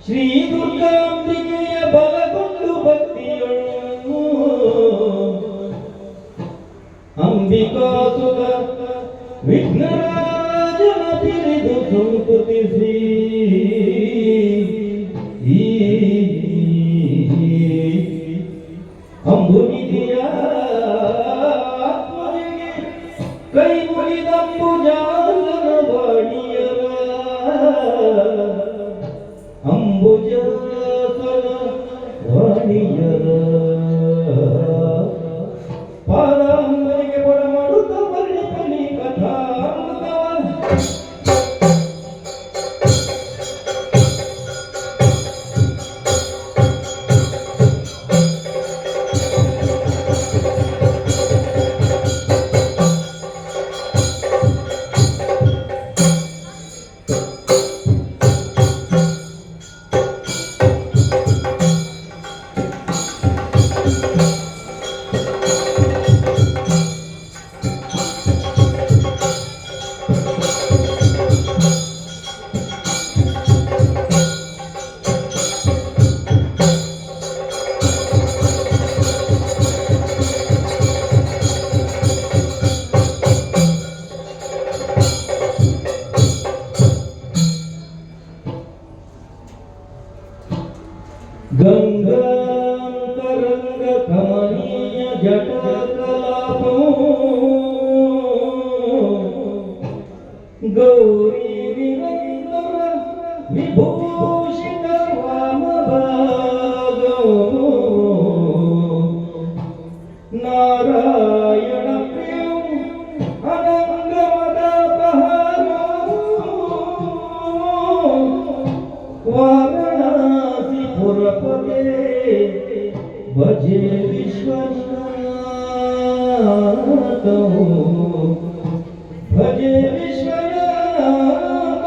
ಶ್ರೀ ದುರ್ಗಾಂಬಿಕೆಯ ಬಲಗೊಂಡು ಭಕ್ತಿಯೊಳು ಅಂಬಿಕಾಸುತ ವಿಘ್ನರಾಜನ ಪಿರಿದು ಸಂಸ್ತುತಿಸಿ ಈ ಅಂಬುನಿಧಿಯ ಆತ್ಮನಿಗೆ ಕೈ ಮುಗಿದಂಬುಜಾಸನ ವಾಣಿಯರ, ಅಂಬುಜಾಸನ ವಾಣಿಯರ ಪಾದಾಂಬರಿಗೆ ಪೊಡ ಮಾಡುತ್ತ ವರ್ಣಿಪನಿ ಕಥಾಮೃತವ. ಗಂಗಾಂತರಂಗ ಕಮನೀಯ ಜಟಾಕಲಾಪೋ, ಗೌರಿ ನಿರಂತರ ವಿಭೂಷಿತ ವಾಮಭಾಗೋ, ನಾರಾಯಣ ಪ್ರಿಯ ಅನಂಗಮದಾಪಹಾರೋ, ವಾರಣಾಸಿ ಪುರಪತೆ ಭಜೆ ವಿಶ್ವನಾಥ, ಭಜೆ ವಿಶ್ವನಾಥ.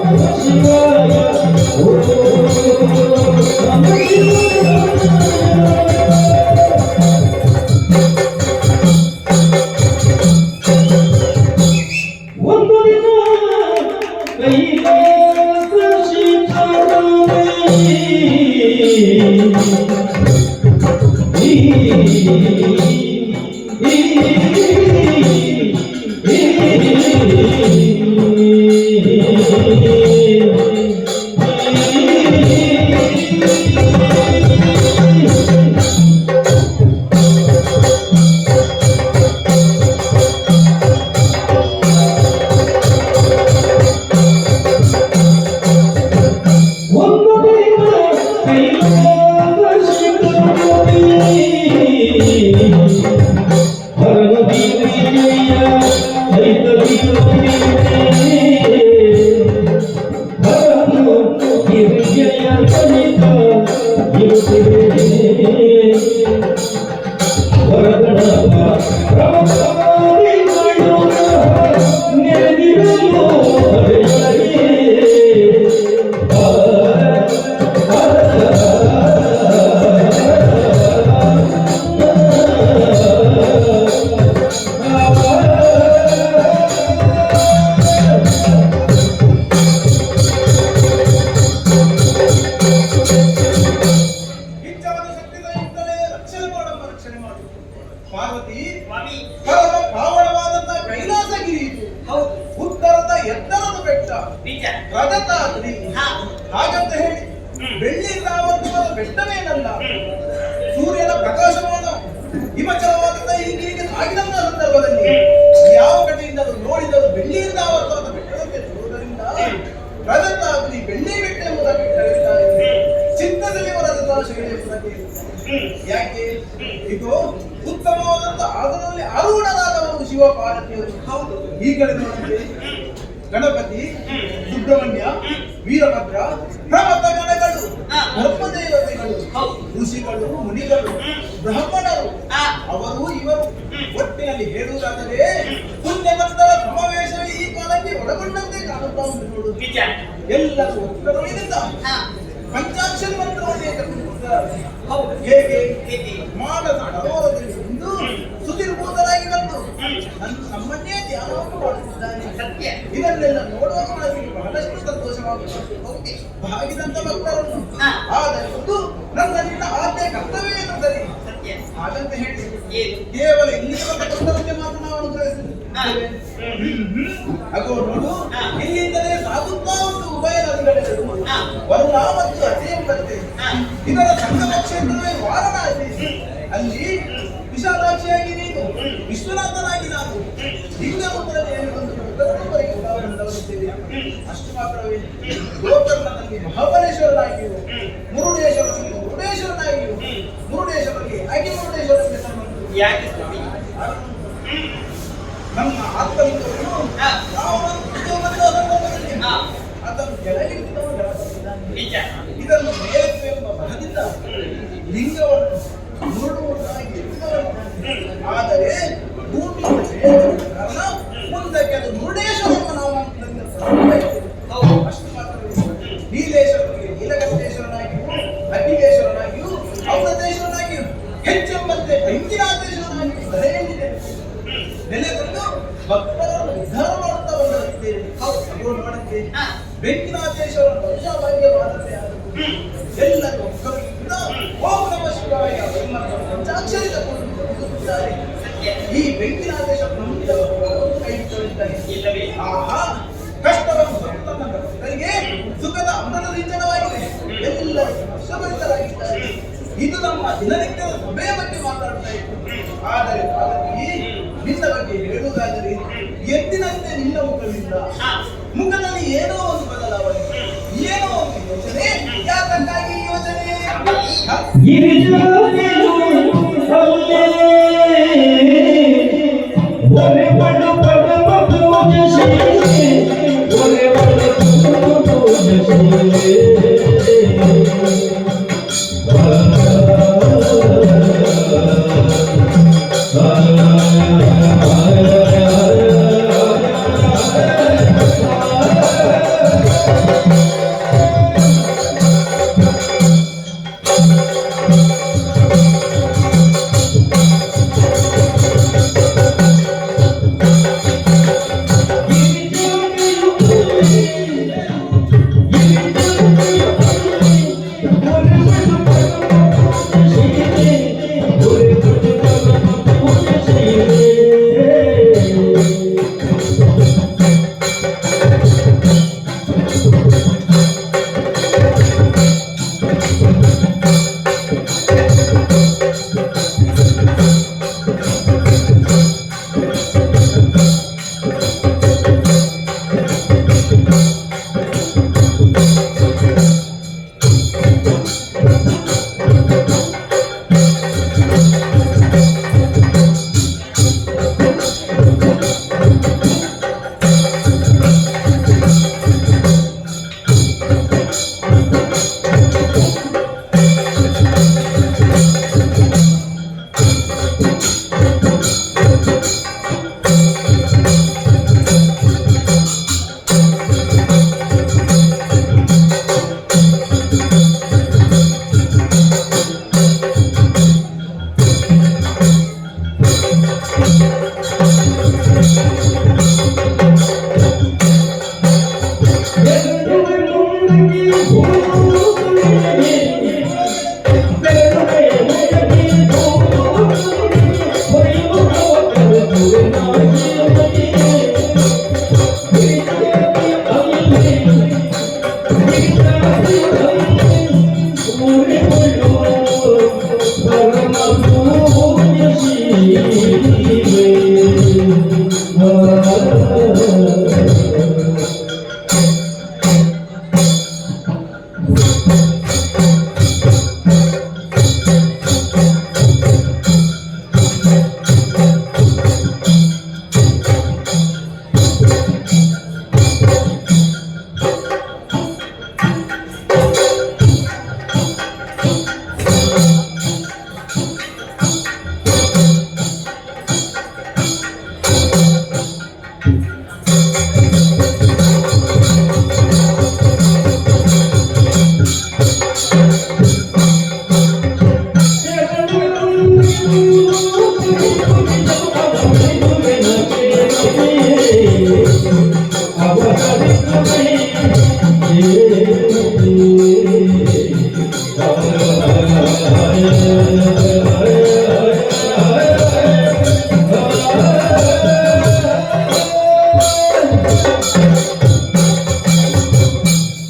ಶಿವಾಯ, ಓಂ ನಮಃ ಶಿವಾಯ. ಒಂದು ದಿನ ಕೈಲಾಸ ಶಿಖರದಲ್ಲಿ ಈ ಒಂದು ದಿನ ಕೈಲಾಸ ಶಿಖರದಲ್ಲಿ ಹರನ ಗಿರಿಜಯ ಸಹಿತ ಹರನು ಗಿರಿಜಯ ಸಹಿತ ಇರುತ್ತಿದೆ. ವರಗಣಪ ಪ್ರಮಥಾದಿಗಳು ನೆರೆದಿರಲು ಹರೆಯಲೇ. ಆ, ಆ, ಇಚ್ಛಾದ ಶಕ್ತಿಗಳಿಂದಲೇ ರಕ್ಷಣೆ ಮಾಡಮ್ಮ, ರಕ್ಷಣೆ ಮಾಡು ಪಾರ್ವತಿ. ಸ್ವಾಮಿ. ಪರಮ ಪಾವನವಾದಂತಹ ಕೈಲಾಸಗಿರಿ ಇದು. ಹೌದು. ಉತ್ತರದ ಎತ್ತರದ ಬೆಟ್ಟ. ನಿಜ. ರಜತಾದ್ರಿ. ಹಾಗಂತ ಹೇಳಿ ಬೆಳ್ಳಿ ಆವರ್ತವಾದ ಬೆಟ್ಟವೇನಲ್ಲ. ಸೂರ್ಯನ ಪ್ರಕಾಶಮಾನ ಹಿಮಚಲವಾದಂತಹ ಈ ಗಿರಿಗೆ ಸಾಗಿದಂತಹ ಸಂದರ್ಭದಲ್ಲಿ ಯಾವ ಕಡೆಯಿಂದಲೂ ನೋಡಿದರೂ ಬೆಳ್ಳಿಯಿಂದ ಆವರ್ತವಾದ ಬೆಟ್ಟದಂತೆ ತೋರುವುದರಿಂದ ರಜತಾದ್ರಿ, ಬೆಳ್ಳಿ ಬೆಟ್ಟ ಎಂಬುದಾಗಿ ಕರೆಯುತ್ತಾರೆ. ಚಿತ್ತದಲ್ಲಿ ರಜತಾಶಿಗಳು ಎಂಬುದಾಗಿ. ಯಾಕೆ? ಇದು ಉತ್ತಮವಾದಂತಹ ಆಸನದಲ್ಲಿ ಆರೂಢರಾದವರು ಶಿವ ಪಾರ್ವತಿಯರು. ಹೌದು. ಈ ಕಡೆ ನೋಡಿದ್ರೆ ಗಣಪತಿ, ಸುಬ್ರಹ್ಮಣ್ಯ, ವೀರಭದ್ರ, ಪ್ರಮಥ ಗಣಗಳು, ಧರ್ಮದೇವತೆಗಳು, ಋಷಿಗಳು, ಮುನಿಗಳು, ಬ್ರಾಹ್ಮಣರು, ಅವರು ಇವರು, ಒಟ್ಟಿನಲ್ಲಿ ಹೇಳುವುದಾದರೆ ಪುಣ್ಯವಂತರ ಸಮಾವೇಶವೇ ಈ ಕಾಲಕ್ಕೆ ಒಳಗೊಂಡಂತೆ ಕಾಣುತ್ತಾ ಉಂಟು ನೋಡು. ನಿಜ. ಎಲ್ಲರೂ ಒಕ್ಕಲೊಳಗಿಂದ ಪಂಚಾಕ್ಷರಿ ಮಂತ್ರವನ್ನು ಏಕಕೊಂಡಿದ್ದಾರೆ. ಹೇಗೆ? ಹೇಗೆ? ಮಾನಸ ಸರೋವರದಲ್ಲಿ ಬಂದು ಸುಧೀರ್ಭೂತರಾಗಿ ಬಂದು ನನ್ನ ನಮ್ಮನ್ನೇ ಧ್ಯಾನವನ್ನು ಮಾಡುತ್ತಿದ್ದಾನೆ. ಸತ್ಯ. ಇದನ್ನೆಲ್ಲ ನೋಡುವಾಗ ಮನಸ್ಸಿಗೆ ಬಹಳಷ್ಟು ಸಂತೋಷವಾಗುತ್ತದೆ. ಭಾಗಿದಂತ ಭಕ್ತರನ್ನು ಆದರೆ ಒಂದು ನನ್ನ ನಿನ್ನ ಆದ್ಯ ಕರ್ತವ್ಯ ಎನ್ನುತ್ತದೆ. ಸತ್ಯ. ಹಾಗಂತ ಹೇಳಿ ಏನು? ಕೇವಲ ಇಲ್ಲಿಗೆ ಬಂದ ಭಕ್ತರನ್ನೇ ಮಾತ್ರ ನಾವು ಅನುಗ್ರಹಿಸುತ್ತೇವೆ. ಅಗೋ ನೋಡು, ಇಲ್ಲಿಂದಲೇ ಸಾಗುತ್ತಾ ಉಂಟು ಉಭಯ ನದಿಗಳೆರಡು, ವರುಣ ಮತ್ತು ಅತಿ ಎಂಬಂತೆ. ಇದರ ಸಂಗಮ ಕ್ಷೇತ್ರವೇ ವಾರಣಾಸಿ. ಅಲ್ಲಿ ವಿಶಾಲಾಕ್ಷಿಯಾಗಿ ನೀನು, ವಿಶ್ವನಾಥನಾಗಿ ನಾನು ಲಿಂಗ ರೂಪದಲ್ಲಿ ಹೇಳಿ ಬಂದು ಭಕ್ತರನ್ನು ಬರೆಯುತ್ತಾ ಬಂದವರಿದ್ದೇವೆ. ಅಷ್ಟು ಮಾತ್ರವೇ, ಗೋಕರ್ಣದಲ್ಲಿ ಮಹಾಬಲೇಶ್ವರನಾಗಿಯೂ, ಮುರುಡೇಶ್ವರನಲ್ಲಿ ಮುರುಡೇಶ್ವರನಾಗಿಯೂ. ಮುರುಡೇಶ್ವರನಿಗೆ ಯಾಕೆ ಮುರುಡೇಶ್ವರ ಅಂತ ಹೆಸರು ಬಂತು? ಯಾಕೆ ಸ್ವಾಮಿ? ನಮ್ಮ ಆತ್ಮಲಿಂಗವನ್ನು ನಾವು ಬಂದ ಸಂದರ್ಭದಲ್ಲಿ ಅದನ್ನು ಕೆಳಗಿಳಿಸಿದವನು ಗಣಪತಿದ್ದಾನೆ. ನಿಜ. ಇದನ್ನು ಮೇಲೆತ್ತು ಎಂಬ ಭರದಿಂದ ಲಿಂಗವನ್ನು ಮುರುಡುವುದಾಗಿ ಎತ್ತಿದವನಿದ್ದಾನೆ. ಆದರೆ ಭೂಮಿಯ ಮೇಲೆ ಕಾರಣ ಮುಂದಕ್ಕೆ ಅದು ಮುರುಡೇಶ್ವರ ಎಂಬ ನಾಮಾಂಕನದಿಂದ ಪ್ರಸಿದ್ಧವಾಯಿತು. ಅಷ್ಟು ಮಾತ್ರವೇ, ನೀಲೇಶ್ವರನಿಗೆ ನೀಲಕಂಠೇಶ್ವರನಾಗಿಯೂ, ಅಖಿಲೇಶ್ವರನಾಗಿಯೂ, ಔರತೇಶ್ವರನಾಗಿಯೂ, ಹೆಚ್ಚೆಂಬಂತೆ ಬೆಂಕಿನಾಥೇಶ್ವರನಾಗಿಯೂ ಧರೆಯಲ್ಲಿದೆ ನೆಲೆಗೊಂಡು ಭಕ್ತರನ್ನು ಉದ್ಧಾರ ಮಾಡುತ್ತಾ ಬಂದವರಿದ್ದೇವೆ. ಹೌದು, ನೋಡುತ್ತೆ, ಬೆಂಕಿನಾಥೇಶ್ವರನ ವಂಶಭಾಗ್ಯವಾದಂತೆ ಆದದ್ದು. ಎಲ್ಲರೂ ಒಕ್ಕಲಿಗಿಂದ ಓಂ ನಮ ಶಿವಾಯ ಎಂಬ ಪಂಚಾಕ್ಷರಿ ತಗೊಂಡು ಹೋಗುತ್ತಿದ್ದಾರೆ. ಸತ್ಯ. ಈ ಬೆಂಕಿನಾಥೇಶ್ವರ ನಂಬಿದವರು ಕೈ ಬಿಟ್ಟವರಿದ್ದಾರೆ? ಇಲ್ಲವೇ? ಆಹಾ, ಕಷ್ಟವನ್ನು ಹೊತ್ತು ತನ್ನ ಭಕ್ತರಿಗೆ ಸುಖದ ಅಮೃತ ಸಿಂಚನವಾಗಿದೆ. ಎಲ್ಲರೂ ಹರ್ಷಭರಿತರಾಗಿದ್ದಾರೆ. ಇದು ನಮ್ಮ ದಿನನಿತ್ಯದ ಸಭೆಯ ಬಗ್ಗೆ ಮಾತಾಡ್ತಾ ಇತ್ತು. ಆದರೆ ಪಾರ್ವತಿ, ನಿನ್ನ ಬಗ್ಗೆ ಹೇಳುವುದಾದರೆ ಎಂದಿನಂತೆ ನಿನ್ನ ಮುಖದಿಂದ ಮುಖದಲ್ಲಿ ಏನೋ ಒಂದು ಬದಲಾವಣೆ, ಏನೋ ಒಂದು ಯೋಚನೆ. ಯಾತಕ್ಕಾಗಿ ಈ ಯೋಚನೆ? ಹ? ಗಿರಿಜಾತೆಯು ಅಲ್ಲೇ ಒರೆ ಬಡು ಪರಮ ಪೂಜಶೀಲೆ, ಒರೆ ಬಡು ಪರಮ ಪೂಜಶೀಲೆ.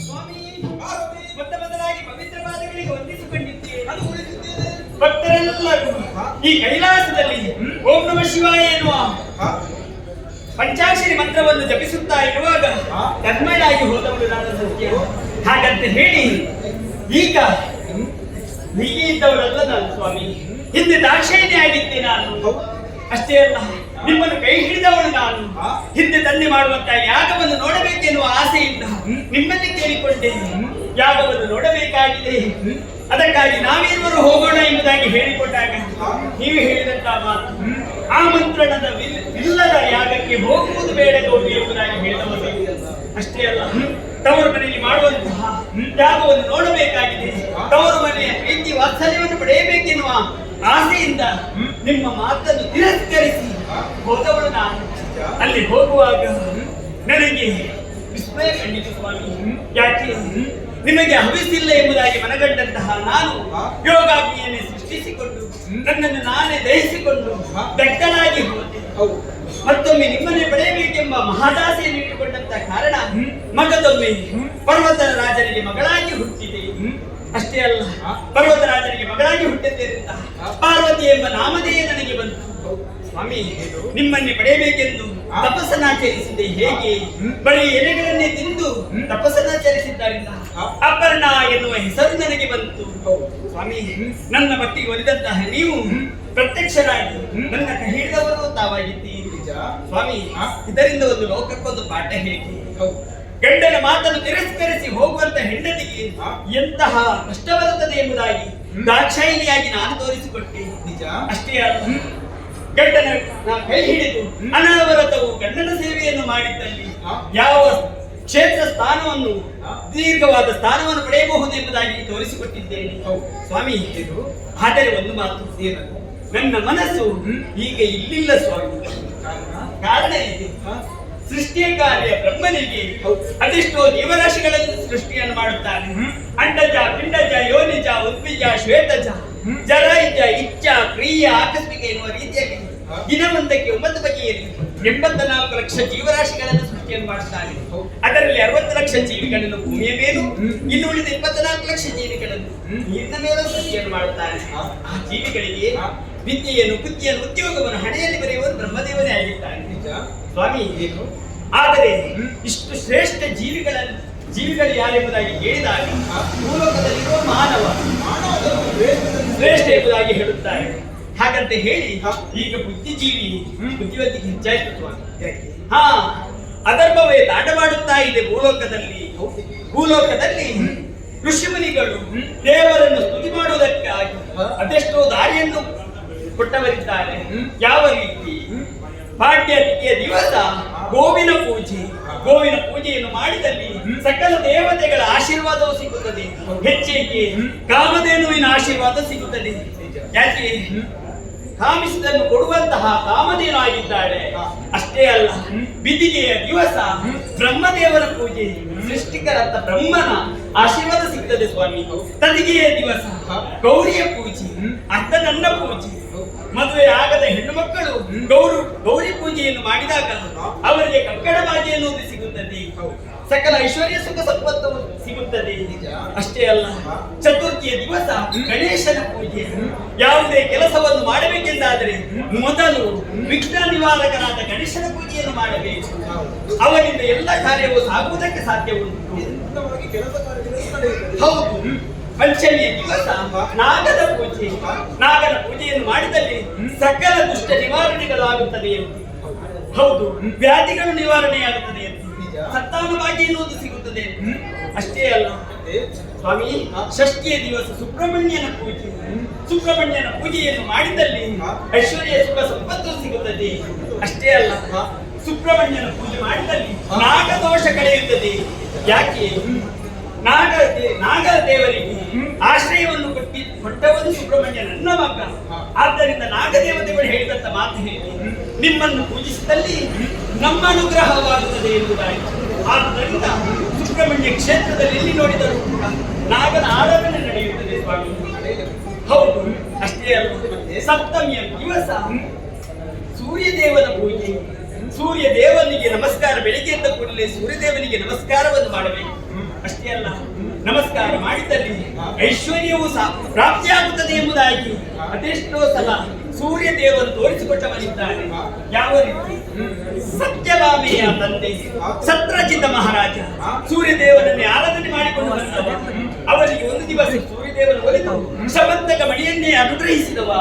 ಸ್ವಾಮಿ, ಪಾರ್ವತಿ, ಮೊಟ್ಟ ಮೊದಲಾಗಿ ಪವಿತ್ರ ಪಾದಗಳಿಗೆ ವಂದಿಸಿಕೊಂಡಿದ್ದೇನೆ. ಅದು ಉಳಿಸಿದ್ದೇನೆ. ಭಕ್ತರೆಲ್ಲರೂ ಈ ಕೈಲಾಸದಲ್ಲಿ ಓಂ ನಮಃ ಶಿವಾಯ ಎನ್ನುವ ಹಾ? ಪಂಚಾಕ್ಷರಿ ಮಂತ್ರವನ್ನು ಜಪಿಸುತ್ತಾ ಇರುವಾಗ ತನ್ಮಯನಾಗಿ ಹೋದವನು ನಾನು ಸತ್ಯ. ಹಾಗಂತ ಹೇಳಿ ಈಗ ಹೀಗೆ ಇದ್ದವರಲ್ಲ ನಾನು ಸ್ವಾಮಿ. ಹಿಂದೆ ದಾಕ್ಷಾಯಿಣಿ ಆಗಿದ್ದೆ ನಾನು. ಅಷ್ಟೇ ಅಲ್ಲ, ನಿಮ್ಮನ್ನು ಕೈ ಹಿಡಿದವಳು ನಾನು. ಹಿಂದೆ ತಂದೆ ಮಾಡುವಂತಹ ಯಾಗವನ್ನು ನೋಡಬೇಕೆನ್ನುವ ಆಸೆಯಿಂದ ನಿಮ್ಮಲ್ಲಿ ಕೇಳಿಕೊಂಡೆ. ಯಾಗವನ್ನು ನೋಡಬೇಕಾಗಿದೆ, ಅದಕ್ಕಾಗಿ ನಾವಿರುವರು ಹೋಗೋಣ ಎಂಬುದಾಗಿ ಹೇಳಿಕೊಂಡಾಗ ನೀವು ಹೇಳಿದಂತಹ ಮಾತು, ಆಮಂತ್ರಣದ ಇಲ್ಲದ ಯಾಗಕ್ಕೆ ಹೋಗುವುದು ಬೇಡ ಗೌರಿ ಎಂಬುದಾಗಿ ಹೇಳಿದವರು. ಅಷ್ಟೇ ಅಲ್ಲ, ತವರು ಮನೆಯಲ್ಲಿ ಮಾಡುವಂತಹ ಯಾಗವನ್ನು ನೋಡಬೇಕಾಗಿದೆ, ತವರು ಮನೆಯ ಪ್ರೀತಿ ವಾತ್ಸಲ್ಯವನ್ನು ಪಡೆಯಬೇಕೆನ್ನುವ ಆಸೆಯಿಂದ ನಿಮ್ಮ ಮಾತನ್ನು ತಿರಸ್ಕರಿಸಿ ಹೋದವಳು ನಾನು. ಅಲ್ಲಿ ಹೋಗುವಾಗ ನನಗೆ ವಿಸ್ಮಯ ಕಂಡಿತು ಸ್ವಾಮಿ. ಯಾಕೆ ನಿಮಗೆ ಹವಿಸಿಲ್ಲ ಎಂಬುದಾಗಿ ಮನಗಂಡಂತಹ ನಾನು ಯೋಗಾಗ್ನಿಯನ್ನು ಸೃಷ್ಟಿಸಿಕೊಂಡು ನನ್ನನ್ನು ನಾನೇ ದಹಿಸಿಕೊಂಡು ದಗ್ಧನಾಗಿ ಹೋದೆ. ಹೌದು. ಮತ್ತೊಮ್ಮೆ ನಿಮ್ಮನ್ನೇ ಪಡೆಯಬೇಕೆಂಬ ಮಹಾದಾಸೆಯನ್ನು ಇಟ್ಟುಕೊಂಡಂತ ಕಾರಣ ಮಗದೊಮ್ಮೆ ಪರ್ವತ ರಾಜನಿಗೆ ಮಗಳಾಗಿ ಹುಟ್ಟಿದೆ. ಅಷ್ಟೇ ಅಲ್ಲ, ಪರ್ವತ ರಾಜನಿಗೆ ಮಗಳಾಗಿ ಹುಟ್ಟಿದ್ದರಿಂದ ಪಾರ್ವತಿ ಎಂಬ ನಾಮಧೇಯ ನನಗೆ ಬಂತು. ಸ್ವಾಮಿ, ನಿಮ್ಮನ್ನೇ ಪಡೆಯಬೇಕೆಂದು ತಪಸ್ಸನ್ನಾಚರಿಸಿದೆ. ಹೇಗೆ? ಬರೀ ಎಲೆಗಳನ್ನೇ ತಿಂದು ತಪಸ್ಸನ್ನಾಚರಿಸಿದ್ದರಿಂದ ಅಪರ್ಣ ಎನ್ನುವ ಹೆಸರು ನನಗೆ ಬಂತು. ಸ್ವಾಮಿ, ನನ್ನ ಭಕ್ತಿಗೆ ಒಲಿದಂತಹ ನೀವು ಪ್ರತ್ಯಕ್ಷರಾಗಿ ನನ್ನ ಕೈ ಹಿಡಿದವರು ತಾವಾಗಿದ್ದೀರಿ. ನಿಜ. ಸ್ವಾಮಿ, ಇದರಿಂದ ಒಂದು ಲೋಕಕ್ಕೊಂದು ಪಾಠ ಹೇಗೆ? ಹೌದು. ಗಂಡನ ಮಾತನ್ನು ತಿರಸ್ಕರಿಸಿ ಹೋಗುವಂತ ಹೆಂಡತಿಗೆ ಎಂತಹ ಕಷ್ಟ ಬರುತ್ತದೆ ಎಂಬುದಾಗಿ ದಾಕ್ಷಾಯಿಣಿಯಾಗಿ ನಾನು ತೋರಿಸಿಕೊಟ್ಟೆ. ನಿಜ. ಅಷ್ಟೇ ಅಲ್ಲ, ಗಂಡನ ನಾ ಕೈ ಹಿಡಿದು ಅನಾವರತವು ಗಂಡನ ಸೇವೆಯನ್ನು ಮಾಡಿದ್ದಲ್ಲಿ ಯಾವ ಕ್ಷೇತ್ರ ಸ್ಥಾನವನ್ನು, ದೀರ್ಘವಾದ ಸ್ಥಾನವನ್ನು ಪಡೆಯಬಹುದು ಎಂಬುದಾಗಿ ತೋರಿಸಿಕೊಟ್ಟಿದ್ದೇನೆ. ಹೌದು. ಸ್ವಾಮಿ, ಆದರೆ ಒಂದು ಮಾತು. ಏನದು? ನನ್ನ ಮನಸ್ಸು ಈಗ ಇಲ್ಲಿಲ್ಲ ಸ್ವಾಮಿ. ಕಾರಣ? ಕಾರಣ ಇದೆ. ಸೃಷ್ಟಿಯ ಕಾರ್ಯ ಬ್ರಹ್ಮನಿಗೆ ಅದೆಷ್ಟೋ ಜೀವರಾಶಿಗಳನ್ನು ಸೃಷ್ಟಿಯನ್ನು ಮಾಡುತ್ತಾನೆ. ಅಂಡಜ, ಪಿಂಡಜ, ಯೋನಿಜ, ಉದ್ವಿಜ, ಶ್ವೇತಜ, ಜರಾಯುಜ, ಇಚ್ಛ, ಕ್ರಿಯ, ಆಕಸ್ಮಿಕ ಎನ್ನುವ ರೀತಿಯಲ್ಲಿ ದಿನವೊಂದಕ್ಕೆ 9 ಬಗೆಯಲ್ಲಿ 84 ಲಕ್ಷ ಜೀವರಾಶಿಗಳನ್ನು ಸೃಷ್ಟಿಯನ್ನು ಮಾಡುತ್ತಾನೆ. ಅದರಲ್ಲಿ 60 ಲಕ್ಷ ಜೀವಿಗಳನ್ನು ಭೂಮಿಯ ಮೇಲೂ, ಇನ್ನು ಉಳಿದ 24 ಲಕ್ಷ ಜೀವಿಗಳನ್ನು ನೀರಿನ ಮೇಲೂ ಸೃಷ್ಟಿಯನ್ನು ಮಾಡುತ್ತಾನೆ. ಆ ಜೀವಿಗಳಿಗೆ ವಿದ್ಯೆಯನ್ನು, ಬುದ್ಧಿಯನ್ನು, ಉದ್ಯೋಗವನ್ನು ಹಣೆಯಲ್ಲಿ ಬರೆಯುವವರು ಬ್ರಹ್ಮದೇವನೇ ಆಗಿದ್ದಾನೆ. ನಿಜ. ಸ್ವಾಮಿ, ಏನು? ಆದರೆ ಇಷ್ಟು ಶ್ರೇಷ್ಠ ಜೀವಿಗಳು ಯಾರೆಂಬುದಾಗಿ ಕೇಳಿದಾಗ ಭೂಲೋಕದಲ್ಲಿರುವ ಮಾನವ ಮಾನವನು ಶ್ರೇಷ್ಠದಲ್ಲಿ ಶ್ರೇಷ್ಠ ಎಂಬುದಾಗಿ ಹೇಳುತ್ತಾರೆ. ಹಾಗಂತ ಹೇಳಿ ಈಗ ಬುದ್ಧಿಜೀವಿ ಬುದ್ಧಿವಂತಿಕೆ ಹೆಚ್ಚಾಯಿತು ಸ್ವಾಮಿ. ಯಾಕೆ? ಹಾ, ಅಧರ್ಮವೇ ತಾಂಡವಾಡುತ್ತಾ ಇದೆ ಭೂಲೋಕದಲ್ಲಿ. ಭೂಲೋಕದಲ್ಲಿ ಋಷಿಮುನಿಗಳು ದೇವರನ್ನು ಸ್ತುತಿ ಮಾಡುವುದಕ್ಕಾಗಿ ಅದೆಷ್ಟೋ ದಾರಿಯನ್ನು ಕೊಟ್ಟವರಿದ್ದಾರೆ. ಯಾವ ರೀತಿ? ಪಾಡ್ಯತಿಥಿಯ ದಿವಸ ಗೋವಿನ ಪೂಜೆ, ಗೋವಿನ ಪೂಜೆಯನ್ನು ಮಾಡಿದಲ್ಲಿ ಸಕಲ ದೇವತೆಗಳ ಆಶೀರ್ವಾದವು ಸಿಗುತ್ತದೆ. ಹೆಚ್ಚೇಕೆ ಕಾಮಧೇನುವಿನ ಆಶೀರ್ವಾದ ಸಿಗುತ್ತದೆ. ಯಾಕೆ? ಕಾಮಿಸಿದನ್ನು ಕೊಡುವಂತಹ ಕಾಮಧೇನು ಆಗಿದ್ದಾಳೆ. ಅಷ್ಟೇ ಅಲ್ಲ, ಬಿದಿಗೆಯ ದಿವಸ ಬ್ರಹ್ಮದೇವರ ಪೂಜೆ, ಸೃಷ್ಟಿಕರಂತ ಬ್ರಹ್ಮನ ಆಶೀರ್ವಾದ ಸಿಗ್ತದೆ ಸ್ವಾಮಿ. ತದಿಗೆಯ ದಿವಸ ಗೌರಿಯ ಪೂಜೆ, ಅರ್ಧನನ್ನ ಪೂಜೆ. ಮದುವೆ ಆಗದ ಹೆಣ್ಣು ಮಕ್ಕಳು ಗೌರಿ ಪೂಜೆಯನ್ನು ಮಾಡಿದಾಗ ಅವರಿಗೆ ಕಂಕಣ ಭಾಗ್ಯ ಎನ್ನುವುದು ಸಿಗುತ್ತದೆ. ಸಕಲ ಐಶ್ವರ್ಯ ಸುಖ ಸಂಪತ್ತು ಸಿಗುತ್ತದೆ. ಅಷ್ಟೇ ಅಲ್ಲ, ಚತುರ್ಥಿಯ ದಿವಸ ಗಣೇಶನ ಪೂಜೆ. ಯಾವುದೇ ಕೆಲಸವನ್ನು ಮಾಡಬೇಕೆಂದಾದರೆ ಮೊದಲು ವಿಘ್ನ ನಿವಾರಕನಾದ ಗಣೇಶನ ಪೂಜೆಯನ್ನು ಮಾಡಬೇಕು. ಅವನಿಂದ ಎಲ್ಲ ಕಾರ್ಯವೂ ಸಾಗುವುದಕ್ಕೆ ಸಾಧ್ಯ ಉಂಟು. ನಿರ್ವಿಘ್ನವಾಗಿ ಕೆಲಸ ಕಾರ್ಯಗಳು ನಡೆಯುತ್ತದೆ. ಹೌದು. ಪಂಚಮಿಯ ದಿವಸ ನಾಗದ ಪೂಜೆ. ನಾಗನ ಪೂಜೆಯನ್ನು ಮಾಡಿದಲ್ಲಿ ಸಕಲ ದುಷ್ಟ ನಿವಾರಣೆಗಳಾಗುತ್ತದೆ ಎಂದು. ಹೌದು, ವ್ಯಾಧಿಗಳು ನಿವಾರಣೆಯಾಗುತ್ತದೆ ಎಂದು, ಸಂತಾನವಾಗಿ ಎನ್ನುವುದು ಸಿಗುತ್ತದೆ ಎಂದು. ಅಷ್ಟೇ ಅಲ್ಲ ಸ್ವಾಮಿ, ಷಷ್ಠಿಯ ದಿವಸ ಸುಬ್ರಹ್ಮಣ್ಯನ ಪೂಜೆ. ಸುಬ್ರಹ್ಮಣ್ಯನ ಪೂಜೆಯನ್ನು ಮಾಡಿದಲ್ಲಿ ಐಶ್ವರ್ಯ ಸುಖ ಸಂಪತ್ತು ಸಿಗುತ್ತದೆ. ಅಷ್ಟೇ ಅಲ್ಲ, ಸುಬ್ರಹ್ಮಣ್ಯನ ಪೂಜೆ ಮಾಡಿದಲ್ಲಿ ನಾಗದೋಷ ಕಳೆಯುತ್ತದೆ. ಯಾಕೆ? ನಾಗ ನಾಗ ದೇವರಿಗೆ ಆಶ್ರಯವನ್ನು ಕೊಟ್ಟವನು ಸುಬ್ರಹ್ಮಣ್ಯ ನನ್ನ ಮಗ. ಆದ್ದರಿಂದ ನಾಗದೇವತೆಗಳು ಹೇಳಿದಂತ ಮಾತು ಹೇಳಿ, ನಿಮ್ಮನ್ನು ಪೂಜಿಸಿದಲ್ಲಿ ನಮ್ಮ ಅನುಗ್ರಹವಾಗುತ್ತದೆ ಎಂಬುದಾಗಿ. ಆದ್ದರಿಂದ ಸುಬ್ರಹ್ಮಣ್ಯ ಕ್ಷೇತ್ರದಲ್ಲಿ ಎಲ್ಲಿ ನೋಡಿದರೂ ಕೂಡ ನಾಗನ ಆರಾಧನೆ ನಡೆಯುತ್ತದೆ ಸ್ವಾಮಿ. ಹೌದು. ಅಷ್ಟೇ ಅಲ್ಲ, ಸಪ್ತಮಿಯ ದಿವಸ ಸೂರ್ಯದೇವನ ಪೂಜೆ. ಸೂರ್ಯ ದೇವನಿಗೆ ನಮಸ್ಕಾರ. ಬೆಳಿಗ್ಗೆ ಎದ್ದ ಕೂಡಲೇ ಸೂರ್ಯದೇವನಿಗೆ ನಮಸ್ಕಾರವನ್ನು ಮಾಡಬೇಕು. ಅಷ್ಟೇ ಅಲ್ಲ, ನಮಸ್ಕಾರ ಮಾಡಿದಲ್ಲಿ ಐಶ್ವರ್ಯವೂ ಸಹ ಪ್ರಾಪ್ತಿಯಾಗುತ್ತದೆ ಎಂಬುದಾಗಿ ಅದೆಷ್ಟೋ ಸಲ ಸೂರ್ಯ ದೇವರು ತೋರಿಸಿಕೊಟ್ಟವನಿದ್ದಾನೆ. ಯಾವ ರೀತಿ? ಸತ್ಯಭಾಮೆಯ ತಂದೆ ಸತ್ರಜಿತ ಮಹಾರಾಜ ಸೂರ್ಯದೇವನನ್ನೇ ಆರಾಧನೆ ಮಾಡಿಕೊಂಡು ಬಂದವ. ಅವನಿಗೆ ಒಂದು ದಿವಸ ಸೂರ್ಯದೇವನ ಒಲಿದು ಶಮಂತಕ ಮಣಿಯನ್ನೇ ಅನುಗ್ರಹಿಸಿದವ.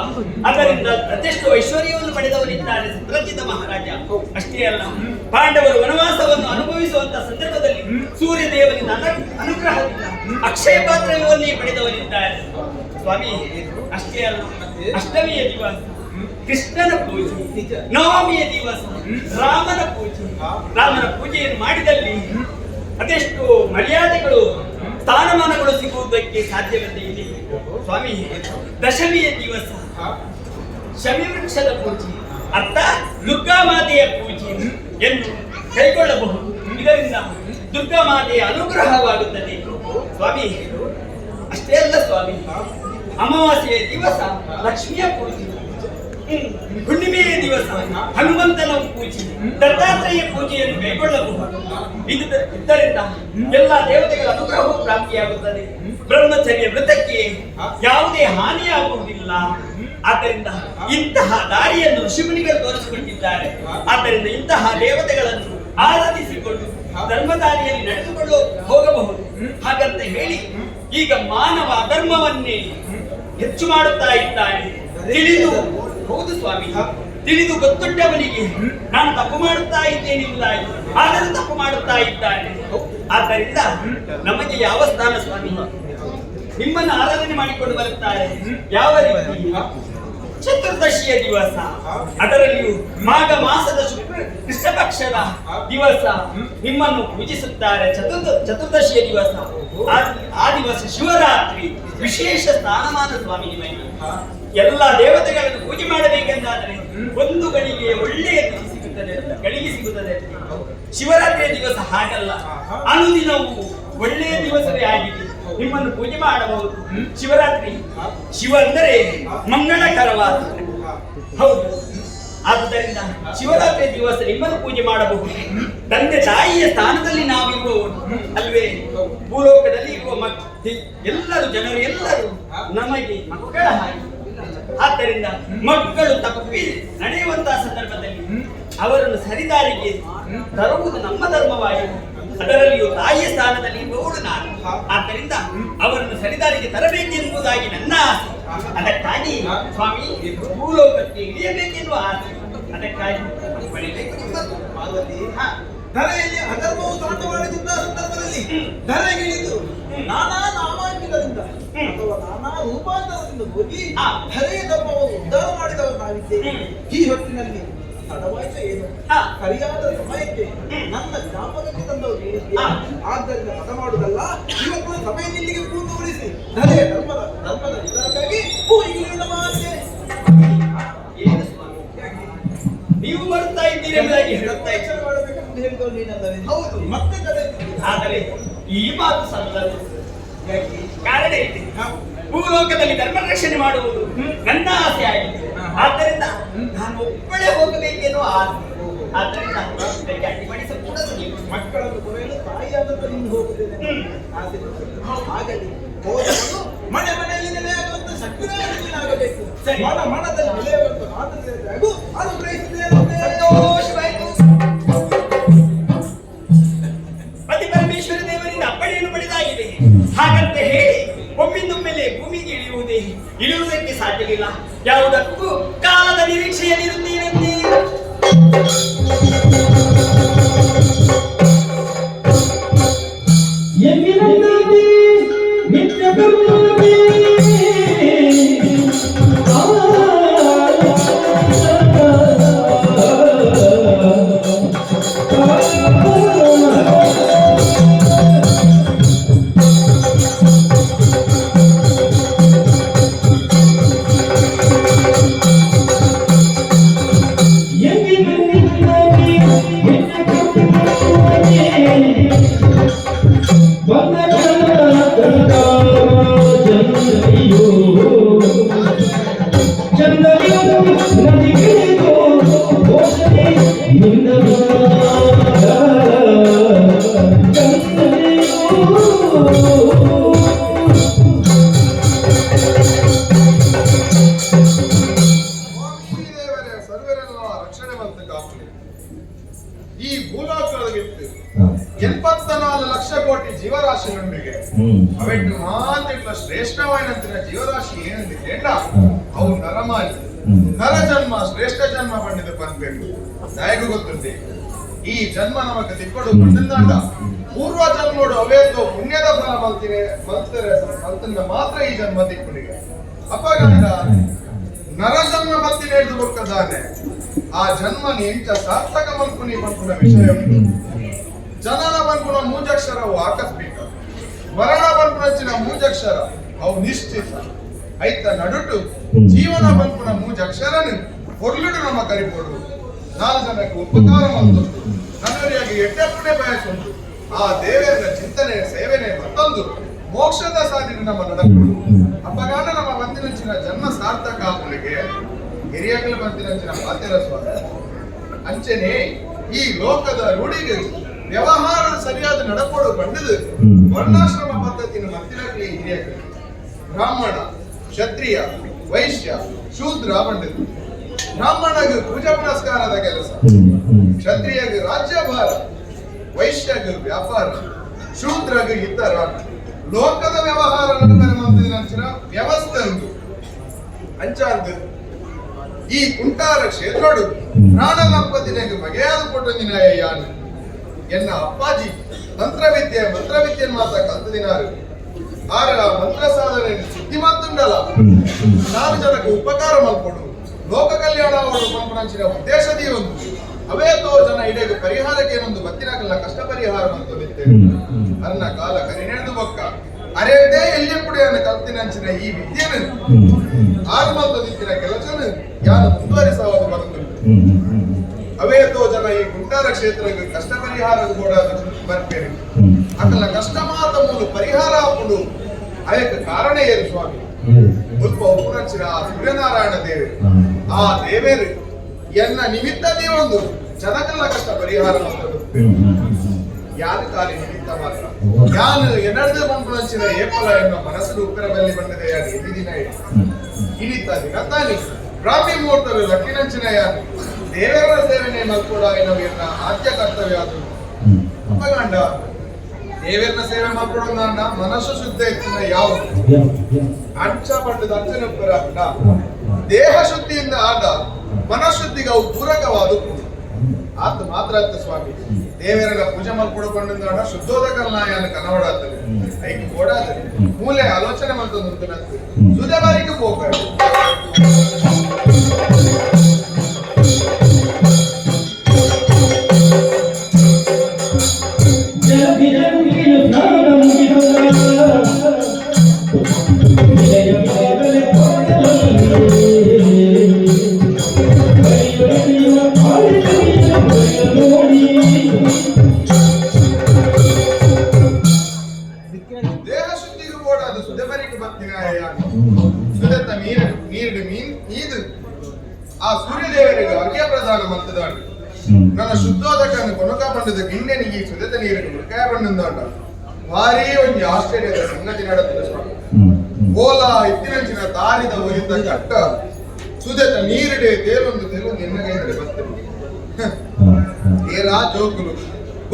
ಅದರಿಂದ ಅದೆಷ್ಟು ಐಶ್ವರ್ಯವನ್ನು ಪಡೆದವನಿದ್ದಾನೆ ಸತ್ರಜಿತ ಮಹಾರಾಜ. ಅಷ್ಟೇ ಅಲ್ಲ, ಪಾಂಡವರು ವನವಾಸವನ್ನು ಅನುಭವಿಸುವಂತಹ ಸಂದರ್ಭದಲ್ಲಿ ಸೂರ್ಯದೇವನಿಂದ ಅನುಗ್ರಹದಿಂದ ಅಕ್ಷಯ ಪಾತ್ರವನ್ನೇ ಪಡೆದವನಿದ್ದಾರೆ ಸ್ವಾಮಿ. ಅಷ್ಟೇ ಅಲ್ಲ, ಅಷ್ಟಮಿಯ ದಿವಸ ಕೃಷ್ಣನ ಪೂಜೆ, ನವಮಿಯ ದಿವಸ ರಾಮನ ಪೂಜೆ. ರಾಮನ ಪೂಜೆಯನ್ನು ಮಾಡಿದಲ್ಲಿ ಅದೆಷ್ಟು ಮರ್ಯಾದೆಗಳು, ಸ್ಥಾನಮಾನಗಳು ಸಿಗುವುದಕ್ಕೆ ಸಾಧ್ಯವಂತೆ ಇದೆ ಸ್ವಾಮಿ. ದಶಮಿಯ ದಿವಸ ಶಮಿ ವೃಕ್ಷದ ಪೂಜೆ, ಅರ್ಥ ದುರ್ಗಾ ಮಾತೆಯ ಪೂಜೆ ಎಂದು ಕೈಗೊಳ್ಳಬಹುದು. ಇದರಿಂದ ದುರ್ಗಾ ಮಾತೆಯ ಅನುಗ್ರಹವಾಗುತ್ತದೆ ಸ್ವಾಮಿ. ಅಷ್ಟೇ ಅಲ್ಲ ಸ್ವಾಮಿ, ಅಮಾವಾಸ್ಯೆಯ ದಿವಸ ಲಕ್ಷ್ಮಿಯ ಪೂಜೆ, ಹುಣ್ಣಿಮೆಯ ದಿವಸ ಹನುಮಂತನ ಪೂಜೆ, ದತ್ತಾತ್ರೇಯ ಪೂಜೆಯನ್ನು ಕೈಗೊಳ್ಳಬಹುದು. ಇದರಿಂದ ಎಲ್ಲ ದೇವತೆಗಳ ಅನುಗ್ರಹವೂ ಪ್ರಾಪ್ತಿಯಾಗುತ್ತದೆ. ಬ್ರಹ್ಮಚರ್ಯ ವ್ರತಕ್ಕೆ ಯಾವುದೇ ಹಾನಿಯಾಗುವುದಿಲ್ಲ. ಆದ್ದರಿಂದ ಇಂತಹ ದಾರಿಯನ್ನು ಋಷಿಮುನಿಗಳು ತೋರಿಸಿಕೊಟ್ಟಿದ್ದಾರೆ. ಆದ್ದರಿಂದ ಇಂತಹ ದೇವತೆಗಳನ್ನು ಆರಾಧಿಸಿಕೊಂಡು ಧರ್ಮದಾರಿಯಲ್ಲಿ ನಡೆದುಕೊಂಡು ಹೋಗಬಹುದು. ಹಾಗಂತ ಹೇಳಿ ಈಗ ಮಾನವ ಧರ್ಮವನ್ನೇ ಹೆಚ್ಚು ಮಾಡುತ್ತಾ ಇದ್ದಾನೆ ತಿಳಿದು. ಹೌದು ಸ್ವಾಮಿ, ತಿಳಿದು ಗೊತ್ತುಂಟವನಿಗೆ ನಾನು ತಪ್ಪು ಮಾಡುತ್ತಾ ಇದ್ದೇನೆ ಎಂಬುದಾಗಿ, ಆದರೂ ತಪ್ಪು ಮಾಡುತ್ತಾ ಇದ್ದಾನೆ. ಆದ್ದರಿಂದ ನಮಗೆ ಯಾವ ಸ್ಥಾನ ಸ್ವಾಮಿ? ನಿಮ್ಮನ್ನು ಆರಾಧನೆ ಮಾಡಿಕೊಂಡು ಬರುತ್ತಾರೆ. ಯಾವ ರೀತಿ? ಚತುರ್ದಶಿಯ ದಿವಸ, ಅದರಲ್ಲಿಯೂ ಮಾಘ ಮಾಸದ ಶುಕ್ಲ ಕೃಷ್ಣ ಪಕ್ಷದ ದಿವಸ ನಿಮ್ಮನ್ನು ಪೂಜಿಸುತ್ತಾರೆ. ಚತುರ್ದಶಿಯ ದಿವಸ, ಆ ದಿವಸ ಶಿವರಾತ್ರಿ. ವಿಶೇಷ ಸ್ಥಾನಮಾನ ಸ್ವಾಮಿ ನಿಮಗೆ. ಎಲ್ಲ ದೇವತೆಗಳನ್ನು ಪೂಜೆ ಮಾಡಬೇಕೆಂದಾದರೆ ಒಂದು ಗಳಿಗೆ ಒಳ್ಳೆಯ ತಿಥಿ ಸಿಗುತ್ತದೆ, ಗಳಿಗೆ ಸಿಗುತ್ತದೆ. ಶಿವರಾತ್ರಿಯ ದಿವಸ ಹಾಗಲ್ಲ, ಅನುದಿನವೂ ಒಳ್ಳೆಯ ದಿವಸವೇ ಆಗಿದೆ. ನಿಮ್ಮನ್ನು ಪೂಜೆ ಮಾಡಬಹುದು. ಶಿವರಾತ್ರಿ, ಶಿವ ಅಂದರೆ ಮಂಗಳಕರವಾದ. ಹೌದು. ಆದುದರಿಂದ ಶಿವರಾತ್ರಿ ದಿವಸ ನಿಮ್ಮನ್ನು ಪೂಜೆ ಮಾಡಬಹುದು. ತಂದೆ ತಾಯಿಯ ಸ್ಥಾನದಲ್ಲಿ ನಾವಿರುವವರು ಅಲ್ವೇ? ಭೂಲೋಕದಲ್ಲಿ ಇರುವ ಎಲ್ಲರೂ, ಜನರು ಎಲ್ಲರೂ ನಮಗೆ ಮಕ್ಕಳ ಹಾಗೆ. ಆದ್ದರಿಂದ ಮಕ್ಕಳು ತಪ್ಪಿ ನಡೆಯುವಂತಹ ಸಂದರ್ಭದಲ್ಲಿ ಅವರನ್ನು ಸರಿದಾರಿಗೆ ತರುವುದು ನಮ್ಮ ಧರ್ಮವಾಗಿದೆ. ಅದರಲ್ಲಿಯೂ ತಾಯಿಯ ಸ್ಥಾನದಲ್ಲಿ ಇರುವವಳು ನಾನು. ಆದ್ದರಿಂದ ಅವರನ್ನು ಸರಿದಾರಿಗೆ ತರಬೇಕೆಂಬುದಾಗಿ ನನ್ನ ಆಸೆ. ಅದಕ್ಕಾಗಿ ಸ್ವಾಮಿ, ಭೂಲೋಕಕ್ಕೆ ಇಳಿಯಬೇಕೆನ್ನುವ ಆಸೆ. ಅದಕ್ಕಾಗಿ ಪಡೆಯಬೇಕು ನಿಮ್ಮನ್ನು. ಪಾರ್ವತಿ, ಧರೆಯಲ್ಲಿ ಅಧರ್ಮವು ತಾಂಡವಾಡುತ್ತಿದ್ದ ಸಂದರ್ಭದಲ್ಲಿ ಧರೆಗಿಳಿದು ನಾನಾ ನಾಮಾಂಕಿತದಿಂದ ಅಥವಾ ನಾನಾ ರೂಪಾಂತರದಿಂದ ಹೋಗಿ ಧರೆಯ ಧರ್ಮವನ್ನು ಉದ್ಧಾರ ಮಾಡಿದವರು ನಾವಿದ್ದೇವೆ. ಈ ಹೊತ್ತಿನಲ್ಲಿ ತಡವಾಯ್ತು ಏನು? ಸರಿಯಾದ ಸಮಯಕ್ಕೆ ನನ್ನ ಜ್ಞಾಪಕಕ್ಕೆ ತಂದವರು ನೀನಿದ್ದೀಯ. ಆದ್ದರಿಂದ ತಡ ಮಾಡುವುದಲ್ಲ, ಇವತ್ತು ಸಭೆಯನ್ನು ಇಲ್ಲಿಗೆ ಪೂರ್ಣಗೊಳಿಸಿ ಧರೆಯ ಧರ್ಮದ ಧರ್ಮದ ಉದ್ಧಾರಕ್ಕಾಗಿ ಭೂಮಿಗೆ ಮಾತೆ. ಏನು ಸ್ವಾಮಿ, ನೀವು ಬರುತ್ತಾ ಇದ್ದೀರಿ ಎಂಬುದಾಗಿ ಹೇಳುತ್ತಾ ಇದ್ದೀರಿ. ರಕ್ಷಣೆ ಮಾಡಬೇಕೆಂದು ಹೇಳಿದವರು ನೀನಲ್ಲವೇ? ಹೌದು. ಮತ್ತೆ ತಡ ಎತ್ತಿದ್ದೀಯ. ಆದರೆ ಈ ಮಾತು ಸಲ್ಲದು. ಯಾಕೆ? ಕಾರಣ ಇದೆ. ಭೂಲೋಕದಲ್ಲಿ ಧರ್ಮ ರಕ್ಷಣೆ ಮಾಡುವುದು ನನ್ನ ಆಸೆ ಆಗಿದೆ. ಆದ್ದರಿಂದ ನಾನು ಒಬ್ಬಳೇ ಹೋಗಬೇಕೆನ್ನುವ ಆಸೆ. ಆದ್ದರಿಂದ ಇದಕ್ಕೆ ಅಡ್ಡಿಪಡಿಸಕೂಡದು ನೀವು. ಮಕ್ಕಳನ್ನು ಕೊರೆಯಲು ತಾಯಿಯಾದಂತ ನೀನು ಹೋಗುತ್ತೇನೆ ಆಸೆ ಆಗಲಿ. ಹೋದವನು ಮನೆ ಮನೆಯಲ್ಲಿ ನೆಲೆಯಾಗುವಂತ ಶಕ್ತಿನಾಗಬೇಕು. ಸರಿ. ಮನ ಮನದಲ್ಲಿ ನೆಲೆಯಾಗುವಂತ ಮಾತೃ ಅನುಗ್ರಹಿಸಿದ್ದೇನೆ. ಸಂತೋಷವಾಯಿತು. ಪತಿ ಪರಮೇಶ್ವರ ದೇವರಿಂದ ಅಪ್ಪಣೆಯನ್ನು ಪಡೆದಾಗಿದೆ. ಹಾಗಂತ ಹೇಳಿ ಒಮ್ಮಿಂದೊಮ್ಮೆಲೆ ಭೂಮಿಗೆ ಇಳಿಯುವುದೇ? ಇಳಿಯುವುದಕ್ಕೆ ಸಾಧ್ಯವಿಲ್ಲ. ಯಾವುದಕ್ಕೂ ಕಾಲದ ನಿರೀಕ್ಷೆಯಲ್ಲಿರುತ್ತೇನೆಂದೇ. ಎಂದಿನಂತೆ ನಿತ್ಯ ಕರ್ಮವೇ. ಆ, ಎಂದಿನಂತೆ ನಿತ್ಯ ಕರ್ಮವೇ. ಶ್ರೀದೇವರೇ ಸರ್ವರೆಲ್ಲ ರಕ್ಷಣೆ ಮಂತ ಕಾಪುಲಿ. ಈ ಭೂಲೋಕದೊಳಗಿತ್ತು 84 ಲಕ್ಷ ಕೋಟಿ ಜೀವರಾಶಿಗಳೊಂದಿಗೆ ಅವೆಟ್ಟು ಮಾತಿಟ್ಲ ಶ್ರೇಷ್ಠವಾದಂತಿನ ಜೀವರಾಶಿ ಏನಂದಿ ಕೇಂದ್ರ ಅವು ನರಮಾಲಿ. ನರ ಜನ್ಮ ಶ್ರೇಷ್ಠ ಜನ್ಮ ಪಂಡಿತ ಪನ್ಬೇಕು ದಯಗು ಗೊತ್ತುಂಟೆ. ಈ ಜನ್ಮ ನಮಕ್ ತಿಕ್ಕೊಡು ಪಂಡಂದಾಂಡ ಪೂರ್ವ ಜನ್ಮೋಡು ಅವೇತೋ ಪುಣ್ಯದ ಫಲ ಮಲ್ತಿರೆ ಮಲ್ತರೆ ಮಲ್ತಂದ ಮಾತ್ರ ಈ ಜನ್ಮ ತಿಕ್ಕುನಿಗೆ. ಅಪಗಂಡ ನರ ಜನ್ಮ ಬತ್ತಿನ ಹಿಡಿದು ಬೊಕ್ಕದಾನೆ ಆ ಜನ್ಮ ಎಂಚ ಸಾರ್ಥಕ ಮಲ್ಪುನಿ ಪನ್ಪುನ ವಿಷಯ ಉಂಟು. ಜನನ ಪನ್ಪುನ ಮೂಜಕ್ಷರವು ಆಕಸ್ಮಿಕ, ಮರಣ ಪನ್ಪುನಂಚಿನ ಮೂಜಕ್ಷರ ಅವು ನಿಶ್ಚಿತ. ಐತ ನಡುಟು ಜೀವನ ಪನ್ಪುನ ಮೂಜಕ್ಷರನು ಪೊರ್ಲುಡು ನಮ್ಮ ಕರಿಪೊಡು, ನಾಲ್ ಜನಕ್ಕೆ ಉಪಕಾರ ಮಲ್ತೊಂದು, ನನ್ನರಿಯಾಗಿ ಎಡ್ಡೆಪ್ಪುನೆ ಬಯಸುಂಟು, ಆ ದೇವರ ಚಿಂತನೆ ಸೇವನೆ ಮತ್ತೊಂದು ಮೋಕ್ಷದ ಸಾಧನೆ ನಮ್ಮ ನಡಪುಡು. ಅಪ್ಪಗಾನ ನಮ್ಮ ಬಂದಿನಂಚಿನ ಜನ್ಮ ಸಾರ್ಥಕ ಆಪುನಿಗೆ. ಹಿರಿಯಗಳ ಬಂದಿನಂಚಿನ ಪಾತೆರ ಸ್ವಾಮಿ. ಅಂಚನೆ ಈ ಲೋಕದ ರೂಢಿಗೆ ವ್ಯವಹಾರ ಸರಿಯಾದ ನಡಪೋಡು ಬಂಡದು ವರ್ಣಾಶ್ರಮ ಪದ್ಧತಿನ ಮತ್ತಿನಗ್ಲಿ ಹಿರಿಯಗಳು ಬ್ರಾಹ್ಮಣ, ಕ್ಷತ್ರಿಯ, ವೈಶ್ಯ, ಶೂದ್ರ ಬಂಡದು. ಬ್ರಾಹ್ಮಣಗ ಪೂಜಾ ಪುನಸ್ಕಾರದ ಕೆಲಸ, ಕ್ಷತ್ರಿಯಗ ರಾಜ್ಯಭಾರ, ವೈಶ್ಯಗ ವ್ಯಾಪಾರ, ಶೂದ್ರಗ ಇತರ ಲೋಕದ ವ್ಯವಹಾರ ನಡುವೆ ಮಂತಿನಂಚಿನ ವ್ಯವಸ್ಥೆ ಉಂಟು. ಅಂಚಾಂದು ಈ ಕುಂಟಾರ ಕ್ಷೇತ್ರಡು ಪ್ರಾಣ ದಂಪತಿನಿಗೆ ಬಗೆಯಾದ ಕೊಟ್ಟಂದಿನ ಯಾನು. ಎನ್ನ ಅಪ್ಪಾಜಿ ತಂತ್ರವಿದ್ಯೆ ಮಂತ್ರವಿದ್ಯೆ ಮಾತ್ರ ಕಲ್ತದಿನಾರು. ಆರ ಮಂತ್ರ ಸಾಧನೆ ಸಿದ್ಧಿ ಮಾತುಂಡಲ್ಲ, ನಾರು ಜನಕ್ಕೆ ಉಪಕಾರ ಮಲ್ಪೊಡು, ಲೋಕ ಕಲ್ಯಾಣ ಅವರು ಪಂಪನಂಚಿನ ಉದ್ದೇಶದಿ ಒಂದು ಅವೇ ತೋ ಜನ ಇಡೆಗೆ ಪರಿಹಾರಕ್ಕೆ ಏನೊಂದು ಬತ್ತಿನಾಗಲ್ಲ ಕಷ್ಟ ಪರಿಹಾರ ಅಂತ ಅನ್ನ ಕಾಲ ಕರಿನೆಳೆದು ಬೊಕ್ಕ ಅರೆದೇ ಎಲ್ಲಿಪುಡಿಯನ್ನು ಕಲ್ತಿನಂಚಿನ ಈ ವಿದ್ಯೆನು ಆರು ಮಂತ ದಿಕ್ಕಿನ ಕೆಲಸನು ಯಾನು ಮುಂದುವರಿಸಬಹುದು ಬದುಕು. ಅವೇ ತೋ ಜನ ಈ ಗುಂಟಾರ ಕ್ಷೇತ್ರಕ್ಕೆ ಕಷ್ಟ ಪರಿಹಾರ ಕೂಡ ಬರ್ಪೇರು. ಅಕಲ ಕಷ್ಟ ಮಾತ ಮೂಲ ಪರಿಹಾರ ಆಪುಡು. ಅಯಕ್ಕೆ ಕಾರಣ ಏನು ಸ್ವಾಮಿ? ಉಲ್ಪ ಉಪನಂಚಿನ ಆ ಸೂರ್ಯನಾರಾಯಣ ದೇವರು, ಆ ದೇವೇರು ಎನ್ನ ನಿಮಿತ್ತ ಒಂದು ಜನಕಲ್ಲ ಕಷ್ಟ ಪರಿಹಾರ ಮಾಡ್ತದೆ. ಯಾರು ಖಾಲಿ ನಿಮಿತ್ತ ಮಾತ್ರ. ಯಾನು ಎನ್ನಡದೆ ಪಂಪುನಂಚಿನ ಏಪಲ ಎನ್ನ ಮನಸ್ಸು ಉತ್ತರ ಬಲ್ಲಿ ಬಂದದೆ. ಯಾರು ಎಲ್ಲಿ ದಿನ ಇಡಿತ ದಿನ ತಾನಿ ಬ್ರಾಹ್ಮಿ ಮುಹೂರ್ತರು ಲಕ್ಕಿನಂಚಿನ ಯಾರು ದೇವರ ಸೇವನೆ ಮಲ್ಕೊಡ ಎನ್ನುವ ಎನ್ನ ಆದ್ಯ ಕರ್ತವ್ಯ. ಅದು ಅಪ್ಪಗಂಡ ದೇವರನ್ನ ಸೇವೆ ಮಾಡ್ಕೊಡೋಣ, ಮನಸ್ಸು ಶುದ್ಧ ಇತ್ತಿನ ಯಾವುದು ಅಂಚ ಪಟ್ಟದ ಅಂಚನೆ ಉಪ್ಪರ. ದೇಹ ಶುದ್ಧಿಯಿಂದ ಆದ ಮನಃಶುದ್ಧಿಗೆ ಅವು ಪೂರಕವಾದ ಆತ ಮಾತ್ರ ಆತ ಸ್ವಾಮಿ. ದೇವರ ಪೂಜೆ ಮಲ್ಕೊಡ್ಕೊಂಡ ಶುದ್ಧೋದಕಲ್ನಾಯನ ಕನವಡಾತದೆ ಐಕ್ ಓಡಾತದೆ ಮೂಲೆ ಆಲೋಚನೆ ಮಂತೊಂದು ಸುಧೆ ಬಾರಿಗೆ ಪೋಕ. ದೇಹ ಶುದ್ಧಿಗೆ ಓಡಾದ ಸುಧೆಬರಿಗೆ ಬತ್ತಿನ ಸುಧೆತ್ತ ನೀರು ನೀರು ಮೀನ್ ಈದು ಆ ಸೂರ್ಯದೇವರಿಗೆ ಅರ್ಘ್ಯ ಪ್ರದಾನ ಮಂತದಾಡು. ನನ್ನ ಶುದ್ಧೋದಕನ್ನು ಕೊನಕ ಬಂಡದ ಗಿಣ್ಣೆನಿಗೆ ಈ ಸುದೆತ ನೀರಿನ ಮುಳುಕಾಯ ಬಂಡಂದಾಂಡ ಭಾರೀ ಒಂಜಿ ಆಶ್ಚರ್ಯದ ಸಂಗತಿ ನಡೆದ ಸ್ವಾಮಿ. ಓಲ ಇತ್ತಿನಂಚಿನ ತಾರಿದ ಒಲಿತ ಕಟ್ಟ ಸುದೆತ ನೀರಿಡೆ ತೇಲೊಂದು ತೇಲೊಂದು ಎನ್ನಗೈದರೆ ಬರ್ತದೆ. ಏರಾ ಜೋಕುಲು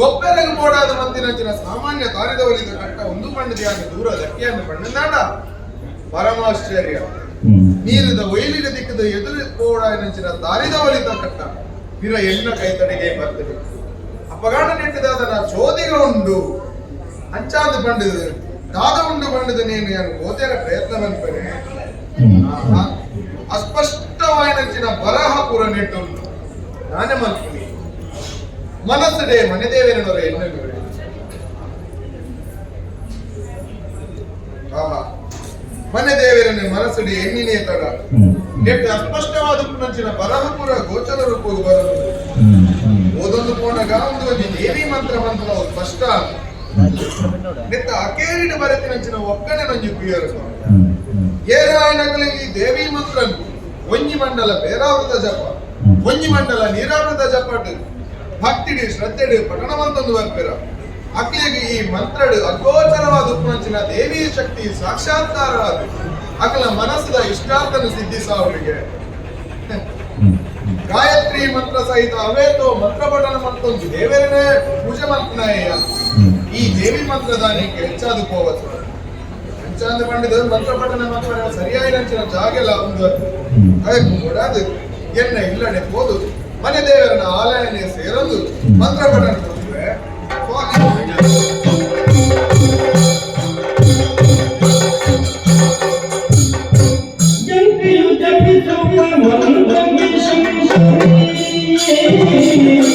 ಗೊಬ್ಬರಗೆ ಮೋಡಾದ ಮಂದಿನಂಚಿನ ಸಾಮಾನ್ಯ ತಾರಿದ ಒಲಿದ ಕಟ್ಟ ಒಂದು ಬಣ್ಣದ ದೂರ ದಕ್ಕಿಯನ್ನು ಬಣ್ಣದಾಂಡ ಪರಮಾಶ್ಚರ್ಯ. ನೀರಿದ ಒಯ್ಲಿನ ದಿಕ್ಕದ ಎದುರು ಕೋಡಾಯನಂಚಿನ ತಾರಿದ ಒಲಿತ ಕಟ್ಟ ಪಿರ ಎಣ್ಣ ಕೈತಡೆಗೆ ಬರ್ತದೆ. ಅಪಗಾಣ ನೆಟ್ಟಿದಾದನ ಚೋದಿಗ ಉಂಡು ಅಂಚಾದ ಬಂಡಿದ ದಾದ ಉಂಡು ಬಂಡಿದ ನೀನು ಯಾನು ಓದೇರ ಪ್ರಯತ್ನ ಬಂದ್ಪೇನೆ. ಅಸ್ಪಷ್ಟವಾಯಿನಂಚಿನ ಬರಹ ಪೂರ ನೆಟ್ಟುಂಡು. ನಾನೇ ಮಲ್ಪುನಿ ಮನಸ್ಸುಡೆ ಮನೆದೇವರನವರ ಎಣ್ಣೆ. ಆಹಾ, ಮನೆ ದೇವರನ್ನೇ ಮನಸ್ಸುಡೆ ಎಣ್ಣಿನೇ ತಡ ನೆಟ್ಟು ಅಸ್ಪಷ್ಟವಾದ ಪುನಂಚಿನ ಬರಹಪುರ ಗೋಚರ ರೂಪವು ಬರಲು ಓದೊಂದು ಪೋಣಗ ಒಂದು ಒಂಜಿ ದೇವಿ ಮಂತ್ರ ಮಂತ್ರ ಸ್ಪಷ್ಟ. ನೆತ್ತ ಅಕೇರಿಡು ಬರೆತಿನಂಚಿನ ಒಕ್ಕಣೆ ನಂಜಿ ಪ್ರಿಯರು ಸ್ವಾಮಿ. ಏರಾಯನಗಲಿ ಈ ದೇವಿ ಮಂತ್ರ ಒಂಜಿ ಮಂಡಲ ಬೇರಾವೃತ ಜಪ, ಒಂಜಿ ಮಂಡಲ ನೀರಾವೃತ ಜಪಟ್ ಭಕ್ತಿಡು ಶ್ರದ್ಧೆಡು ಪಠಣ ಮಂತೊಂದು ಬರ್ಪೆರ. ಅಕ್ಲಿಗೆ ಈ ಮಂತ್ರಡು ಅಗೋಚರವಾದ ಉಪ್ಪುನಂಚಿನ ದೇವಿ ಶಕ್ತಿ ಸಾಕ್ಷಾತ್ಕಾರವಾದ ಅಕಲ ಮನಸ್ಸದ ಇಷ್ಟಾರ್ಥನ ಸಿದ್ಧಿಸಾವಳಿಗೆ ಗಾಯತ್ರಿ ಮಂತ್ರ ಸಹಿತ ಅವೇತೋ ಮಂತ್ರ ಪಠಣ ಮಂತೊಂದು ದೇವರನೇ ಪೂಜೆ ಮಂತ್ರನಾಯ ಈ ದೇವಿ ಮಂತ್ರದಾನಕ್ಕೆ ಹೆಚ್ಚಾದ ಕೋವತ್ತು ಅಂಚಾಂದ ಪಂಡಿತ ಮಂತ್ರ ಪಠಣ ಮಾತ್ರ ಸರಿಯಾಗಿ ನಂಚಿನ ಜಾಗೆಲ್ಲ ಒಂದು ಅದಕ್ಕೆ ಕೊಡಾದು ಎನ್ನ ಇಲ್ಲಡೆ ಹೋದು ಮನೆ ದೇವರನ ಆಲಯನೇ ಸೇರೊಂದು ಮಂತ್ರ ಪಠಣ ಕೊಟ್ಟರೆ. ಜಂಟಿಯು ಜಪಿಸುವ ಮಂತ್ರಕ್ಕೆ ಜಂಟಿಯು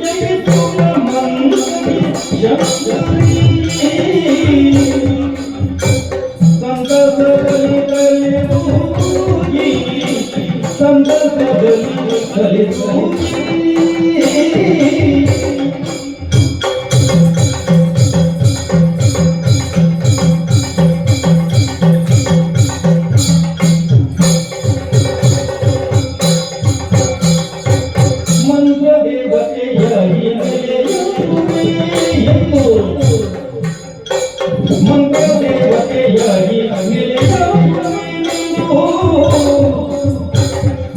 ಜಪಿಸುವ ಮಂತ್ರಕ್ಕೆ ಸಂತಸದಲ್ಲಿ ತಲೆದೂಗಿ, ಸಂತಸದಲ್ಲಿ ತಲೆದೂಗಿ. ಮಂತ್ರ ದೇವತೆಯಾಗಿ ನೆಲೆಯುವೆ ಎಂದು, ಮಂತ್ರ ದೇವತೆಯಾಗಿ ನೆಲೆಯುವೆಂದು,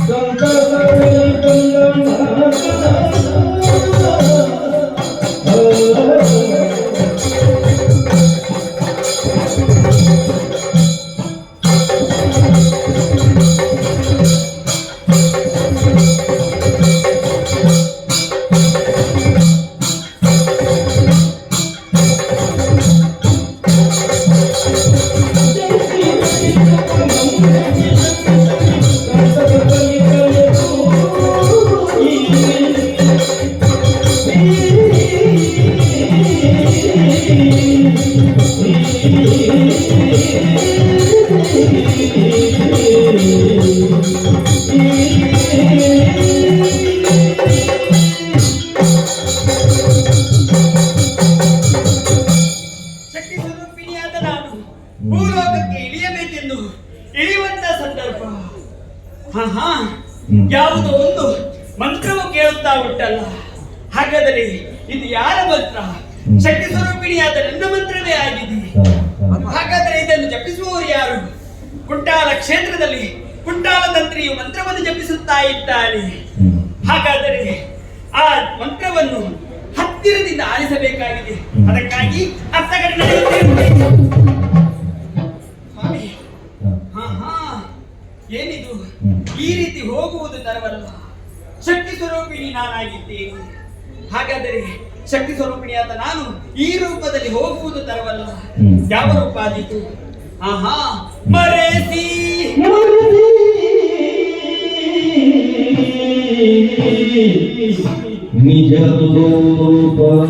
ಸಂತಸದಲ್ಲಿ ಶಕ್ತಿ ಸ್ವರೂಪಿಣಿಯಾದ ನಾನು ಭೂಲೋಕಕ್ಕೆ ಇಳಿಯಬೇಕೆಂದು ಇಳಿಯುವಂತ ಸಂದರ್ಭ. ಹಾ ಹಾ, ಯಾವುದೋ ಒಂದು ಮಂತ್ರವು ಕೇಳುತ್ತಾ ಉಂಟಲ್ಲ. ಹಾಗಾದರೆ ಇದು ಯಾರ ಮಂತ್ರ? ಶಕ್ತಿ ಸ್ವರೂಪಿಣಿಯಾದ ನನ್ನ ಮಂತ್ರವೇ ಆಗಿದೆ. ಹಾಗಾದರೆ ಇದನ್ನು ಜಪಿಸುವವರು ಯಾರು? ಕುಂಟಾಲ ಕ್ಷೇತ್ರದಲ್ಲಿ ಕುಂಟಾಲ ತಂತ್ರಿಯು ಮಂತ್ರವನ್ನು ಜಪಿಸುತ್ತಾ ಇದ್ದಾನೆ. ಹಾಗಾದರೆ ಆ ಮಂತ್ರವನ್ನು ಹತ್ತಿರದಿಂದ ಆಲಿಸಬೇಕಾಗಿದೆ. ಅದಕ್ಕಾಗಿ ಅತ್ತ ಕಡೆ ನಡೆಯುತ್ತೇನೆ. ಸ್ವಾಮಿ, ಹಾ ಹಾ, ಏನಿದು? ಈ ರೀತಿ ಹೋಗುವುದು ತರವಲ್ಲ. ಶಕ್ತಿ ಸ್ವರೂಪಿಣಿ ನಾನಾಗಿದ್ದೇನೆ. ಹಾಗಾದರೆ ಶಕ್ತಿ ಸ್ವರೂಪಿಣಿಯಾದ ನಾನು ಈ ರೂಪದಲ್ಲಿ ಹೋಗುವುದು ತರವಲ್ಲ. ಯಾವ ರೂಪ ಆದೀತು? ಆಹಾ, ಮರೆಸಿ ನಿಜ ರೂಪವ.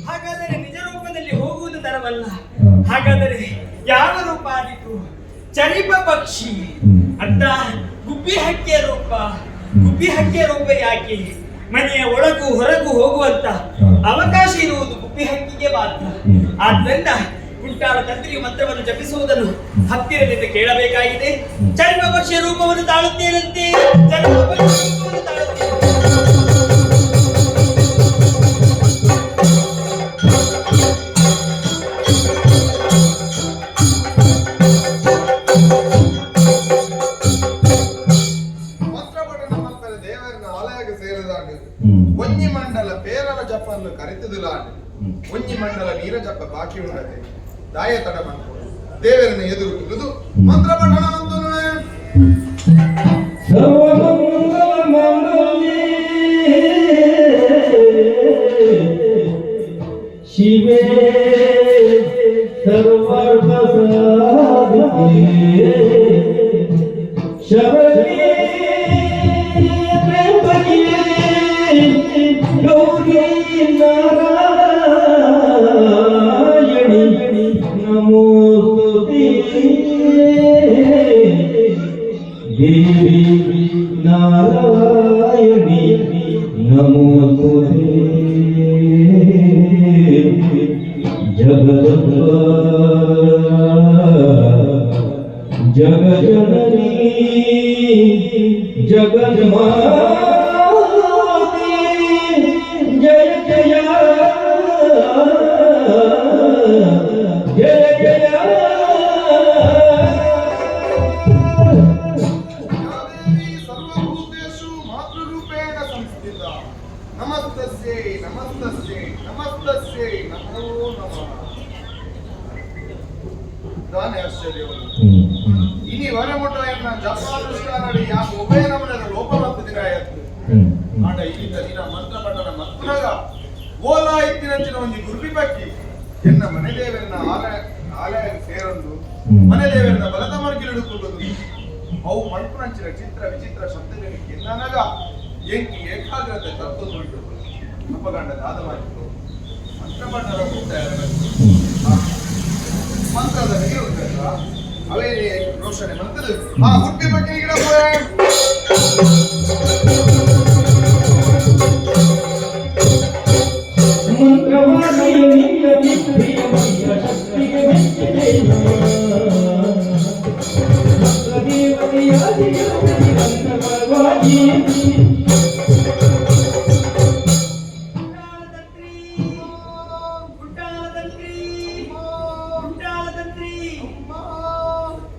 ಹಾಗಾದರೆ ನಿಜ ರೂಪದಲ್ಲಿ ಹೋಗುವುದು ತರವಲ್ಲ. ಹಾಗಾದರೆ ಯಾವ ರೂಪ ಆದಿತು? ಚರಿಪ ಪಕ್ಷಿ ಅಂತ ಗುಬ್ಬಿ ಹಕ್ಕಿಯ ರೂಪ. ಗುಬ್ಬಿ ಹಕ್ಕಿಯ ರೂಪ ಯಾಕೆ? ಮನೆಯ ಒಳಗೂ ಹೊರಗೂ ಹೋಗುವಂತ ಅವಕಾಶ ಇರುವುದು ಗುಬ್ಬಿ ಹಕ್ಕಿಗೆ ಮಾತ್ರ. ಆದ್ದರಿಂದ ಕುಂಟಾಲ ತಂತ್ರಿಯ ಮಂತ್ರವನ್ನು ಜಪಿಸುವುದನ್ನು ಹತ್ತಿರದಿಂದ ಕೇಳಬೇಕಾಗಿದೆ. ಚರಿಪ ಪಕ್ಷಿಯ ರೂಪವನ್ನು ತಾಳುತ್ತೇನಂತೆ, ಚರಿಪ ಪಕ್ಷಿಯ ರೂಪವನ್ನು ತಾಳುತ್ತೇನೆ. ಮಂತ್ರಪಠಣ ಮಲ್ಪರೆ ದೇವರನ ಆಲಯಕ್ಕೆ ಸೇರಿದಾಂಡು ಒಂಜಿ ಮಂಡಲ ಪೇರಲ ಜಪ್ಪನ್ನು ಕರಿತುದುಲಾಂಡು ಒಂಜಿ ಮಂಡಲ ನೀರ ಜಪ್ಪ ಬಾಕಿ ಉಂಡತೆ ದಾಯ ತಡ ಮನ್ಪೋಡು ದೇವರನ್ನ ಎದುರು ಕುದುದು ಮಂತ್ರಪಠಣ ಮಂತುನುವೆ. ಸರ್ವಮಂಗಲ ಮಾಂಗಲ್ಯೇ. ಶರಣೇ ತ್ರ್ಯಂಬಕೆ ಗೌರಿ ನಾರಾಯಣಿ ನಮೋಸ್ತುತೇ. ದೇವಿ ನಾರಾಯಣಿ ನಮೋಸ್ತುತೇ. ಜಗದಂಬ ಜಗಜನನಿ ಜಗನ್ಮಾತೆ, ಜಯ ಜಯ ಜಯ ಜಯ. ಯಾ ದೇವಿ ಸರ್ವಭೂತೇಷು ಮಾತೃರೂಪೇಣ ಸಂಸ್ಥಿತ, ನಮಸ್ತಸ್ಯೈ ನಮಸ್ತಸ್ಯೈ ನಮಸ್ತಸ್ಯೈ ನಮೋ ನಮಃ. ದಾನೆ ಆಶ್ಚರ್ಯವನ್ನು! ಇನಿ ವರಮುಟ ಎನ್ನ ಜಪಾನುಷ್ಠಾನಡಿ ಯಾಕೆ ಉಭಯ ನಮನದ ಲೋಪ ಮತ್ತು ದಿನ ಆಯತ್ತು. ಆಂಡ ಇಲ್ಲಿದ್ದ ದಿನ ಮಂತ್ರ ಪಠಣ ಮತ್ತುನಗ ಓಲಾ ಇತ್ತಿನಂಚಿನ ಒಂಜಿ ಗುರುಬಿ ಬಕ್ಕಿ ಎನ್ನ ಮನೆ ದೇವರನ್ನ ಆಲಯ ಆಲಯ ಸೇರೊಂದು ಮನೆ ದೇವರನ್ನ ಬಲದ ಮರ್ಗಿಲಿಡುಕೊಳ್ಳುವುದು. ಅವು ಮಲ್ಪುನಂಚಿನ ಚಿತ್ರ ವಿಚಿತ್ರ ಶಬ್ದಗಳಿಗೆ ಎನ್ನನಗ ಎಂಕಿ ಏಕಾಗ್ರತೆ ತಪ್ಪುದುಂಟು. ಅಪಗಂಡ ದಾದವಾಯಿತು ಮಂತ್ರ ಪಠಣ ಮುಕ್ತಾಯ. ಮಂತ್ರದ ನೀರು ಉಂಟಲ್ಲ, ಅವೇ ರೋಷಣೆ ಮಂತ್ರದ ಆ ಗುಬ್ಬಿ ಬಗ್ಗೆ ಗಿಡ ಪೋಯೆ. ಮಂತ್ರವಾದಿಯ ನಿನ್ನ ಸಿದ್ಧಿಯ ಮಂತ್ರ ಶಕ್ತಿಗೆ ಮೆಚ್ಚಿದೆ. ಮಂತ್ರ ದೇವತೆಯಾಗಿ ನಿರಂತರವಾಗಿ. ಕುಂಟಾಲತಂತ್ರಿ, ಕುಂಟಾಲತಂತ್ರಿ, ಕುಂಟಾಲತಂತ್ರಿ.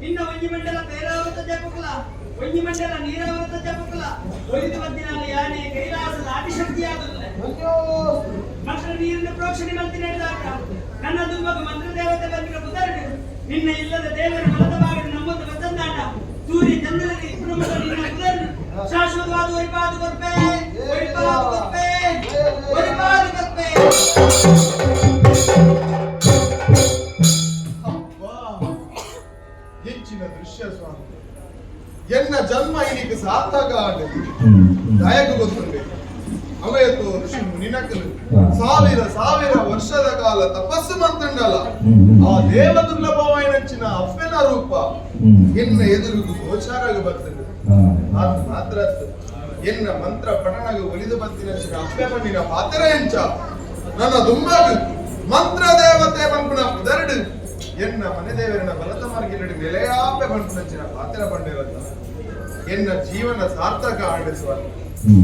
ಇನ್ನ ಒಂಜಿ ಮಂಡಲ ಪೇರಾವೃತ ಜಪಕುಲ, ಒಂಜಿ ಮಂಡಲ ನೀರಾವೃತ ಜಪಕುಲ ಒಯ್ದು ಮದ್ದಿನಾಲ ಯಾನೆ ಕೈಲಾಸದ ಆದಿಶಕ್ತಿಯಾಗುತ್ತದೆ. ಮಂತ್ರ ನೀರಿನ ಪ್ರೋಕ್ಷಣೆ ಮಲ್ತಿ ನಡೆದಾಗ ನನ್ನ ದುಮ್ಮಗ ಮಂತ್ರದೇವತೆ ಬಂದಿರ ಪುದರುಡು ನಿನ್ನ ಇಲ್ಲದ ದೇವರ ಬಲದ ಬಾಗಿಲು ನಮ್ಮದು ಬತ್ತಂದಾಟ ಸೂರ್ಯ ಚಂದ್ರರಿಗೆ ಇಬ್ಬರು ಮಗ ನಿನ್ನ ಪುದರುಡು ಶಾಶ್ವತವಾದ ಒರಿಪಾದು ಕೊರ್ಪೆ, ಒರಿಪಾದು ಕೊರ್ಪೆ, ಒರಿಪಾದು ಕೊರ್ಪೆ. ಅಬ್ಬಾ, ಹೆಚ್ಚಿನ ದೃಶ್ಯ ಸ್ವಾಮಿ! ಎನ್ನ ಜನ್ಮ ಇನ್ನೀಗ ಸಾರ್ಥಕ ಆಂಡ್. ದಾಯಕ ಗೊತ್ತುಂಡೆ, ಅವೆಯತು ಋಷಿ ಮುನಿನಕಲು ಸಾವಿರ ಸಾವಿರ ವರ್ಷದ ಕಾಲ ತಪಸ್ಸು ಮಂತಂಡಲ ಆ ದೇವ ದುರ್ಲಭವಾಯಿನಂಚಿನ ಅಪ್ಪೆನ ರೂಪ ಎನ್ನ ಎದುರುಗು ಗೋಚಾರಗ ಬರ್ತದೆ. ಆತ ಮಾತ್ರ ಅತ್ತು. ಎನ್ನ ಮಂತ್ರ ಪಠಣಗ ಒಲಿದು ಬತ್ತಿನಂಚಿನ ಅಪ್ಪೆ ಮಣ್ಣಿನ ಪಾತ್ರ ಎಂಚ ನನ್ನ ದುಂಬಾಗ ಮಂತ್ರ ದೇವತೆ ಪನ್ಪುನ ಪುದರಡು ಎನ್ನ ಮನೆ ದೇವರನ ಬಲತ ಮಾರ್ಗಿನಡು ನೆಲೆಯಾಪೆ ಪನ್ಪುನಂಚಿನ ಪಾತ್ರ ಪಂಡಿರತ್ತ. ಎನ್ನ ಜೀವನ ಸಾರ್ಥಕ ಆಡಿಸುವ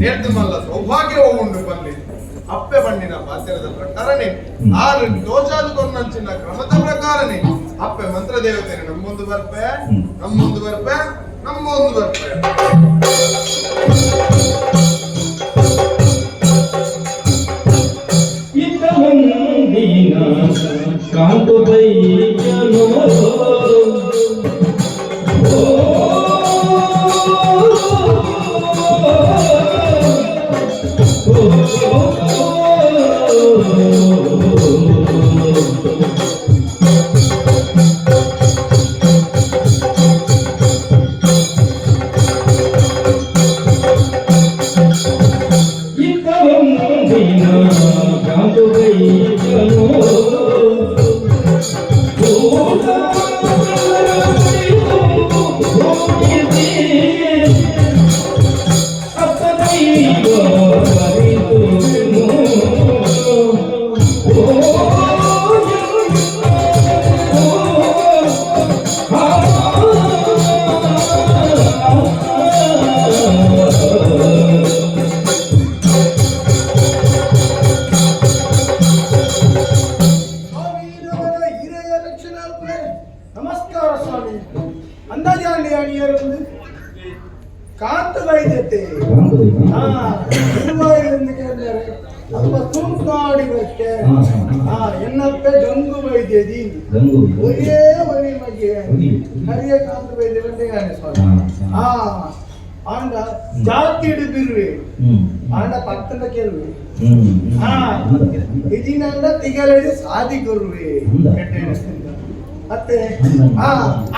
ನೇರ್ದು ಮಲ್ಲ ಸೌಭಾಗ್ಯ ಉಂಡು ಬನ್ನಿ. ಅಪ್ಪೆ ಬಣ್ಣಿನ ಪಾತ್ರದ ಪ್ರಕಾರನೇ, ಆರು ತೋಜಾದು ಕೊನ್ನಂಚಿನ ಕ್ರಮದ ಪ್ರಕಾರನೇ ಅಪ್ಪೆ ಮಂತ್ರ ದೇವತೆನೆ ನಮ್ಮೊಂದು ಬರ್ಪೆ, ನಮ್ಮೊಂದು ಬರ್ಪೆ, ನಮ್ಮೊಂದು ಬರ್ಪೆ. ಇದ್ದ ಒಂದಿನ ಕಾಂತು ಬೈಯನೋ ಓ, ಓ, ಓ. ಇದ್ದ ಒಂದಿನ ಕಾಂತು ಬೈಯನೋ ಸ್ವಾಮಿ, ನಮನ ಹಿರಿಯ ರಕ್ಷಣಾರ್ಪಣೆ. ನಮಸ್ಕಾರ ಸ್ವಾಮಿ. ಅಂದಾಜಾಂಡಿ ಅಣಿಯರೊಂದು ಕಾಂತ ವೈದ್ಯತೆ ಹಾ ತಿರುವಾಯಿಲಿಂದ ಕೇಳಿದರೆ ಅಲ್ಪ ತೂಂಕಾಡಿ ಬಕ್ಕೆ. ಹಾ, ಎನ್ನಪ್ಪೆ ಗಂಗು ವೈದ್ಯದಿ ಒರೇ ಒರಿ ಮಗೆ ಹರಿಯ ಕಾಂತ ವೈದ್ಯ ಬಂದಿದ್ದಾನೆ ಸ್ವಾಮಿ. ಹಾ, ಆಂಡ ಜಾತಿ ಬಿರುವೆ ಆಂಡ ಪತ್ತನ ಕೇಳುವೆ. ಹಾ, ಇದಿನಂದ ತಿಗಲಡಿ ಸಾದಿ ಗುರುವೆ. ಮತ್ತೆ ಹಾ,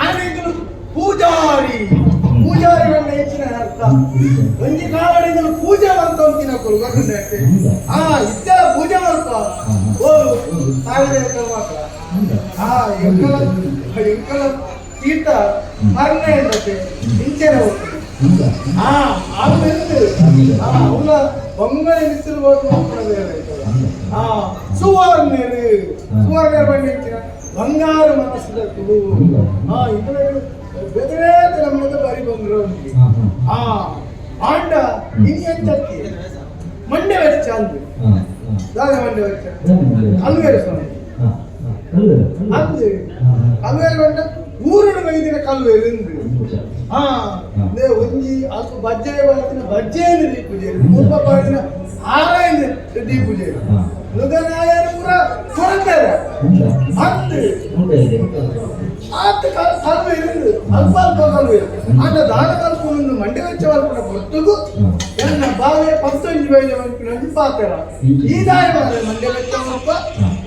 ಆನೆಗಳು ಪೂಜಾರಿ ಪೂಜಾರಿ. ಅತ್ತ ಒಂಜಿ ಕಾಲಡಿಂದ ಪೂಜೆ ಮಾಡ್ತಾ ತಿನ್ನಕೊಳು ಗೊತ್ತುಂಟೆ. ಆ ಇತ್ತೆಲ್ಲ ಪೂಜೆ ಮಾಡ್ತಾ ಓ ಸಾವಿರ ಮಾತ್ರ. ಆ ಎಂಕಲ ಎಂಕಲ ತೀರ್ಥ ಮರಣ ಎಂದತೆ ಇಂಚೆನೆ ಹೋಗ್ತದೆ. ಆ ಆಮೇಲೆ ಆ ಅವನ ಬೊಂಗಳೆ ಬಿಸಿಲು ಹೋಗಿ. ಆ ಸುವರ್ಣರು ಸುವರ್ಣರು ಬಂಡಿಂಚಿನ ಬಂಗಾರ ಮನಸ್ಸದ ಕುಡು. ಆ ಇದರ ಬೇರೆ ನಮ್ಮದು ಬಾರಿ ಬಂಗ್ರ ಉಂಟು. ಆ ಆಂಡ ಇನಿ ಎಂಚತ್ತಿ ಮಂಡೆ ವೆಚ್ಚ ಅಂದು ದಾದ ಮಂಡೆ ವೆಚ್ಚ ಕಲ್ವೇರು ಸ್ವಾಮಿ ಅಂದು ಕಲ್ವೇರು ಬಂಡ ಊರುಡು ಬೈದಿನ ಕಲ್ವೇರು ಇಂದು. ಆ ನೇ ಒಂಜಿ ಅಲ್ಪ ಬಜ್ಜೆ ಬಾಡಿನ ಬಜ್ಜೆಯನ್ನು ದೀಪುಜೇರು ಮುಲ್ಪ ಬಾಡಿನ ಆರಾಯನ ದೀಪುಜೇರು ನುಗನಾಯನ ಪೂರ ಕೊರತಾರೆ ಅಂದು. ಆತ ಕಲ್ವೇರು ಅಲ್ಪ ಅಲ್ಪ ಕಲ್ವೇರು ಆಂಡ ದಾನ ಕಲ್ಪುನು ಮಂಡೆ ವೆಚ್ಚ ಮಲ್ಪುನ ಪೊರ್ತುಗು ಎನ್ನ ಬಾವೆ ಪತ್ತೊಂಜಿ ಬೈಜ ಮಲ್ಪಿನ ಪಾತೆರ ಈ ದಾಯ ಮಾರೆ ಮಂಡೆ ವೆಚ್ಚ ಮಲ್ಪ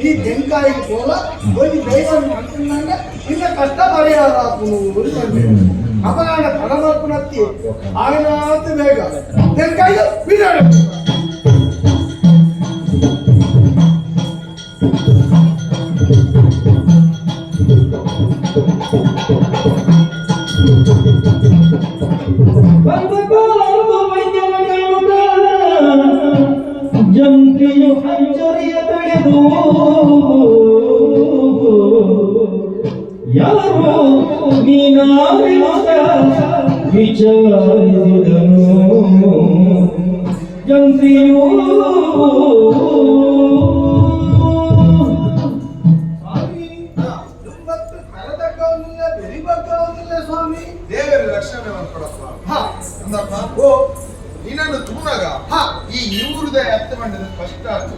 ಈ ತೆಂಕಾಯಿಗೆ ಪೋಲ ಒಂಜಿ ದೈವ ಅಂటున్నాಗ ಇನ್ನ ಕಷ್ಟ ಪರಿಹಾರ ಆಪುನು ಪಂಡೆ. ಅಪಗಾನ ತಡ ಮಲ್ಪುನತ್ತಿ ಆಯನಾತ್ ಬೇಗ ತೆಂಕಾಯಿಗೆ ಬಿಡಾಡು. ಜಂತ್ರಿಯು ಅಚ್ಚರಿಯ ತಡೆದು ಯಾರೋ ನೀನಾರೆನುತ ವಿಚಾರಿಸಿದನು ಜಂತ್ರಿಯು. ಸ್ವಾಮಿ, ದುಂಬತ್ತು ಕರದಕ್ಕವನಿಲ್ಲ ಬೆರಿಬಕ್ಕವನಿಲ್ಲ ಸ್ವಾಮಿ. ದೇವರ ರಕ್ಷಣೆ ಮಾಡ್ಕೊಡಪ್ಪ. ಅಂದಪ್ಪ. ಓ. ನಿನ್ನನ್ನು ತೂನಗ ಈ ಊರುದ ಎತ್ತ ಮಂಡದ ಸ್ಪಷ್ಟ ಆತು.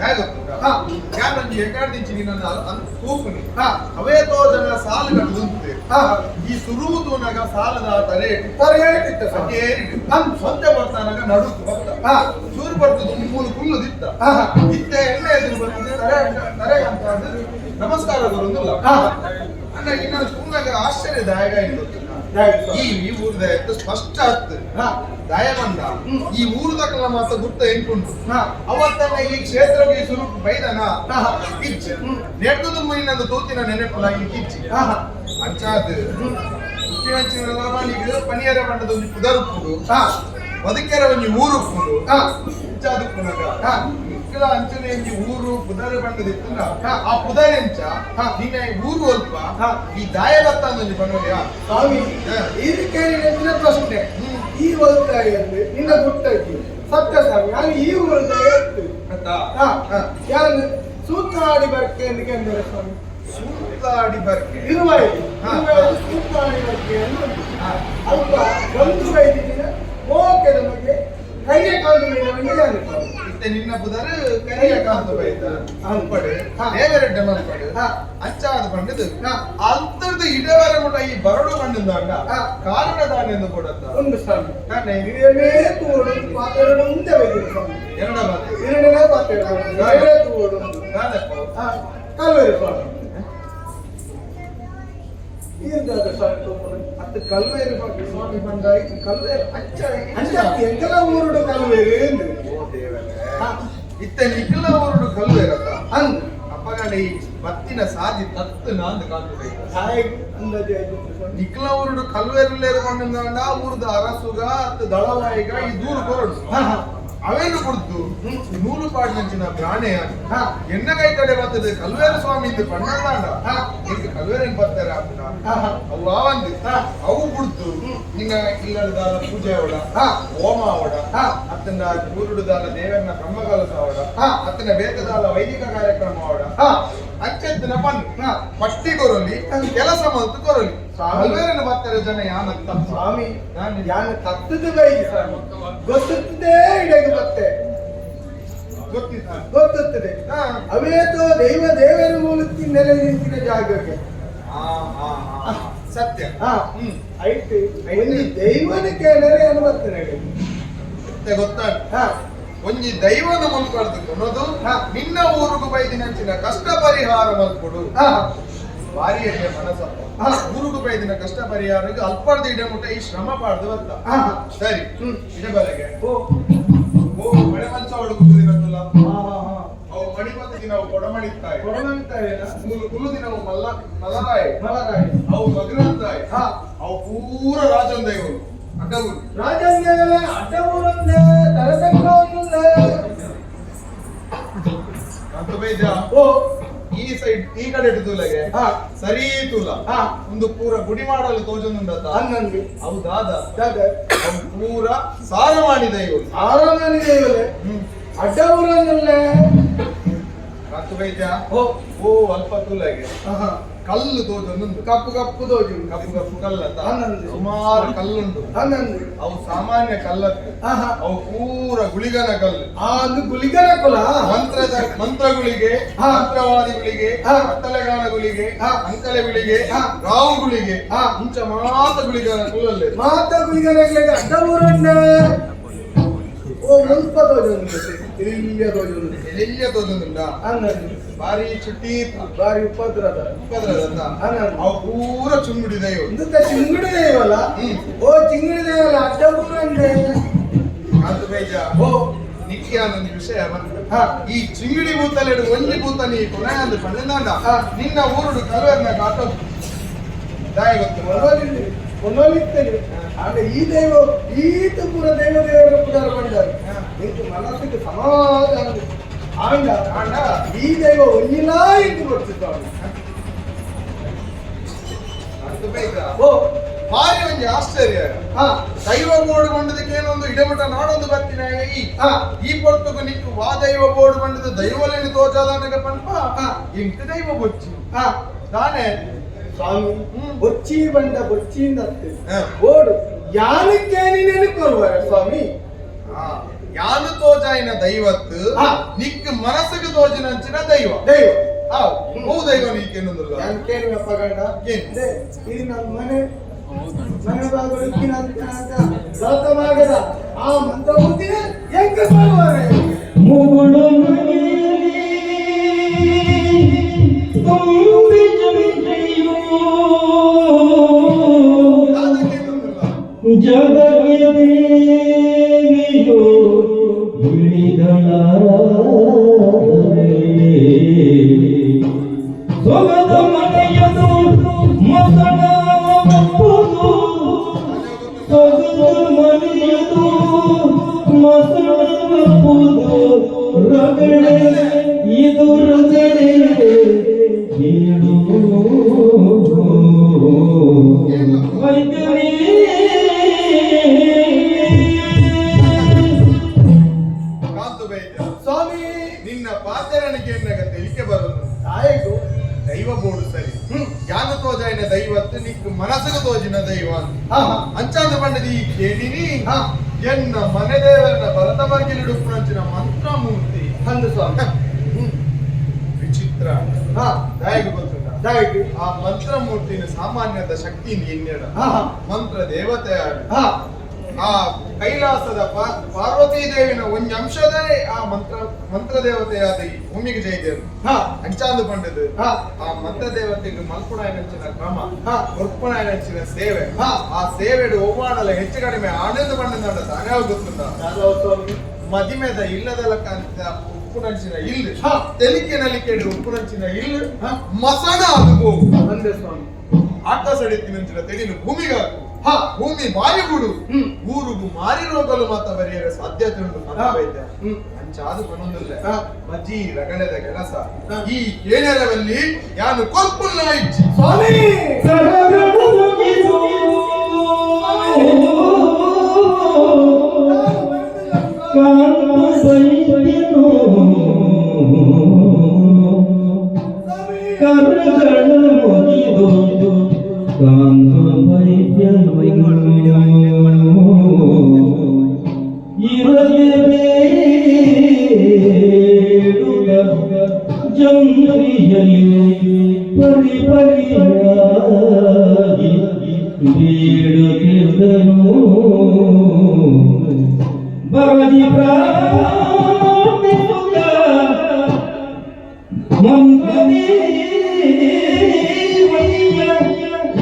ಹೇಗೆ ಗೊತ್ತುಂಟಾ? ಯಾನೊಂಜಿ ಎಕಾಡ್ದಿಂಚಿ ನಿನ್ನನ್ನು ತೂಪುನಿ. ಅವೇತೋ ಜನ ಸಾಲು ಕಟ್ಟುದುಂತೆ. ಈ ಸುರುವು ತೂನಗ ಸಾಲದ ತರೆ ತರೇಟಿತ್ತ ಸ್ವಾಮಿ. ಏರಿಡು ಸೊಂತೆ ಬರ್ತಾನಗ ನಡುಕು ಬತ್ತ ಚೂರು ಬರ್ತದ ಮೂಲು ಕುಲ್ಲುದಿತ್ತ. ಇತ್ತೆ ಎಣ್ಣೆ ಎದುರು ಬರ್ತದೆ ತರೆ ತರೆ ಅಂತ ಅಂದ್ರೆ ನಮಸ್ಕಾರ ಬರುದಿಲ್ಲ. ಅಣ್ಣ, ಇನ್ನೊಂದು ತೂನಗ ಆಶ್ಚರ್ಯದಾಯಕ ಏನು ಗೊತ್ತಿಲ್ಲ. ಈ ಈ ಊರ್ದ ಎತ್ತು ಸ್ಪಷ್ಟ ಆಗ್ತದೆ. ದಯಮಂದ ಈ ಊರುದಕಲ ಮಾತ ಗುರ್ತ ಎಂಕುಂಟು. ಅವತ್ತನ್ನ ಈ ಕ್ಷೇತ್ರಕ್ಕೆ ಈ ಸುರು ಬೈದನ ಇಚ್ಚೆ ನೆಡ್ದು ಮುಯಿನಂದು ತೂತಿನ ನೆನಪುಲ ಈ ಕಿಚ್ಚಿ ಅಂಚಾದ್ ಉಪ್ಪಿನಂಚಿನ ಲಾಭಾನಿಗೆ ಪನಿಯರ ಬಣ್ಣದ ಒಂಜಿ ಪುದರುಪ್ಪುಡು ಬದುಕೆರ ಒಂಜಿ ಊರುಪ್ಪುಡು ಇಂಚಾದುಪ್ಪುನಗ ಇಕ್ಕಲ ಅಂಚನೆ ಒಂಜಿ ಊರು ಪುದರ್ ಬಣ್ಣದ ಇತ್ತುಂಡ ಆ ಪುದರ್ ಎಂಚ ನಿನ್ನ ಈ ಊರು ಅಲ್ಪ ಈ ದಾಯ ಬತ್ತ ಒಂಜಿ ಪನೋಲಿಯಾ? ಸ್ವಾಮಿ, ಈ ಕೇಳಿದ ಪ್ರಶ್ನೆ ಈ ಒಲ್ತಾಯಿ ಅಂದ್ರೆ ನಿನ್ನ ಗುಟ್ಟಾಗಿ ಸತ್ಯ ಸ್ವಾಮಿ, ನಾನು ಈ ಊರುದಾಯ ಇತ್ತು. ಅತ್ತಾ? ಯಾರು ಸೂತ್ರಾಡಿ ಬರ್ಕೆ ಎಂದು ಕೆಂದರೆ ಸ್ವಾಮಿ. ಸೂತ್ಲಾಡಿ ಬರ್ಕೆ. ಇರುವಾಯಿ ಇರುವಾಯಿ ಸೂತ್ರಾಡಿ ಬರ್ಕೆ ಅಂತ ಉಂಟು. ಅಲ್ಪ ಒಂದು ವೈದ್ಯನ ಮೋಕೆದ ಬಗ್ಗೆ ಕೈಯ ಕಾಲು ಮೇಲೆ ಯಾರು ಸ್ವಾಮಿ? ಇತ್ತೆ ನಿನ್ನ ಪುದರ್ ಕರಿಯ ಕಾಂತ ಬೈತ ಅಲ್ಪಡು ದೇವರೆಡ್ಡ ಮಲ್ಪಡು ಅಂಚಾದ ಪಂಡದು ಅಂತರ್ದ ಇಡವರ ಮುಟ ಈ ಬರಡು ಮಣ್ಣಿಂದಾಂಡ ಕಾರಣ ದಾನೆಂದು ಕೊಡತ್ತ. ಉಂಡು ಸ್ವಾಮಿ. ತಾನೆ. ಹಿರಿಯನೇ ತೋಡು ಪಾತೆರಡು ಮುಂದೆ ವೈದ್ಯರು ಸ್ವಾಮಿ. ಎರಡ ಮಾತು. ಎರಡನೇ ಪಾತೆರಡು ಎರಡನೇ ತೋಡು ಉಂಟು. ದಾನೆಪ್ಪ. ಕಲ್ವೇರು ಸ್ವಾಮಿ ಈರ್ದಾದ ಸ್ವಾಮಿ ತೋಪುನು. ಅತ್ತು ಕಲ್ವೇರು ಬಗ್ಗೆ ಸ್ವಾಮಿ ಬಂದಾಯ್ತು ಕಲ್ವೇರು ಅಂಚ. ಅಂಚ ಎಂಕಲ ಊರುಡು ಕಲ್ವೇರು ಎಂದು. ಓ ದೇವರೇ, ಇತ್ತೆ ನಿಖಿಲ ಊರುಡು ಕಲ್ವೇರತ್ತ? ಅಂದ್. ಅಪ್ಪಗಂಡ ಈ ಬತ್ತಿನ ಸಾಜಿ ತತ್ತು ನಾಂದು ಕಾಂತು. ಹಾಯ್ ಅಂದಾಜು ಆಯ್ತು ಸ್ವಾಮಿ. ನಿಖಿಲ ಊರುಡು ಕಲ್ವೇರುಲ್ಲೇರು ಮಣ್ಣಿಂದಾಂಡ ಊರುದ ಅರಸುಗ ಅತ್ತು ದಳವಾಯಿಗ ಈ ದೂರು ಕೊರಡು ಹಾ ಹಾ ಅವೇನು ಕುಡ್ದು ನೂಲು ಪಾಡಿನಂಚಿನ ಬ್ರಾಣೆಯ ಎನ್ನ ಕೈ ಕಡೆ ಬರ್ತದೆ ಕಲ್ವೇರು ಸ್ವಾಮಿ ಇಂದು ಪಣ್ಣಾಂಡ ಇಂದು ಕಲ್ವೇರೇನ್ ಬರ್ತಾರೆ ಅಪ್ಪನ ಹಾ ಹಾ ಅವು ಆವಂದು ಅವು ಕುಡ್ದು ನಿನ್ನ ಇಲ್ಲದಾಲ ಪೂಜೆ ಅವಡ ಹೋಮ ಅವಡ ಅತ್ತನ ಊರುಡುದಾಲ ದೇವರನ್ನ ಬ್ರಹ್ಮಕಲಸ ಅವಡ ಅತ್ತನ ಬೇಕದಾಲ ವೈದಿಕ ಕಾರ್ಯಕ್ರಮ ಅವಡ ಅಂಚೆತ್ತಿನ ಪನ್ ಪಟ್ಟಿ ಕೊರಲಿ ಕೆಲಸ ಮಲ್ತು ಕೊರಲಿ ಸ್ವಾಮಿ. ಕಲ್ವೇರನ್ನು ಬರ್ತಾರೆ ಜನ ಯಾನತ್ತ. ಸ್ವಾಮಿ, ಯಾನ್ ತತ್ತದ ಬೈಗೆ ಸ್ವಾಮಿ ಗೊತ್ತುತ್ತದೆ ಇಡಗೆ ಬತ್ತೆ. ಗೊತ್ತಿತ್ತ. ಗೊತ್ತುತ್ತದೆ. ಅವೇತೋ ದೈವ ದೇವರು ಮೂಲತಿ ನೆಲೆ ನಿಂತಿನ ಜಾಗಕ್ಕೆ. ಹಾ ಹಾ ಹಾ ಸತ್ಯ. ಐಟ್ ಒಂಜಿ ದೈವನ ಕೇಳರೆ ಅನುಮತಿ. ಮತ್ತೆ ಗೊತ್ತಾಗ್ತದೆ ಒಂಜಿ ದೈವನ ಮುಲ್ಕಡ್ದು ಕೊನೋದು ನಿನ್ನ ಊರುಗು ಬೈದಿನಂಚಿನ ಕಷ್ಟ ಪರಿಹಾರ ಮಲ್ಕೊಡು. ಭಾರಿ ಎಡ್ಡೆ ಮನಸ್ಸಪ್ಪ. ಊರುಗು ಬೈದಿನ ಕಷ್ಟ ಪರಿಹಾರಕ್ಕೆ ಅಲ್ಪಾರ್ದ ಇಡ ಮುಟ್ಟ ಈ ಶ್ರಮ ಪಾಡ್ದು ಬತ್ತ. ಸರಿ, ಇಡ ಬಲೆಗೆ. ಓ. ಓ ಮಳೆ ಮಂಚ ಹೊಡುಕುದಿನಲ್ಲ. ಹಾ ಹಾ ಹಾ ಅವು ಮಣಿಪತಿ ದಿನವು ಕೊಡಮಣಿತ್ತಾಯಿ. ಕೊಡಮಣಿತ್ತಾಯಿನ. ಮೂಲು ಕುಲ್ಲು ದಿನವು ಮಲ್ಲ ಮಲರಾಯಿ. ಮಲರಾಯಿ. ಅವು ಮಗರಂತಾಯಿ. ಅವು ಪೂರ ರಾಜನ್ ದೈವರು ಅಡ್ಡಗುರು. ರಾಜಂದೇವಲೆ ಅಡ್ಡಗೂರಂದೆ ತರತಕ್ಕವನ್ನುಳ್ಳೆ. ಅಂತ ಬೈದ್ಯ. ಓ. ಈ ಸೈಡ್ ಈ ಕಡೆ ತುಲಗೆ. ಸರಿ ತುಲ. ಒಂದು ಪೂರ ಗುಡಿ ಮಾಡಲು ತೋಜೊಂದುಂಡತ್ತ? ಅನ್ನಂದು. ಅವು ದಾದ? ದಾದ? ಅವು ಪೂರ ಸಾರಮಾಣಿ ದೈವರು. ಸಾರಮಾಣಿ ದೈವಲೆ. ಅಡ್ಡಗೂರನ್ನುಳ್ಳೆ. ಮತ್ತು ಬೈದ್ಯ. ಓ. ಓ ಅಲ್ಪ ತುಲಗೆ ಕಲ್ಲು ತೋಜೊಂದುಂಡು. ಕಪ್ಪು ಕಪ್ಪು ತೋಜು. ಕಪ್ಪು ಕಪ್ಪು ಕಲ್ಲತ್ತ? ಅನ್ನಂದು. ಸುಮಾರು ಕಲ್ಲುಂಡು. ಅನ್ನಂದು. ಅವು ಸಾಮಾನ್ಯ ಕಲ್ಲತ್ತು. ಅವು ಪೂರ ಗುಳಿಗನ ಕಲ್ಲು. ಆ ಒಂದು ಗುಳಿಗನ ಕುಲ. ಮಂತ್ರದ ಮಂತ್ರಗಳಿಗೆ, ಮಂತ್ರವಾದಿಗಳಿಗೆ, ಕತ್ತಲೆಗಾನಗಳಿಗೆ, ಅಂಕಲೆಗಳಿಗೆ, ರಾವುಗಳಿಗೆ, ಇಂಚ ಮಾತ ಗುಳಿಗನ ಕುಲಲ್ಲೇ. ಮಾತ ಗುಳಿಗನಗಳಿಗೆ ಅಡ್ಡಗೂರನ್ನೇ. ಓ ಮುಲ್ಪ ತೋಜೊಂದು ಇಲ್ಲಿಯ ತೋಜೊಂದು. ಎಲ್ಲಿಯ ತೋಜೊಂದುಂಡ? ಅನ್ನಂದು. ಬಾರಿ ಚುಟ್ಟಿ. ಬಾರಿ ಉಪದ್ರದ. ಉಪದ್ರದ. ಅನ್ನಂದು. ಅವು ಪೂರ ಚುಂಗುಡಿ ದೈವ. ಇಂತ ಚಿಂಗುಡಿ ದೈವಲ್ಲ. ಓ ಚಿಂಗುಡಿ ದೈವಲ್ಲ ಅಡ್ಡಗೂರನ್ನೇ. ಕಾಂತ ಬೈಜ. ಓ. ನಿಕ್ಕಿಯಾನೊಂದು ವಿಷಯ ಬಂತು. ಈ ಚಿಂಗಿಡಿ ಭೂತಲೆಡು ಒಂಜಿ ಭೂತ ನೀ ಕೊನೆಯಂದು ಪಂಡಂದಾಂಡ ನಿನ್ನ ಊರುಡು ಕಲ್ವರ್ನ ಕಾಟ ದಾಯ ಗೊತ್ತು. ಒನ್ನೊಲಿಲ್ಲಿ ಒನ್ನೊಲಿತ್ತೇನೆ. ಆಂಡ ಈ ದೈವ ಈತ ಪೂರ ದೈವ ದೇವರ ಪುಡಾರ ಪಂಡಾರು ಇಂಕು ಮನಸ್ಸಿಗೆ ಸಮಾಧಾನ. ಆಂಡ ಆಂಡ ಈ ದೈವ ಒಂಜಿಲಾ ಇಂಕು ಬರ್ತಿದ್ದಾವೆ. ಕಾಂತ ಬೈಜ. ಓ. ಭಾರಿ ಒಂಜಿ ಆಶ್ಚರ್ಯ. ದೈವ ಬೋರ್ಡ್ ಬಂಡದಕ್ಕೆ ಏನೊಂದು ಇಡಮಟ ನಾಡೊಂದು ಬರ್ತಿನ ಈ ಈ ಪೊರ್ತುಗು ನಿಕ್ಕು ವಾ ದೈವ ಬೋರ್ಡ್ ಬಂಡದ ದೈವಲೇನು ತೋಜಾದಾನಗ ಪನ್ಪ. ಇಂಕ್ ದೈವ ಬೊಚ್ಚಿ ತಾನೆ. ಸ್ವಾಮಿ, ಬೊಚ್ಚಿ ಬಂಡ ಬೊಚ್ಚಿಯಿಂದ ಬೋಡು ಯಾನಕ್ಕೆ ನೀನೇನು ಕೊರುವಾರ ಸ್ವಾಮಿ? ಯಾನು ತೋಜಾಯಿನ ದೈವತ್ತು ನಿಕ್ ಮನಸ್ಸಿಗೆ ತೋಜಿನಂಚಿನ ದೈವ. ದೈವ. ಹೂ ದೈವ ನೀಕೇನೊಂದಿಲ್ಲ. ಯಾನ್ ಕೇಳುವಪ್ಪ ಗಂಡ. ಏನು? ಇದು ನಮ್ಮ ಮನೆ ಮನೆ ಬಾಗಿಲು ಭರತ ಭಾಗದ ಆ ಮಂತ್ರಮೂರ್ತಿನೇ ಹೆಂಗ ಕೊರುವಾರೆ? ಮುಗುಳು ಮನೆಯಲ್ಲಿ ತುಂಬಿ ಜಂತ್ರಿಯು ಯಾವ್ದಕ್ಕೇನೊಂದಿಲ್ಲ. ಜಗದೇವಿಯು ಇಳಿದಳಾದರೆ ಸೊಗದ ಮನೆಯದು ಮೊಸಳಪ್ಪುದು, ಸೊಗದ ಮನೆಯದು ಮೊಸಳಪ್ಪುದು ರಗಳೆ ಇದು ರಗಳೆ ಕೇಳು ವೈದ್ಯರೇ. ಕಾಂತು ಬೈದ್ಯ. ಸ್ವಾಮಿ. ನಿನ್ನ ಪಾತೆರಣಿಗೆ ಎನ್ನಗ ತೆಲಿಕೆ ಬರೋದು. ತಾಯಿಗೂ ದೈವ ಬೋಡು ಸರಿ, ಯಾನು ತೋಜಾಯಿನ ದೈವತ್ತು ನಿಕ್ ಮನಸ್ಸಿಗೆ ತೋಜಿನ ದೈವ ಅಂತ. ಹಾ ಹಾ ಅಂಚಾದ ಪಂಡದ ಈ ಕೇಳಿನಿ ಎನ್ನ ಮನೆ ದೇವರನ್ನ ಭರತ ಬರ್ಗಿಲಿಡುಪ್ಪುನಂಚಿನ ಮಂತ್ರಮೂರ್ತಿ. ಅಂದು ಸ್ವಾಮಿ. ವಿಚಿತ್ರ. ದಯಗೆ ಗೊತ್ತುಂಟ? ತಾಯಿಗೆ. ಆ ಮಂತ್ರಮೂರ್ತಿನ ಸಾಮಾನ್ಯದ ಶಕ್ತಿ ಎನ್ನೆಡ. ಹಾ ಹಾ ಮಂತ್ರ ದೇವತೆ ಆಡು. ಆ ಕೈಲಾಸದ ಪಾರ್ವತೀ ದೇವಿನ ಒಂಜಿ ಅಂಶದೇ ಆ ಮಂತ್ರ ಮಂತ್ರ ದೇವತೆಯಾದ ಈ ಭೂಮಿಗೆ ಜೈದೇವರು. ಅಂಚಾಂದು ಪಂಡದು ಆ ಮಂತ್ರ ದೇವತೆಗೆ ಮಲ್ಪುಣಾಯನಂಚಿನ ಕ್ರಮ, ಕೊರ್ಪುಣಾಯನಂಚಿನ ಸೇವೆ. ಆ ಸೇವೆಡು ಒವ್ವಾಡಲ ಹೆಚ್ಚು ಕಡಿಮೆ ಆನಂದ ಪಂಡಂದಾಂಡ ತಾನೇ ಗೊತ್ತುಂಟ? ಸ್ವಾಮಿ. ಮದಿಮೆದ ಇಲ್ಲದ ಕಂತ ಉಪ್ಪುನಂಚಿನ ಇಲ್ಲು, ತೆಲಿಕೆ ನಲಿಕೆಡು ಉಪ್ಪುನಂಚಿನ ಇಲ್ಲು ಮಸಣ ಅದು ಹೋಗು. ಅಂದೆ ಸ್ವಾಮಿ. ಆಕಾಶ ನಂಚಿನ ತೆಡಿಲು ಭೂಮಿಗಾಕು, ಭೂಮಿ ಮಾರಿ ಬಿಡು. ಊರುಗು ಮಾರಿ ರೋಗಲು ಮಾತ ಬರೆಯರ ಸಾಧ್ಯತೆ ಉಂಟು ಮಾತ ವೈದ್ಯ. ಅಂಚಾದು ಪನೊಂದಿಲ್ಲ. ಮಜ್ಜಿ ರಗಳೆದ ಕೆಲಸ. ಈ ಕೇಳರವಲ್ಲಿ ಯಾನು ಕೊರ್ಪುಲ್ಲ ಇಚ್ಚಿ. ಸ್ವಾಮಿ. ಕರಗಳು ಮುಗಿದು ಕಾಂತ ವೈದ್ಯನು, ಕರಗಳ ಮುಗಿದು ಕಾಂತ ವೈದ್ಯನು ಇರಲಿ ಬೇಡುಗ ಜಂತ್ರಿಯಲ್ಲಿ ಪರಿ ಪರಿಯಾಗಿ ಬೇಡುತ್ತಿದ್ದನು ಬರದಿ ಪ್ರಾರ್ಥಿಸುತ್ತ ಮಂತ್ರದೇವತಿಯ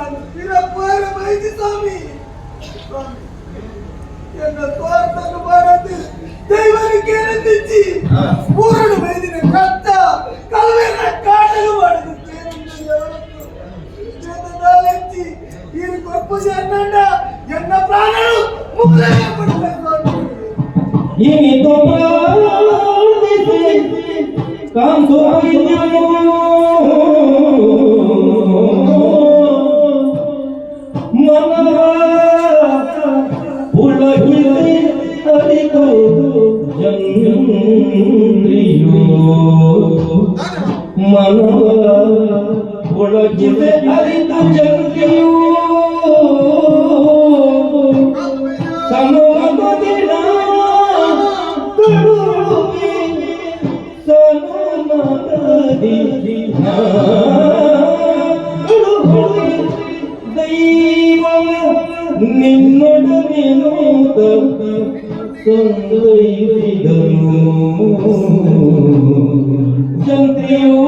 ಯಾನು ಪಿರಪ್ಪರ ಬೈದಿ ಸ್ವಾಮಿ. ಸ್ವಾಮಿ, ಎನ್ನ ತೋರ್ತನು ಬಾರದು ದೈವನು ಕೇಳಂದಿಚ್ಚಿ. ಊರಡು ಬೈದಿನ ಕತ್ತ ಕಲ್ವೆನ ಕಾಟಲು ಮಾಡದು ದಾಲೆಚ್ಚಿ. ಈ ಕೊಪ್ಪು ಜನ್ನಂಡ ಎನ್ನ ಪ್ರಾಣನು ಮೂಲೆ ಪಡುವೆ ಸ್ವಾಮಿ. ಇನಿತು ಪ್ರಾರ್ಥಿಸಿ ಕಾಂತು ವೈದ್ಯನು ಮನವ ಪುಳಕಿಸಿ ಅರಿತು ಜನ್ರಿಯೋ ಮನವ ಪುಳಕಿಸಿ ಅರಿತು ಜನ್ರಿಯೋ ಸನುಮತದಿನ ತುಳುವಿ ಸನುಮತದಿ ತುಳುವಿ ದೈವ ನಿನ್ನೊಡನೆನೂತ ಸಂದೈಸಿದನು ಜಂತ್ರಿಯೋ.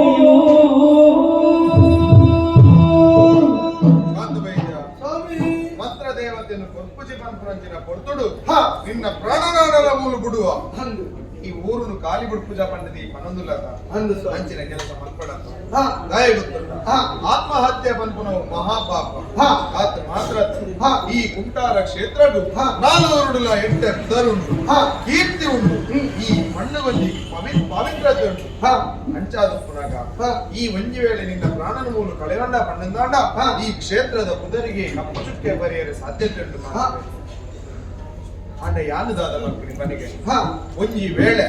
ಕಾಂತು ವೈದ್ಯ. ಸ್ವಾಮಿ. ಮಂತ್ರ ದೇವತೆಯನ್ನು ಕೊರ್ಪುಜಿ ಪನ್ಪುರಂಚಿನ ಪೊರ್ತುಡು ನಿನ್ನ ಪ್ರಾಣನಾಡಲ ಮೂಲು ಬಿಡುವ. ಅಂದು. ಈ ಊರುನು ಕಾಲಿ ಬಿಡ್ಪುಜ ಪಂಡದಿ ಪನೊಂದುಲ್ಲತ. ಅಂದು ಸ್ವಾಮಿ. ಅಂಚಿನ ಕೆಲಸ ಮಲ್ಪಡತ್ತ. ಹಾ. ದಯ ಗೊತ್ತುಂಟ? ಆತ್ಮಹತ್ಯೆ ಪನ್ಪುನವು ಮಹಾಪಾಪ. ಆತ ಮಾತ್ರ ಈ ಕುಂಟಾರ ಕ್ಷೇತ್ರಡು ನಾನೂರುಡುಲ ಎಟ್ಟೆ ಉಂಟು, ಕೀರ್ತಿ ಉಂಟು, ಈ ಮಣ್ಣು ಒಂಜಿ ಪವಿತ್ರತೆ ಉಂಟು. ಅಂಚಾದುಪ್ಪುನಾಗ ಈ ಒಂಜಿ ವೇಳೆ ನಿನ್ನ ಪ್ರಾಣನ ಮೂಲು ಕಳೆಯೊಂಡ ಪಣ್ಣಂದಾಂಡ ಈ ಕ್ಷೇತ್ರದ ಪುದರಿಗೆ ಕಪ್ಪು ಚುಕ್ಕೆ ಬರೆಯರೆ ಸಾಧ್ಯತೆ ಉಂಟು. ಆಂಡ ಯಾನುದಾದ ಮಕ್ಕಳಿ ಮನೆಗೆ ಒಂಜಿ ವೇಳೆ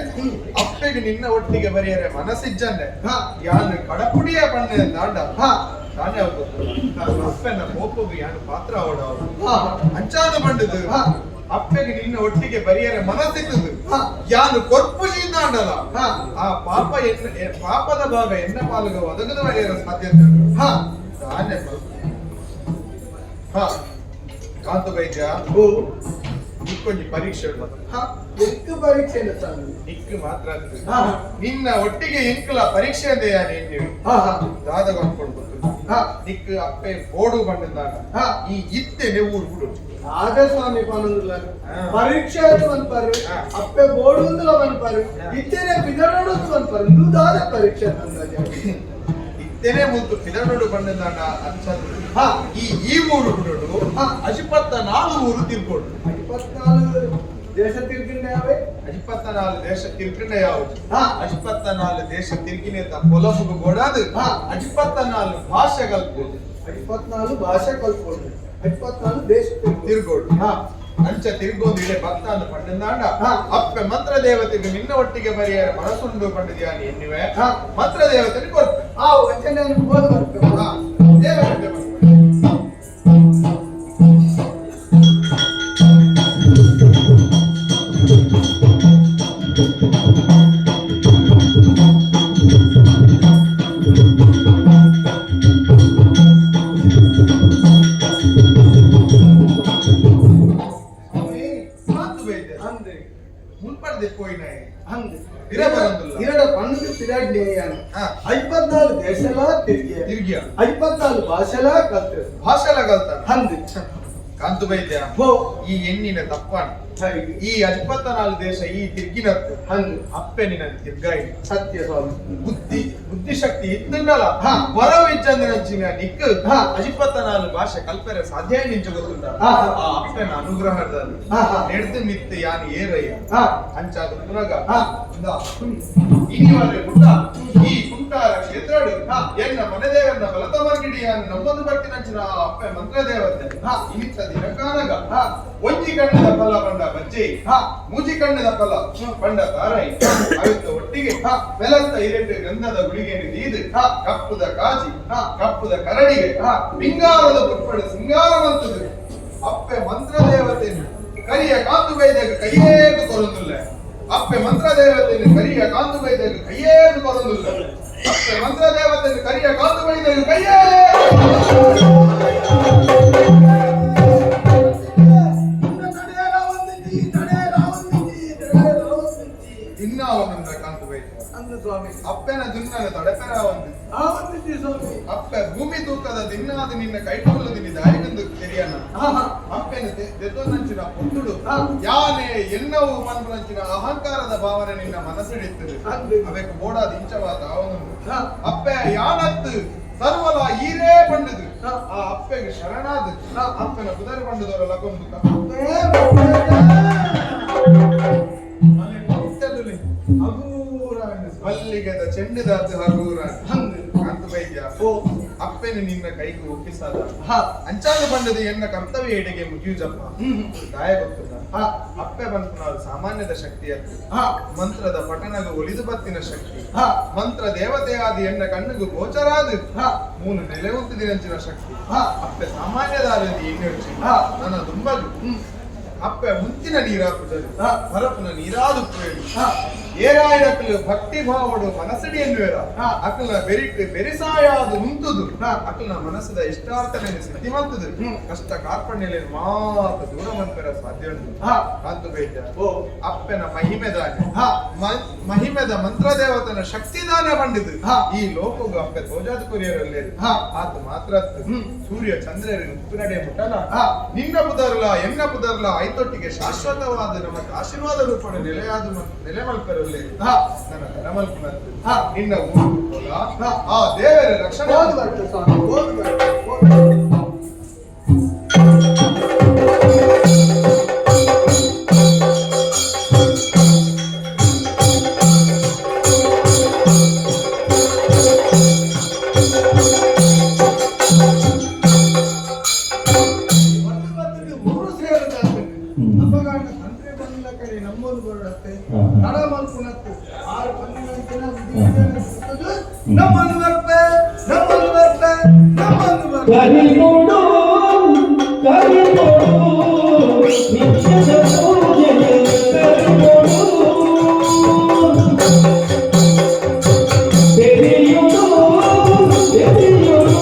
ಅಪ್ಪೆಗೆ ನಿನ್ನ ಒಟ್ಟಿಗೆ ಬರೆಯರೆ ಮನಸ್ಸಿಜ್ಜಂದೆ ಯಾನು ಕಡಪುಡಿಯ ಪಣ್ಣೆ ದಾಂಡ ತಾನೇ ಅವು ಗೊತ್ತು ಅಪ್ಪೆನ ಕೋಪಗು ಯಾನು ಪಾತ್ರ ಅವಡ ಅವರು ಅಂಚಾದ ಬಂಡದು. ಅಪ್ಪೆಗೆ ನಿನ್ನ ಒಟ್ಟಿಗೆ ಬರಿಯರೆ ಮನಸ್ಸಿದ್ದದು ಯಾನು ಕೊರ್ಪುಜಿಂದಾಂಡಲ ಆ ಪಾಪ ಎನ್ನ ಪಾಪದ ಭಾಗ ಎನ್ನ ಪಾಲುಗ ಒದಗದು ಬರೆಯರ ಸಾಧ್ಯತೆ ಉಂಟು. ತಾನೇ ಹಾ ಕಾಂತು ವೈದ್ಯ, ಓ. ನಿಕ್ಕೊಂಜಿ ಪರೀಕ್ಷೆ ಉಂಟು. ಹಾ, ಎಕ್ಕು ಪರೀಕ್ಷೆ ಇಲ್ಲ ಸ್ವಾಮಿ. ನಿಕ್ಕು ಮಾತ್ರ ಅಲ್ಲ. ಹಾ ನಿನ್ನ ಒಟ್ಟಿಗೆ ಇಂಕಲ ಪರೀಕ್ಷೆ ಅಂದೆ ಯಾನು ಎನ್ನಿವೆ. ಹಾ ಹಾ ದಾದ ಅನ್ಕೊಂಡು ಗೊತ್ತು. ನಿಕ್ಕು ಅಪ್ಪೆ ಬೋಡು ಬಂದಂದಾಗ ಈ ಇತ್ತೆನೆ ಊರು ಬಿಡು. ಆಗ ಸ್ವಾಮಿ ಪನೊಂದುಲ್ಲ. ಪರೀಕ್ಷೆ ಆಯ್ತು ಪನ್ಪಾರು, ಅಪ್ಪೆ ಬೋಡು ಅಂದಲ ಪನ್ಪಾರು, ಇತ್ತೇನೆ ಬಿದರೋಡು ಅಂತ ಪನ್ಪಾರು. ಇದು ದಾದ ಪರೀಕ್ಷೆ ಅಂದಾಜು? ಇತ್ತೇನೆ ಮುಲ್ತು ಪಿದನೋಡು ಬಂದಂದಾಗ ಅಂಚದು. ಈ ಈ ಊರು ಬಿಡೋಡು, ಅಜಿಪತ್ತ ನಾಲ್ಕು ಊರು ತಿರ್ಕೊಡು. 24 ದೇಶ ತಿರ್ಗಿಂಡೆ ಅವೇ. ಅಜಿಪತ್ತ ನಾಲ್ಕು ದೇಶ ತಿರ್ಕೊಂಡ ಯಾವುದು? ಅಜಿಪತ್ತ ನಾಲ್ಕು ದೇಶ ತಿರ್ಗಿನೇತ ಪೊಲಮುಗು ಗೋಡಾದು ಅಜಿಪತ್ತ ನಾಲ್ಕು ಭಾಷೆ ಕಲ್ಪೋದು. 24 ಭಾಷೆ ಕಲ್ತ್ಕೊಂಡು 24 ದೇಶ ತಿರ್ಗೋಡು. ತಿರ್ಗೋಡು. ಅಂಚ ತಿರ್ಗೋದು ಇಡೆ ಭಕ್ತ ಅಂದ ಪಂಡಂದಾಂಡ ಅಪ್ಪೆ ಮಂತ್ರ ದೇವತೆಗೆ ನಿನ್ನ ಒಟ್ಟಿಗೆ ಬರಿಯರ ಮನಸ್ಸುಂಡು ಪಂಡಿದ್ಯಾನಿ ಎನ್ನುವೆ. ಮಂತ್ರ ದೇವತೆಗೆ ಕೊಡ್ತೆ. ಆ ವಚನ ಹೋದ ಬರ್ತೇವೆ. ದೇವರಿಗೆ ಬರ್ತೆ. ಸ್ವಾಮಿ. ಮಾತು ಬೈದೆ. ಅಂದೆ. ಮುನ್ಪಡ್ದೆ ಪೋಯಿನಾಯಿ. ಅಂದೆ. ಇರ ಬರಂದುಲ್ಲ. ಇರಡ ಪಂದು ತಿರಾಡ್ನೇಯಾನ. 54 ದೇಶಲ ತಿರ್ಗಿಯ. ತಿರ್ಗಿಯ. 54 ಭಾಷೆಲ ಕಲ್ತೆ. ಭಾಷೆಲ ಕಲ್ತಾನ. ಅಂದೆ. ಕಾಂತು ಬೈದ್ಯ, ಹೋ. ಈ ಎಣ್ಣಿನ ತಪ್ಪಾಣ. ಹಾಗೆ. ಈ 54 ದೇಶ ಈ ತಿರ್ಗಿನತ್ತು ಅಂದೆ. ಅಪ್ಪೆ ನಿನ್ನ ತಿರ್ಗಾಯಿ. ಸತ್ಯ ಸ್ವಾಮಿ. ಬುದ್ಧಿಶಕ್ತಿ ಇತ್ತನ್ನಲ್ಲ ವರವಿಜ್ಜಂದಿನಂಚಿನ ನಿಕ್ 54 ಭಾಷೆ ಕಲ್ಪರೆ ಸಾಧ್ಯ ನಿಂಚ ಗೊತ್ತುಂಟ? ಆ ಅಪ್ಪನ ಅನುಗ್ರಹದಲ್ಲಿ ಹಾ, ಹಾ. ನೆಡ್ದು ಮಿತ್ತು ಯಾನ್ ಏರಯ್ಯ. ಅಂಚಾದ ಪುನಗ ಇನಿವರೆ ಪುಟ್ಟ ಈ ಕುಂಟಾರ ಕ್ಷೇತ್ರಡು ಎನ್ನ ಮನೆದೇವನ್ನ ಬಲತ ಮರ್ಗಿಡಿಯಾನು ನಮ್ಮದು ಬಟ್ಟಿನಂಚಿನ ಆ ಅಪ್ಪೆ ಮಂತ್ರದೇವತೆ ಇನಿತ್ತ ದಿನಕಾನಗ ಒಂಜಿ ಕಣ್ಣದ ಫಲ ಪಂಡ ಬಜ್ಜೆ, ಮೂಜಿ ಕಣ್ಣದ ಫಲ ಪಂಡ ತಾರೈ, ಅವಿತ್ತ ಒಟ್ಟಿಗೆ ಬೆಲತ್ತ ಇರೆಟ್ಟು ಗಂಧದ ಗುಳಿಗೆಯನ್ನು ದೀದು ಕಪ್ಪುದ ಕಾಜಿ ಕಪ್ಪುದ ಕರಡಿಗೆ ಪಿಂಗಾರದ ಪುಟ್ಪಡು ಸಿಂಗಾರವಂತದು ಅಪ್ಪೆ ಮಂತ್ರದೇವತೆಯನ್ನು ಕರಿಯ ಕಾಂತು ಬೈದಾಗ ಕೈಯೇದು ಕೊರೊಂದುಲ್ಲ. ಅಪ್ಪೆ ಮಂತ್ರದೇವತೆಯನ್ನು ಕರಿಯ ಕಾಂತು ಬೈದಾಗ ಕೈಯೇದು ಕೊರೊಂದುಲ್ಲ. ಅಪ್ಪೆ ಮಂತ್ರದೇವತೆಯನ್ನು ಕರಿಯ ಕಾಂತು ಬೈದಾಗ ಕೈಯೇ ತಡೆಯ ರಾವಂದಿಜಿ, ತಡೆಯ ರಾವಂದಿಜಿ, ತಡೆಯ ರಾವಂದಿಜಿ. ದಿನ್ನ ಅವನನ್ನ ಕಾಂತು ಬೈತ. ಅಂದು ಸ್ವಾಮಿ. ಅಪ್ಪನ ದುನ್ನನ ತಡೆಪೆರ ಒಂದು. ಆ ಒಂದು ಸ್ವಾಮಿ. ಅಪ್ಪೆ ಭೂಮಿ ತೂಕದ ದಿನ್ನಾದ ನಿನ್ನ ಕೈಟುಳ್ಳದು ನಿನ್ನ ದಾಯಕಂದು ತೆರಿಯನ. ಹಾ ಹಾ. ಅಪ್ಪೆನ ದೆತ್ತೊಂದಂಚಿನ ಪೊತ್ತುಡು ಹಾ. ಯಾನೆ ಎನ್ನವು ಪನ್ಪುನಂಚಿನ ಅಹಂಕಾರದ ಭಾವನೆ ನಿನ್ನ ಮನಸ್ಸಿಡಿತ್ತದೆ. ಅಂದು. ಅವೆಕ್ ಬೋಡಾದ ಇಂಚವಾದ ಅವನು. ಹಾ. ಅಪ್ಪೆ ಯಾನತ್ತು ಸರ್ವಲ ಈರೇ ಪಂಡುದು. ಹಾ. ಆ ಅಪ್ಪೆಗೆ ಶರಣಾದ ಹಾ. ಅಪ್ಪನ ಕುದರೆ ಪಂಡುದವರ ಲಕೊಂದು. ಅಪ್ಪೇ ಬಪ್ಪೇ. ಹಗೂರ ಮಲ್ಲಿಗೆದ ಚೆಂಡುದಾತು ಹಗೂರ. ಹಂದು. ಕಾಂತು ವೈದ್ಯ. ಓ. ಅಪ್ಪೆನ ನಿನ್ನ ಕೈಗೆ ಒಪ್ಪಿಸಾದ ಹಾ. ಅಂಚಾದ ಬಂದದ ಎನ್ನ ಕರ್ತವ್ಯ ಎಡೆಗೆ ಮುಗಿಯುಜಪ್ಪ. ಹ್ಮ್. ದಾಯ ಗೊತ್ತದ. ಹಾ. ಅಪ್ಪೆ ಬಂತು ಸಾಮಾನ್ಯದ ಶಕ್ತಿಯತ್ತು. ಹಾ. ಮಂತ್ರದ ಪಠಣಗ ಒಲಿದು ಬತ್ತಿನ ಶಕ್ತಿ. ಹಾ. ಮಂತ್ರ ದೇವತೆಯಾದ ಎನ್ನ ಕಣ್ಣಿಗೂ ಗೋಚರಾದ ಹಾ. ಮೂನು ನೆಲೆಯುತ್ತಿದಿನಂಚಿನ ಶಕ್ತಿ. ಹಾ. ಅಪ್ಪೆ ಸಾಮಾನ್ಯದಾದ ಎಣ್ಣೆ. ಹಾ. ನನ್ನ ದುಂಬಗು ಅಪ್ಪೆ ಮುಂಚಿನ ನೀರಾಪುಜರು ಹಾ. ಹೊರಪುನ ನೀರಾದು ಪುಯಡು. ಹಾ. ಏರಾಯನಕಲು ಭಕ್ತಿ ಭಾವಡು ಮನಸ್ಸಡಿ ಎನ್ನುವೆರ. ಹಾ. ಅಕಲ್ನ ಬೆರಿಟ್ ಬೆರಿಸಾಯಾದು ಉಂತುದು ಹಾ. ಅಕಲ್ನ ಮನಸ್ಸದ ಇಷ್ಟಾರ್ಥನೆ ಸಿದ್ಧಿ ಮಂತುದು. ಹ್ಮ್. ಕಷ್ಟ ಕಾರ್ಪಣ್ಯಲೆ ಮಾತ ದೂರ ಮನ್ಪೆರ ಸಾಧ್ಯ ಉಂಟು. ಹಾ. ಕಾಂತು ಬೈದ್ಯ. ಓ. ಅಪ್ಪನ ಮಹಿಮೆದಾನೆ ಹಾ. ಮಹಿಮೆದ ಮಂತ್ರದೇವತನ ಶಕ್ತಿದಾನ ಪಂಡಿತು. ಹಾ. ಈ ಲೋಕಗು ಅಪ್ಪೆ ತೋಜಾದ ಕೊರಿಯರಲ್ಲಿ. ಹಾ. ಆತ ಮಾತ್ರ ಅತ್ತು. ಹ್ಮ್. ಸೂರ್ಯ ಚಂದ್ರರು ಉಪ್ಪಿನಡೆ ಮುಟ್ಟಲ. ಹಾ. ನಿನ್ನ ಪುದರ್ಲ ಎನ್ನ ಪುದರ್ಲ ಐತೊಟ್ಟಿಗೆ ಶಾಶ್ವತವಾದ ನಮ್ಮ ಆಶೀರ್ವಾದ ರೂಪಣ ನೆಲೆಯಾದ ನೆಲೆ ಮಲ್ಪರಲ್ಲಿ. ಹಾ. ನನ್ನ ತರಮಲ್ಪನದ್ದು ಹಾ. ನಿನ್ನ ಊರು ಹೊಲ ಹಾ. ಆ ದೇವರ ರಕ್ಷಣೆ. ಓದು ಬರ್ತೆ ಸ್ವಾಮಿ, ಓದು ಬರ್ತೆ, ಓದು ಬರ್ತೆ. ಒಂದು ಬತ್ತದ ಮೂರು ಸೇರದಾಗ್ತದೆ. ಅಪಗಾಂಡ ತಂತ್ರಿ ಬಂದ ಕಡೆ ನಮ್ಮೊಂದು ಬರಡತ್ತೆ. ಹಾ. ತಡ ಮಲ್ಪುನತ್ತು ಆರು ಪನ್ನಿನಂಚಿನ ವಿಧಿ ವಿಧಾನ ಸುತ್ತದು. ನಮ್ಮನ್ನು ಬರ್ಪೆ, ನಮ್ಮನ್ನು ಬರ್ಪೆ, ನಮ್ಮನ್ನು ಬರ್ಪೆ. ಕರಿಮುಡು ಕರಿಮುಡು ನಿತ್ಯದ ಪೂಜೆಯ ಕರಿಮುಡು ತೆರೆಯುಡು ತೆರೆಯುಡು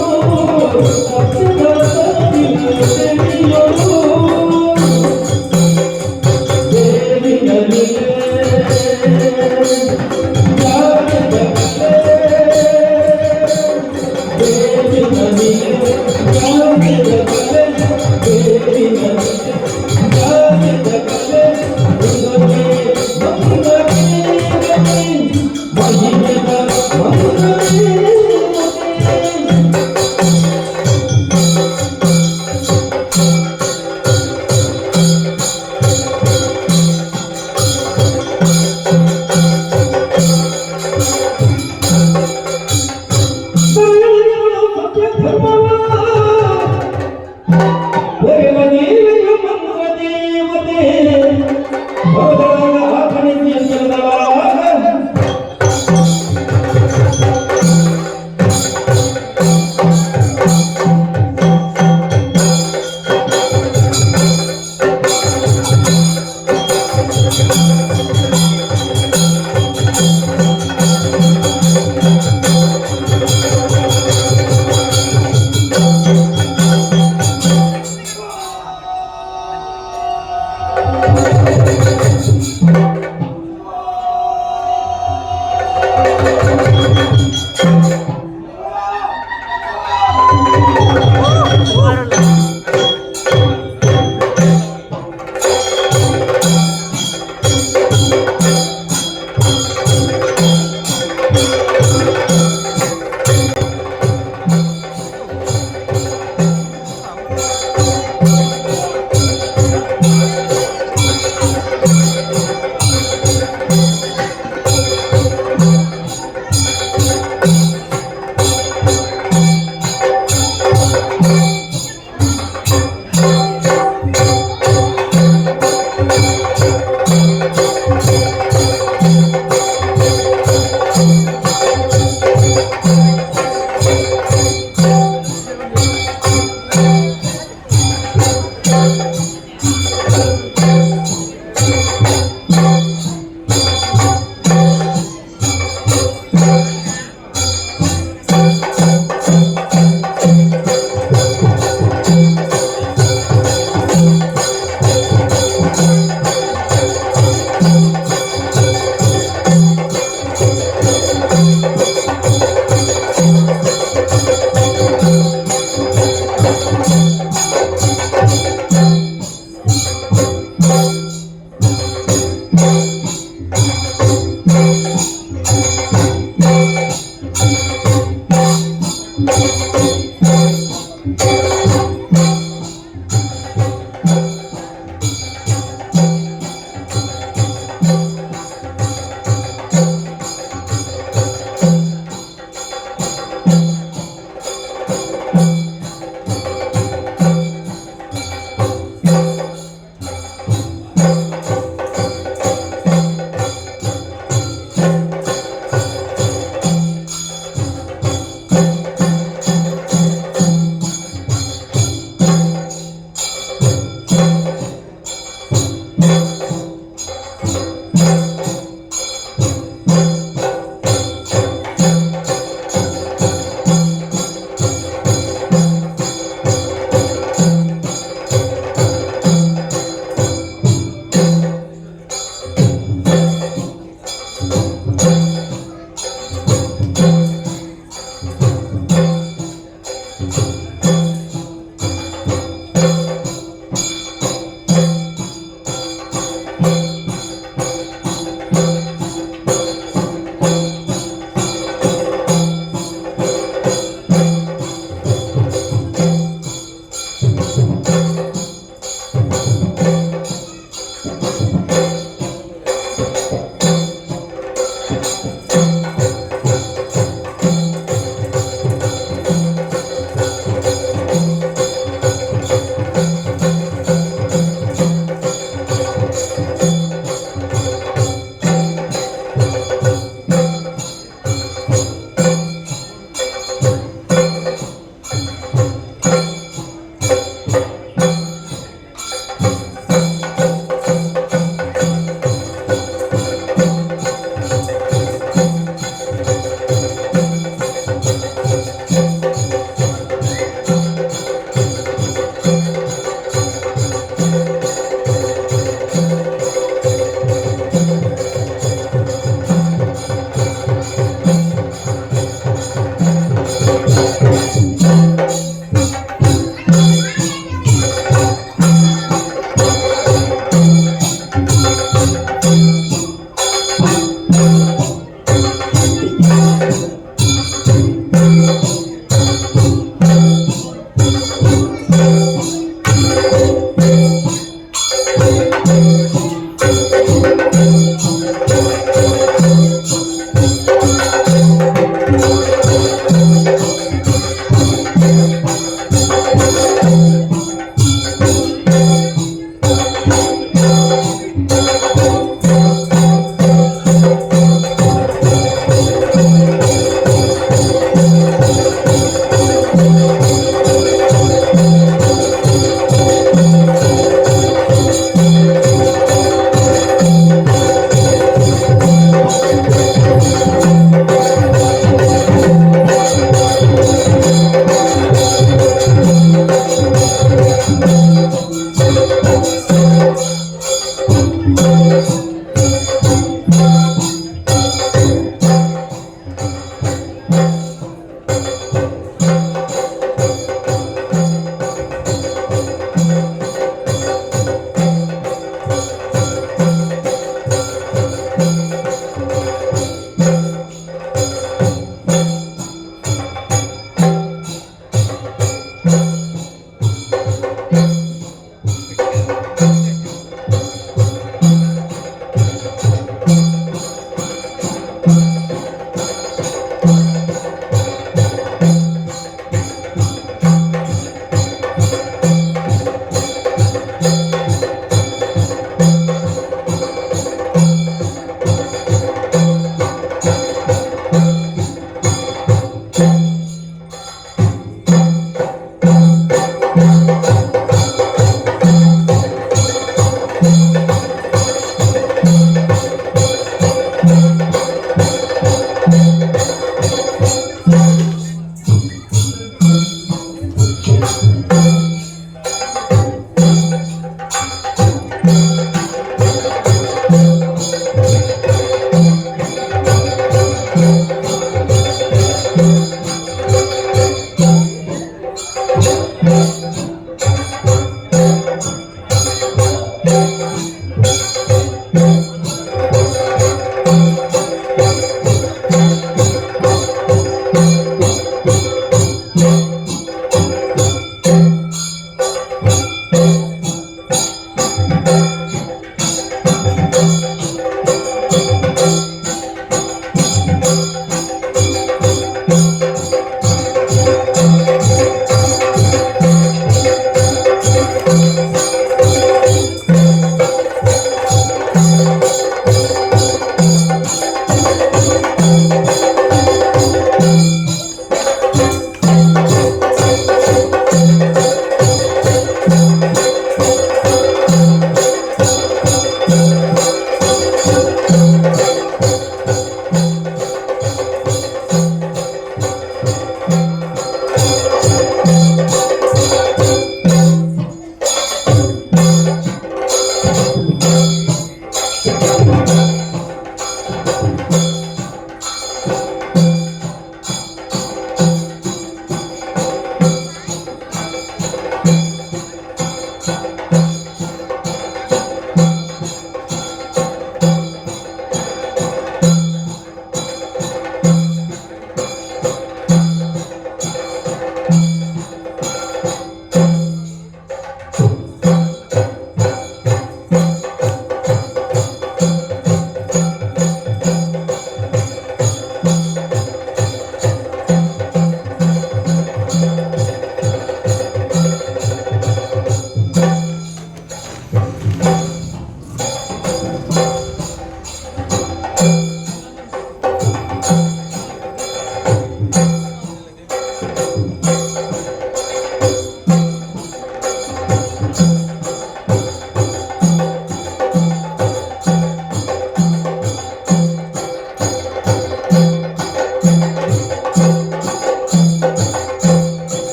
ಸತ್ಯದ ತೆರೆಯುಡು ದೇವಿನ ದೇವಿ.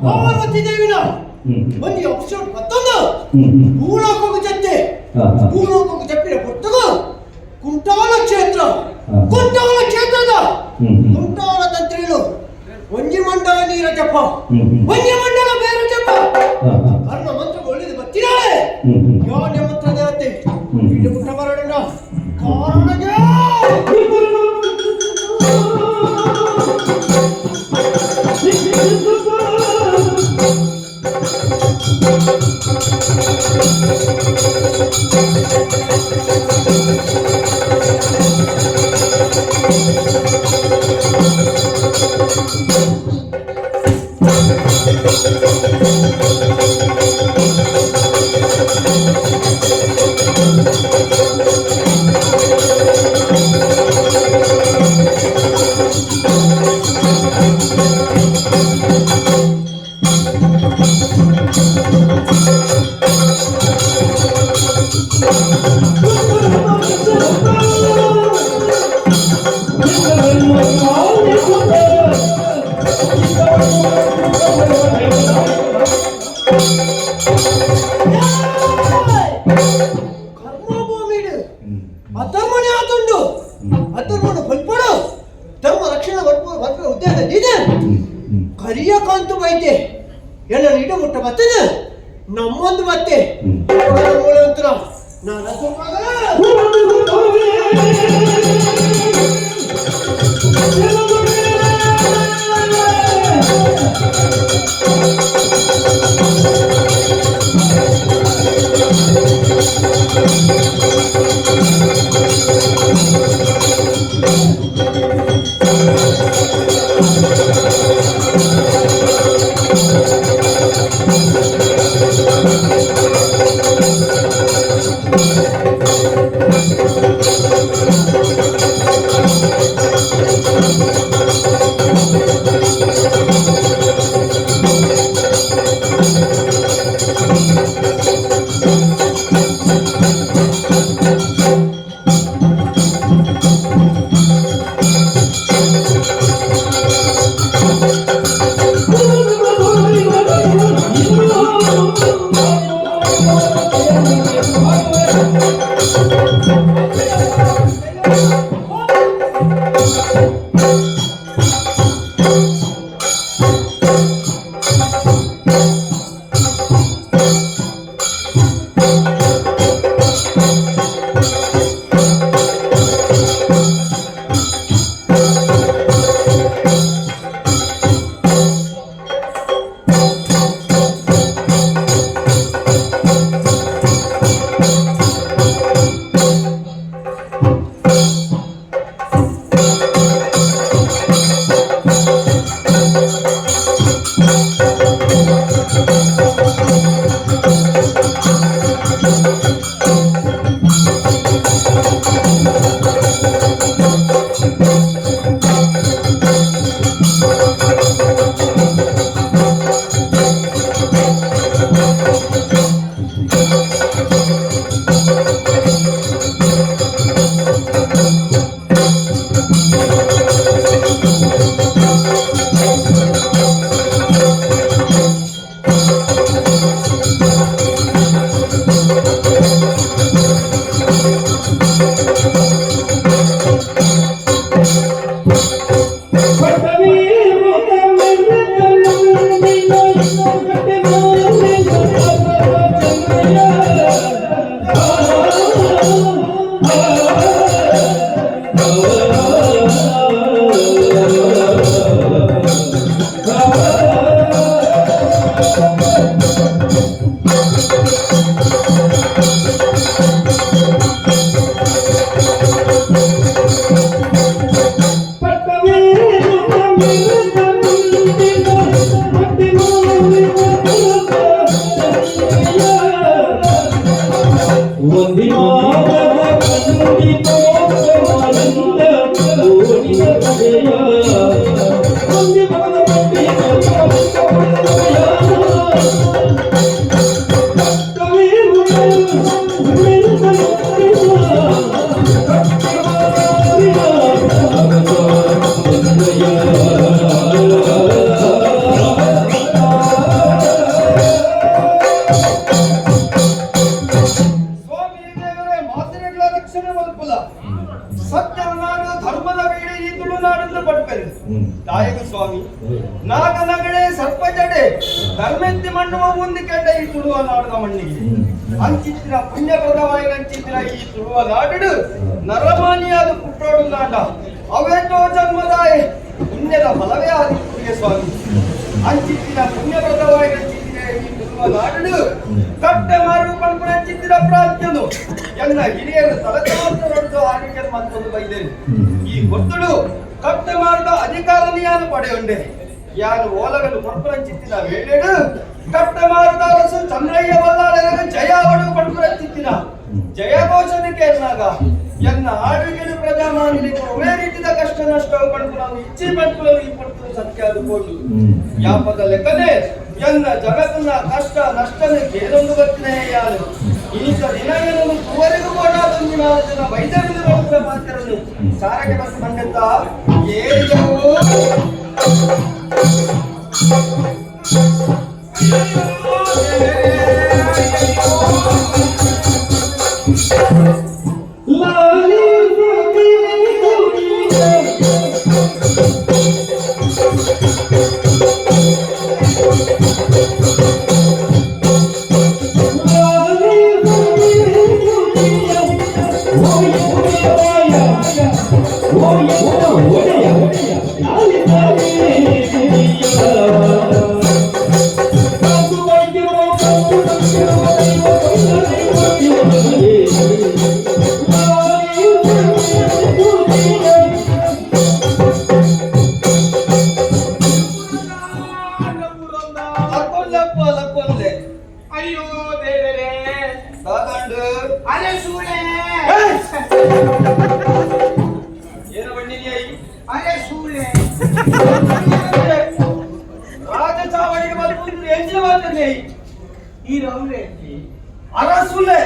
ಪಾರ್ವತಿ ದೇವಿನ ಒಂಜಿ ಎಪಿಸೋಡ್ ಮತ್ತೊಂದು ಭೂಲೋಕకు ಜತ್ತೆ. ಭೂಲೋಕకు ಜಪ್ಪಿನ ಪೊರ್ತುಗು ಕುಂಟಾಲ ಕ್ಷೇತ್ರ, ಕುಂಟಾಲ ಕ್ಷೇತ್ರದ ಕುಂಟಾಲ ತಂತ್ರಿಲು ಒಂಜಿ ಮಂಡಲ ನೀರ ಜಪ, ಒಂಜಿ ಮಂಡಲ ಬೇರೆ ಜಪ, ಕರ್ಣ ಮಂತ್ರ ಒಳ್ಳೆದು ಬತ್ತಿನಾಳೆ ಯಾವ ಮಂತ್ರ ದೇವತೆ ಇಲ್ಲಿ ಪುಟ್ಟ ಬರೋಣ ಕಾರಣಗೆ. ಕರ್ಮಭೂಮಿಡು ಅಧರ್ಮನೇ ಆತುಂಡು, ಅಧರ್ಮನ ಬಲ್ಪಡು ಧರ್ಮ ರಕ್ಷಣೆ ಬರ್ಪ ಉದ್ದೇಶ ಇದೆ. ಕರಿಯ ಕಾಂತು ಬೈತೆ ಎಲ್ಲ ಇಡ ಮುಟ್ಟ ಬರ್ತದೆ ನಮ್ಮೊಂದು ಮತ್ತೆ ಮೂಳೆ ಅಂತರ ನಾನು. ಸ್ವಾಮಿ ದೇವರೇ ಮಾತೃಗಳ ರಕ್ಷಣೆ ಮಲ್ಪುಲ ಸತ್ಯವನಾಡು ಧರ್ಮದ ವೇಳೆ ಈ ತುಳುನಾಡನ್ನು ಪಡ್ಪೆರು ತಾಯಗ ಸ್ವಾಮಿ ನಾಗನಗಡೆ ಸರ್ಪ ಜಡೆ ಧರ್ಮೆತ್ತಿ ಮಣ್ಣುವ ಮುಂದೆ ಕೆಂಡ ಈ ತುಳುವ ನಾಡದ ಮಣ್ಣಿಗೆ ಅಂಚಿತ್ತಿನ ಪುಣ್ಯಪ್ರದವಾಗಿ ಅಂಚಿತ್ತಿನ ಈ ತುಳುವ ನಾಡು ನರಮಾನಿಯಾದ ಪುಟ್ಟೋಡು ನಾಡ ಅವೇತೋ ಜನ್ಮದಾಯ ಪುಣ್ಯದ ಫಲವೇ ಆದಿತ್ತುಗೆ ಸ್ವಾಮಿ. ಅಂಚಿತ್ತಿನ ಪುಣ್ಯಪ್ರದವಾಗಿ ಅಂಚಿತ್ತಿನ ಈ ತುಳುವ ನಾಡು ಕಟ್ಟೆ ಮಾರು ಪಂಪುನ ಅಂಚಿತ್ತಿನ ಪ್ರಾಂತ್ಯನು ಎಲ್ಲ ಹಿರಿಯರು ತಲತಲಾಂತರೊಡ್ದು ಆಡಿಕೆ ಮತ್ತೊಂದು ಬೈದೇನೆ. ಈ ಗೊತ್ತುಡು ಕಟ್ಟೆ ಮಾರದ ಅಧಿಕಾರ ಯಾನು ಪಡೆಯುಂಡೆ ಯಾನು ಓಲಗನು ಪಂಪುನಂಚಿತ್ತಿನ ವೇಳೆಡು ಕಟ್ಟೆ ಮಾರದ ಅರಸು ಚಂದ್ರಯ್ಯ ಬಲ್ಲಾಳರಗ ಜಯ ಅವಡು ಪಂಪುನಂಚಿತ್ತಿನ ಜಯ ಘೋಷಣೆಗೆ ಎನ್ನಾಗ ಎನ್ನ ಆಳ್ವಿಕೆನು ಪ್ರಜಾಮಾನಲಿಗೆ ಒಳ್ಳೆ ರೀತಿಯ ಕಷ್ಟ ನಷ್ಟ ಪಡ್ಕುಲವು ಇಚ್ಛೆ ಪಡ್ಕುಲವು ಈ ಪಡ್ತು ಸತ್ಯ ಅದು ಕೊಂಡು ಯಾಪದ ಲೆಕ್ಕನೆ ಎನ್ನ ಜಗತ್ತಿನ ಕಷ್ಟ ನಷ್ಟನ ಕೇರೊಂದು ಗೊತ್ತಿನ ಯಾರು ಈತ ದಿನ ಏನನ್ನು ತುವರೆಗೂ ಕೊಡಾದೊಂದು ನಾಲ್ಕು ಜನ ವೈದ್ಯರಿಂದ ಬರುತ್ತ ಮಾತ್ರನು ಸಾರಕ್ಕೆ ಬಸ್ ಬಂದಂತ ಏರಿದವು. ಲಕ್ಕೊಂದಪ್ಪ ಲಕ್ಕೊಂದೆ. ಅಯ್ಯೋ ದೇವರೇ. ದಾದಾಂಡು. ಅರೆ ಸೂಳೆ. ಏನು ಬಂದಿದ್ಯಾ ಈ? ಅರೆ ಸೂಳೆ. ರಾಜ ಚಾವಡಿಗೆ ಬಂದು ಎಂಜಿನ ಮಾತನ್ನೇ ಈ ರೌಲೆ ಅರಸುಲೆ.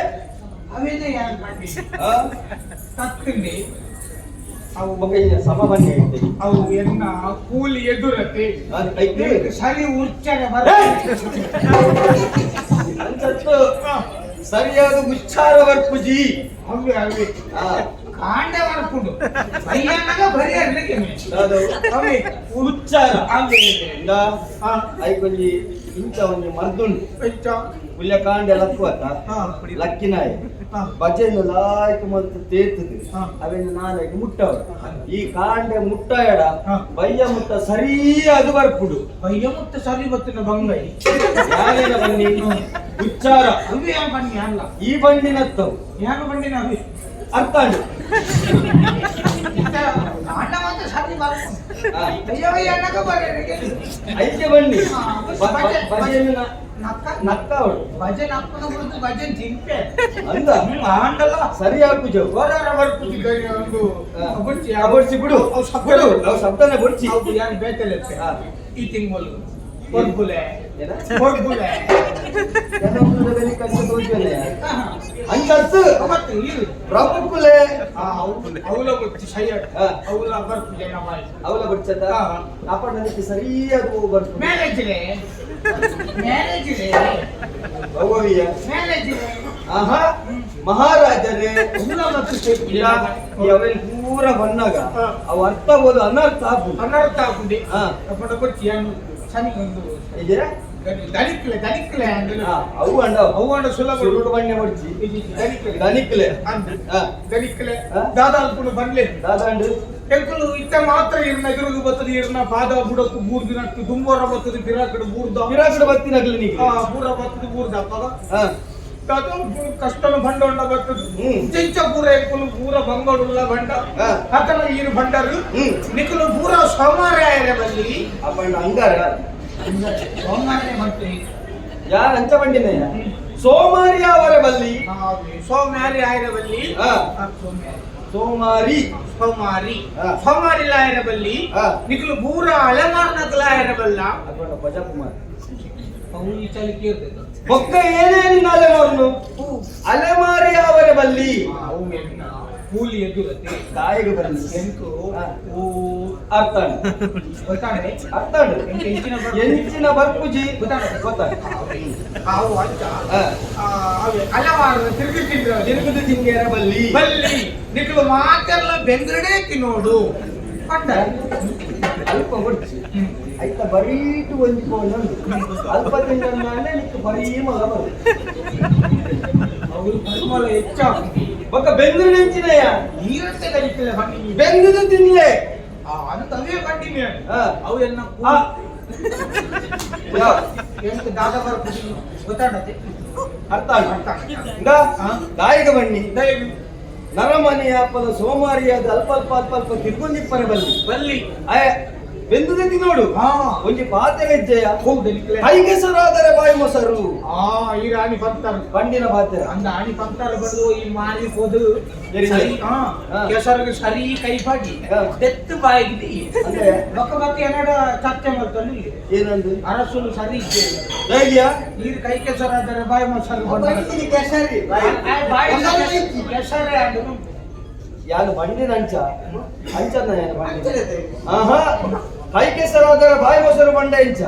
ಅವೇನೇ ಯಾರು ಮಾಡಿ ತತ್ತಂಡಿ ಅವು ಬೊಕ್ಕ ಸಮ ಬನ್ನಿ ಹೇಳ್ತೀನಿ. ಅವು ಎನ್ನ ಕೂಲಿ ಎದುರತೆ. ಅದು ಐತೆ. ಸರಿ ಉಚ್ಚಾರ ಬರ ಅಂಚತ್ತು ಸರಿಯಾದ ಉಚ್ಚಾರ ಬರ್ಪುಜಿ. ಅವೇ ಅವೇ ಕಾಂಡ ಬರ್ಪುಂಡು ಅಯ್ಯನಾಗ ಬರಿ ಅರ್ಲಿಕ್ಕೆ ಅದು ಅವೇ ಉಚ್ಚಾರ ಅವೇ. ಇಂದ ಐಕೊಂಜಿ ಇಂಚ ಒಂಜಿ ಮರ್ದುಂಡು. ಹೆಚ್ಚ. ಪುಲ್ಯ ಕಾಂಡೆ ಲಕ್ಕುವತ್ತ ಲಕ್ಕಿನಾಯಿ ಭಜನೆ ಲಾಯ್ಕ್ ಮತ್ತು ತೇತದು ಅವೆಲ್ಲ ನಾನಾಗಿ ಮುಟ್ಟವರು ಈ ಕಾಂಡೆ ಮುಟ್ಟಾಯಡ ಬಯ್ಯ ಮುಟ್ಟ ಸರಿ ಅದು ಬರ್ಪುಡು. ಬಯ್ಯ ಮುಟ್ಟ ಸರಿ ಬತ್ತಿನ ಬಂಗೈ. ಯಾರೇನ ಬನ್ನಿ ಉಚ್ಚಾರ. ಅವೇ ಯಾವ ಬನ್ನಿ ಅಲ್ಲ. ಈ ಬಂಡಿನತ್ತವು. ಯಾರು ಬಂಡಿನ ಅವೇ. ಅರ್ಥಾಂಡು. ಕಾಂಡ ಮಾತ್ರ ಸರಿ ಬರ್ಪುಂಡು ಅಯ್ಯೋ ಅಯ್ಯನಾಗ ಬರಿ ಐಕೆ ಬನ್ನಿ ಭಜನೆ ನಕ್ಕ ನಕ್ಕವಳು ಭಜನೆ ಅಪ್ಪನ ಗುರುತು ಭಜನೆ ತಿಂಪೆ. ಅಂದ ಆಂಡಲ್ಲ. ಸರಿ ಹಾಕುಜು. ಹೊರರ ಬರ್ಪುಜಿ ಒಂದು ಬುಡ್ಚಿ. ಬೊಡ್ಸಿ ಬಿಡು ಬಿಡು ಅವು ಶಬ್ದನೆ ಬೊಡ್ಚಿ. ಅವು ಯಾರು ಬೇತಲೆ ಈ ತಿಂಗಳು ಹೊರ್ಗುಲೆ. ಏನ? ಹೊರ್ಗುಲೆ. ಜನೊಬ್ಬರ ಬೆಲೆ ಕಷ್ಟ ತೋಜುವಲ್ಲ. ಅಂಚತ್ತು ಮತ್ತೆ ಇರು. ಪ್ರಭುಕುಲೆ. ಅವಲ ಬುಡ್ಚಿ ಸೈ. ಅವಲ ಬರ್ಪುಜೆ ನಮ್ಮ. ಅವಲ ಬುಡ್ಚದ ಅಪ್ಪ ನನಗೆ ಸರಿಯಾದ ಹೋಗು ಬರ್ಪು. ಮ್ಯಾರೇಜ್ ರೇ ಮ್ಯಾರೇಜ್ ರೇ. ಭಗವಿಯ ಮ್ಯಾರೇಜ್ ರೇ. ಆಹಾ ಮಹಾರಾಜರೇ. ಅವಲ ಮತ್ತು ಇಲ್ಲ, ಈ ಅವೆಲ್ಲ ಪೂರ ಬಂದಾಗ ಅವು ಅರ್ಥ ಓದು ಅನರ್ಥ ಆಪುಂಡು. ಅನರ್ಥ ಆಪುಂಡಿ. ಹಾ. ಅಪ್ಪನ ಬುಡ್ಚಿ ಏನು ಸನಿ ಒಂದು ಇದ್ದೀರಾ? ದನಿಕ್ಲೆ ದನಿಕ್ಲೆ ಅಂದ್ರೆ ಅವು ಅಂಡ ಅವು ಅಂಡ ಸುಲಭ ಸುರುಡು ಬಣ್ಣೆ ಮುಡ್ಚಿ ದನಿಕ್ಲೆ ದನಿಕ್ಲೆ ಅಂದ್ ಹಾ. ದನಿಕ್ಲೆ ಹಾ. ದಾದಾಲ್ಪುನು ಬನ್ಲೆ ದಾದಾಂಡು ಎಂಕುಲು ಇತ್ತ ಮಾತ್ರ ಇರ್ನ ಎದುರುಗು ಬತ್ತದ ಇರ್ನ ಪಾದ ಬುಡಕ್ಕು ಬೂರ್ದು ನಟ್ಟು ದುಂಬೋರ ಬತ್ತದ ಪಿರಾಕಡು ಬೂರ್ದ ಪಿರಾಕಡು ಬತ್ತಿನಗ್ಲು ನೀ ಆ ಬೂರ ಬತ್ತದ ಬೂರ್ದ ಅಪ್ಪಗ ಹಾ ದಾದಾಲ್ಪುನು ಕಷ್ಟನು ಬಂಡೊಂಡ ಬತ್ತದ ಹ್ಮ್. ಇಂಚ ಪೂರ ಎಂಕುಲು ಪೂರ ಬಂಗೋಡುಲ್ಲ ಬಂಡ ಹಾ. ಅತನ ಈರು ಬಂಡರು ಹ್ಮ್. ನಿಕುಲು ಪೂರ ಸೋಮಾರ ಬಲ್ಲಿ ಅಪ್ಪಣ್ಣ ಅಂಗಾರ ಸೋಮಾರ ಮತ್ತೆ ಯಾರು ಅಂಚ ಬಂಡಿನಯ್ಯ ಸೋಮಾರಿ ಅವರ ಬಲ್ಲಿ ಸೋಮಾರಿ ಆಯರ ಬಲ್ಲಿ ಹಾ. ಸೋಮಾರಿ ಸೋಮಾರಿ ಸೋಮಾರಿ ಹಾ. ಸೋಮಾರಿ ಲಾಯರ ಬಲ್ಲಿ ಹಾ. ನಿಕುಲು ಪೂರ ಅಲೆಮಾರ್ನಕುಲ ಆಯರ ಬಲ್ಲ ಅಪ್ಪಣ್ಣ ಪಜಕುಮಾರ್ ಅವು ಈ ಚಲಿಕೆ ಇರ್ತದೆ ಬೊಕ್ಕ ಏನೇ ನಿನ್ನ ಅಲೆಮಾರನು ಅಲೆಮಾರಿ ಅವರ ಬಲ್ಲಿ ಅವು ಎನ್ನ ಕೂಲಿ ಎದುರತ್ತೆ ತಾಯಿಗೆ ಬರಲಿ ಎಂಕು ಹಾ. ಓ ಅರ್ಥಾಂಡ್ ಗೊತ್ತಾಣೆ ಅರ್ಥಾಂಡ್ ಎಂಕ್ ಎಂಚಿನ ಬರ್ಪುಜಿ. ಎಂಚಿನ ಬರ್ಪುಜಿ ಗೊತ್ತಾಂಡ? ಗೊತ್ತಾಂಡ್ ಅವು ಅಂಚ ಹಾ. ಅವೇ ಅಲೆಮಾರನ ತಿರುಗಿ ತಿಂದ್ರ ತಿರುಗುದು ತಿಂಗೇರ ಬಲ್ಲಿ ಬಲ್ಲಿ ನಿಕುಲು ಮಾತೆಲ್ಲ ಬೆಂಗಡೆ ತಿನ್ನೋಡು ಪಂಡ ಅಲ್ಪ ಹೊಡ್ಚಿ ಐತ ಬರೀಟು ಒಂಜಿ ಪೋಂಡು ಅಲ್ಪ ತಿಂಡ ನಿಕ್ಕು ಬರೀ ಮಗ ಬರು ಅವರು ಪರಿಮಳ ಹೆಚ್ಚಾಗ್ತದೆ ಬೊಕ್ಕ ಬೆಂದು ನೆಂಚಿನಯ್ಯ ನೀರಂತೆ ಕಲಿತಿಲ್ಲ ಬನ್ನಿ ಬೆಂದುದು ತಿನ್ಲೆ ಅಂತ ಅವೇ ಕಂಟಿನ್ಯೂ ಹಾ. ಅವು ಎನ್ನ ಆ. ಯಾ, ಎಂತ ದಾದ ಬರ್ಪುಜಿ ಗೊತ್ತಾಡತ್ತೆ ಅರ್ಥ ಆಯ್ತು ಇಂದ ದಾಯಿಗ ಬನ್ನಿ ದಯವಿ ನರಮನೆಯ ಪದ ಸೋಮಾರಿಯಾದ ಅಲ್ಪ ಅಲ್ಪ ಅಲ್ಪ ಅಲ್ಪ ತಿರ್ಗೊಂದಿಪ್ಪರೆ ಬಲ್ಲಿ ಬಲ್ಲಿ ಆಯ ಬೆಂದುದು ತಿನ್ನೋಡು ಹಾ ಒಂಜಿ ಪಾತೆ ವೆಜ್ಜೆಯ ಹೌದು ನಿಕ್ಲೆ ಕೈಗೆಸರಾದರೆ ಬಾಯಿ ಮೊಸರು ಆ ಈ ರಾಣಿ ಪಂತಾರು ಬಂಡಿನ ಪಾತೆ ಅಂದ ಆಣಿ ಪಂತಾರ ಬಂದು ಈ ಮಾರಿ ಹೋದು ಸರಿ, ಸರಿ ಸರಿ. ಹಾ ಹಾ. ಕೆಸರಿಗೆ ಸರಿ ಕೈ ಬಾಗಿ ಹಾ. ದೆತ್ತು ಬಾಯಿಗೆ ಅಂದ್ರೆ? ಬೊಕ್ಕ ಬೊಕ್ಕ ಏನಾಡ ಚರ್ಚೆ ಮಾಡ್ತಾನೆ ಇಲ್ಲಿ ಏನಂದು ಅರಸುಲು ಸರಿ ಇದ್ದೆ ಧೈರ್ಯ ನೀರು ಕೈ ಕೆಸರಾದರೆ ಬಾಯಿ ಮೊಸರು ಕೆಸರಿ ಬಾಯಿ ಕೆಸರೇ ಆದನು ಯಾನು ಬಂಡಿನ ಅಂಚ ಅಂಚನ ಯಾನು ಬಂಡಿನ ಆಹಾ ಕೈ ಕೆಸರಾದರೆ ಬಾಯಿ ಮೊಸರು ಬಂಡ ಇಂಚ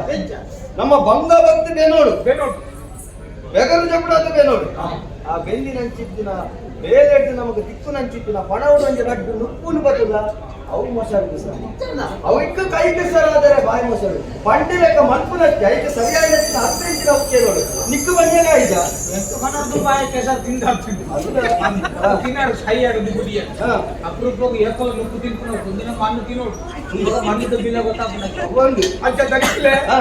ನಮ್ಮ ಬಂಗ ಭಕ್ತಿ ಬೇನೋಡು ಬೇನೋಡು ಬೆಗರು ಜಪಡಾದ ಬೇನೋಡು ಆ ಬೆಂದಿನ ಅಂಚಿತ್ತಿನ ಬೇಲೆಡ್ದು ನಮಗೆ ದಿಕ್ಕು ನಂಚಿತ್ತಿನ ಪಣವು ನಂಜ ರಡ್ಡು ನುಪ್ಪುನು ಬದುಲ ಅವು ಮೊಸರು ಸರ್ ಅವಿಕ್ಕ ಕೈ ಕೆಸರಾದರೆ ಬಾಯಿ ಮೊಸರು ಬಂಡಿ ಲೆಕ್ಕ ಮನ್ಪುನಕ್ಕೆ ಐಕೆ ಸರಿಯಾದ ಹತ್ತು ಇಂಚಿನ ಉಕ್ಕೆ ನೋಡು ನಿಕ್ಕು ಬಂದೇನ ಐಜ ಎಂತ ಮನದ್ದು ಬಾಯಿ ಕೆಸರು ತಿಂದಾಗ್ತಿದ್ದು ಅದು ತಿನ್ನಾರು ಸೈ ಆಡೋದು ಗುಡಿಯ ಹಾ. ಅಪರೂಪಕ್ಕೆ ಏಕಲ ನುಪ್ಪು ತಿನ್ಕೊಂಡು ಒಂದಿನ ಮಣ್ಣು ತಿನ್ನೋಡು ಮಣ್ಣಿದ ಬಿಲ್ಲ ಗೊತ್ತಾಗ್ತದೆ ಒಂದು ಅಂಚ ದನಿಕ್ಲೆ ಹಾ.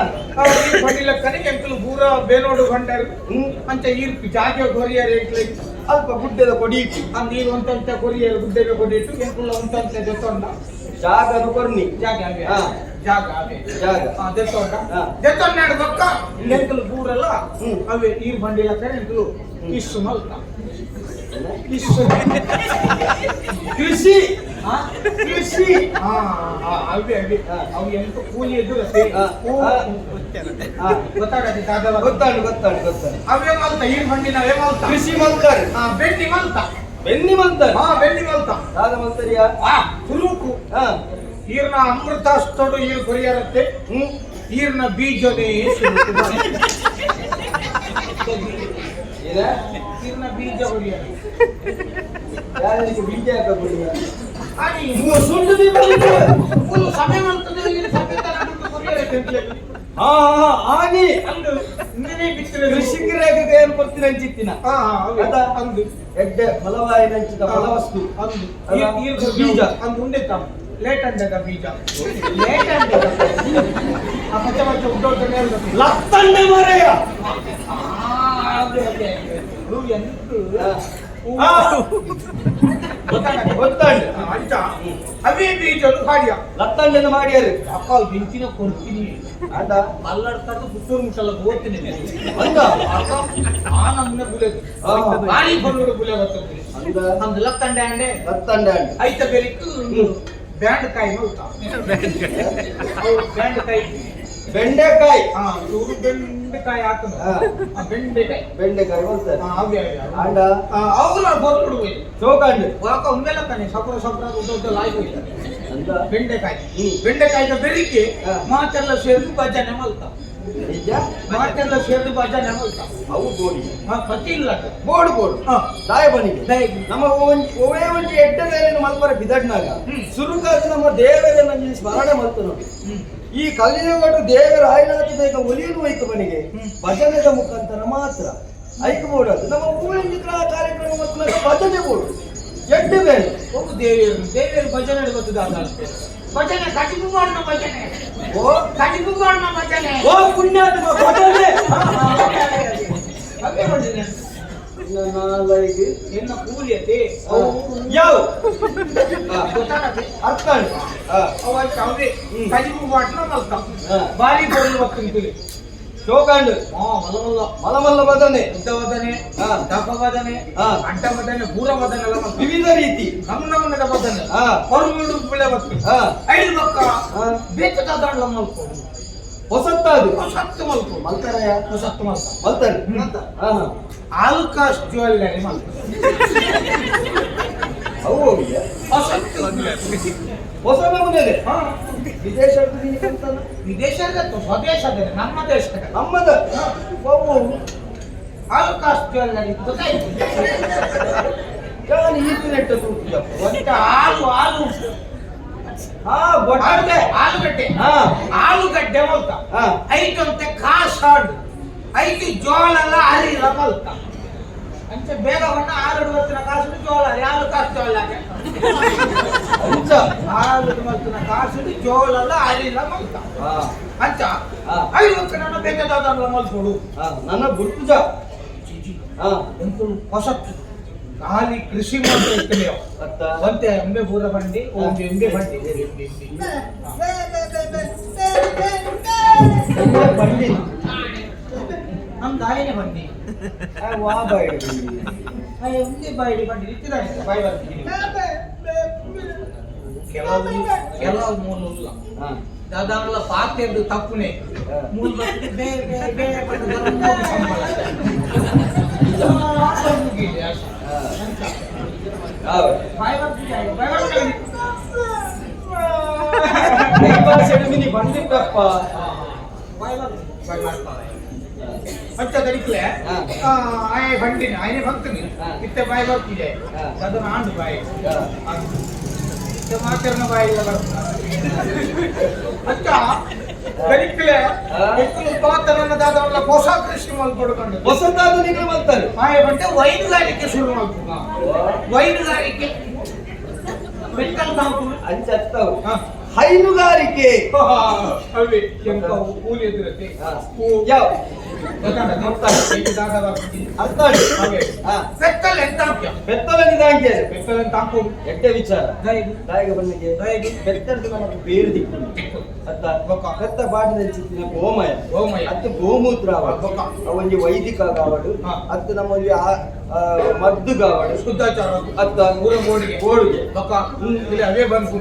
ಈ ಬಂಡಿಲ ಕನಿಗೆ ಎಂಕಲು ಪೂರ ಬೇನೋಡು ಬಂಡಾರು ಹ್ಮ್. ಅಂಚ ಈರ್ ಜಾಗೆ ಕೊರಿಯರ್ ಎಂಕ್ಲೆ ಅಲ್ಪ ಗುಡ್ಡೆದ ಕೊಡಿ ಇಟ್ಟು ಆ ನೀರು ಒಂತಂತ ಕೊರಿಯರ್ ಗುಡ್ಡೆಗೆ ಕೊಡಿಟ್ಟು ಎಂಕುಲ ಒಂತಂತ ದೆತ್ತೊಂಡ ಜಾಗನು ಕೊರ್ನಿ ಜಾಗ ಅವೇ ಹಾ. ಜಾಗ ಅವೇ ಜಾಗ. ಹಾ, ದೆತ್ತೊಂಡ ಹಾ. ದೆತ್ತೊಂಡ ಬೊಕ್ಕ ಎಂಕಲು ಪೂರೆಲ್ಲ ಹ್ಮ್. ಅವೇ ಈರ್ ಬಂಡಿಲ ಕನೆ ಎಂಕಲು ಇಸ್ಸು ಮಲ್ತ ಇಸ್ಸು ಕೃಷಿ ಹಾ? ಕೃಷಿ ಹಾ, ಹಾ, ಅವೇ ಅವೇ ಹಾ. ಅವು ಎಂತ ಕೂಲಿ ಎದುರತ್ತೆ ಹಾ. ಹಾ. ಹಾ. ಗೊತ್ತಾಗತ್ತೆ ದಾದವ ಗೊತ್ತಾಂಡು ಗೊತ್ತಾಂಡು ಗೊತ್ತಾಂಡು ಅವೇ ಮಲ್ತ ಈರ್ ಬಂಡಿನ ಅವೇ ಮಲ್ತ ಕೃಷಿ ಮಲ್ತಾರೆ ಹಾ, ಬೆಂಡಿ ಮಲ್ತ ಬೆನ್ನಿ ಮಲ್ತಾರೆ ಹಾ ಬೆಂಡಿ ಮಲ್ತ ದಾದ ಮಲ್ತರಿಯ ಆ ತುರುಕು ಹಾ ಈರ್ನ ಅಮೃತಾಸ್ತೋಡು ಈರ್ ಕೊರಿಯರತ್ತೆ ಹ್ಮ್ ಈರ್ನ ಬೀಜನೇ ಸುರುಕು. ಏನ ಈರ್ನ ಬೀಜ ಕೊರಿಯರ ಯಾರಿಗೆ ಬೀಜ ಹಾಕಬಿಡಿ ಆನಿ ಸುಂಡು ದೀಪ ಫುಲ್ ಸಮಯ ಮಲ್ತದೆ ಈರ್ ಸಮಯ ತನಕ ಕೊರಿಯರತ್ತೆ ಅಂತಲೇ. ಹಾ ಹಾ ಆನಿ ಅಂದು ಇಂದನೇ ಬಿತ್ತಲೆ ಕೃಷಿಕರಿಗೆ ಏನು ಕೊಡ್ತೀನಿ ಅಂಚಿತ್ತಿನ ಹಾ ಹಾ ಅವೇ. ಅದ? ಅಂದು ಎಡ್ಡೆ ಫಲವಾಯಿನ ಅಂಚಿತ ಫಲವಸ್ತು ಅಂದು ಅಲ್ಲ? ಈರ್ ಈರ್ ಬೀಜ. ಅಂದು ಉಂಡೆ ತಮ್ಮ ಲೇಟ್ ಅಂಡದ ಬೀಜ ಲೇಟ್ ಅಂಡದ ಆ ಪಚ್ಚ ಪಚ್ಚ ಉಡ್ಡೋಟನೆ ಲತ್ತಂಡೆ ಮರೆಯ ಅದೇ ಅದೇ ಅದೇ ಎಂತ ಹಾ. ಗೊತ್ತಾಂಡು ಅಂಚ ಅವೇ ಬೀಜನು ಕಾಡಿಯ ಲತ್ತಂಡೆನ ಮಾಡ್ಯಾರು ಅಕ್ಕ ಬೆಂಚಿನ ಕೊಡ್ತೀನಿ ಆಟ ಮಲ್ಲಾಡ್ತಾರ್ದು ಪುತ್ತೂರು ಮುಟ್ಟಲ್ಲ ಓದ್ತೀನಿ ಅಂದ ಆ ನಮ್ಮನೆ ಬುಲೆ ಆ. ಭಾರಿ ಬರೋಡು ಬುಲೆ ಬರ್ತದೆ ಅಂದ ಅಂದ್ ಲತ್ತಂಡೆ ಅಂಡೆ ಲತ್ತಂಡೆ ಅಂಡೆ ಐತ ಬೆರಿಕ್ ಬ್ಯಾಂಡ್ ಕಾಯಿ ನೋಡ್ತಾ ಬ್ಯಾಂಡ್ ಕಾಯಿ ಬೆಂಡೆಕಾಯಿ ಹಾ ಇವರು ಬೆಂಡೆಕಾಯಿ ಹಾಕುದು ಹಾ. ಆ, ಬೆಂಡೆಕಾಯಿ ಬೆಂಡೆಕಾಯಿ ಬರ್ತಾರೆ ಹಾ, ಅವೇ ಅವೇ ಅವೇ. ಆಂಡ ಆ, ಅವುಗಳ ಬರೋಡು ಚೌಕಾಂಡು ವಾಕ ಉಮ್ಮೆಲ್ಲ ತಾನೆ ಸಪುರ ಸಪುರ ಉದ್ದ ಉದ್ದ ಲಾಯ್ ಹೋಯ್ತಾನೆ ಅಂದ ಬೆಂಡೆಕಾಯಿ ಹ್ಮ್. ಬೆಂಡೆಕಾಯಿದ ಬೆರಿಕೆ ಹಾ. ಮಾತೆಲ್ಲ ಸೇರಿದು ಭಜನೆ ಮಲ್ತ ನಿಜ ಮಾತೆಲ್ಲ ಸೇರಿದು ಭಜನೆ ಮಲ್ತ ಅವು ಬೋಡಿ ಹಾ ಪತಿ ಇಲ್ಲ ಅದು. ಬೋಡು ಬೋಡು ಹಾ. ದಾಯ ಬನಿಗೆ ದಾಯ. ನಮ್ಮ ಒಂಜಿ ಒವೇ ಒಂಜಿ ಎಡ್ಡೆ ಬೇರೆ ಮಲ್ಪರ ಬಿದಡ್ನಾಗ ಹ್ಮ್. ಸುರುಕಾದ ನಮ್ಮ ದೇವರನ್ನ ಸ್ಮರಣೆ ಮಲ್ತು ನೋಡಿ ಹ್ಮ್. ಈ ಕಲಿಯುಗಡು ದೇವರ ಆಯ್ನಾಥ ಬೇಗ ಒಲಿಯಲು ವೈಕ ಮನೆಗೆ ಭಜನೆದ ಮುಖಾಂತರ ಮಾತ್ರ ಐಕ ಬೋಡದು ನಮ್ಮ ಊರಿನ ಕಾರ್ಯಕ್ರಮ ಮತ್ತು ಭಜನೆ ಬೋಡು ಎಡ್ಡು ಬೇರೆ ಒಬ್ಬ ದೇವಿಯರು ದೇವಿಯರು ಭಜನೆ ಗೊತ್ತದ ಭಜನೆ ಕಟಿಪು ಮಾಡೋಣ ಭಜನೆ. ಓ. ಕಟಿಪು ಮಾಡೋಣ ಭಜನೆ. ಓ ಪುಣ್ಯಾತ್ಮ ಭಜನೆ. ಅದೇ ಭಜನೆ. ನಾಲೈದು ಎನ್ನ ಕೂಲಿಯತೆ. ಯಾವ ಗೊತ್ತಾಗತ್ತೆ. ಅರ್ಥ ಆಯ್ತು. ಅವ ಅವೇ ಕಟಿಪು ಮಾಡೋಣ ಮಲ್ತ. ಬಾರಿ ಬೋರ್ಲು ಬರ್ತಂತಿಲಿ. ಶೋಕಾಂಡ್. ಹಾ, ಮಲ್ಲ ಮಲ್ಲ. ಮಲಮಲ್ಲ ಭಜನೆ. ಉದ್ದ ವದನೆ, ದಪ್ಪ ವದನೆ, ಅಡ್ಡ ವದನೆ, ಪೂರ ವದನೆ ಎಲ್ಲ ಮಲ್ತ. ವಿವಿಧ ರೀತಿ. ನಮ್ಮ ನಮ್ಮನೆದ ವದನೆ. ಹೊರಗಡೆ ಬಿಳೆ ಬರ್ತದೆ. ಐದು ಮಕ್ಕ ಬೇಕದಾದ ಮಲ್ಕೊಂಡು. ಹೊಸತ್ತಾದು. ಹೊಸತ್ತು ಮಲ್ಕೊಂಡು. ಮಲ್ತಾರಯ್ಯ? ಹೊಸತ್ತು ಮಲ್ತ. ಮಲ್ತಾರೆ. ಹಾ ಹಾ. ಆಲುಕಾಸ್ ಜ್ಯುವೆಲ್ಲರಿ ಮಲ್ತ. ಅವು ಹೋಗಿದ್ಯಾ? ಹೊಸತ್ತು. ಹೊಸ ನಮೂನೆದೆ. ಹಾ. ವಿದೇಶದ್ದು ನೀನು ಕಲ್ತನ? ವಿದೇಶದ ಸ್ವದೇಶದ ನಮ್ಮ ದೇಶದ. ನಮ್ಮದ. ಅವು ಆಲುಕಾಸ್ ಜ್ಯುವೆಲ್ಲರಿ ಗೊತ್ತಾಯ್ತು. ನಾನು ಈತು ನೆಟ್ಟ ತೂಕಪ್ಪ. ಒಂದ ಆಲು ಆಲು. ಹಾ ಬೊಟ್ಟೆ. ಆಲೂಗಡ್ಡೆ. ಹಾ. ಆಲೂಗಡ್ಡೆ ಮಲ್ತ. ಐಟಂತೆ ಕಾಸಾಡು ಐತಿ ಜೋಳಲ್ಲ ಅರಿಲ ಮಲ್ತ. ಅಂಚೆ ಬೇಗ ಹೊಣ್ಣ ಆರು ಹೊತ್ತಿನ ಕಾಸು ಜೋಳ ಯಾರು ಕಾಸು ಜೋಳ. ಅಂಚ. ಆರು ಮಲ್ತಿನ ಕಾಸು ಜೋಳಲ್ಲ ಅರಿಲ ಮಲ್ತ. ಅಂಚ ಐದು ನನ್ನ ಬೇಕಾದ ಮಲ್ಕೊಡು. ನನ್ನ ಗುರ್ತುಜ. ಎಂತೂ ಹೊಸತ್ತು ಖಾಲಿ ಕೃಷಿ ಮಾಡ್ತಾ ಒಂತೆ ಎಂಬೆ ಪೂರ ಬಂಡಿ ಒಂದು ಎಂಬೆ ಬಂಡಿ. ಬಂಡಿ. ನಮ್ದು ಆಯನೆ ಬಂಡಿ. ವಾ ಬಾಯ್ಡಿ. ಒಂದೇ ಬಾಯಿಡಿ ಬಂಡಿ ಇತ್ತಿದ್ದಾನೆ ಬಾಯಿ ಬರ್ತೀನಿ. ಕೆಲವು ಕೆಲವು ಮೂಲ ದಾದಾವಲ್ಲ ಪಾತೆದ್ದು ತಪ್ಪುನೆ ಮೂಲ ಬೇ ಬೇ ಬೇ ಸಂಬಳ. ಬಂದಿತ್ತಪ್ಪ. ಅಂಚ ದಡಿಕ್ಲೆ ಆಯೆ ಬಂಡಿನ ಆಯನೆ ಬಂತೀನಿ ಇತ್ತೆ ಬಾಯಿ ಬರ್ತಿದೆ ಅದನ್ನ ಆಂಡು ಬಾಯಿ ಇತ್ತೆ ಮಾತರ್ನ ಬಾಯಿ ಇಲ್ಲ ಬರ್ತದೆ. ಅಚ್ಚ ದಡಿಕ್ಲೆ ಎಕ್ಕಲು ತಾತನನ್ನ ದಾದವಲ್ಲ ಹೊಸ ಕೃಷಿ ಮಲ್ಕೊಡ್ಕೊಂಡು ಹೊಸತಾದ ನಿಗಮ ಅಂತಾರೆ. ಆಯೆ ಬಂಟೆ ವೈನುಗಾರಿಕೆ ಶುರು ಮಾಡ್ತು. ವೈನುಗಾರಿಕೆ ಮೆಟ್ಟಲ್ ತಾವು ಅಂಚ ಅತ್ತವು ಹೈನುಗಾರಿಕೆ. ಅವೇ ಕೆಂಪ ಕೂಲಿ ಎದುರತ್ತೆ. ಯಾವ ಅರ್ಥ. ಬೆತ್ತಲ್ ಎಂತ ಹಾಕ್ಯ? ಬೆತ್ತಲ ನಿಧಾಂಕೆ. ಬೆತ್ತಲ್ ಎಂತ ಹಾಕು? ಎಡ್ಡೆ ವಿಚಾರ. ದಾಯಿಗೆ ಬಂದಿಗೆ ಬೆತ್ತಲದ ನಮಗೆ ಬೇರು ದಿಕ್ಕು ಅತ್ತ ಬೆತ್ತ ಬಾಡಿನ ಚಿತ್ತಿನ ಗೋಮಯ. ಗೋಮಯ. ಅತ್ತು ಗೋಮೂತ್ರ ಒಂಜಿ ವೈದಿಕ ಗಾವಡು. ಅತ್ತು ನಮ್ಮಲ್ಲಿ ಮದ್ದು ಗಾವಡು. ಶುದ್ಧಾಚಾರ. ಅತ್ತ ಊರ ಬೋರ್ಡಿಗೆ. ಬೋರ್ಡ್ಗೆ. ಬೊಕ್ಕ ಇಲ್ಲಿ ಅವೇ ಬಂದ್ಕು.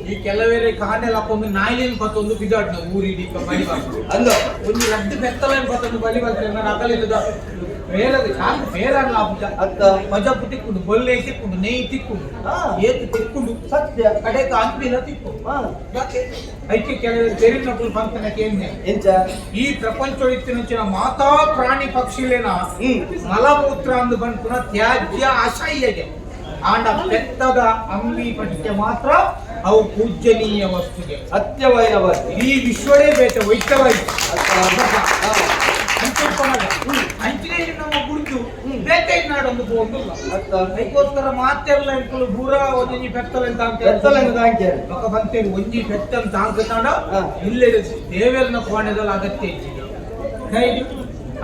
ಈ ಕೆಲವೇರೆ ಕಾಂಡೆಲ್ಲ ಹಾಕೊಂಡು ನಾಯಿಲೇನು ಪತ್ತೊಂದು ಬಿದಾಡ್ನ ಊರಿಡಿ ಬಲಿ ಬಾರ್ದು. ಅಂದ ಒಂದು ರಡ್ಡು ಬೆತ್ತಲೇನು ಪತ್ತೊಂದು ಬಲಿ ಬರ್ತಾರೆ. ನಾನು ಅಗಲಿಲ್ಲದ ಬೇರೆ ಸಾಕು ಬೇರೆ ಅಲ್ಲ ಆಪುಜ. ಅತ್ತ ಮಜಪು ತಿಕ್ಕೊಂಡು ಬೊಲ್ಲೆ ತಿಕ್ಕೊಂಡು ನೆಯ್ ತಿಕ್ಕೊಂಡು ಏತು ತಿಕ್ಕೊಂಡು ಸತ್ಯ. ಕಡೆಗೆ ಅಂಪಿನ ತಿಕ್ಕು. ಯಾಕೆ ಐಕೆ ಕೆಲವರು ತೆರಿನಕುಲು ಬಂತನಕ್ಕೆ ಏನ್ನೆ ಎಂಚ? ಈ ಪ್ರಪಂಚೊಳಿತ್ತಿನಂಚಿನ ಮಾತಾ ಪ್ರಾಣಿ ಪಕ್ಷಿಲೇನ ಮಲಮೂತ್ರ ಅಂದು ಬಂದ್ಪುನ ತ್ಯಾಜ್ಯ ಅಸಹ್ಯಗೆ ಆಂಡ ಪೆತ್ತದ ಅಂಬಿ ಪಟ್ಟಿಗೆ ಮಾತ್ರ ಅವು ಪೂಜ್ಯನೀಯ ವಸ್ತುಗೆ. ಸತ್ಯವಾಯಿನ ವಸ್ತು. ಇಡೀ ವಿಶ್ವಡೇ ಬೇಟ ವೈದ್ಯವಾಯಿತು. ಅಂಚಿನೇ ನಮ್ಮ ಗುರುತು ಬೇಟೆ ನಾಡೊಂದು ಪೋಂದುಲ್ಲ. ಅದಕ್ಕೋಸ್ಕರ ಮಾತೆಲ್ಲ ಎಂಕುಲು ಪೂರ ಒಂಜಿ ಪೆತ್ತಲ ಅಂತ. ಪೆತ್ತಲ ಅಂತ ಹಾಕ್ಯಾರ. ಬೊಕ ಬಂತೇರಿ ಒಂಜಿ ಪೆತ್ತಲ್ ತಾಂಕತಾಂಡ ಇಲ್ಲೇ ದೇವೆರ್ನ ಕೋಣೆದಲ್ಲಿ ಅಗತ್ಯ ಇಜ್ಜಿಗೆ.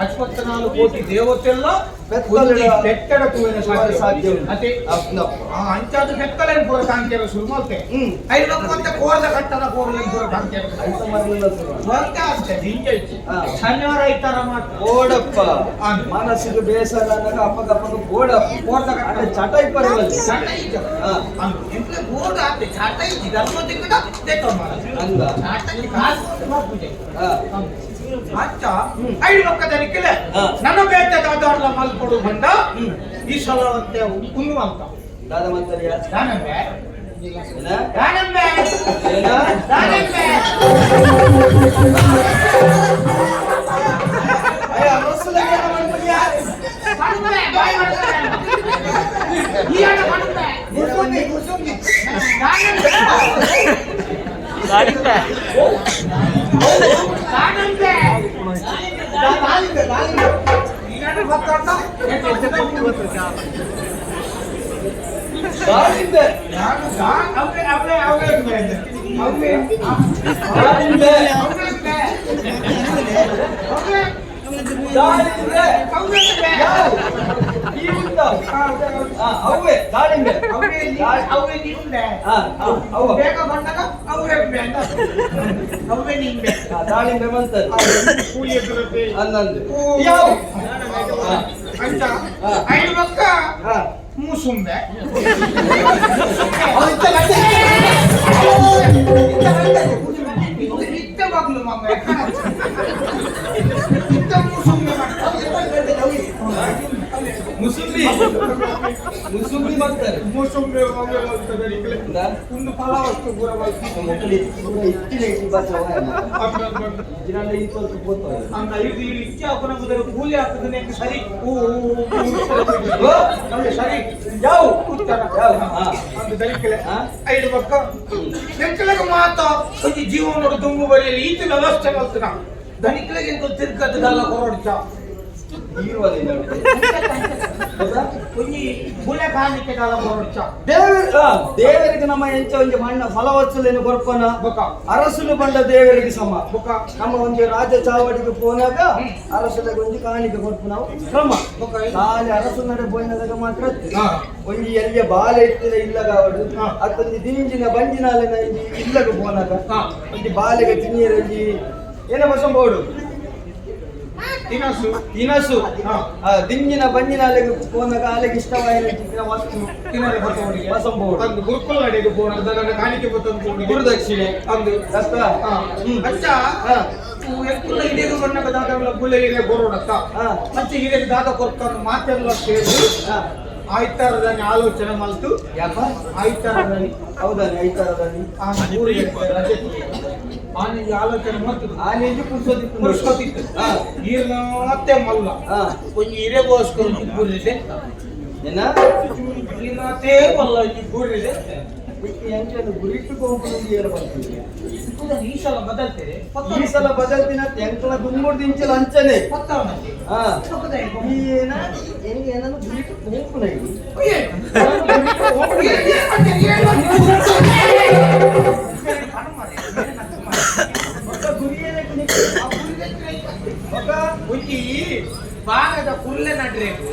54 ಕೋಟಿ ದೇವತೆಲ್ಲ ಪೆತ್ತಲೆಡ ಪೆತ್ತಡ ತೂವಿನ ಸಾಧ್ಯ ಸಾಧ್ಯ ಉಂಟು. ಅದೇ. ಅಪ್ನಪ್ಪ. ಅಂಚಾದ ಪೆತ್ತಲೇನು ಪೂರ ತಾಂಕ್ಯಾರ ಶುರು ಮಲ್ತೆ. ಐದು ಮತ್ತೆ ಕೋರ್ದ ಕಟ್ಟದ ಕೋರ್ಲೇನು ಪೂರ ತಾಂಕ್ಯಾರ. ಐತ ಮರಲಿಲ್ಲ ಶುರು. ಒಂದೇ ಅಷ್ಟೇ ಹಿಂಗೆ ಇತ್ತು. ಶನಿವಾರ ಐತಾರ ಮಾತ್ರ. ಬೋಡಪ್ಪ. ಮನಸ್ಸಿಗೆ ಬೇಸರ ಅಂದಾಗ ಅಪ್ಪಗಪ್ಪಗ ಬೋಡಪ್ಪ. ಕೋರ್ದ ಕಟ್ಟ. ಅಂದ್ರೆ ಚಟ ಇಪ್ಪರಲ್ಲ. ಚಟ ಇಜ್ಜ. ಎಂಕ್ಲೆ ಬೋರ್ಡ್ ಆತೆ ಚಟ ಇಜ್ಜಿ ಧರ್ಮ ದಿಕ್ಕದ ದೇಕ ಮಾರ. ಅಂದ. ಚಟ ಇಜ್ಜಿ ಕಾಸು ಪೂಜೆ. ಅಚ್ಚ ಐದು ಪಕ್ಕದನಿಕ್ಕಿಲ್ಲ ನನ್ನ ಬೇಟೆ ದಾದಾರ್ಲ ಮಲ್ಕೊಡು ಬಂದ ಈ ಸಲ ಅಂತೆ ಕುಂದು ಅಂತ. ದಾದ ಮಂತರಿಯ. ದಾನಂಬೆ. ಏನ? ದಾನಂಬೆ. ಏನ? ದಾನಂಬೆ. ಅಯ್ಯ, ರೊಸ್ಸುಲಗೆ ಏನ ಮಾಡ್ತೀಯ? ಕಣುಂಬೆ, ಬಾಯಿ ಮಾಡ್ತಾರೆ. ಈ ಹಣ ಕಣುಂಬೆ. ಗುಸುಂದಿ ಗುಸುಂದಿ. ದಾನಂಬೆ. ದಾನಂಬೆ. ದಾಳಿಂಬೆ ದಾಳಿಂಬೆ ದಾಳಿಂಬೆ ಯಾವು? ಈ ಉಂಟ. ಅವ್ವೆ ದಾಳಿಂಬೆ. ಅವ್ವ. ಬೇಗ ಬಂದಾಗ ಅವರೇ ಅವೇ ನಿಂಬೆ. ದಾಳಿಂಬೆ ಬಂತದ್ದು ಕೂಲಿ ಎದುರತ್ತೆ. ಅಂದಂದು ಯಾವ ಅಂಚ ಐದು ಪಕ್ಕ ಮೂಸುಂಬೆ. ಇತ್ತ ಬಾಗ್ಲು ಮಮ್ಮ ಇತ್ತ ಮೂಸುಂಬೆ. ಮುಸುಂಬಿ ಮುಸುಂಬಿ ಮಾಡ್ತಾರೆ. ಮೂಸಂಬಿ ಮಾಡ್ತಾರೆ. ಒಂದು ಫಲವಸ್ತು ಪೂರ. ಮೊಕ್ಕಲಿ ಪೂರ ಇತ್ತಿನ ಇಟ್ಟಿ ಬಾಚವ ಇಜಿನಾಂಡ ಈ ತೋರ್ಕು ಪೋತವ. ಅಂತ ಇದು ಇಲ್ಲಿ ಇಚ್ಚೆ ಹಾಕೋಣ ಬದಲು ಕೂಲಿ ಹಾಕಿದ್ರೆ ಸರಿ. ಹೂ ನಮಗೆ ಸರಿ. ಯಾವ ಉತ್ತರ ಯಾವ ಅಂತ ದಲಿಕಲೆ ಐದು ಪಕ್ಕ ಎಂಕಲೆಗೆ ಮಾತ ಒಂಜಿ ಜೀವನೋಡು ದುಂಬು ಬರೆಯಲಿ ಈತ ವ್ಯವಸ್ಥೆ ಮಲ್ತನ ದನಿಕಲೆಗೆ ಎಂಕಲ್ ತಿರ್ಗದಲ್ಲ ಕೊರೊಡ್ಚ. ಒಂಜಿ ಬುಲೆ ಕಾಣಿಕೆ ದಾಲ ಕೊರೊಡ್ಚ. ದೇವರ ದೇವರಿಗೆ ನಮ್ಮ ಎಂಚ ಒಂಜಿ ಮಣ್ಣ ಫಲವತ್ಸಲೇನು ಕೊರ್ಪನ. ಬೊಕ ಅರಸುಲು ಬಂಡ ದೇವರಿಗೆ ಸಮ. ಬೊಕ ನಮ್ಮ ಒಂಜಿ ರಾಜ ಚಾವಡಿಗೆ ಪೋನಾಗ ಅರಸುಲೆಗೆ ಒಂಜಿ ಕಾಣಿಕೆ ಕೊರ್ಪು ನಾವು ಕ್ರಮ. ಬೊಕ ಖಾಲಿ ಅರಸು ನಡೆ ಪೋಯಿನದಾಗ ಮಾತ್ರ ಒಂಜಿ ಎಲ್ಲಿಯ ಬಾಲೆ ಇತ್ತಿನ ಇಲ್ಲಗಾವಡು ಅತ್ತೊಂಜಿ ದಿಂಜಿನ ಬಂಜಿನಾಲಿನ ಒಂಜಿ ಇಲ್ಲಗ ಪೋನಾಗ ಒಂಜಿ ಬಾಲೆಗೆ ತಿನ್ನಿಯರ ಒಂಜಿ ಏನ ಬಸಂಬೋಡು. ತಿನಸು. ತಿನಸು. ದಿಂಜಿನ ಬಂಜಿನಾಲೆಗೆ ಪೋನಾಗ ಆಲೆಗೆ ಇಷ್ಟವಾಯಿನ ವಸ್ತು ತಿನ್ನರೆ ಬರ್ತವನಿಗೆ ಬಸಂಬೋಡು. ಅಂದು ಗುರುಕುಲ ನಡೆಗೆ ಪೋನ ನನ್ನ ಕಾಣಿಕೆ ಬತ್ತಂದು. ಗುರುದಕ್ಷಿಣೆ. ಅಂದು ಅಸ್ತ. ಅಚ್ಚ ಎಂಕುಲ್ಲ ಇಡೀ ಬಣ್ಣದ ದಾದಗಳ ಗುಲೆ ಹಿರಿಯ ಗೊರೋಡತ್ತ ಮಂಚೆ ಹಿರಿಯ ದಾದ ಕೊರ್ತಾನು ಮಾತೆಲ್ಲ ಸೇರಿ ಆಯ್ತಾರದಾನಿ ಆಲೋಚನೆ ಮಲ್ತು. ಯಾಕ? ಆಯ್ತಾರದಾನಿ. ಹೌದಾನಿ, ಐತಾರದಾನಿ. ಆ ಊರಿಗೆ ರಜೆ ಆನೆ ಆಲೋಚನೆ ಮಲ್ತು. ಆನೆಂಜು ಪುರ್ಸೊತ್ತಿತ್ತು. ಪುರ್ಸೊತ್ತಿತ್ತು. ಈರ್ನ ಮತ್ತೆ ಮಲ್ಲ ಒಂಜಿ ಹಿರಿಯಗೋಸ್ಕರ ಗುರಿದೆ. ಏನ? ಈರ್ನತೆ ಮಲ್ಲ ಒಂಜಿ ಗುರಿದೆ. ಎಂಚೆಂದು ಗುರಿಟ್ಟು ಕೊಂಪುನಂದು ಏರ ಬರ್ತೀವಿ. ಈ ಸಲ ಬದಲ್ತೇವೆ. ಈ ಸಲ ಬದಲ್ತಿನ ಎಂಕಲ ದುಂಗುಡ್ದು ಇಂಚಲ ಅಂಚನೆ. ಈ ಏನ ಹೆಂಗೆ ಏನನ್ನು ಗುರಿಟ್ಟು ಕೊಂಪುನ ಇದು. ಗುರಿ ಏನಕ್ಕೆ ನಿಕ್ಕು? ಒಂಜಿ ಬಾರದ ಕುರ್ಲೆ ನಡ್ರೇಗು.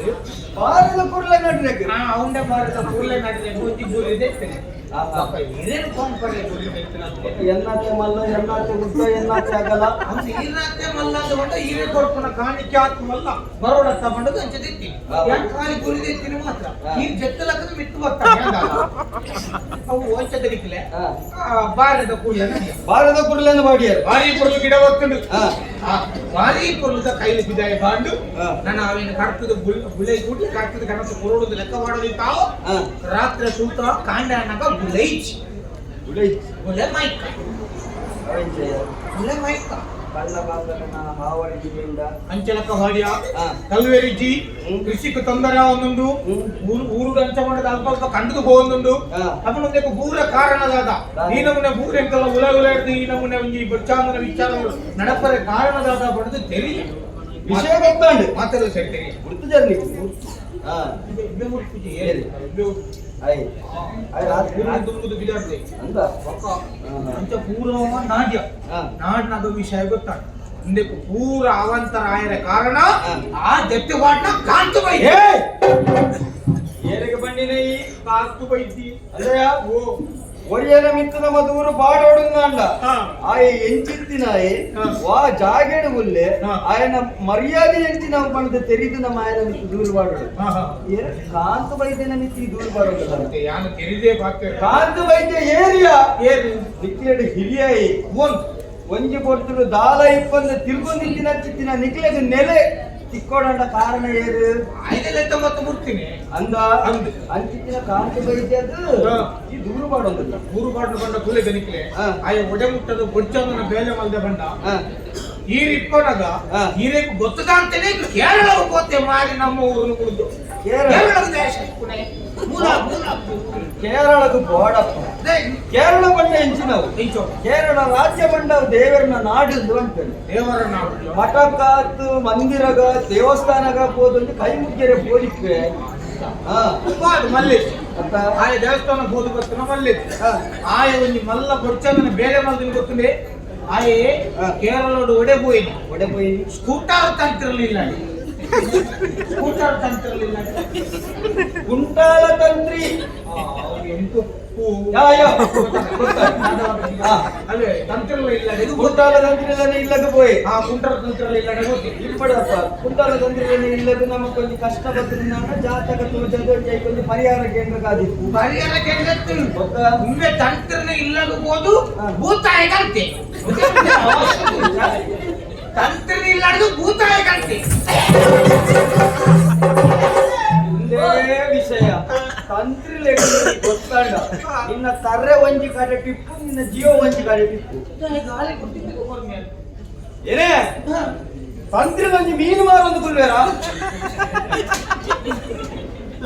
ಬಾರದ ಕುರ್ಲೆ ನಡ್ರೇಗು. ಅವುಂಡೆ ಬಾರದ ಕುರ್ಲೆ ನಡ್ರೇಗು ಒಂಜಿ ಗುರಿ ದೆತ್ತನೆ. ಏನೇನು ಕೊಂಪರೆ ಗುರಿ ದೆತ್ತನಂತೆ. ಎನ್ನಾತೆ ಮಲ್ಲ, ಎನ್ನಾತೆ ಉದ್ದ, ಎನ್ನಾತೆ ಅಗಲ. ಅಂಚೆ ಈರ್ನಾತೆ ಮಲ್ಲ ಅಂದ ಬಂಡ ಈರೇ ಕೊರ್ಪುನ ಕಾಣಿಕೆ ಆತ್ ಮಲ್ಲ ಬರೋಡ ತಗೊಂಡದ್ದು ಅಂಚೆ ದೆತ್ತಿ. ಯಾನ್ ಖಾಲಿ ಗುರಿ ದೆತ್ತಿನಿ ಮಾತ್ರ. ಈ ಜೆತ್ತಲಕ್ಕದ ಮಿತ್ತು ಬರ್ತಾನೆ ಅವು ಅಂಚೆ ದಡಿಕ್ಲೆ. ಬಾರದ ಕೂಡ್ಲೆ ಬಾರದ ಕುರ್ಲೆಂದು ಬಾಡಿಯರು. ಭಾರಿ ಕುರ್ಲು ಗಿಡ ಬರ್ತುಂಡು. ಭಾರಿ ಕುರ್ಲುದ ಕೈಲಿ ಬಿದಾಯ ಬಾಂಡು ನನ್ನ ಅವೇನು ಕರ್ತದ ಬುಳೆ ಕೂಡ್ಲೆ ಕರ್ತದ ಕನಸು ಕುರುಡುದು ಲೆಕ್ಕ ಮಾಡೋದು ತಾವು ರಾತ್ರಿ ಸೂತ್ರ ಕಾಂಡ ಅನ್ನಕ ಬುಲೈಚ್ ಬುಲೆ ಮೈಕ ಬುಲೆ ಮೈಕ. ಕಳ್ಳ ಬಾಂಧವನ ಹಾವಳಿಗೆಯಿಂದ ಅಂಚಲಕ್ಕ ಹಾಡಿಯ ಕಲ್ವೇರಿ ಜಿ ಕೃಷಿക്ക് ತೊಂದರೆ ಆವೊಂದುಂಡು, ಊರು ಅಂಚ ಮಾಡದ ಅಲ್ಪ ಅಲ್ಪ ಕಂಡುದು ಪೋವೊಂದುಂಡು. ಅಪನೊಂದಕ್ಕೆ ಪೂರ ಕಾರಣದಾದ ಈ ನಮೂನೆ ಪೂರ ಎಂಕಲ್ಲ ಉಲ ಉಲ ಹಿಡ್ದು ಈ ನಮೂನೆ ಒಂಜಿ ಬೊಚ್ಚಾಂದನ ವಿಚಾರಗಳು ನಡಪರೆ ಕಾರಣದಾದ ಪಡೆದು ತೆರಿಯ. ವಿಷಯ ಗೊತ್ತಾಂಡು. ಮಾತೆಲ್ಲ ಸರಿ ತೆರಿಯ. ಗುರ್ತು ಜರ್ನಿ. ಅಂಚ ಪೂರ ನಾಡ್ಯ ನಾಡ್ನಾಗ ವಿಷಯ ಗೊತ್ತಾಗ ಇಂದಕ್ಕೆ ಪೂರ ಅವಂತರ ಆಯರ ಕಾರಣ ಆ ದೆತ್ತೆ ವಾಟ್ನ ಕಾಂತು ಬೈ ಏರಿಗೆ ಬಂಡಿನ ಈ ಕಾಂತು ಬೈತಿ. ಅಲ್ಲಯ್ಯ ಓ ಒರಿಯನ ಮಿತ್ತು ನಮ್ಮ ದೂರು ಪಾಡೋಡುಂದಾಂಡ ಆಯ ಎಂಚಿತ್ತಿನಾಯಿ ವಾ ಜಾಗೆಡು ಉಲ್ಲೆ ಆಯನ ಮರ್ಯಾದೆ ಎಂಚಿ ನಾವು ಪಂಡ ತೆರಿದು ನಮ್ಮ ಆಯನ ಮಿತ್ತು ದೂರು ಪಾಡೋಡು. ಕಾಂತು ವೈದ್ಯನ ಮಿತ್ತು ಈ ದೂರು ಪಾಡೋದಲ್ಲ. ಯಾನು ತೆರಿದೇ ಪಾತ್ರ. ಕಾಂತು ವೈದ್ಯ ಏರಿಯಾ ಏರು ನಿಕ್ಲೇಡು ಹಿರಿಯಾಯಿ ಒಂದು ಒಂಜಿ ಪೊರ್ತುಡು ದಾಲ ಇಪ್ಪಂದ ತಿರ್ಗೊಂದಿತ್ತಿನ ಚಿತ್ತಿನ ನಿಕ್ಲೆಗ್ ನೆಲೆ ತಿಕ್ಕೋಡಂಡ ಕಾರಣ ಏರು. ಆಯ್ದೆಲ್ಲ ಮತ್ತೆ ಮುರ್ತೀನಿ ಅಂದ ಅಂದು ಅಂಚಿತ್ತಿನ ಕಾಂತಿ ಬೈದ್ಯದು ಈ ದೂರು ಪಾಡೊಂದಿಲ್ಲ. ಊರು ಪಾಡು ಬಂಡ ಕೂಲೆ ದನಿಕ್ಲೆ ಆಯ ಒಡೆ ಮುಟ್ಟದ ಬೊಚ್ಚಂದನ ಬೇಲೆ ಮಲ್ದೆ ಬಂಡ. ಈರಿಪ್ಪನಗ ಈರೇಕು ಗೊತ್ತದಾಂತೇನೆ ಕೇರಳ ಹೋತೆ ಮಾರಿ ನಮ್ಮ ಊರು ಕುಡಿದು. ಕೇರಳ. ಕೇರಳದ ದೇಶ ಇಪ್ಪುನೆ. ಮೂಲ ಮೂಲ. ಕೇರಳకు ಬೋಡಪ್ಪ. ಕೇರಳ ಬಂಡ ಎಂಚಿನವು. ಇಂಚೋ. ಕೇರಳ ರಾಜ್ಯ ಬಂಡ ದೇವರನ ನಾಡು ಅಂತಾರೆ. ದೇವರ ನಾಡು. ಮಠಕ್ಕಾತು ಮಂದಿರಗ ದೇವಸ್ಥಾನಗ ಪೋದೊಂದು ಕೈ ಮುಗ್ಗೆರೆ ಪೋಲಿಕ್ಕೆ ಹಾ. ಅದು ಮಲ್ಲೇಶ್. ಅತ್ತ. ಆಯ ದೇವಸ್ಥಾನ ಹೋದು ಗೊತ್ತನ ಮಲ್ಲೇಶ್. ಆಯ ಒಂಜಿ ಮಲ್ಲ ಬೊಚ್ಚನ ಬೇಲೆ ಮಲ್ದಿನ ಗೊತ್ತುಂಡೆ ಆಯೆ. ಕೇರಳೋಡು ಒಡೆ ಪೋಯಿನಿ. ಒಡೆ ಪೋಯಿ. ಸ್ಕೂಟರ್ ತಂತಿರ್ಲಿಲ್ಲ, ಸ್ಕೂಟರ್ ತಂತಿರ್ಲಿಲ್ಲ. ಕುಂಟಾಲ ತಂತ್ರಿ. ಎಂಟು. ಯಾ ಯಾ ಗೊತ್ತಾಯ್ತು. ಅಲ್ಲೇ ತಂತಿರ್ಲ ಇಲ್ಲ ಇದು. ಕುಂಟಾಲ ತಂತ್ರಿ ಇಲ್ಲದ ಪೋಯಿ. ಆ ಕುಂಟರ್ ತಂತಿರ್ಲ ಇಲ್ಲ ಗೊತ್ತಿ. ಇಪ್ಪಡಪ್ಪ, ಕುಂಟಾಲ ತಂತ್ರಿ ಇಲ್ಲದ ನಮ್ಮ ಕೊಂಚ ಕಷ್ಟ ಬತ್ತಿನ ಜಾತಕ ತೋಜದ ಕೊಂಚ ಪರಿಹಾರ ಕೇಂದ್ರ ಕಾದಿತ್ತು. ಪರಿಹಾರ ಕೇಂದ್ರ. ಗೊತ್ತಾ? ಉಮ್ಮೆ ತಂತ್ರನ ಇಲ್ಲದ ಹೋದು ಭೂತಾಯಿ ಕಂತೆ. ತಂತ್ರನ ಇಲ್ಲಾಡ್ದು ಭೂತಾಯಿ ಕಂತೆ. ಒಂದೇ ವಿಷಯ, ತಂತ್ರಿ ಗೊತ್ತಂಡ ನಿನ್ನ ತರ್ರೆ ಒಂಜಿ ಕಡೆ ಟಿಪ್ಪು, ನಿನ್ನ ಜೀವ ಒಂಜಿ ಕಡೆ ಟಿಪ್ಪು. ಗಾಳಿ ಕೊಟ್ಟಿದ್ದು. ಏನೇ ತಂತ್ರಿ ಒಂಜಿ ಮೀನು ಮಾರೊಂದು ಕುಲ್ವೇರ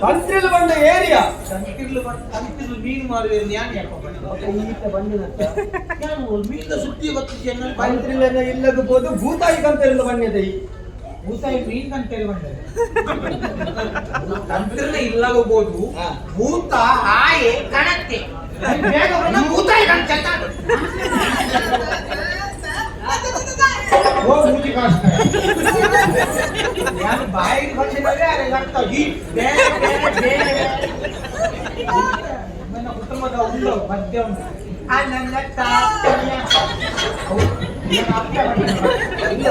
ತಂತ್ರಿಲು ಬಂಡ ಏರಿಯಾ. ತಂತಿರ್ಲು ತಂತಿರ್ಲು ಮೀನು ಮಾರುವೆ ಜ್ಞಾನ ಯಾಕಪ್ಪ? ಈತ ಬಂದಿನತ್ತ. ನಾನು ಮೀನಿನ ಸುದ್ದಿ ಗೊತ್ತಿದ್ದೆ. ತಂತ್ರಿಲೆನ ಇಲ್ಲದ ಹೋದು ಭೂತಾಯಿ ಕಂತರಿಂದ ಬಣ್ಣದ ಈ ಭೂತಾಯಿ ಮೀನ್ ಕಂತೇಳಿ ಬಂದರೆ ತಂತ್ರನ ಇಲ್ಲಗಬಹುದು. ಭೂತ ಆಯೆ ಕಣತ್ತೆ ಬೇಗ ಬಂದ ಭೂತಾಯಿ ಕಣತ್ತೆ ಅಂತ. ಓ ಮೂಜಿ ಕಾಸ್ತ ನಾನು ಬಾಯಿಗೆ ಬಂದಿದ್ದಾರೆ ಅರೆ ಅರ್ಥ ಈ ಬೇರೆ ಬೇರೆ ಬೇರೆ ನನ್ನ ಕುಟುಂಬದ ಉಂಡು ಮಧ್ಯ ಉಂಟು ಆ ನನ್ನ ತಾತಯ್ಯ. ಹೌದು, ನನ್ನ ಅಪ್ಪ ಬಂದಿದ್ದಾರೆ. ಇಲ್ಲ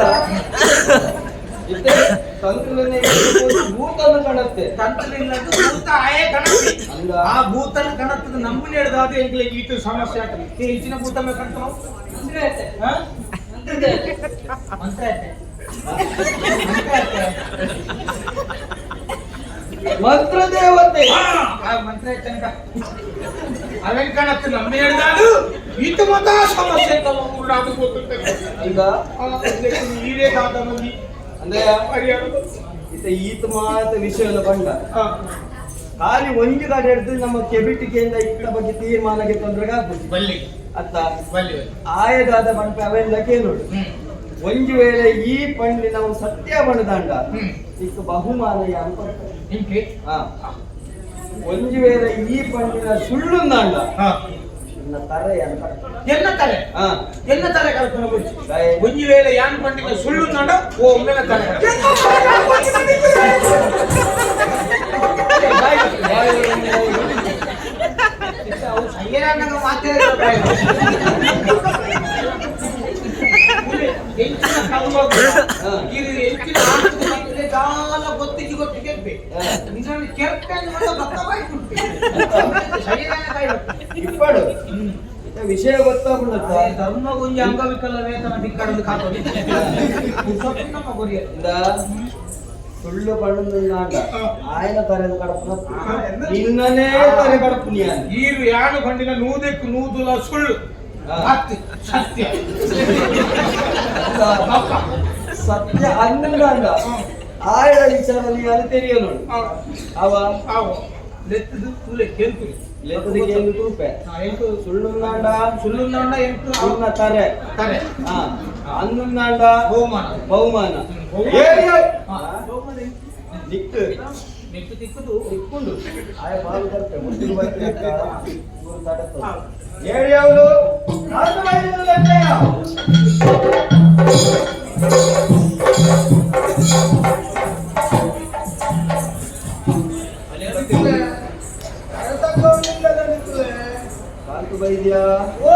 ಇತ್ತೆ ತಂತ್ರಿಲೆನ ಇಲ್ಲದ ಹೋದು ಭೂತನ ಕಾಣತ್ತೆ. ತಂತ್ರನಿಲ್ಲದ್ದು ಭೂತ ಆಯೆ ಕಣತ್ತೆ. ಅಲ್ಲ. ಆ ಭೂತನ ಕಣತ್ತದ ನಮ್ಮನ್ನ ಹಿಡ್ದಾದ ಎಂಕ್ಲೆ ಈತ ಸಮಸ್ಯೆ ಆಗ್ತದೆ. ಈ ಹೆಚ್ಚಿನ ಭೂತ ಮೇಲೆ ಕಾಣ್ತಾವ. ಮಂತ್ರ ಐತೆ. ಮಂತ್ರ ಐತೆ. ಮಂತ್ರ ಐತೆ. ಮಂತ್ರದೇವತೆ. ಆ ಮಂತ್ರ ಐತೆ ಅನ್ಕ. ಅವೇನ್ ಕಾಣತ್ತೆ ನಮ್ಮ ಹಿಡ್ದಾದು ಈತ ಮತ ಸಮಸ್ಯೆ ಅಂತಲ್ಲ ಊರಾದು ಗೊತ್ತುಂಟು. ಈಗ ಆ, ಈರೇ ದಾದ ಮಂದಿ ಅಂದ್ರೆ ಪರಿಹಾರ. ಇತ್ತ ಈತ ಮಾತ ವಿಷಯದ ಬಂಡ ಹಾ. ಖಾಲಿ ಒಂಜಿ ಕಡೆ ಹಿಡ್ದು ನಮ್ಮ ಕೆಬಿಟಿಕೆಯಿಂದ ಇತ್ತ ಬಗ್ಗೆ ತೀರ್ಮಾನಕ್ಕೆ ತೊಂದರೆ ಆಗ್ಬೋದು. ಬಲ್ಲಿ. ಅತ್ತ. ಬಲ್ಲಿ ಬಲ್ಲಿ. ಆಯದಾದ ಬಂಟ ಅವೆಲ್ಲ ಕೇಳೋಡು. ಒಂಜಿ ವೇಳೆ ಈ ಪಂಡಿ ನಾವು ಸತ್ಯ ಬಣದಾಂಡ ಇಕ್ಕ ಬಹುಮಾನ ಯಾರು ಕೊಡ್ತಾರೆ. ನಿಮ್ಗೆ. ಹಾ, ಒಂಜಿ ವೇಳೆ ಈ ಪಂಡಿನ ಸುಳ್ಳುಂದಾಂಡ ನಿನ್ನ ತರೆ ಅಂತ. ಎನ್ನ ತಲೆ? ಹಾ. ಎನ್ನ ತಲೆ ಕಲ್ಪನೆ ಬಿಡ್ತು. ಬಾಯ್. ಒಂಜಿ ವೇಳೆ ಯಾನ್ ಪಂಡಿನ ಸುಳ್ಳು ನಾಡ ಓ ಒಮ್ಮೆನ ತಲೆ. Bye, bye. ಅವು ಸಯ್ಯರಾನಗ ಮಾತೇ. ಎಂಚಿನ ಕಲ್ವಾಗ ಇದು ಎಂಚಿನ ಆಟದ ಬಂದ್ರೆ ದಾಲ ಗೊತ್ತಿಗೆ ಗೊತ್ತು ಕೆರ್ಪೆ. ನಿನ್ನ ಕೆರ್ಪೆ ಅಂದ್ರೆ ಭತ್ತ ಬಾಯಿ ಕುಟ್ಟಿ ಸಯ್ಯರಾನ ಬಾಯಿ ಬರ್ತದೆ. ಇಪ್ಪಡು ಇತ್ತ ವಿಷಯ ಗೊತ್ತಾಗ್ಬಿಡುತ್ತ. ಧರ್ಮ ಗುಂಜಿ ಅಂಗವಿಕಲ ವೇತನ ದಿಕ್ಕಡದು ಕಾತೋಡಿ ನಮ್ಮ ಗುರಿಯ. ಇಂದ ಸುಳ್ಳು ಪಣ್ಣುಂದಾಂಡ ಆಯನ ತರೆದ ಕಡಪುನ, ನಿನ್ನನೇ ತರೆ ಕಡಪುನಿಯಾನ. ಈರು ಯಾನು ಕಂಡಿನ ನೂದಕ್ಕೆ ನೂದುಲ ಸುಳ್ಳು. ಅತ್ತಿ ಸತ್ಯ. ಸತ್ಯ ಅನ್ನಂದಾಂಡ ಆಯಳ ವಿಚಾರ ಅದು ತೆರಿಯ ನೋಡು ಅವ. ಆವು ಲೆತ್ತದು ತೂಲೆ ಕೇಳ್ಕುರಿ. ಲೆತ್ತದಕ್ಕೆ ಏನು ತೂಪೆ. ಎಂಟು. ಸುಳ್ಳುಂದಾಂಡ ಸುಳ್ಳುಂದಾಂಡ ಎಂಟು. ನಿನ್ನ ತರೆ. ತರೆ. ಹಾ, ಅನ್ನುಂದಾಂಡ ಬಹುಮಾನ. ಬಹುಮಾನ. ಬಹುಮಾನ. ಏರಿಯ. ಬಹುಮಾನ. ನಿಕ್ಕು. ನೆಕ್ಕು ತಿಕ್ಕುದು. ತಿಕ್ಕೊಂಡು ಆಯ ಬಾಲು ಬರ್ತೆ ಮುಂದಿನ ಬರ್ತೆ ಮೂರು ತಡತ್ತು ಹೇಳಿ ಅವನು. ಕಾಂತು ಬೈದ್ಯಾ. ಓ.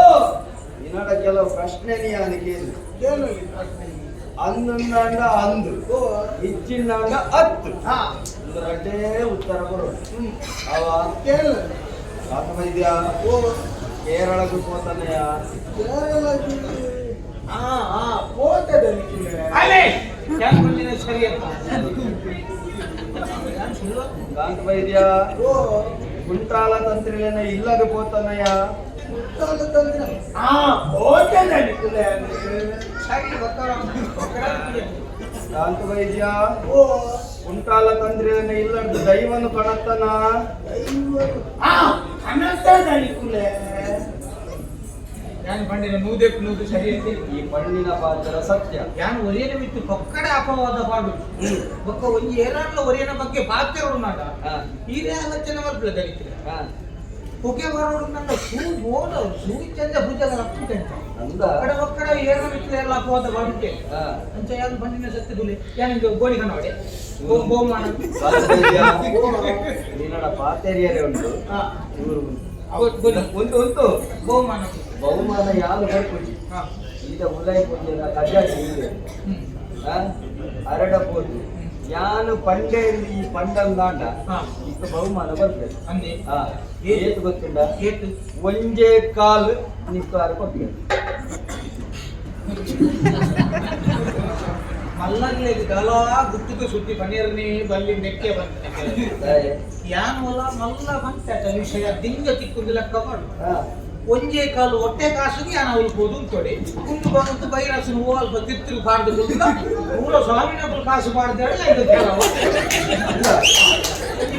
ನಿನ್ನಡ ಕೆಲವು ಪ್ರಶ್ನೆ ನೀ ಕೇಳಿ. ಏನು ಈ ಪ್ರಶ್ನೆ? ಅಂದಂದಾಂಡ ಅಂದು, ಓ. ಇಚ್ಚಿಂದಾಂಡ ಹತ್ತು. ಹಾ. ಒಂದು ರಡ್ಡೇ ಉತ್ತರ ಕೊಡು ಅವ. ಕೇಳು. ಕಾಂತು ಬೈದ್ಯ. ಓ. ಕೇರಳಕ್ಕೆ ಹೋತಾನೆಯ? ಕೇರಳಕ್ಕೆ ಹಾ ಹಾ ಹೋತದೆ ನಿಖಿಲೆ. ಅಲ್ಲೇ ಯಾನ್ ಬಂದಿನ ಸರಿ ಅಂತ ಯಾನ್ ಸುಳ್ಳು. ಕಾಂತ ಬೈದ್ಯ. ಓ. ಕುಂಟಾಲ ತಂತ್ರಿಲೇನ ಇಲ್ಲದ ಪೋತನಯ್ಯ? ಮುಟ್ಟಾಲ ತಂದ್ರೆ ಹಾ ಹೋತದೆ ನಿಖಿಲೆ. ಸರಿ ಒಕ್ಕಡ ಕಾಂತ ವೈದ್ಯ ಓ ಕುಂಟಾಲ ತಂದ್ರೆ ಇಲ್ಲಡ್ದು ದೈವನು ಕಣತ್ತನ ಆ ಕನಸ ದಣಿಕುಲೆ ನಾನು ಪಂಡಿನ ನೂದೆಕ್ ನೂದು ಸರಿ ಐತಿ. ಈ ಪಣ್ಣಿನ ಪಾತ್ರ ಸತ್ಯ. ಯಾನ್ ಒರಿಯನ ಮಿತ್ತು ಪೊಕ್ಕಡೆ ಅಪವಾದ ಪಾಡು ಬೊಕ್ಕ ಒಂಜಿ ಏರಾರ್ಲ ಒರಿಯನ ಬಗ್ಗೆ ಪಾತೆರೊಡು ನಾಡ ಈರೇ ಆಲೋಚನೆ ಮಲ್ಪಲೆ ದಲಿತರೆ ಹೊಗೆ ಬರೋಡು ನನ್ನ ಸೂ ಬೋಡ ಸೂ ಚಂದ ಭುಜದ ರಕ್ತ ಅಂದ ಒಕ್ಕಡ ಒಕ್ಕಡ ಏರ್ನ ಮಿತ್ತು ಏರ್ಲ ಅಪವಾದ ಪಾಡುತ್ತೆ. ಅಂಚ ಯಾನ್ ಪಂಡಿನ ಸತ್ಯ ದುಲೆ ಯಾನ್ ಇಂದು ಗೋಳಿ ಕನವಡೆ ಬಹುಮಾನ. ನಿನ್ನಡ ಪಾತೆರಿಯರೆ ಉಂಟು ಇವರು ಗೋಲಿ. ಉಂಟು ಉಂಟು. ಬಹುಮಾನ. ಬಹುಮಾನ ಯಾರು ಬರ್ಪುಜಿ. ಈಗ ಉಲೈ ಪೂಜೆನ ಕಜಾಜಿ ಇದೆ. ಅರಡ ಪೋದು ಯಾನು ಪಂಡೆ ಈ ಪಂಡಂದಾಂಡ ಇತ್ತ ಬಹುಮಾನ ಬರ್ತದೆ. ಅಂದೆ. ಏತು ಗೊತ್ತುಂಡ? ಏತು? ಒಂಜೇ ಕಾಲು ನಿಕ್ಕಾರ ಕೊಟ್ಟೆ. ಮಲ್ಲಗ್ಲೆ ದಲ ಗುಟ್ಟುಗೆ ಸುದ್ದಿ ಪನ್ನೀರ್ನಿ ಬಲ್ಲಿ ನೆಕ್ಕೆ ಬಂತ ಯಾನ್ ಒಲ ಮಲ್ಲ ಬಂತ ವಿಷಯ ದಿಂಗ ತಿಕ್ಕುಂದು ಲೆಕ್ಕ ಮಾಡು. ಒಂಜೇ ಕಾಲು ಹೊಟ್ಟೆ ಕಾಸುಗೆ ಯಾನ್ ಅವಳು ಪೋದು ಅಂತೋಡೆ ಕುಂದು ಬಂದು ಬೈರಾಸು ಹೂವು ಅಲ್ಪ ತಿರ್ತಿರು ಪಾಡ್ದು ಕುಂದ ಊರ ಸ್ವಾಮಿನೊಬ್ರು ಕಾಸು ಪಾಡ್ದಾಳೆ.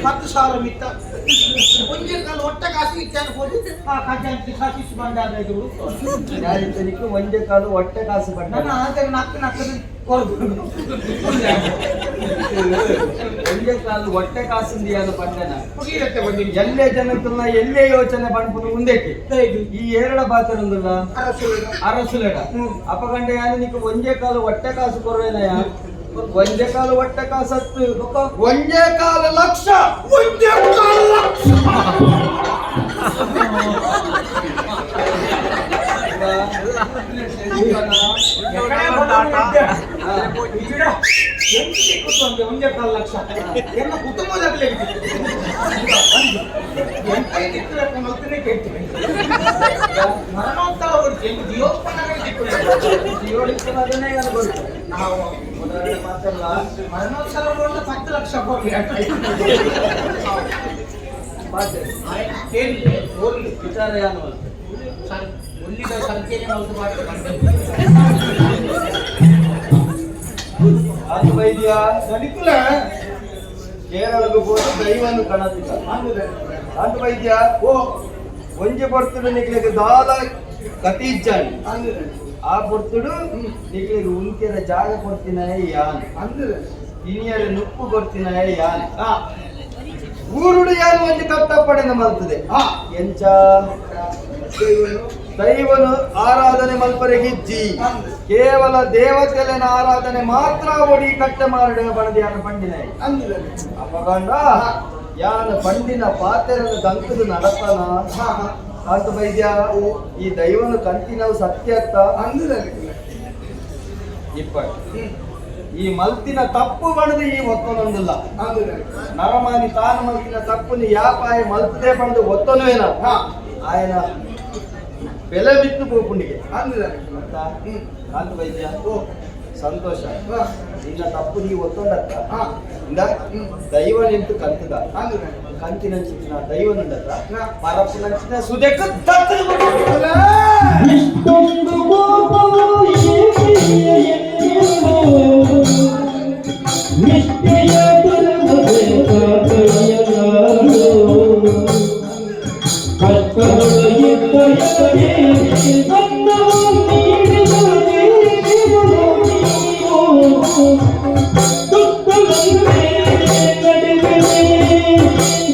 10,000 ಮಿತ್ತ ಒಂಜೇ ಕಾಲು ಹೊಟ್ಟೆ ಕಾಸಿಗೆ ಇಚ್ಚಾನ ಪೋದು ಆ ಖಜಾಂತಿ ಸತೀಶ್ ಬಂಡಾರ ಎದುರು. ಯಾರಿದ್ದನಿಗೂ ಒಂಜೇ ಕಾಲು ಹೊಟ್ಟೆ ಕಾಸು ಬಂಡ. ನನ್ನ ಆಗ ನಕ್ಕ ನಕ್ಕ ಕೊರ್ದು. ಒಂಜೇ ಕಾಲು ಹೊಟ್ಟೆ ಕಾಸಿಂದ ಯಾನು ಪಂಡನ ಮುಗಿರತ್ತೆ ಬಂದಿನಿ. ಎಲ್ಲೇ ಜನಕ್ಕಲ್ಲ ಎಲ್ಲೇ ಯೋಚನೆ ಪನ್ಪುನು ಮುಂದಕ್ಕೆ ಈ ಏರಡ ಪಾತ್ರೊಂದುಲ್ಲ ಅರಸುಲೆಡ ಅಪಗಂಡ ಯಾನು ನಿಕ್ಕ ಒಂಜೇ ಕಾಲು ಹೊಟ್ಟೆ ಕಾಸು ಕೊರ್ವೇನಯ? ಒಂಜೇ ಕಾಲು ಹೊಟ್ಟೆ ಕಾಸತ್ತು, ಒಂಜೇ ಕಾಲು ಲಕ್ಷ. ಒಂದೇ ಕಾಲು ಲಕ್ಷ. ಒಂದೇ ಕಾಲು ಲಕ್ಷ ಎಲ್ಲ ಕುಟುಂಬದಾಗಲೇ ಮರಣೋತ್ತರ ಜೀವೋತ್ಪನ್ನ. ಜೀವೋತ್ಪನ್ನ ಯಾನು ಬರುತ್ತೆ ಉದಾಹರಣೆ ಮಾತ್ರಲ್ಲ. ಮರಣೋತ್ಸವ 10 ಲಕ್ಷ ಕೊಡ್ಲಿ. ಮಾತೆ ಓರ್ಲಿ ವಿಚಾರ ಯಾನು ಸರ್ ಒಲ್ಲಿದ ಸಂಖ್ಯೆನೇ ಮಲ್ತು ಮಾಡ್ತಾರೆ. ಅದು ವೈದ್ಯ ದಣಿಕುಲ ಕೇರಳకు పోతే ದೈವನು ಕಣತಿಲ್ಲ ಅಂತ ವೈದ್ಯ. ಓ ಒಂಜಿ ಪೊರ್ತುಡು ನಿಕ್ಲೆಗ್ ದಾಲ ಗತಿ ಇಜ್ಜಾಂಡ್. ಅಂದು. ಆ ಪೊರ್ತುಡು ನಿಕ್ಲೆಗ್ ಉಂಕೆರ ಜಾಗ ಕೊಡ್ತಿನ ಯಾನ್. ಅಂದು. ತಿನಿಯರ ನುಪ್ಪು ಕೊಡ್ತಿನ ಯಾನ್. ಊರುಡು ಯಾನ್ ಒಂಜಿ ಕಟ್ಟಪ್ಪಡೆನ ಮಲ್ತದೆ. ಎಂಚ? ದೈವನು ಆರಾಧನೆ ಮಲ್ಪರೆಗಿಜ್ಜಿ, ಕೇವಲ ದೇವತೆಲೆನ ಆರಾಧನೆ ಮಾತ್ರ ಒಡಿ ಕಟ್ಟೆ ಮಾರಡೆ ಬಣದ ಯಾನ ಪಂಡಿನ. ಅಂದು. ಅಪಗಂಡ ಯಾನ ಪಂಡಿನ ಪಾತೆರನ ದಂಕದ ನಡತನ ಕಾಂತ ವೈದ್ಯ, ಈ ದೈವನು ಕಂತಿನವು ಸತ್ಯ ಅತ್ತ? ಅಂದು ದಣಿಕುಲ. ಇಪ್ಪತ್ತು ಈ ಮಲ್ತಿನ ತಪ್ಪು ಬಣದ ಈ ಒತ್ತೊಂದಿಲ್ಲ. ಅಂದು. ನರಮಾನಿ ತಾನು ಮಲ್ತಿನ ತಪ್ಪುని ಯಾಪಾಯ ಮಲ್ತದೆ ಪಂದು ಒತ್ತನುವೇನ ఆయన ಬೆಲೆ ಬಿತ್ತು ಪೋಪುಂಡಿಗೆ. ಅಂದು. ಅಂತ ಕಾಂತ ವೈದ್ಯ, ಸಂತೋಷ. ನಿನ್ನ ತಪ್ಪು ನೀವು ಒತ್ತೊಂಡತ್ತ ಇಂದ ದೈವ ನಿಂತು ಕಂತದ ಅಂದು. ಕಂತಿನಂಚಿನ ದೈವನುಂಡತ್ತ ಪರಪ್ಪುನಂಚಿನ ಸುದೆಕ್ಕ ದತ್ತದ. ಇಷ್ಟೊಂದು ಕೋಪವು ಏಕೆ ಎನ್ನುವ ನಿಷ್ಠೆಯ ದುರ್ಗದೆ ಕಾಕಯ್ಯನಾಡು ಕಷ್ಟಗಳು ಇದ್ದ ಎದುರೇ ಅನ್ನವು ನೀಡಿದ ದೇವರು ನೀವು ದುಃಖಗಳನ್ನೇ ನಡುವೆ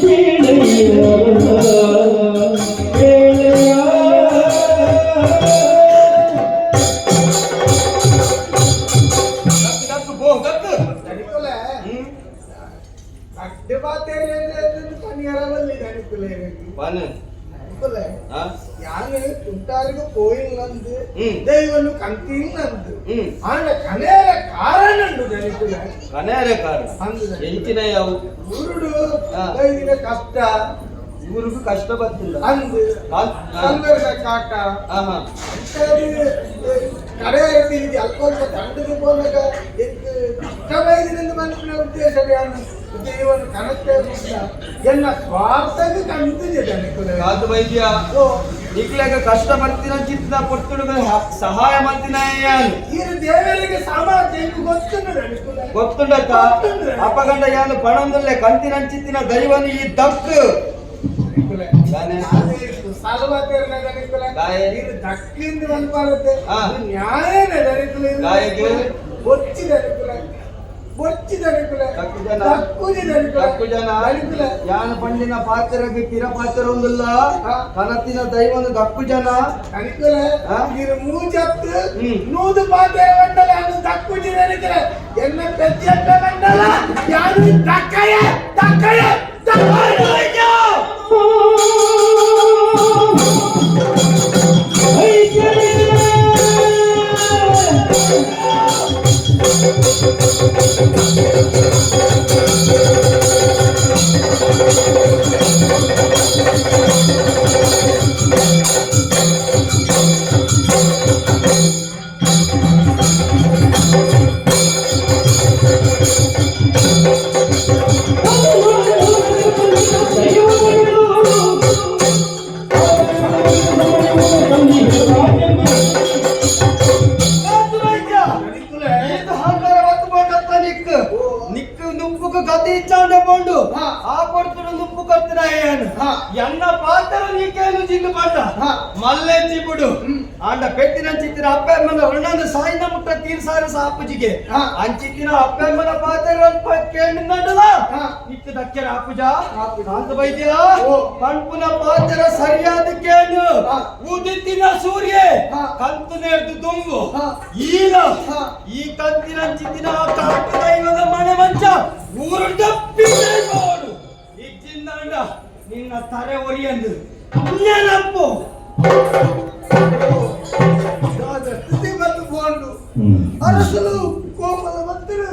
ಬೀಳೆಯ ಬೇಳೆಯ. ದಕ್ಕು ಬೋ ದಕ್ಕು. ದಣಿಕುಲ ಕಡ್ಡೆ ಪಾತೇರಿ ಅಂದ್ರೆ ಪನಿಯರ ಬಲ್ಲಿ ದಣಿಕುಲ. ಪನ್. ದಣಿಕುಲ ಆ? ಯಾನು ಕುಂಟಾರಿಗೂ ಪೋಯಿಲ್ಲಂದು ದೈವನು ಕಂತಿಲ್ಲಂದು ಆಂಡ ಕನೇರ ಕಾರಣ ಉಂಡು ದಣಿಕುಲ. ಕನೇರೆ ಕಾರಣ? ಅಂದು. ಎಂಚಿನ ಯಾವು? ಊರುಡು ಐದಿನ ಕಷ್ಟ. ಊರಿಗೂ ಕಷ್ಟ ಬರ್ತಿಲ್ಲ. ಅಂದು. ಕಲ್ವರ್ದ ಕಾಟ. ಅಂತಾದಿ ಕಡೆ ಇರ್ತೀವಿ ಅಲ್ಪ ಅಲ್ಪ ತಂಡದ ಪೋನಾಗ ಎಂಕ್ ಕಷ್ಟವೈದಿನಿಂದ ಬಂದ ಉದ್ದೇಶ ಯಾನು ದೇವನು ಕನತ್ತೆ ಎನ್ನ ಸ್ವಾರ್ಥಕ್ಕೆ ಕಂತಿದೆ ದಣಿಕುಲ. ಕಾದು ವೈದ್ಯ. ಓ. ನಿಕ್ಲೆಗ ಕಷ್ಟ ಬರ್ತಿನ ಚಿತ್ತ ಪೊರ್ತುಡುಗ ಸಹಾಯ ಮಲ್ತಿನ. ಈರು ದೇವರಿಗೆ ಸಾಮರ್ಥ್ಯ ಗೊತ್ತುಂಡು. ಗೊತ್ತುಂಡಕ್ಕ ಅಪಗಂಡ ಯಾನು ಪಣಂದಲ್ಲೇ ಕಂತಿನಂಚಿತ್ತಿನ ದೈವನು ಈ ದಕ್ಕು. ದಕ್ಕಿಂದ ಮನ್ಪಾರತ್ತೆ ನ್ಯಾಯನೇ ದರಿಕುಲೆ. ದಾಯೆಗ್? ಬೊಚ್ಚಿ ದರಿಕುಲೆ, ಬೊಚ್ಚಿ ದರಿಕುಲೆ. ದಕ್ಕು ಜನ. ದಕ್ಕುಜಿ ದರಿಕುಲೆ. ದಕ್ಕು ಜನ. ದರಿಕುಲೆ. ಯಾನು ಪಂಡಿನ ಪಾತ್ರಗೆ ಪಿರ ಪಾತ್ರ ಒಂದುಲ್ಲ. ಕನತಿನ ದೈವನು ದಕ್ಕು ಜನ. ದರಿಕುಲೆ. ಆ? ಈರು ಮೂಜತ್ತು ಹ್ಮ್. ನೂದು ಪಾತ್ರ ಮಂಡಲ ಅನು ದಕ್ಕುಜಿ ದರಿಕುಲೆ. ಎನ್ನ ಪ್ರತ್ಯಕ್ಷ ಮಂಡಲ ಯಾನು ದಕ್ಕಯ ದಕ್ಕಯ ದಕ್ಕಯ. ದರಿಕುಲೆ. ಇದು ಅಹಂಕಾರ ಒತ್ತು ಬೋಂಡತ್ತ ನಿಕ್ ನಿಕ್ ನುಪ್ಪುಕು ಗತಿ ಇಚ್ಚಾಂಡೆ ಬೋಂಡು. ಆ ಪೊರ್ತುಡು ನುಪ್ಪು ಕೊರ್ತಿನ ಏನು ಎನ್ನ ಪಾತ್ರ ನೀಕೇನು ಜಿಂದು ಪಂಡ ಮಲ್ಲೆಂಚಿ ಬುಡು. ಆಂಡ ಪೆತ್ತಿನಂಚಿತ್ತಿನ ಅಪ್ಪಮ್ಮನ ಋಣನ ಸಾಯಿನ ಮುಟ್ಟ ತೀರ್ಸಾರ ಸಾಪುಜಿಗೆ. ಅಂಚಿತ್ತಿನ ಅಪ್ಪಮ್ಮನ ಪಾತ್ರ ಕೇಳಿಂದಂಡಲ ನಿಕ್ ದಕ್ಕೆರ ಆಪುಜ ಕಾಂತ ಬೈದ್ಯ. ಪಂಪುನ ಪಾತ್ರ ಸರಿಯಾದ ಕೇಳು. ಉದಿತ್ತಿನ ಸೂರ್ಯ ಕಂತು ನೇರ್ದು ದುಂಬು ಈಲ ಈ ಕಂತಿನಂಚಿತ್ತಿನ ಆ ಕಾಟು ದೈವದ ಮನೆ ಮಂಚ ಊರು ದಪ್ಪಿನೋಡು ಇಜ್ಜಿಂದಾಂಡ ನಿನ್ನ ತರೆ ಒರಿಯಂದು ನೆನಪು. ಸ್ಥಿತಿ ಬಂದು ಬೋಂಡು ಅರಸಲು ಕೋಮಲ ಮತ್ತರು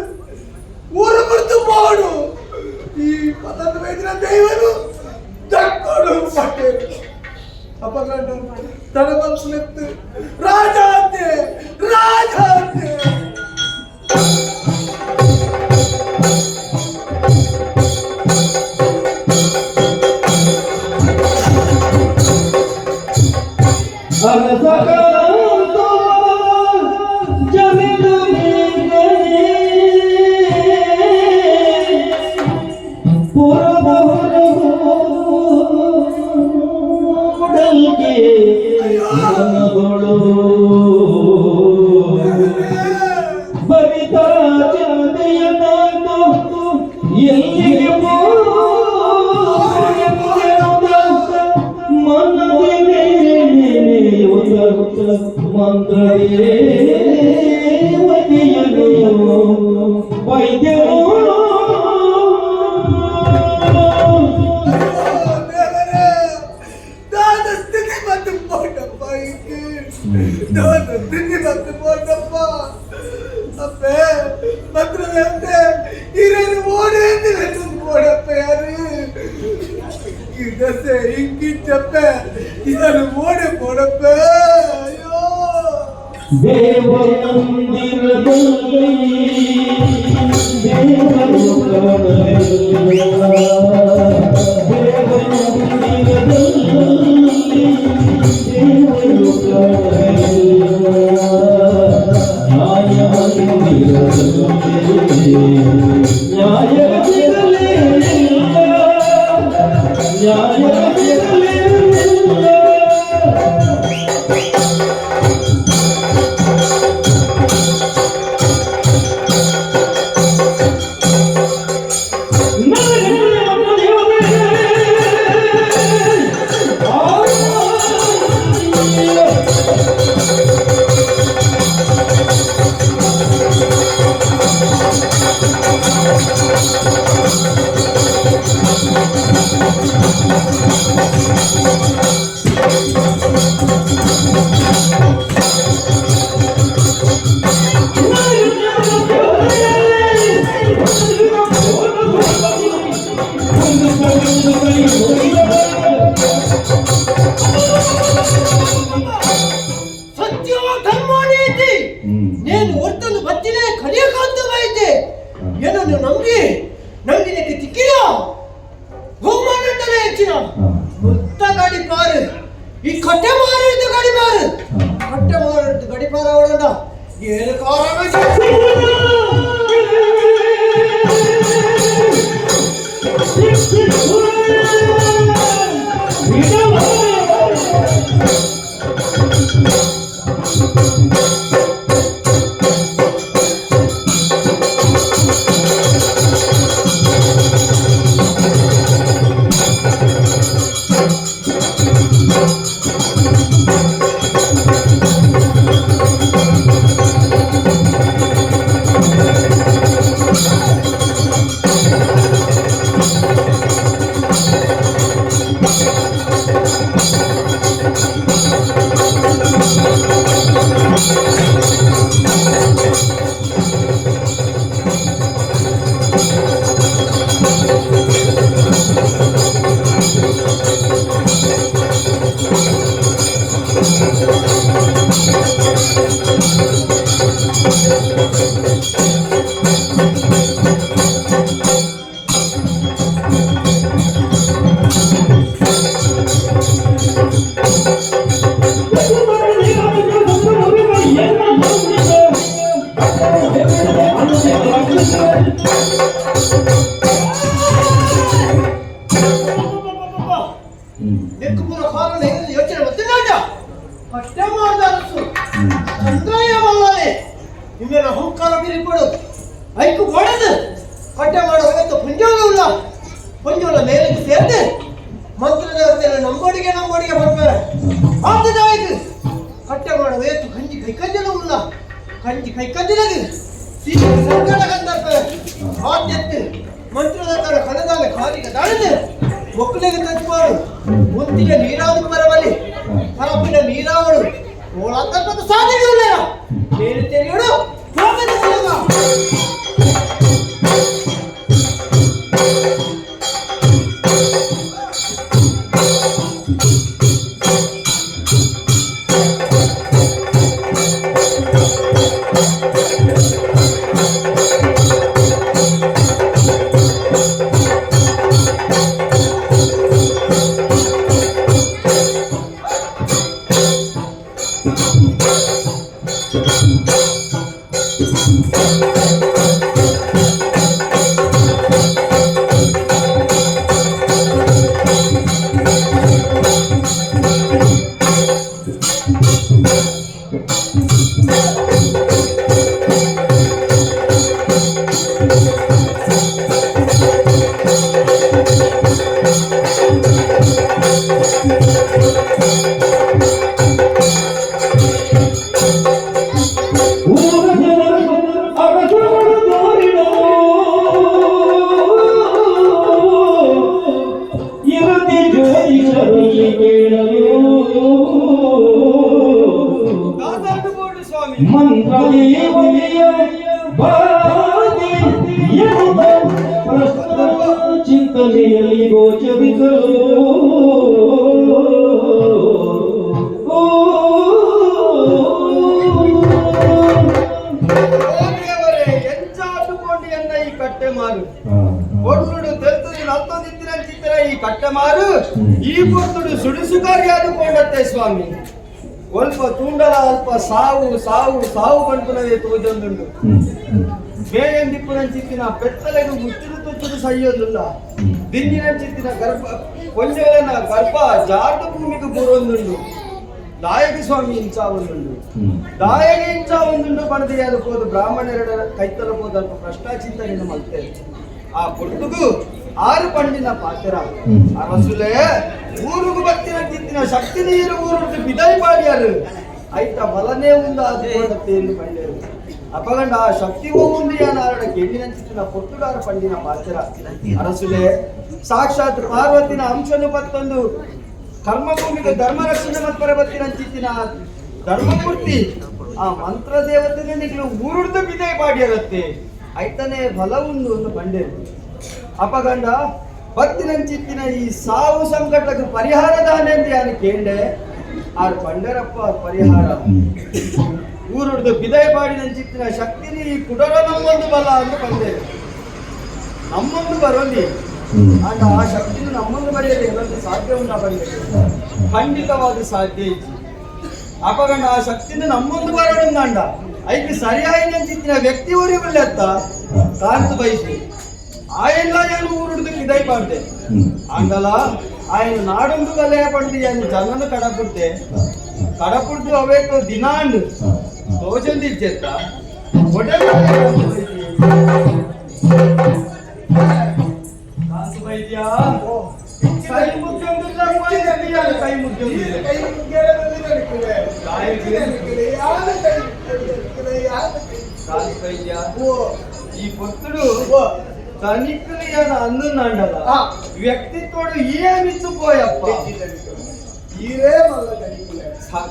ಊರು ಬಿಡ್ತು ಬೋಡು. ಈ ಪತನ ವೈದ್ಯನ ದೈವರು ದಕ್ಕೋಡು ಪಟ್ಟೇರು ಅಪಗಂಡು ತಡ ಮನಸ್ಸುಲೆತ್ತು ರಾಜ ಅಂತೆ ರಾಜ ಅಂತೆ. ಬರಿತ ಚಿಂತೆಯ ನಾನು ಎಲ್ಲಿಗೆ ಮನದಿ ಮಂತ್ರದೇವತೆಯನು ವೈದ್ಯನು. ಅಯ್ಯೋ ದೇವರೇ, ದಾದ ಸ್ಥಿತಿ ಬಂದು ಬೋಂಡಪ್ಪ ಇಂಕೆ ದಾದ ಸ್ಥಿತಿ ಬಂದು ಬೋಂಡಪ್ಪ. ಅಪ್ಪೆ ಮಂತ್ರದಂತೆ ಹಿರಿಯರು ಓಡಿ ಅಂತ ಬೋಡಪ್ಪ. ಯಾರು ಈ ದಸೆ ಇಂಕಿಚ್ಚಪ್ಪೆ ಯಾರು ಓಡಿ ಬೋಡಪ್ಪ. ಅಯ್ಯೋ. ದೇವ ಮಂದಿರದಲ್ಲಿ ದೇವರು ಕಾಣಲಿಲ್ಲ. ದೇವ ಮಂದಿರದಲ್ಲಿ ದೇವರು ಕಾಣಲಿಲ್ಲ. ನ್ಯಾಯ ಮಂದಿರದಲ್ಲಿ ನ್ಯಾಯ ಸಿಗಲಿಲ್ಲ. ನ್ಯಾಯ ಸಿಗಲಿಲ್ಲ. ಸತ್ಯವ ಧರ್ಮ ನೀತಿ నేను ಒರ್ತನು ಬತ್ತಿನೇ ಕಲಿಯಕಾಂತವಾಯಿತೆ ಏನನ್ನು ನಂಬಿ ನಂಬಿನಕ್ಕೆ ತಿಕ್ಕಿನ ಬಹುಮಾನಂದಲೇ ಹೆಚ್ಚಿನ ಮುತ್ತ ಗಾಡಿ ಪಾರು. ಈ ಕಟ್ಟೆ ಮಾರಿದ್ದು ಗಡಿಪಾರು ಕಟ್ಟೆ ಮಾರಿದ್ದು ಗಡಿಪಾರ ಅವಳಂಡ ಏನು ಕಾರಣ. ನೆಕ್ಕು ಪೂರ ಕಾರಣ ಏನು ಯೋಚನೆ ಗೊತ್ತಿಲ್ಲ. ಕಟ್ಟೆ ಮಾಡ್ದ ಅರಸು ಚಂದ್ರಯ್ಯ ಮಲ್ಲಾಲೆ ನಿಮ್ಮೆಲ್ಲ ಅಹಂಕಾರ ಬಿರಿಪಡು ಐಕು ಗೋಡದು ಕಟ್ಟೆ ಮಾಡೋ ಇವತ್ತು ಪುಂಜೋಲ ಪುಂಜೋಲ ಮೇಲಕ್ಕೆ ಸೇರಿದೆ ಮಂತ್ರದೇವತೆಲ್ಲ ನಂಬೋಡಿಗೆ ನಂಬೋಡಿಗೆ ಬರ್ತಾರೆ ಆತದಾಯ್ತು. ಕಟ್ಟೆ ಮಾಡೋ ಏತು ಕಂಜಿ ಕೈ ಕಂಜನ ಉಲ್ಲ ಕಂಜಿ ಕೈ ಕಂಜನದು ಸೀತೆ ಸಂಕಟ ಕಂದರ್ತಾರೆ ಆದ್ಯತ್ತು ಮಂತ್ರದಾತರ ಕನದಾಲ ಕಾಲಿಗೆ ದಾಳಿದೆ ಒಕ್ಕಲಿಗೆ ತಜ್ಪಾಡು ಮುಂತಿನ ನೀರಾವರಿ ಬರವಲ್ಲಿ ಪರಪಿನ ನೀರಾವಡು ಓಳಾತರ್ಪದ ಸಾಧ್ಯವಿಲ್ಲ ಬೇರೆ ತೆರೆಯೋಡು ಹೋಗದ ಸಿಗ. ಊರ ಜನರು ಅರಸುಗಳು ದೋರಿಡೋ ಇರತಿ ಜ್ಯೋತಿಷರಲ್ಲಿ ಕೇಳಲು ದಾಸರು ಬೋಡು ಸ್ವಾಮಿ. ಮಂತ್ರದೇವತೆಯ ಬಾಧೆ ಎನ್ನುತ್ತ ಪ್ರಶ್ನ ಚಿಂತನೆಯಲ್ಲಿ ಗೋಚರಿಸಲು ಓ ದೇವರೇ, ಎಂಚಾಟುಕೊಂಡು ಎನ್ನ ಈ ಕಟ್ಟೆ ಮಾರು ಒಡ್ಲುಡು ತೆಲ್ತುದು ನಲ್ತೊಂದಿತ್ತಿನ ಈ ಕಟ್ಟೆ ಮಾರು ಈ ಪೊರ್ತುಡು ಸುಡಿಸುಕಾರಿ ಆದುಕೊಂಡತ್ತೆ ಸ್ವಾಮಿ. ಅಲ್ಪ ತೂಂಡಲ ಅಲ್ಪ ಸಾವು ಸಾವು ಸಾವು ಪನ್ಪುನವೇ ತೋಜೊಂದುಂಡು. ಬೇಯಂದಿಪ್ಪುನಂಚಿತ್ತಿನ ಪೆತ್ತಲೆಗು ಮುಚ್ಚುದು ತುಚ್ಚುದು ಸಯ್ಯೋದಿಲ್ಲ. ದಿಂಜಿನಂಚಿತ್ತಿನ ಗರ್ಭ ಕೊಂಜೋಲನ ಗರ್ಭ ಜಾರ್ದ ಭೂಮಿಗೆ ಬೂರೊಂದುಂಡು. ದಾಯಕ ಸ್ವಾಮಿ ಇಂಚ ಒಂದುಂಡು, ದಾಯಗೆ ಇಂಚ ಒಂದುಂಡು. ಪಣದಿಯಾದ ಪೋದು ಬ್ರಾಹ್ಮಣರ ಕೈತಲ ಪೋದು ಅಲ್ಪ ಭ್ರಷ್ಟಾಚಿಂತನೆಯನ್ನು ಮಲ್ತೆ. ಆ ಪೊರ್ತುಗು ಆರು ಪಂಡಿನ ಪಾತ್ರ ಅರಸುಲೆ ಊರುಗು ಬತ್ತಿನ ತಿಂತಿನ ಶಕ್ತಿ ನೀರು ಊರು ಬಿದೈ ಪಾಡಿಯಾರು ಐತ ಬಲನೇ ಉಂದು ಅದು ಎಂದು ಪಂಡೇರು. ಅಪಗಂಡ ಆ ಶಕ್ತಿ ಉಂದು ಯಾನಾರಡ ಕೆಂಡಿನಂಚಿತ್ತಿನ ಪೊರ್ತುಡಾರ ಪಂಡಿನ ಪಾತ್ರ ಅರಸುಲೆ ಸಾಕ್ಷಾತ್ ಪಾರ್ವತಿನ ಅಂಶನು ಪತ್ತೊಂದು ಕರ್ಮಭೂಮಿಗೆ ಧರ್ಮ ರಕ್ಷಣೆ ಮತ್ಪರ ಬತ್ತಿನಂಚಿತ್ತಿನ ಧರ್ಮಮೂರ್ತಿ ಆ ಮಂತ್ರ ದೇವತೆನೇ ನಿಗ್ಲು ಊರುಡ್ದು ಬಿದೆ ಪಾಡಿಯರತ್ತೆ ಐತನೇ ಬಲ ಉಂದು ಒಂದು ಬಂಡೇರು. ಅಪಗಂಡ ಬತ್ತಿನಂಚಿತ್ತಿನ ಈ ಸಾವು ಸಂಕಟಕ್ಕೆ ಪರಿಹಾರ ದಾನೆ ಅಂತ ಯಾನು ಕೇಂಡೆ ಆರ್ ಬಂಡರಪ್ಪ ಪರಿಹಾರ ಊರುಡ್ದು ಬಿದೈ ಪಾಡಿನಂಚಿತ್ತಿನ ಶಕ್ತಿನಿ ಈ ಕುಡರ ನಮ್ಮೊಂದು ಬಲ ಅಂತ ಬಂದೆ ನಮ್ಮೊಂದು ಬರೋಲಿ. ಆಂಡ ಆ ಶಕ್ತಿನ ನಮ್ಮನ್ನು ಬರೆಯಲು ಏನಂತ ಸಾಧ್ಯ ಉಂಟಾ ಬರೆಯಲು ಖಂಡಿತವಾದ ಸಾಧ್ಯ ಇಜ್ಜಿ. ಅಪಗಂಡ ಆ ಶಕ್ತಿನ ನಮ್ಮೊಂದು ಬರಡುಂದಾಂಡ ಐಕ್ ಸರಿಯಾಗಿ ನಂಚಿತ್ತಿನ ವ್ಯಕ್ತಿ ಊರಿಗುಳ್ಳೆತ್ತ ಕಾಂತ ಬಯಸಿ ಆಯೆಲ್ಲ ಏನು ಊರುಡ್ದು ಕಿದೈ ಪಾಡ್ದೆ ಆಂಡಲ ಆಯನ ನಾಡೊಂದು ಕಲೆಯ ಪಡ್ದು ಏನು ಜನನು ಕಡಪುಡ್ದೆ ಕಡಪುಡ್ದು ಅವೇತು ದಿನಾಂಡ್ ತೋಜೊಂದು ಇಜ್ಜೆತ್ತ ಕಾಂತ ವೈದ್ಯ ಕೈ ಮುಗ್ಯೊಂದಿಲ್ಲ, ಕೈ ಮುಗ್ಯೊಂದಿಲ್ಲ. ಕೈ ಮುಗ್ಯರೆ ಬಂದಿದೆ. ಯಾರು ಕೈ ಮುಗ್ಯರೆ? ಯಾರು ಕೈ? ಕಾಂತ ವೈದ್ಯ, ಓ ಈ ಪೊತ್ತುಡು ತನಿಖೆಯನ್ನು ಅಂದುಂಡಲ್ಲ ವ್ಯಕ್ತಿತ್ವಡು ಏಮಿತ್ತು ಪೋಯಪ್ಪ. ಈರೇ ಮಲ್ಲ ಕನಿಕುಲೆ.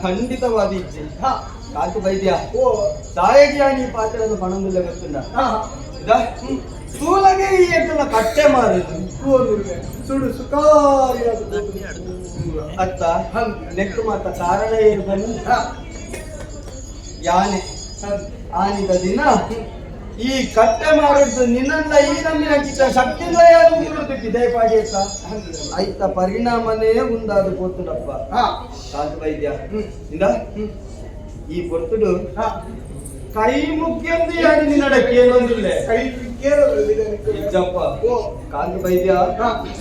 ಖಂಡಿತವಾದ ಇಜ್ಜಿ ಕಾಂತ ವೈದ್ಯ. ಓ ತಾಯಗಿಯಾನಿ ಪಾತ್ರದ ಪಣಂದುಲ್ಲ ಗೊತ್ತುಂಡ ಇದ ಸ್ಥೂಲಗೆ ಈ ಎಟ್ಟುನ ಕಟ್ಟೆ ಮಾರುದು ಸುಡು ಸುಖಾರಿಯಾದ ಅತ್ತ ನೆಕ್ಕು ಮಾತ ಕಾರಣ ಏನು ಬನ್ನಿ ಯಾನೆ ಆನಿದ ದಿನ ಈ ಕಟ್ಟೆ ಮಾರದ್ದು ನಿನ್ನಲ್ಲ ಈ ನಮ್ಮಿನ ಚಿತ್ತ ಶಕ್ತಿಲ್ಲ ಯಾರು ಇದೇ ಪಾಡಿಯತ್ತ ಐತ ಪರಿಣಾಮನೇ ಉಂದಾದ ಪೊರ್ತುಡಪ್ಪ. ಕಾಂತ ವೈದ್ಯ, ಇಂದ ಈ ಪೊರ್ತುಡು ಕೈ ಮುಖ್ಯಂದು ಯಾರು ನಿನ್ನಡಕ್ಕೆ ಏನೊಂದಿಲ್ಲ. ಕೈ ಇಜ್ಜಪ್ಪ ಕಾಂತ ವೈದ್ಯ,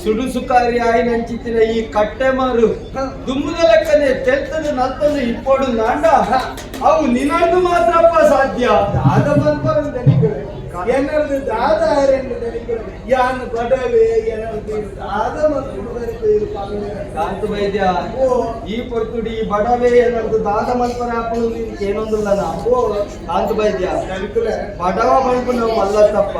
ಸುಡು ಸುಕಾರಿ ಆಯಿನಂಚಿತ್ತಿನ ಈ ಕಟ್ಟೆ ಮಾರು ದುಮ್ಮದ ಲೆಕ್ಕನೆ ತೆಲ್ತದ ನಲ್ತದ ಇಪ್ಪೋಡು ನಾಂಡ ಅವು ನಿನ್ನದು ಮಾತ್ರಪ್ಪ ಸಾಧ್ಯ. ದಾದ ಮನ್ಪರನ್ ದನಿಕುಲೆ ಏನರ್ದು ದಾದ ಆರೆಂಡು ದನಿಕುಲೆ ಯಾನ್ ಬಡವೆ ಏನರ್ದು ದಾದ ಮನ್ಪುಡು ದನಿಕುಲೆ ಪಾಲನೆ. ಕಾಂತ ವೈದ್ಯ, ಓ ಈ ಪೊರ್ತುಡಿ ಈ ಬಡವೆ ಏನರ್ದು ದಾದ ಮನ್ಪರ ಹಾಪುಡು ನಿನ್ಗೆ ಏನೊಂದಿಲ್ಲ. ಓ ಕಾಂತ ವೈದ್ಯ, ದನಿಕುಲೆ ಬಡವ ಬಣ್ಪು ನಾವು ಮಲ್ಲತ್ತಪ್ಪ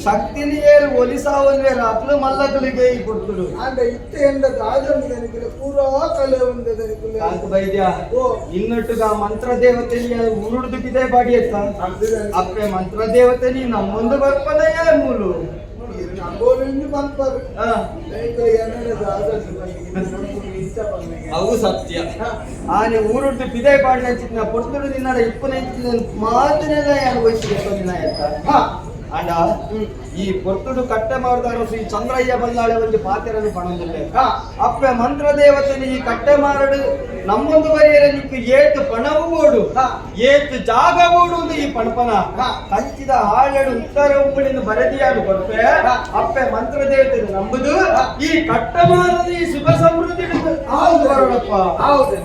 ಶಕ್ತಿನಿ ಏರು ಒಲಿಸಾವನ್ವೇ ರಾತ್ಲು ಮಲ್ಲಕಲಿಗೆ ಈ ಪೊರ್ತುಡು. ಆಂಡ ಇತ್ತೆ ಎಂದ ದಾದ ದನಿಕುಲೆ ಪೂರಾ ಕಲೆ ಉಂಡ ದನಿಕುಲೆ. ಕಾಂತ ವೈದ್ಯ, ಓ ಇನ್ನೊಟ್ಟುಗ ಮಂತ್ರ ದೇವತೆನಿ ಉರುಡು ಪಿದೆ ಬಾಡಿ ಎತ್ತ ಅಪ್ಪೆ ಮಂತ್ರ ದೇವತೆನಿ ನಮ್ಮೊಂದು ಬರ್ಪದಯ್ಯ ಮೂಲು ನಂಬೋಲಿಂದ ಮನ್ಪರು ದನಿಕುಲೆ ಏನರ ದಾದ ಅವು ಸತ್ಯ. ಆನೆ ಊರುಡ್ದು ಪಿದೆ ಪಾಡಿನ ಪೊರ್ತುಡು ನಿನ್ನಡ ಇಪ್ಪನ ಮಾತನೆಲ್ಲ ಯಾರು ವಹಿಸಿ ನಿನ್ನ ಎತ್ತ ಅಂಡ ಈ ಪೊರ್ತುಡು ಕಟ್ಟೆ ಮಾರದಾರ ಶ್ರೀ ಚಂದ್ರಯ್ಯ ಬಲ್ಲಾಳೆ ಒಂದು ಪಾತೆರನ್ನು ಪಣೊಂದಿಲ್ಲ. ಅಪ್ಪೆ ಮಂತ್ರ ದೇವತೆನಿ ಈ ಕಟ್ಟೆ ಮಾರಡು ನಮ್ಮೊಂದು ಬರಿಯರ ನಿಕ್ಕು ಏತು ಪಣವು ಓಡು ಏತು ಜಾಗ ಓಡು ಈ ಪಣಪನ ಕಂಚಿದ ಹಾಳೆಡು ಉತ್ತರ ಉಂಬಳಿನ ಬರದಿಯಾನು ಕೊಡ್ಪೆ ಅಪ್ಪೆ ಮಂತ್ರ ದೇವತೆನು ನಂಬುದು ಈ ಕಟ್ಟೆ ಮಾರದ ಈ ಸುಖ ಸಮೃದ್ಧಿ ಹೌದು. ಬರೋಣಪ್ಪ. ಹೌದು.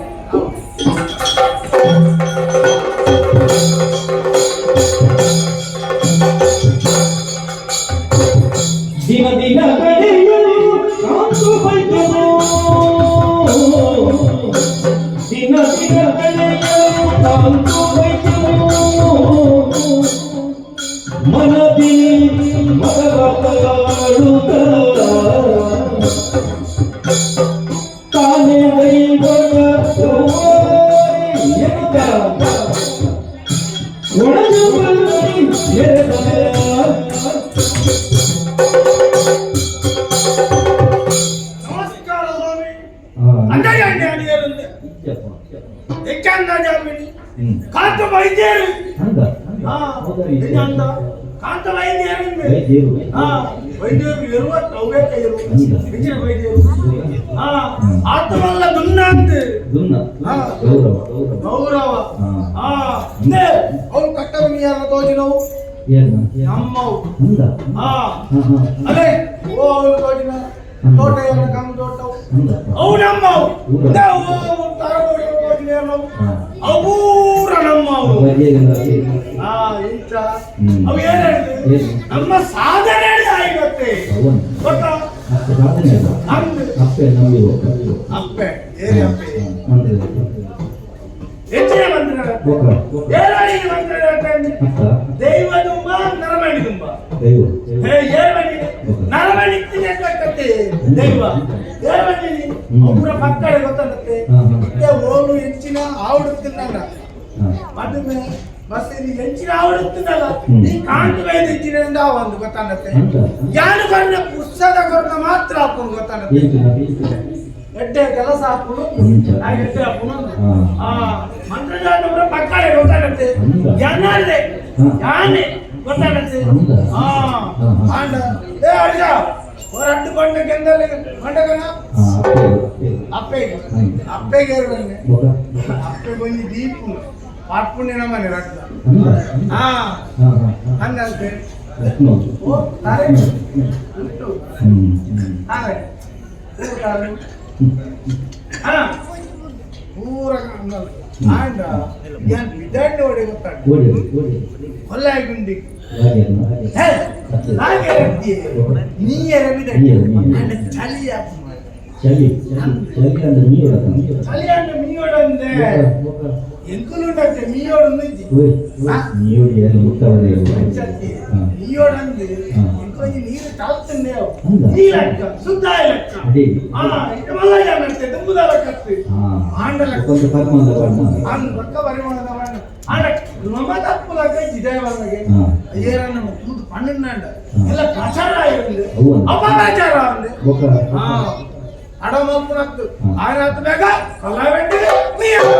ದಿನ ದಿನ ಕಡೆಯಲು ಕಾಂತು ವೈದ್ಯನು, ದಿನ ದಿನ ಕಡೆಯಲು ಕಾಂತು ವೈದ್ಯನು, ಮನದಿ ಮಗವಾಡುತ್ತ ತಾನೇ ದೈವದ ಎನ್ನುತ್ತ ಒಣಗು ನಮಸ್ಕಾರ ಸ್ವಾಮಿ. ಅಂದಾಜಿ ಅಡಿಯರುಂದೆ ಹೆಚ್ಚಂದಾಜಾಮಿನಿ ಕಾಂತ ವೈದ್ಯರು. ಹಾ, ಕಾಂತ ವೈದ್ಯರು. ಹಾ, ವೈದ್ಯರು ಇರುವ ಇರು ಹೆಚ್ಚಿನ ವೈದ್ಯರು. ಹಾ, ಆತವಲ್ಲ ದುನ್ನ ಅಂತ ಗೌರವ. ಹಾ, ಅವ್ರು ಕಟ್ಟವನ್ನ ಯಾರ ತೋಜಿನವು ನಮ್ಮವು. ಹಾ, ಅದೇ ಓ ಅವನು ತೋಜಿನ ತೋಟ ಏನು ಕಮ್ಮ ತೋಟವು ಅವು ನಮ್ಮವು. ಅವು ಪೂರ ನಮ್ಮವು. ಹಾ, ಇಂಥ ಅವು ಏನ್ ಹೇಳಿದ್ರು ನಮ್ಮ ಸಾಧನೆ ಆಗಿರುತ್ತೆ ಗೊತ್ತಾ? ಅಪ್ಪೆ ಏರಿ ಅಪ್ಪೆ ಹೆಚ್ಚಿನ ಮಂತ್ರ ಏರಾಳಿಗೆ ಮಂತ್ರ ದೈವ ತುಂಬ ನರಮಣಿ ತುಂಬ ಏರ್ಮಣಿ ನರಮಣಿ ಕತ್ತೆ ದೈವ ಏರ್ಮಣಿ ಒಬ್ಬರ ಪಕ್ಕಡೆ ಗೊತ್ತಾಗತ್ತೆ. ಇತ್ತೆ ಓಲು ಹೆಚ್ಚಿನ ಆವಡುತ್ತಿಲ್ಲ ಮದುವೆ ಬಸ್ ಇದು ಹೆಚ್ಚಿನ ಆವಡುತ್ತಿದ್ದಲ್ಲ ಈ ಕಾಂತ ವೈದ್ಯ ಹೆಚ್ಚಿನ ಒಂದು ಗೊತ್ತಾಗತ್ತೆ. ಯಾರು ಕೊರನ ಪುಸ್ತಕ ಕೊರನ ಮಾತ್ರ ಹಾಕೊಂಡು ಗೊತ್ತಾಗತ್ತೆ. ಎಡ್ಡೆ ಕೆಲಸ ಹಾಕೊಂಡು ಎಡ್ಡೆ ಹಾಕೊಂಡು ಆ ಮಂತ್ರಜಾತವರ ಪಕ್ಕಡೆ ಗೊತ್ತಾಗತ್ತೆ. ಯಾನಾರ್ದೆ ಯಾನೆ ಗೊತ್ತಾಗತ್ತೆ. ಆ ಆಂಡ ಏ ಅರ್ಜ ಹೊರಟ ಪಂಡ ಕೆಂದಲ್ಲಿ ಮಂಡಗನ ಅಪ್ಪೆಗೆ ಅಪ್ಪೆಗೆ ಬಂದೆ ಅಪ್ಪೆ ಬಂದು ದೀಪು ಪಾಟ್ಪುಣ್ಯ ನಮ್ಮನೆ ರಕ್ತ ಹಾ ಹನ್ನಲ್ತೆ ಓ ತಾರೆ ಉಂಟು ಹಾಗೆ ಊಟಾರು ಹಾ ಪೂರ ಆಂಡ ಏನ್ ಬಿದಾಂಡ ಒಡೆ ಗೊತ್ತಾಗ ಕೊಲ್ಲಾಗುಂಡಿ ನೀಯರ ಬಿದಂಡಿ ಅಂಡ ಚಳಿ ಚಳಿ ಚಳಿ ಅಂದ್ರೆ ಮೀಯೋಡ ಚಳಿ ಅಂಡ ಮೀಯೋಡಂದೆ ಎಂಕುಲುಂಡತ್ತೆ ಮೀಯೋಡು ಇಜ್ಜಿ ಮೀಯೋಡಿ ಏನು ಮುಟ್ಟವದೇ ಮೀಯೋಡಂದು ಎಂಕೊಂಜಿ ನೀರು ತಾಲ್ತಂದೆ ನೀರಕ್ಕ ಶುದ್ಧ ಲೆಕ್ಕ ಆ ಇಟ್ಟು ಮಲ್ಲ ಜಾನತ್ತೆ ದುಂಬುದ ಲೆಕ್ಕತ್ತು ಆಂಡ ಲೆಕ್ಕ కొంత పరిమాణ ಅಂದ್ ಪಕ್ಕ ಪರಿಮಾಣದ ಬಣ್ಣ ಆಂಡ ಕ್ರಮ ತಪ್ಪುಲಾಗ ಇದೇ ಬಲ್ಲಗೆ ಏರನ್ನ ತೂದು ಪಣ್ಣಂಡ ಎಲ್ಲ ಪ್ರಚಾರ ಆಯಿರುಂದು ಅಪಪ್ರಚಾರ ఉంది ಅಡ ಮಲ್ಪುನತ್ತು ಆಯ್ನಾತ್ ಬೇಗ ಕೊಲ್ಲವೆಂಡಿ ನೀರು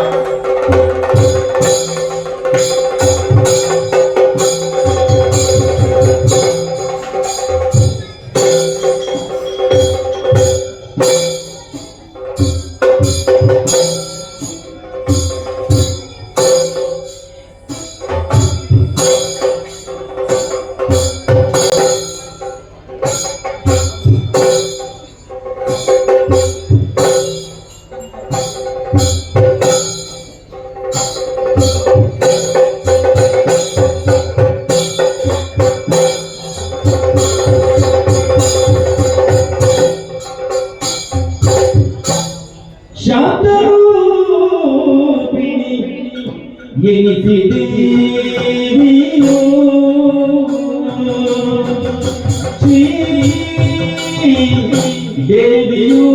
ಶಾಂತರೂಪಿಣಿ ಎನಿಸಿದೇವಿಯೋ ಶ್ರೀ ದೇವಿಯೋ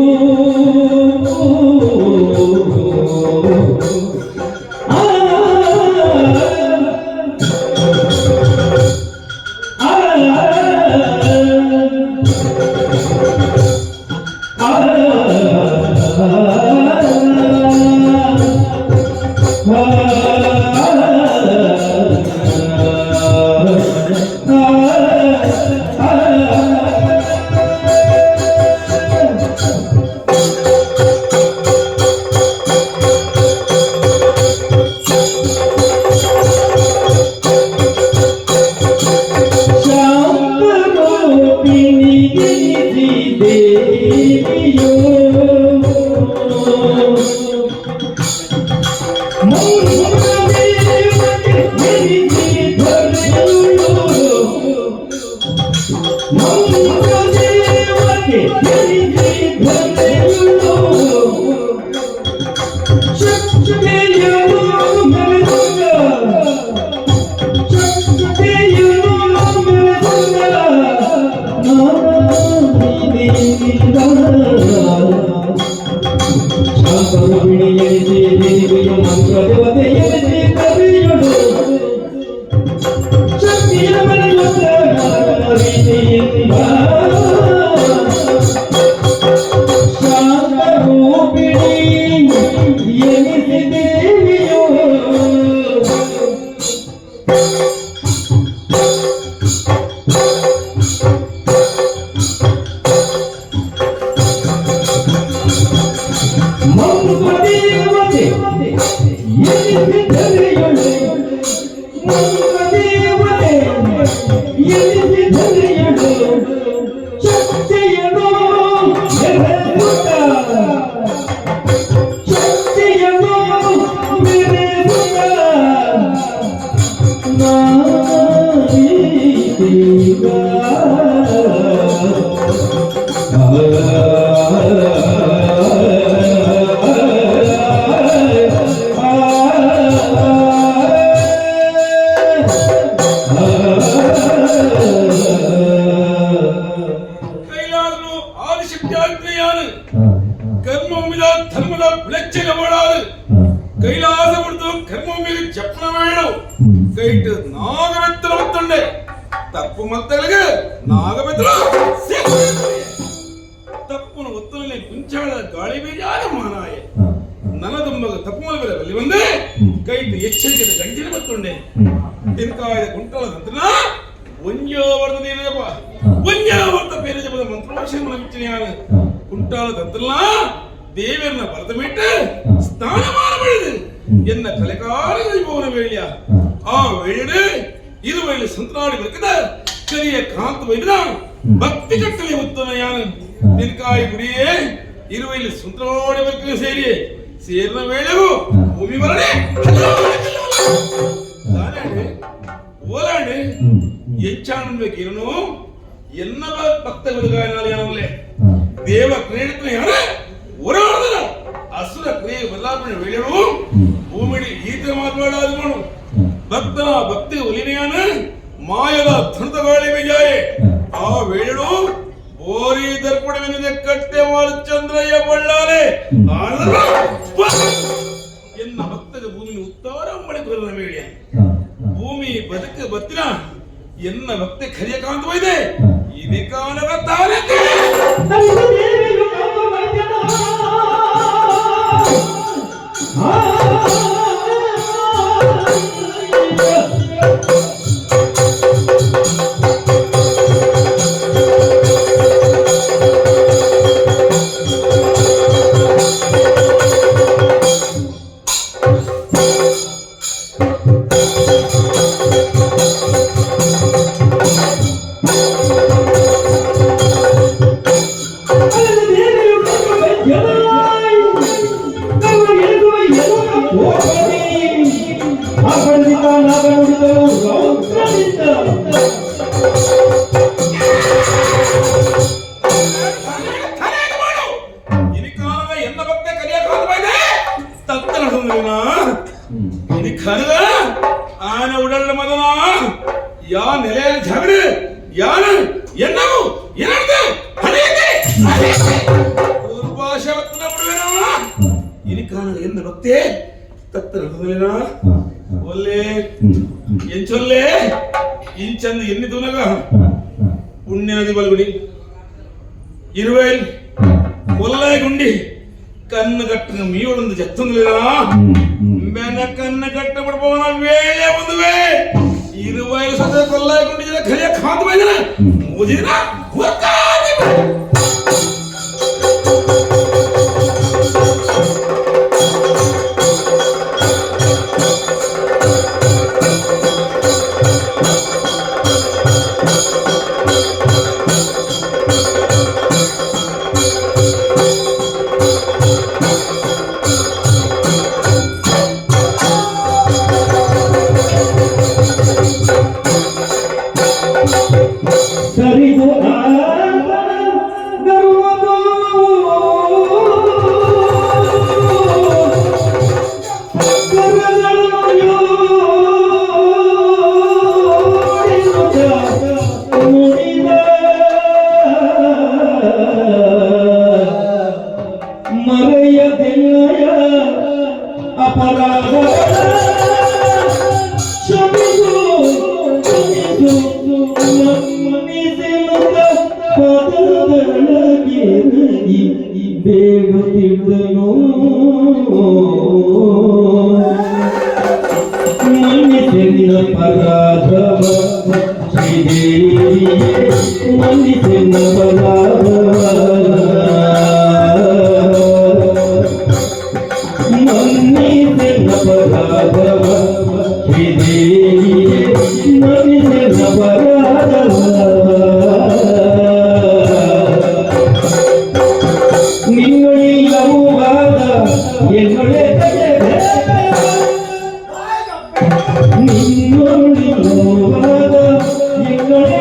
ಆ ಆ ಶಾಂತರೂಪಿಣಿ ದೇವಿಯೋ ಶಾಂತರೂಪಿಣಿ ಎನಿಸಿದೇವಿಯೋ ಮಂತ್ರದೇವತೆ ಎನಿಸಿದರೆಯೊಳು ಮಂತ್ರದೇವತೆ ಎನಿಸಿದರೆಯೊಳು ಶಕ್ತಿಯನ್ನು ಮೆರೆಸುತ್ತ ಶಕ್ತಿಯನ್ನು ಮೆರೆಸುತ್ತ ನಾನೀಗ ಕೈಲಾಸನು ಆದಿಶಕ್ತಿ ಆಜ್ಞೆಯಾನು ಕರ್ಮ ಧರ್ಮದ ವಿಳಚ್ಚಲ ಓಡಾದು ಕೈಲಾಸ ಬಿಡ್ತು ಕರ್ಮ ಮೇಲೆ ಚಪ್ಪನ ಬೇಡ ಕೈಟ್ ನಾಗವೆತ್ತಲ ಒತ್ತುಂಡೆ ತಪ್ಪು ಮತ್ತಗಳಿಗೆ ನಾಗವೆತ್ತಲ ತಪ್ಪುನ ಒತ್ತಲನೆ ಕುಂಚಾಳ ಗಾಳಿ ಬೀಜಾದ ಮಾನಾಯ ನನದುಂಬಗ ತಪ್ಪು ಮಲಬೆಲೆ ಬಲ್ಲಿ ಬಂದೆ ಕೈಟ್ ಎಚ್ಚರಿಕೆದ ಗಂಜಿನ ಬತ್ತುಂಡೆ ತಿನ್ಕಾಯದ ಕುಂಟಲ ನಂತರ ಒಂಜೋ ವರ್ದ ನೀರಪ್ಪ ಒಂಜೋ ವರ್ದ ಬೇರೆ ಜಪದ ಮಂತ್ರೋಕ್ಷ ಮನವಿಚ್ಚಿನ ಕುಂಟಾಳ ತಂತ್ರಲ್ಲ ದೇವರನ್ನ ಭರತಮಿಟ್ಟು ಸ್ನಾನ ಮಾಡಬಳಿದು ಎನ್ನ ಕಲೆಕಾರ ಹೋನ ವೇಳ್ಯ ಆ ವೇಳೆ ಇರುವೈಲು ಸಂತನಾಡಿ ಬದುಕಿದ ಕರಿಯ ಕಾಂತ ವೈದ್ಯ ಭಕ್ತಿ ಕಟ್ಟಲೆ ಉತ್ತಮ ಯಾನು ನಿನ್ಕಾಯಿ ಗುಡಿಯೇ ಇರುವೈಲು ಸುಂದರೋಡಿ ಬದುಕಿನ ಸೇರಿ ಸೇರಿನ ವೇಳೆಗೂ ಭೂಮಿ ಬರಡೆ ಓಲಾಂಡಿ ಎಂಚಾಣಬೇಕು ಎನ್ನ ಭಕ್ತ ಬದುಕಾಯನಾಲೆ ದೇವ ಕ್ರೀಡಿತ ಯಾರೇ ಓಡಾಡದ ಅಸುರ ಕ್ರಿಯೆ ಬದಲಾವಣೆ ವೇಳೆಗಳು ಭೂಮಿಡಿ ಈತ ಮಾತನಾಡಾದವನು ಭಕ್ತನ ಭಕ್ತಿ ಒಲಿನೆಯಾನ ಮಾಯದ ಥಣದ ಗಾಳಿ ಬಿಜಾಯೆ ಆ ವೇಳೆಡು ಬೋರಿ ದರ್ಪಣವೆನಿದೆ ಕಟ್ಟೆ ಮಾಡು ಚಂದ್ರಯ್ಯ ಬಳ್ಳಾರೆ ಎನ್ನ ಭಕ್ತದ ಭೂಮಿ ಉತ್ತಾರ ಮಳೆ ಬರಲ ವೇಳೆಯ ಭೂಮಿ ಬದುಕು ಬತ್ತಿನ ಎನ್ನ ಭಕ್ತಿ ಖರಿಯ ಕಾಂತವಾಗಿದೆ ಇದೇ ಕಾಲವ ತಾನೇ. ಎಂಚೊಲ್ಲೆ ಇಂಚಂದು ಎನ್ನಿ ತುನಗ ಪುಣ್ಯನದಿ ಬಲ್ಗುಡಿ ಇರುವೇಲ್ ಕೊಲ್ಲಾಯಗುಂಡಿ ಕಣ್ಣು ಕಟ್ಟಿನ ಮೀವಳೊಂದು ಜತ್ತೊಂದಿಲ್ಲ ಬೆನ ಕಣ್ಣು ಕಟ್ಟ ಬಿಡ್ಬೋನ ವೇಳೆ ಒಂದುವೆ ಇರುವೈಲ್ ಸದ ಕೊಲ್ಲಾಯಗುಂಡಿ ಜನ ಖಲಿಯ ಖಾತ್ ಬೈದನ ಮುಜಿನ ಹುರ್ಕಾದಿ. ಬೇಡುತ್ತಿದ್ದನು ಮನ್ನಿಸೆನ್ನ ಪರಾಧವ ಶ್ರೀದೇವಿಯೇ ಮನ್ನಿಸೆನ್ನ ಪರಾಧವ ಮನ್ನಿಸೆನ್ನ ಪರಾಧವ ಶ್ರೀದೇವಿಯೇ ಮನ್ನಿಸೆನ್ನ ಪರಾಧವ ನಿನ್ನೊಳಿಲ್ಲವಾದ ಎನ್ನೊಳೆ ನಿನ್ನೊಳಿಲ್ಲವಾದ ಎನ್ನೊಳೆ.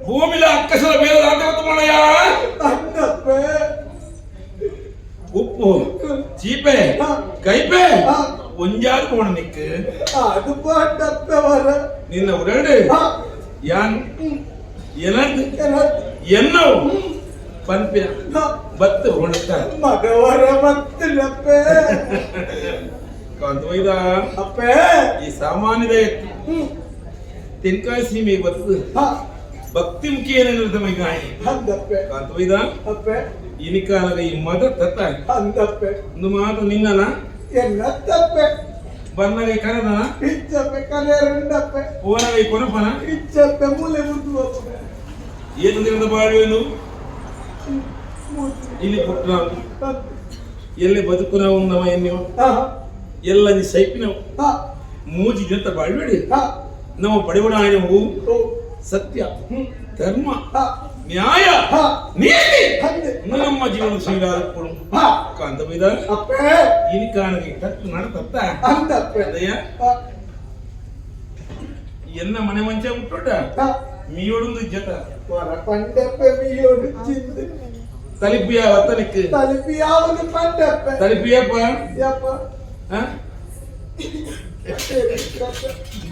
ಭೂಮಿಲ ಅಕ್ಕಸದ ಬೇರೆ ರಾಜವತ್ತಮಣಯ್ಯ ಉಪ್ಪು ಚೀಪೆ ಕೈಪೆ ಒಂಜಾರು ಪೋಣ ನಿಕ್ ಅದು ಪಾಂಡಪ್ಪೆ ವರ ನಿನ್ನ ಉಡಲ್ಡ್ ಯಾನ್ ಎನರ್ದ್ ಎನ್ನವು ಪನ್ಪಿನ ಬತ್ತು ಹೊಣತ ಮಗವರ ಮತ್ತಿಲ್ಲಪ್ಪೆ ಕಾಂತವೈದ ಅಪ್ಪೆ ಈ ಸಾಮಾನ್ಯದ ಎತ್ತು ತೆನ್ಕಾಯಿ ಸೀಮೆಗೆ ಬರ್ತದೆ ಭಕ್ತಿ ಮುಖಿಯೇನ ಮೈಗಾಯಿ ಅಂದಪ್ಪೆ ಕಾಂತವೈದ ಅಪ್ಪೆ ಇನಿಕಾಲದ ಈ ಮದ ತತ್ತ ಅಂದಪ್ಪೆ ಒಂದು ಮಾತು ನಿನ್ನನ ಎನ್ನತ್ತಪ್ಪೆ ಬನ್ನಗೈ ಕರದನ ಇಚ್ಚಪ್ಪೆ ಕಲೆಯರುಂಡಪ್ಪೆ ಪೋನಗೈ ಕೊನಪನ ಇಚ್ಚಪ್ಪೆ ಮೂಲೆ ಮುದ್ದು ಅಪ್ಪೆ ಏನು ದಿನದ ಬಾಳುವೆನು ಇಲ್ಲಿ ಪುಟ್ಟು ನಾವು ಎಲ್ಲಿ ಬದುಕು ನಾವು ನಮ್ಮ ಎನ್ನಿವ ಎಲ್ಲ ನೀ ಸೈಪಿನವು ಮೂಜಿ ದಿನದ ಬಾಳ್ಬೇಡಿ ನಮ್ಮ ಪಡೆವಣ ಸತ್ಯ ಧರ್ಮ ನ್ಯಾಯ ನೀತಿ ನಮ್ಮ ಜೀವನ ಶ್ರೀರಾದಪ್ಪನು ಕಾಂತಬೈದ ಇನಿಕಾನಗೆ ತತ್ತು ನಡ ತತ್ತ ಅದಯ್ಯ ಎನ್ನ ಮನೆ ಮಂಚ ಹುಟ್ಟೋಟ ಮೀಯೋಡೊಂದು ಜತ ಪಂಡಪ್ಪೆ ಮೀಯೋಡು ಚಿಂದು ತಲಿಪಿಯ ವತ್ತನಿಕ್ ತಲಿಪಿಯಾವನು ಪಂಡಪ್ಪೆ ತಲಿಪಿಯಪ್ಪ ಯಪ್ಪ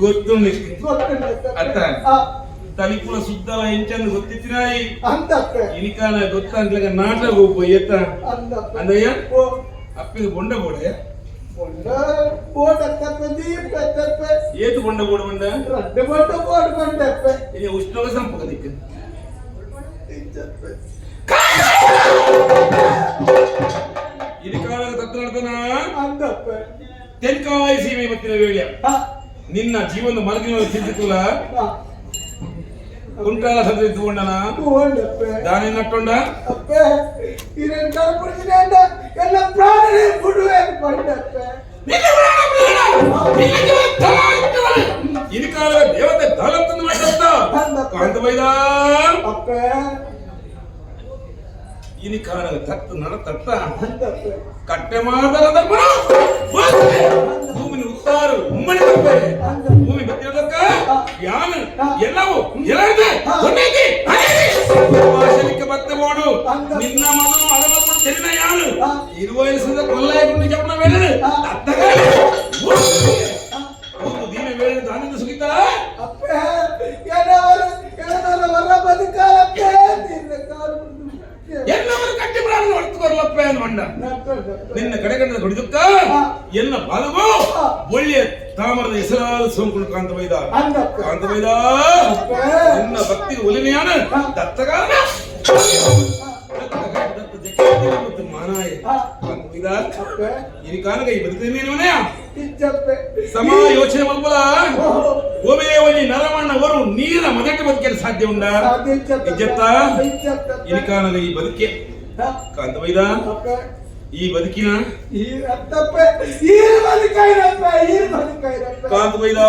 ಗೊತ್ತು ನಿಕ್ ಗೊತ್ತುಂಡಪ್ಪೆ ಅತ್ತ ತಲಿಪುನ ಸುದ್ದಲ ಎಂಚಂದು ಗೊತ್ತಿತ್ತಿನಾಯಿ ಅಂದಪ್ಪೆ ಇನಿಕಾನ ಗೊತ್ತಂತ್ಲಗ ನಾಟ ಗೋಪು ಎತ್ತ ಅಂದಪ್ಪೆ ಅಂದಯ್ಯ ಓ ಅಪ್ಪಿಗೆ ಬೊಂಡ ಬೋಡೆ ಬೊಂಡ ಬೋಡತ್ತಪ್ಪೆ ದೀಪತ್ತಪ್ಪೆ ಏತು ಬೊಂಡ ಬೋಡ ಬಂಡ ರಡ್ಡು ಬೊಂಡ ಬೋಡು ಬಂಡಪ್ಪೆ ಇನಿ ಉಷ್ಣವ ಸಂಪಕದಿಕ್ ಇಚ್ಚಪ್ಪೆ ಇನಿಕಾಲದ ತತ್ತು ನಡ್ದನ ಅಂದಪ್ಪೆ ತೆನ್ಕಾಯಿ ಸೀಮೆ ಬತ್ತಿನ ವೇಳೆ ನಿನ್ನ ಜೀವನ ಮಲಗಿನ ತಿಂದಿತ್ತಲ್ಲ ಕುಂಟಾಲ ಸಂದ್ರ ಇದ್ದುಕೊಂಡನ ತಗೊಂಡಪ್ಪೆ ದಾನಿ ನಟ್ಟೊಂಡ ಅಪ್ಪೆ ಇದನ್ನ ಕಲ್ಪಡಿಸಿದ ಎಲ್ಲ ಪ್ರಾಣನೇ ಬಿಡುವೆ ಪಂಡಪ್ಪೆ ಇನಿಕಾಲದ ದೇವತೆ ದಾಲತ್ತನ್ನು ಮಾಡ್ತಾ ಕಾಂತ ಬೈದ ಅಪ್ಪೆ ಇನಿಕಾಲದ ತತ್ತು ನಡ ತತ್ತ ಅಂದಪ್ಪೆ ಕಟ್ಟೆ ಮಾದರ ಧರ್ಮನ ಭೂಮಿನ ಉತ್ತಾರು ಉಮ್ಮಣಿ ತಪ್ಪೆ ಭೂಮಿ ಬತ್ತಿರೋದಕ್ಕ ಯಾನ ಎಲ್ಲವೂ ಎಲ್ಲರಿದೆ ಹೊನ್ನೈತಿ ಭಾಷಲಿಕ್ಕೆ ಬತ್ತೆ ಬೋಡು ನಿನ್ನ ಮಗನು ಅಳಮಕ್ಕಳು ತೆರಿನ ಯಾನು ಇರುವ ಇರಿಸಿದ ಕೊಲ್ಲಾಯ ಜಪ್ಪನ ಮೇಲೆ ಅತ್ತಗಾಲಿ ಒಂದು ದಿನ ವೇಳೆ ದಾನದ ಸುಗಿತ ಅಪ್ಪೆ ಏನವರು ಏನವರ ವರ ಬದುಕಾಲಪ್ಪೆ ನಿನ್ನ ಕಾಲು ಎಲ್ಲವರು ಕಟ್ಟಿ ಪ್ರಾಣ ಹೊರತು ಅನ್ಕೊಂಡ ನಿನ್ನ ಕಡೆಗಣ್ಣ ಹೊಡಿದುಕ್ಕ ಎನ್ನ ಬಾಲಗೋ ಒಳ್ಳೆಯ ತಾಮರದ ಹೆಸರಾದ ಸೋಂಕುಳು ಕಾಂತವೈದ ಕಾಂತವೈದ ನಿನ್ನ ಭಕ್ತಿ ಒಲಿಮೆಯಾನ ದತ್ತಗಾರನ ದತ್ತ ಮಾನಾಯ ಕಾಂತವೈದ ಇನಿಕಾನಗ ಈ ಬದುಕಿನೇನವನೆಯ ಸಮ ಯೋಚನೆ ಮಲ್ಪಲ ಒಬೇ ಒಂಜಿ ನರಮಣ್ಣ ಅವರು ನೀರ ಮದಕ್ಕೆ ಬದುಕಲು ಸಾಧ್ಯ ಉಂಡ ಇಜ್ಜತ್ತ ಇನಿಕಾನಗ ಈ ಬದುಕೆ ಕಾಂತವೈದ ಈ ಬದುಕಿನ ಕಾಂತವೈದ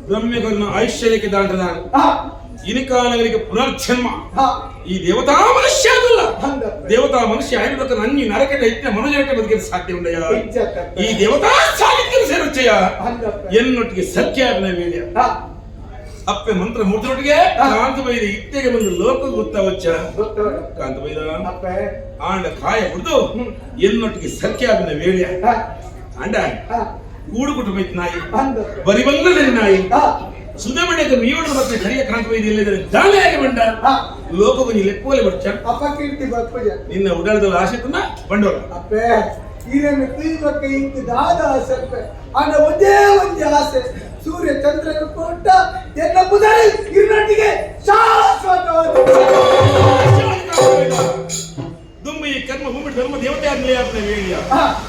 ಬ್ರಹ್ಮಕರ್ಣ ಐಶ್ವರ್ಯಕ್ಕೆ ದಾಂಟದ ಇನಿಕಾನಗರಿಗೆ ಪುನರ್ಜನ್ಮ ಈ ದೇವತಾ ಮನುಷ್ಯ ಅದಲ್ಲ ದೇವತಾ ಮನುಷ್ಯ ಆಗಿರ್ಬೇಕು ನನ್ನಿ ನರಕಟ ಹೆಚ್ಚಿನ ಮನುಜನಕ್ಕೆ ಬದುಕಲು ಸಾಧ್ಯ ಉಂಡಯ್ಯ ಈ ದೇವತಾ ಸಾಹಿತ್ಯ ಸೇರುಚ್ಚಯ್ಯ ಎನ್ನೊಟ್ಟಿಗೆ ಸತ್ಯ ವೇಳ್ಯ ಅಪ್ಪೆ ಮಂತ್ರ ಮೂರ್ತಿಯೊಟ್ಟಿಗೆ ಕಾಂತಬೈದ ಇತ್ತೆಗೆ ಬಂದು ಲೋಕ ಗೊತ್ತಾವಚ್ಚ ಕಾಂತಬೈದ ಆಂಡ ಕಾಯ ಹುಡ್ದು ಎನ್ನೊಟ್ಟಿಗೆ ಸಖ್ಯಾಬಿನ ವೇಳ್ಯ ಆಂಡ ಕೂಡು ಕುಟುಂಬ ಇತ್ತು ನಾಯಿ ಬರಿ ಬಂದ ನಾಯಿ ಸುಧಮಣಕ್ಕೆ ಮೀಯೋಡು ಮತ್ತೆ ಕರಿಯ ಕಾಂತಬೈದ ಇಲ್ಲದ್ರೆ ದಾನೆಯಾಗಿ ಬಂಡ ಲೋಕಗೊಂಜಿ ಲೆಪ್ಪೋಲೆ ಬರ್ಚ ಅಪಕೀರ್ತಿ ಬರ್ಪಜ ನಿನ್ನ ಉಡಾಳದ ಆಶೆತನ್ನ ಬಂಡೋಳ ಅಪ್ಪೆ ಇದನ್ನು ತೀವ್ರಕ್ಕೆ ಇಂಕು ದಾದ ಆಸೆ ಆಂಡ ಒಂದೇ ಒಂದೇ ಆಸೆ ಸೂರ್ಯ ಚಂದ್ರನ ಕೊಟ್ಟ ಎನ್ನ ಪುದರಿ ಇರ್ನೊಟ್ಟಿಗೆ ಶಾಶ್ವತವಾದ ದುಮ್ಮಿ ಕರ್ಮ ಭೂಮಿ ಧರ್ಮ ದೇವತೆ ಆಗಲಿ ಅಂತ ಹೇಳಿಯ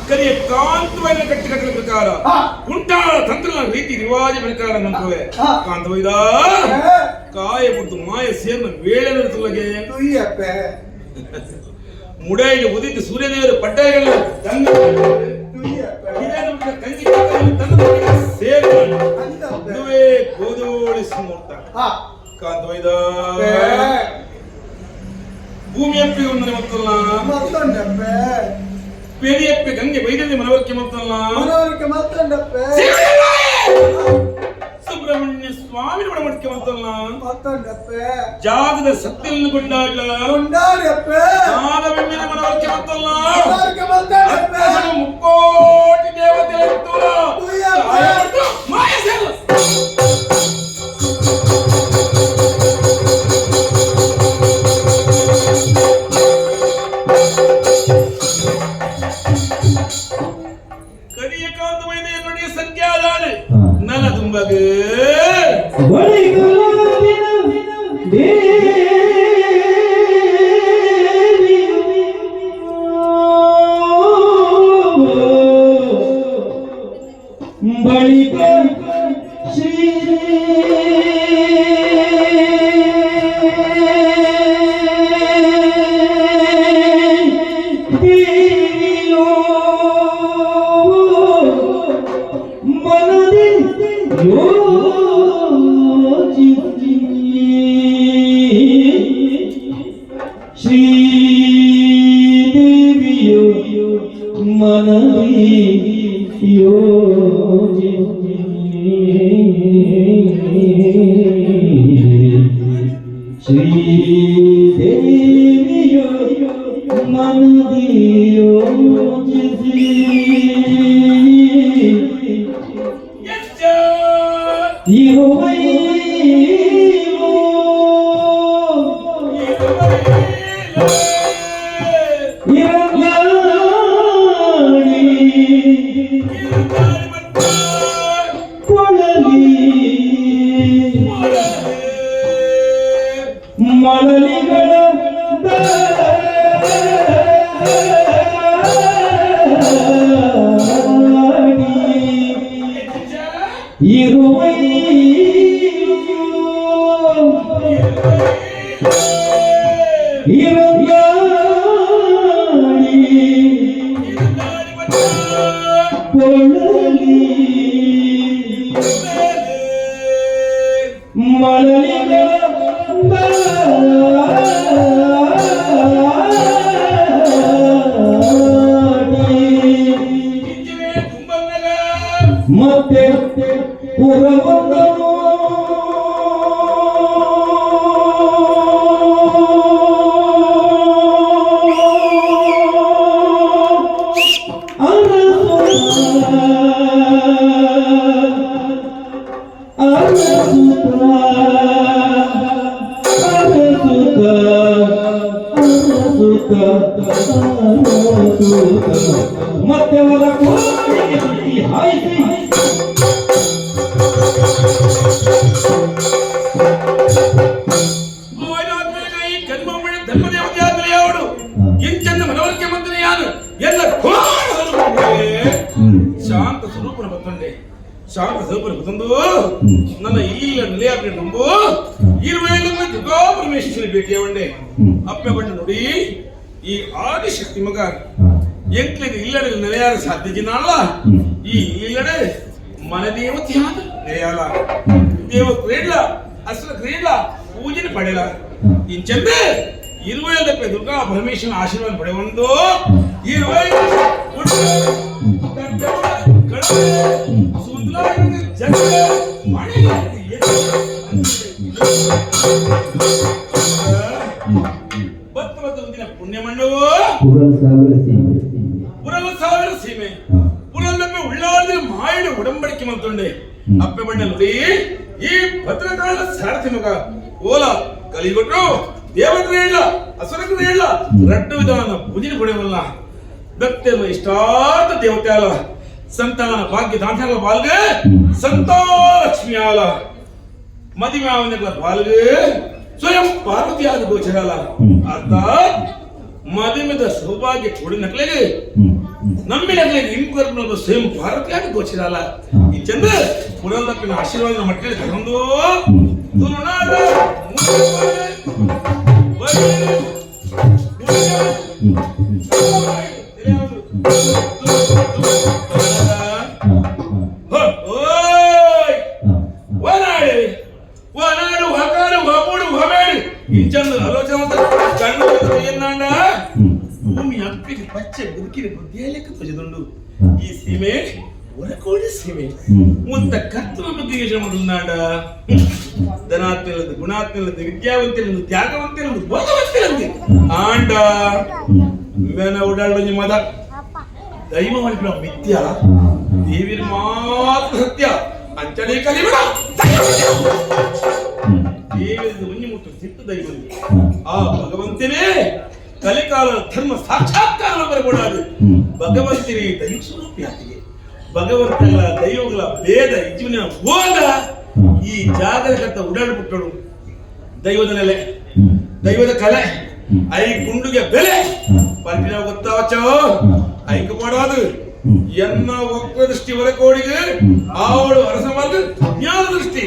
ಕರಿಯ ಕಾಂತವೈನ ಕಟ್ಟಿ ಕಟ್ಟಲ ಪ್ರಕಾರ ಕುಂಟಾಳ ತಂತ್ರ ರೀತಿ ರಿವಾಜ ಪ್ರಕಾರ ನಂತುವೆ ಕಾಂತವೈದ ಕಾಯ ಬಿಡ್ತು ಮಾಯ ಸೇರ್ನ ವೇಳೆ ತುಲಗೆ ತುಯ್ಯಪ್ಪೆ ಮುಡೈಗೆ ಉದಿತ ಸೂರ್ಯದೇವರು ಪಡ್ಡಾಯಗಳ ಕಂಗಿ ತಂದು ಸೇರಿ ದುವೆ ಗೋಧೋಳಿ ಸುಮೂರ್ತ ಕಾಂತವೈದ ಭೂಮಿಯಪ್ಪಿ ಒಂದನೆ ಮತ್ತಲ್ಲ ಮತ್ತೊಂಡಪ್ಪೆ ಪೇರಿಯಪ್ಪೆ ಗಂಗೆ ವೈದ್ಯ ಮನವರಿಕೆ ಮತ್ತಲ್ಲ ಮನವರಿಕೆ ಮತ್ತೊಂಡಪ್ಪೆ ಸುಬ್ರಹ್ಮಣ್ಯ ಸ್ವಾಮಿ. ಸ್ವಾಮಿ ಒಡಮಡಿಕೆ ಮತ್ತೊಂದಪ್ಪೆ ಜಾಗದ ಸತ್ಯವನ್ನು ಕೊಂಡಾಡ್ಲ ಕೊಂಡಾಡಪ್ಪೆ ನಾದ ಬೆಮ್ಮಿನ ಮನವರಿಕೆ ಮಂತಲ್ಲ ಮನವರಿಕೆ ಮಂತಾಡಪ್ಪೆ ಮುಕ್ಕೋಟಿ ದೇವತೆ ಮಾಯ ಸೇರು. ಕರಿಯಕಾಂತಮೈದ என்னுடைய ಸಂಖ್ಯಾದಾಳು ನಲ ತುಂಬகு ಬಳಿಕ ಶ್ರೀ ದೇವಿಯೋ ಮನದಿ ಯೋಚಿಸಿ ಶ್ರೀದೇವಿಯು ಮನದಿ ಯೋಚಿಸಿ ಶ್ರೀದೇವಿಯು ಮನದಿ ಯೋಚಿಸಿ ಎಚ್ಚ ಇರುವೈಲು ಇರಂಗಾಡಿ ಕೊಳಲಿ ಮಳಲಿಗಳ ದಾಡಿ ಇರುವೈಲು ಇರಂಗಾಡಿ ಕೊಳಲಿ ಮಳಲಿಗಳ ದಾಡಿ ಮತ್ತೆ ಪುರವಂದನು ಅರಸುತ ಅರಸುತ ಅರಸುತ ಅರಸುತ ಮತ್ತೆ ಅವರ ಕೋಡಿಗೆ ಸುತ್ತಿ ಹಾಯಿಸಿ ಧರ್ಮದೇವತೆ ಎಂಚಂದ ಮನವರಿಕೆ ಮಂತ್ರಿ ಯಾನು ಎಲ್ಲ ಶಾಂತ ಸ್ವರೂಪನ ಬತ್ತಂಡೆ ಶಾಂತ ಸ್ವರೂಪನ ಬತ್ತಂದು ನನ್ನ ಇಲ್ಲ ನೆಲೆಯಾಗ್ಲಿ ನಂಬು ಇರುವೇಳು ದುರ್ಗಾ ಪರಮೇಶ್ವರಿ ಭೇಟಿಯಾವಂಡೆ ಅಪ್ಪೆ ಬಣ್ಣ ನೋಡಿ ಈ ಆದಿಶಕ್ತಿ ಮಗ ಎಂಕ್ಲಿಗೆ ಇಲ್ಲಡೆ ನೆಲೆಯಾರ ಸಾಧ್ಯ ಜಿನಾಳ ಈ ಇಲ್ಲಡೆ ಮನದೇವತೆ ಆದ ನೆಲೆಯಾಲ ದೇವ ಕ್ರೀಡ್ಲ ಅಸಲ ಕ್ರೀಡ್ಲ ಪೂಜೆನ ಪಡೆಯಲ ಇಂಚಂದೆ ಇರುವೇಳದಕ್ಕೆ ದುರ್ಗಾ ಪರಮೇಶ್ವರನ ಆಶೀರ್ವಾದ ಪಡೆಯುವಂದು ಇರುವೈ ಬತ್ತ ಬತ್ತ ಒಂದಿನ ಪುಣ್ಯ ಮಂಡವು ಪುರಲ್ ಸಾವಿರ ಸೀಮೆ ಪುರಲ್ ಸಾವಿರ ಸೀಮೆ ಪುರಲ್ದಪ್ಪೆ ಉಳ್ಳಾರ್ದ ಮಾಯಡ ಒಡಂಬಡಿಕೆ ಮಂತುಂಡೆ ಅಪ್ಪೆ ಬಣ್ಣ ನೋಡಿ ಈ ಭದ್ರಕಾಳ ಸಾರಥಿ ಮಗ ಓಲ ಕಲಿಗೊಟ್ರು ದೇವತೆಗಳ ಅಸುರಗಳ ರಡ್ಡು ವಿಧಾನ ಪೂಜೆ ಪಡೆಯವಲ್ಲ ಭಕ್ತಿಯನ್ನು ಇಷ್ಟಾರ್ಥ ದೇವತೆ ಅಲ್ಲ ಸಂತಾನ ಭಾಗ್ಯ ದಾಂತಗಳ ಬಾಲ್ಗೆ ಸಂತಾಲಕ್ಷ್ಮಿ ಆಲ ಮದಿಮಾವನಗಳ ಬಾಲ್ಗೆ ಸ್ವಯಂ ಪಾರ್ವತಿಯಾದ ಗೋಚರಲ್ಲ. ಅರ್ಥಾತ್ ಮದಿಮದ ಸೌಭಾಗ್ಯ ಕೊಡಿ ನಕಲಿಗೆ ನಂಬಿನಕಲಿಗೆ ಇಂಕರ್ಮ ಸ್ವಯಂ ಪಾರ್ವತಿಯಾದ ಗೋಚರಲ್ಲ. ಈ ಚಂದ್ರ ಪುರಂದಪ್ಪಿನ ಆಶೀರ್ವಾದ ಮಕ್ಕಳಿಗೆ ತಗೊಂಡು ತುಳುನಾಡ ಓನಾಡು ಹೊಕಾಡು ಹೊಮೂಡು ಹೊಮೇಡು ಇಂಚಂದು ಆಲೋಚನೆ ಕಣ್ಣು ಎನ್ನಾಂಡ ಭೂಮಿ ಅಪ್ಪಿಗೆ ಪಚ್ಚೆ ಬದುಕಿನ ಬುದ್ಧಿಯಲೆಕ್ಕ ತೊಜದುಂಡು ಈ ಸೀಮೆ ಒರಕೋಡಿ ಸೀಮೆ ಮುತ್ತ ಕರ್ತನ ಬಗ್ಗೆ ಯೋಚನೆ ಮಾಡುನ್ನಾಡ ಧನಾತ್ಮಲದ್ದು ಗುಣಾತ್ಮಲದ್ದು ವಿದ್ಯಾವಂತಿಲದ್ದು ತ್ಯಾಗವಂತಿಲದ್ದು ಭೋಗವಂತಿಲದ್ದು ಆಂಡ ಮೇನ ಓಡಾಡೊಂಜಿ ಮದ ದೈವ ಮಲ್ಪಿನ ಮಿಥ್ಯ ದೇವಿನ ಮಾತ್ರ ಸತ್ಯ ಅಂಚನೆ ಕಲಿಬಿಡ ದೇವಿಯ ಒಂಜಿ ಮುಟ್ಟು ಸಿಟ್ಟು ದೈವ ಆ ಭಗವಂತನೇ ಕಲಿಕಾಲ ಧರ್ಮ ಸಾಕ್ಷಾತ್ಕಾರ ಬರக்கூடாது. ಭಗವಂತನೇ ದೈವ ಸ್ವರೂಪಿ ಆತಿಗೆ ಭಗವಂತಗಳ ದೈವಗಳ ಭೇದ ಜೀವನ ಹೋದ ಈ ಜಾಗರಕತ್ತ ಉಡಾಡ್ಬಿಟ್ಟಳು ದೈವದ ನೆಲೆ ದೈವದ ಕಲೆ I ಕುಂಡುಗೆ ಬೆಲೆ ಪಂಪಿನ ಗೊತ್ತಾವಚ್ಚೋ ಐಕು ಮಾಡೋದು ಎನ್ನ ವಕ್ರ ದೃಷ್ಟಿ ಹೊರಕೋಡಿಗೆ ಅವಳು ಅರಸ ಮಾರ್ಗ ಜ್ಞಾನ ದೃಷ್ಟಿ.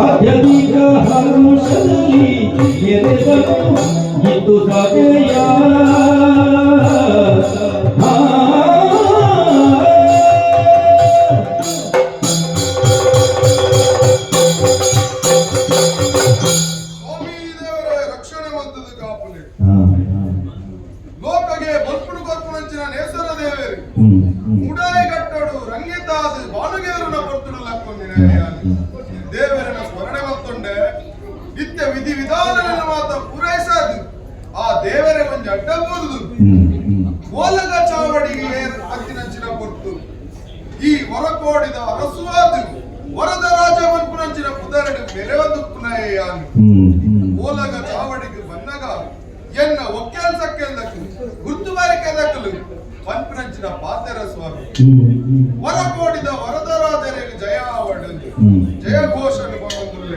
ಅತ್ಯಧಿಕ ಹರುಷದಲ್ಲಿ ಎರೆದನು ಇತ್ತು ಸಭೆಯ. ಸ್ವಾಮಿ ದೇವರ ರಕ್ಷಣೆ ಮಂತದ ಕಾಪುಲೆ ಲೋಕಗೆ ಬಲ್ಪುಡು ಕೊರ್ಪುನಂಚಿನ ನೇಸರ ದೇವೇರಿ ಮುಡಾಯಿ ಕಟ್ಟಡು ರಂಗಿತಾದು ಬಾನುಗೇರುನ ಪೊರ್ತುಡು ಲಕ್ಕೊಂದಿನ ದೇವರನ ಸ್ಮರಣೆ ಮತ್ತೊಂಡೆ ನಿತ್ಯ ವಿಧಿ ವಿಧಾನಗಳನ್ನು ಮಾತ ಪೂರೈಸಾದು ಆ ದೇವರೇ ಒಂಜಿ ಅಡ್ಡ ಬೋದು ಓಲಗ ಚಾವಡಿಗೆ ಏರ್ ಅತ್ತಿನಂಚಿನ ಪೊರ್ತು ಈ ಹೊರಕೋಡಿದ ಅರಸುವಾದು ವರದ ರಾಜ ಮನ್ಪುನಂಚಿನ ಪುದರಡು ಮೆರೆವಂದುಪ್ಪುನಯ್ಯಾನು ಓಲಗ ಚಾವಡಿಗೆ ಬನ್ನಗ ಎನ್ನ ಒಕ್ಕೆಲ್ ಸಕ್ಕೆಲ್ದಕ್ಕು ಗುರ್ತುಬಾರಿ ಕೆದಕಲು ಪನ್ಪುನಂಚಿನ ಪಾತೆರ ಸ್ವಾಮಿ ವರಕೋಡಿದ ವರದರಾಜರಿಗೆ ಜಯ ಆವಡು ಜಯ ಘೋಷನು ಬರೋದಿಲ್ಲ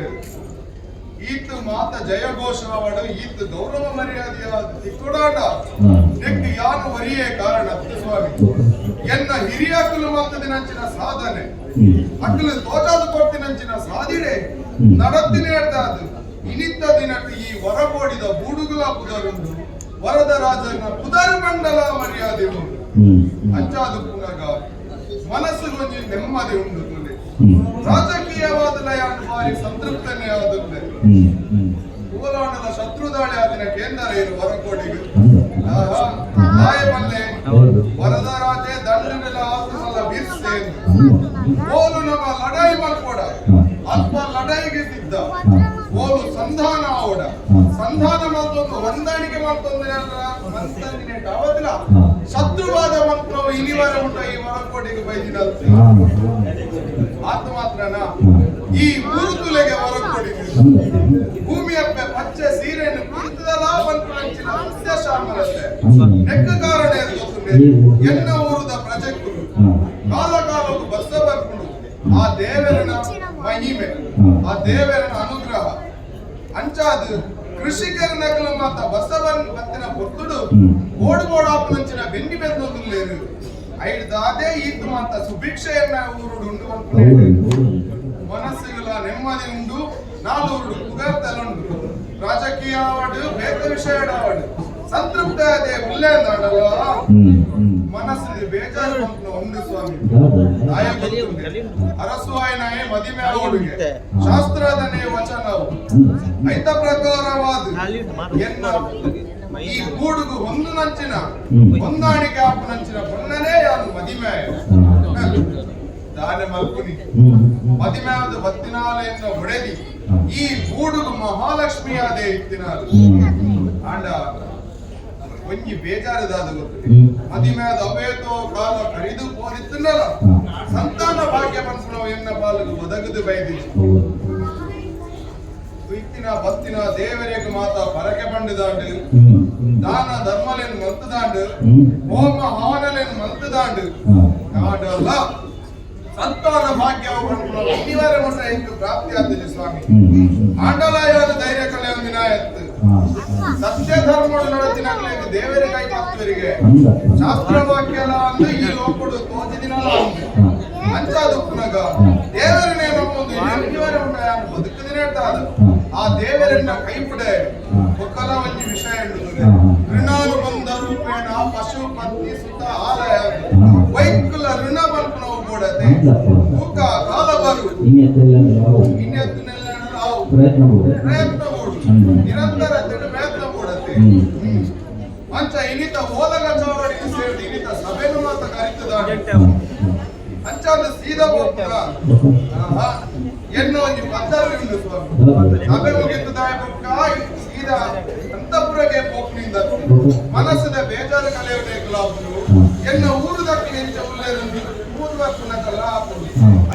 ಈತ ಮಾತ ಜಯ ಘೋಷ ಅವಡು ಈತ ಗೌರವ ಮರ್ಯಾದೆಯ ತಿಕ್ಕುಡಾಟ ನೆಕ್ಕು ಯಾನು ವರಿಯೇ ಕಾರಣ ಸ್ವಾಮಿ ಎನ್ನ ಹಿರಿಯಕಲು ಮತ್ತದಿನಂಚಿನ ಸಾಧನೆ ಅಕ್ಕಲು ತೋಜಾದ ಕೊಡ್ತಿನಂಚಿನ ಸಾಧಿಡೆ ನಡತ್ತಿನೇಡ್ದಾದು ಇನಿತ್ತ ದಿನಟ್ಟು ಈ ವರಕೋಡಿದ ಬೂಡುಗುಲ ಪುದರುಂಡು ವರದ ರಾಜನ ಪುದರು ಮಂಡಲ ಮರ್ಯಾದೆ ಉಂಡು ಅಂಚಾದು ಪುನಗ ಮನಸ್ಸುಗೊಂಜಿ ನೆಮ್ಮದಿ ಉಂಡು ತುಲೆ ರಾಜಕೀಯವಾದ ಲಯಾನು ಬಾರಿ ಸಂತೃಪ್ತನೇ ಆದುಲ್ಲೆ ಕೂಲಾಣದ ಶತ್ರುದಾಳಿ ಆದಿನ ಕೇಂದ್ರ ಇರು ವರಕೋಡಿಗೆ ತಾಯ ಬಲ್ಲೆ ವರದ ರಾಜೆ ದಂಡನೆಲ ಆಸುಮಲ್ಲ ಬಿರ್ಸೆ ಓಲು ನಮ್ಮ ಲಡಾಯಿ ಮಲ್ಪೋಡ ಅಲ್ಪ ಲಡಾಯಿಗೆ ಸಿದ್ಧ ಓಲು ಸಂಧಾನ ಆವಡ ಸಂಧಾನ ಮಲ್ತೊಂದು ಹೊಂದಾಣಿಕೆ ಮಲ್ತೊಂದು ಮಂತಂದಿನ ಶತ್ರುವಾದ ಮಂತ್ರವು ಇನಿವರ ಉಂಟ ಈ ವರಕೋಟಿಗೆ ಬೈದಿನಲ್ತಿ ಆತ ಮಾತ್ರನ ಈ ಊರುತುಲೆಗೆ ವರಕೋಡಿಗೆ ಭೂಮಿಯಪ್ಪೆ ಪಚ್ಚೆ ಸೀರೆಯನ್ನು ಕುರಿತದಲಾ ಪನ್ಪುನಂಚಿನ ಸಸ್ಯ ಶ್ಯಾಮಲತೆ ನೆಕ್ಕ ಕಾರಣ ಏನು ಗೊತ್ತುಂಡೆ ಎನ್ನ ಊರುದ ಪ್ರಜೆಕುಲು ಕಾಲ ಕಾಲಕ್ಕೂ ಬಸ್ಸ ಬರ್ಪುಂಡು ಆ ದೇವರನ ಮಹಿಮೆ ಆ ದೇವರನ ಅನುಗ್ರಹ ಅಂಚಾದು ಕೃಷಿಕರ ನಕಲು ಮಾತ ಬಸವನ್ ಬತ್ತಿನ ಪೊರ್ತುಡು ಓಡು ಬೋಡಾಪುನಂಚಿನ ಬೆನ್ನಿ ಬೆಂದೊಂದುಲ್ಲೇರು ಐಡ್ ದಾದೇ ಈತ್ ಮಾತ ಸುಭಿಕ್ಷೆಯನ್ನ ಊರುಡು ಉಂಡು ಮನ್ಪುನೇಡು ಮನಸ್ಸುಗಳ ನೆಮ್ಮದಿ ಉಂಡು ನಾಲೂರುಡು ಪುಗರ್ತಲುಂಡು ರಾಜಕೀಯ ಆವಡು ಬೇತ ವಿಷಯ ಆವಡು ಸಂತೃಪ್ತ ಅದೇ ಉಲ್ಲೇಂದಾಡಲ್ಲ ಮನಸ್ಸಿಗೆ ಬೇಜಾರು ಪಂಪ್ನ ಉಂಡು ಸ್ವಾಮಿ. ಆಯ ಗೊತ್ತುಂಡೆ ಅರಸುವಾಯನಾಯೇ ಮದಿಮೆ ಆವಡುಗೆ ಶಾಸ್ತ್ರದನೇ ವಚನವು. ಐತ ಪ್ರಕಾರವಾದ ಎನ್ನ ಈ ಗೂಡುಗು ಹೊಂದು ನಂಚಿನ ಹೊಂದಾಣಿಕೆ ಆಪುನಂಚಿನ ಪೊನ್ನನೇ ಯಾನು ಮದಿಮೆ ದಾನೆ ಮಲ್ಪುನಿ. ಮದಿಮೆ ಆದ ಬತ್ತಿನಾಲ ಎನ್ನ ಒಡೆದಿ ಈ ಗೂಡುಗು ಮಹಾಲಕ್ಷ್ಮಿಯಾದೆ ಇತ್ತಿನಾಲು. ಆಂಡ ಒಂಜಿ ಬೇಜಾರದಾದ ಗೊತ್ತು ಮದಿಮೆದ ಅವೇತೋ ಕಾಲ ಕರಿದು ಪೋದಿತ್ತುಂಡಲ ಸಂತಾನ ಭಾಗ್ಯ ಪನ್ಪುನವು ಎನ್ನ ಪಾಲುಗು ಒದಗದು ಬೈದಿಜಿ ಇತ್ತಿನ ಬತ್ತಿನ ದೇವರಿಗೆ ಮಾತ ಪರಕೆ ಪಂಡುದಾಂಡು ದಾನ ಧರ್ಮಲೇನು ಮಂತುದಾಂಡು ಹೋಮ ಹವನಲೇನು ಮಂತುದಾಂಡು ಆಡಲ್ಲ ಸಂತಾನ ಭಾಗ್ಯ ಪನ್ಪುನವು ಅನಿವಾರ್ಯ ಮಟ್ಟ ಎಂಕ್ ಪ್ರಾಪ್ತಿ ಆತಿಜಿ ಸ್ವಾಮಿ. ಆಂಡಲಾಯಾದ ಧೈರ್ಯ ಕಲೆ ಒಂದಿನ ಎತ್ತು ಸತ್ಯ ಧರ್ಮಡು ನಡತಿನಕ್ಲೆಗ್ ದೇವರ ಕೈ ಪತ್ತುವರಿಗೆ ಶಾಸ್ತ್ರ ವಾಕ್ಯಲ ಅಂದು ಈ ಲೋಕಡು ತೋಜಿದಿನಲ ಅಂದು ಅಂಚಾದುಪ್ಪುನಗ ದೇವರನೇ ನಮ್ಮೊಂದು ಅನಿವಾರ್ಯ ಮಟ್ಟ ಯಾನ್ ಬದುಕುದಿನ ಅದು ಆ ದೇವರನ್ನ ಕೈಪುಡೆ ಒಕ್ಕಲ ಒಂಜಿ ವಿಷಯ ಉಂಡು ಋಣಾನುಬಂಧ ರೂಪೇಣ ಪಶು ಪತ್ನಿ ಸುತ ಆಲಯ ವೈಕುಲ ಋಣ ಪನ್ಪುನವು ಕೂಡತೆ ತೂಕ ಕಾಲ ಬರು ಇನ್ನೆತ್ತನೆಲ್ಲ ನಾವು ಪ್ರಯತ್ನ ಬೋಡು ನಿರಂತರ ಪ್ರಯತ್ನ ಬೋಡತೆ ಅಂಚ ಇನಿತ ಓಲಗ ಚಾವಡಿಗೆ ಸೇರಿದ ಇನಿತ ಸಭೆನು ಮಾತ ಕರಿತದಾಂಡ ಅಂಚಾದ ಸೀದಾ ಹೋಗ್ತದ ಎನ್ನ ಒಂಜಿ ಪದ್ದರಿ ಉಂಡು ಸ್ವಾಮಿ. ಸಭೆ ಮುಗಿತದಾಯ ಬೊಕ್ಕ ಸೀದಾ ಅಂತಪುರಗೆ ಪೋಕ್ನಿಂದ ಮನಸ್ಸದ ಬೇಜಾರು ಕಲೆಯಬೇಕಲಾಪುರು ಎನ್ನ ಊರುದಕ್ಕೆ ಎಂಚ ಉಲ್ಲೇರುಂಡು ಊರು ಆಪುಂಡು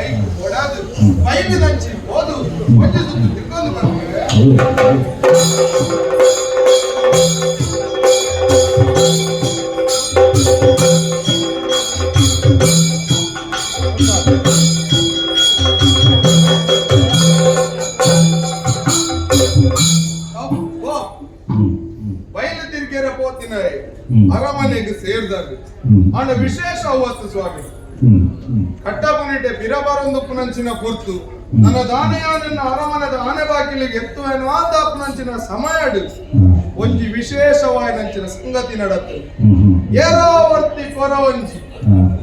ಐಕ್ ಕೊಡಾದು ಬೈಲಿದಂಚಿ ಹೋದು ಒಂಜಿ ಸುತ್ತು ತಿಕ್ಕೊಂದು ಬರ್ತೀವಿ. ಬಯಲು ತಿರ್ಗೆರೆ ಪೋತಿನ ಅರಮನೆಗೆ ಸೇರಿದಾಗ ಆಂಡ ವಿಶೇಷ ಅವಸ್ತು ಸ್ವಾಮಿ. ಕಟ್ಟಪುನಿಟೆ ಬಿರಬರೊಂದು ಪೊರ್ತು ನನ್ನ ದಾನಯಾನನ್ನ ಅರಮನದ ಆನೆ ಬಾಗಿಲಿಗೆ ಎತ್ತುವೆನು ಆದಾಪುನಂಚಿನ ಸಮಯಡು ಒಂಜಿ ವಿಶೇಷವಾಯಿನಂಚಿನ ಸಂಗತಿ ನಡತ್ತು. ಏರಾವರ್ತಿ ಕೊರ ಒಂಜಿ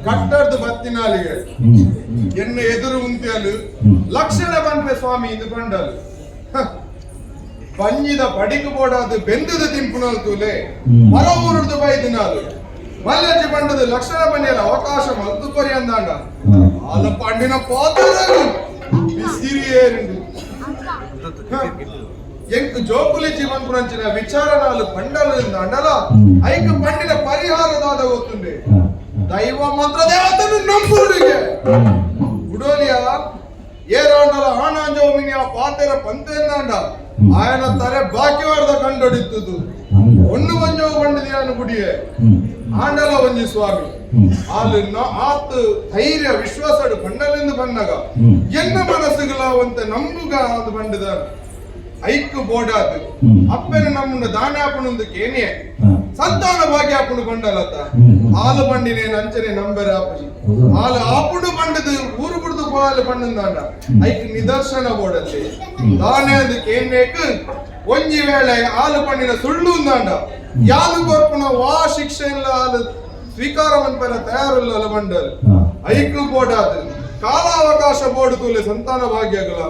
ಕಟ್ಟರ್ದು ಬತ್ತಿನಾಲಿಗೆ ಎನ್ನ ಎದುರು ಉಂತಿಯಲು ಲಕ್ಷಣ ಪನ್ಪೆ ಸ್ವಾಮಿ ಇದು ಬಂಡಲು ಪಂಜಿದ ಪಡಿಕು ಬೋಡಾದು ಬೆಂದದ ತಿಂಪುನಲ್ ತೂಲೆ ಮರ ಊರುಡ್ದು ಬೈದಿನಾಲು ಮಲ್ಲಜ್ಜಿ ಬಂಡದು ಲಕ್ಷಣ ಬನ್ನಿಯಲ್ಲ ಅವಕಾಶ ಮಲ್ತು ಕೊರಿ ಅಂದಾಂಡ ಆಲ ಪಂಡಿನ ಪಾತ್ರರು ಬಿಸಿರಿ ಏರಿಂಡು ಎಂಕ್ ಜೋಕುಲಿ ಜೀವನ್ ಪುರಂಚಿನ ವಿಚಾರನಾಲು ಪಂಡಲು ಅಂಡಲ ಐಕ್ ಪಂಡಿನ ಪರಿಹಾರದಾದ ಗೊತ್ತುಂಡೆ ದೈವ ಮಂತ್ರ ದೇವತನು ನಂಬುಡಿಗೆ ಉಡೋಲಿಯ ಏರಾಂಡಲ ಆಣಾಂಜೋಮಿನಿಯ ಪಾತೆರ ಪಂತೆಂದಾಂಡ ಆಯನ ತರೆ ಬಾಕಿವಾರ್ದ ಕಂಡೊಡಿತ್ತುದು ಒಣ್ಣು ಒಂಜೋ ಬಂಡಿದಿಯಾನು ಗುಡಿಯೆ ಆಂಡಲ ಒಂಜಿ ಸ್ವಾಮಿ ಆಲು ಆತ್ ಧೈರ್ಯ ವಿಶ್ವಾಸಡು ಬಂಡಲೆಂದು ಬನ್ನಗ ಎನ್ನ ಮನಸ್ಸುಗಳವಂತ ನಂಬುಗ ಅದು ಬಂಡಿದ ಐಕ್ ಬೋಡಾದು ಅಪ್ಪನ ನಮ್ಮನ್ನ ದಾನಾಪಣಂದು ಕೇನಿಯೆ ಸಂತಾನ ಭಾಗ್ಯ ಆಪುಣು ಬಂಡಲತ್ತ ಹಾಲು ಬಂಡಿನೇನು ಅಂಚನೆ ನಂಬೆರ ಆಪುಜಿ ಹಾಲು ಆಪುಡು ಬಂಡದು ಊರು ಬಿಡ್ದು ಹಾಲು ಬಂಡಂದಾಂಡ ಐಕ್ ನಿದರ್ಶನ ಬೋಡತ್ತೆ ದಾನೆ ಅಂದು ಕೇನ್ನೇಕ್ ಒಂಜಿ ವೇಳೆ ಹಾಲು ಪಂಡಿನ ಸುಳ್ಳು ಅಂದಾಂಡ ಯಾಲು ಕೊರ್ಪುನ ವಾ ಶಿಕ್ಷೆ ಇಲ್ಲ ಹಾಲು ಸ್ವೀಕಾರ ಮನ್ಪೆರ ತಯಾರುಲ್ಲ ಬಂಡಲ್ ಐಕ್ ಬೋಡಾದು ಕಾಲಾವಕಾಶ ಬೋರ್ಡು ತೂಲೆ ಸಂತಾನ ಭಾಗ್ಯಗಳ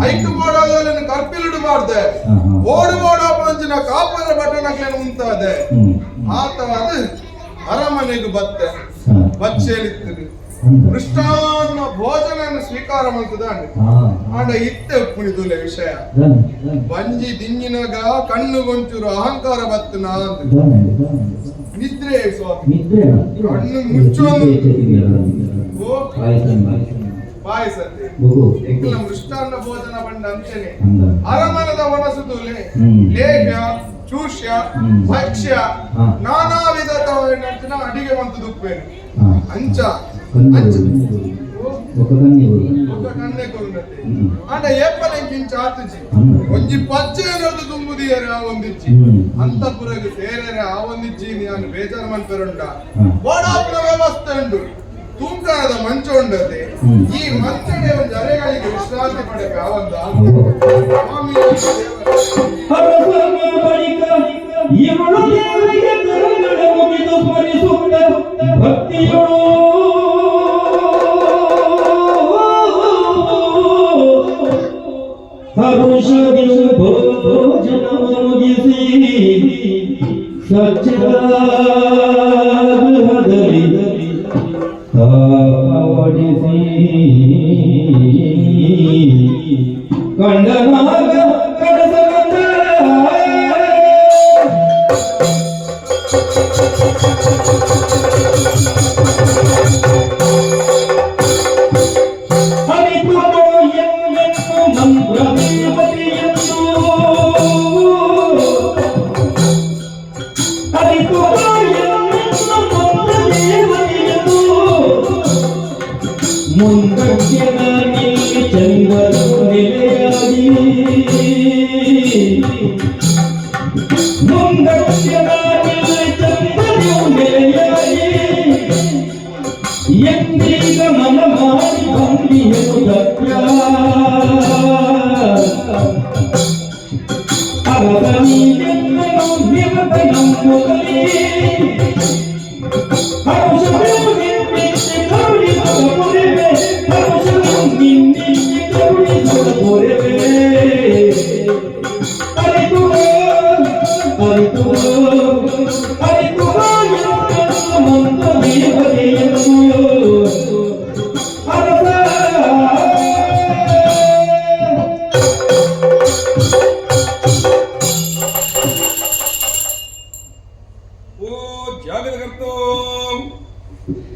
ಐಕ್ ಬೋಡಾದ ಕರ್ಪಿಲಿಡು ಬಾರ್ದೆ ಓಡು ಬೋಡ ಕಾಪರ ಬಟನಕ್ಲೇನು ಉಂತಾದೆ ಆತ ಅದು ಅರಮನೆಗೆ ಬತ್ತೆ ಬಚ್ಚೇಲಿತ್ತು ಮೃಷ್ಟಾನ್ನ ಭೋಜನ ಸ್ವೀಕಾರ ಮಾಡ್ತದ ಆಂಡ ಇತ್ತೆ ಉಪ್ಪುನಿದುಲೆ ವಿಷಯ ಬಂಜಿ ದಿಂಜಿನಾಗ ಕಣ್ಣು ಗೊಂಚೂರು ಅಹಂಕಾರ ಬತ್ತು ನಾ ನಿದ್ರೆ ಸ್ವಾಮಿ ಕಣ್ಣು ಮುಚ್ಚೋ ಪಾಯಸತ್ತೆ ಎಂಕಲ ಮೃಷ್ಟಾನ್ನ ಭೋಜನ ಬಂಡ ಅಂಚನೆ ಅರಮನದ ವನಸು ತೂಲೆ ಲೇಹ್ಯ ಚೂಷ್ಯ ಭಕ್ಷ್ಯ ನಾನಾ ವಿಧದ ಅಡಿಗೆ ಬಂತು ದುಪ್ಪೇನು ಅಂಚ ಅಂಚ ఒక ಕಣ್ಣೆ ಕೊರುನತೆ ಆಂಡ ಏಪಲೆಂಕಿಂಚ ಆತುಜಿ ಒಂಜಿ ಪಚ್ಚೆ ಏನರ್ದು ತುಂಬುದಿಯರೆ ಆ ಒಂದಿಚ್ಚಿ ಅಂತಪುರಗ್ ಸೇರರೆ ಆ ಒಂದಿಚ್ಚಿ ನಾನು ಬೇಜಾರು ಮನ್ಪೆರುಂಡ ಬೋಡಾಪುರ ವ್ಯವಸ್ಥೆ ಉಂಡು ತೂಂಕಾರದ ಮಂಚ ಉಂಡತೆ ಈ ಮಂಚಡೆ ಒಂದು ಅರೆಗಳಿಗೆ ವಿಶ್ರಾಂತಿ ಪಡೆಪ ಆ ಒಂದು ಸ್ವಾಮಿ ಇವಳು ದೇವರಿಗೆ ಕರಗಳ ಮುಗಿದು ಸ್ಮರಿಸುತ್ತ ಭಕ್ತಿಯೊಳು ಹರುಷದಿ ಭೋಜನವ ಮುಗಿಸಿ ಸಜ್ಜಗೃಹದಲ್ಲಿ ತಾಪವಡಿಸಿ ಕಂಡನಾಗ ಕಡಸವಂದ. ಮುಂದಕ್ಕೆ ನಾನಿಲ್ಲಿ ಚಂದರು ನೆಲೆಯಾಗಿ, ಮುಂದಕ್ಕೆ ನಾನಿಲ್ಲಿ ಚಂದರು ನೆಲೆಯಾಗಿ, ಎಂದೀಗ ಮನ ಮಾಡಿ ಬಂದಿಯನು ಸತ್ಯ. ಅರಸನಿ ಎನ್ನನು ನಿರತ ನಂಬುಗಲಿ, ಹರುಷವು ನಿನ್ನಿಚ್ಚೆ ಕರುಣಿಸುತ್ತ ಪೊರೆವೆ, ಹರುಷವು ನಿನ್ನಿಚ್ಚೆ ಕರುಣಿಸುತ್ತ ಪೊರೆವೆ. ಅರಿತುವ ಅರಿತುವ ಅರಿತುವ ಎಂದೆಂದು ಮಂತ್ರ ದೇವತೆಯನ್ನು ಅರಸ. ಓ ಜಾಗದ ಕರ್ತೋ,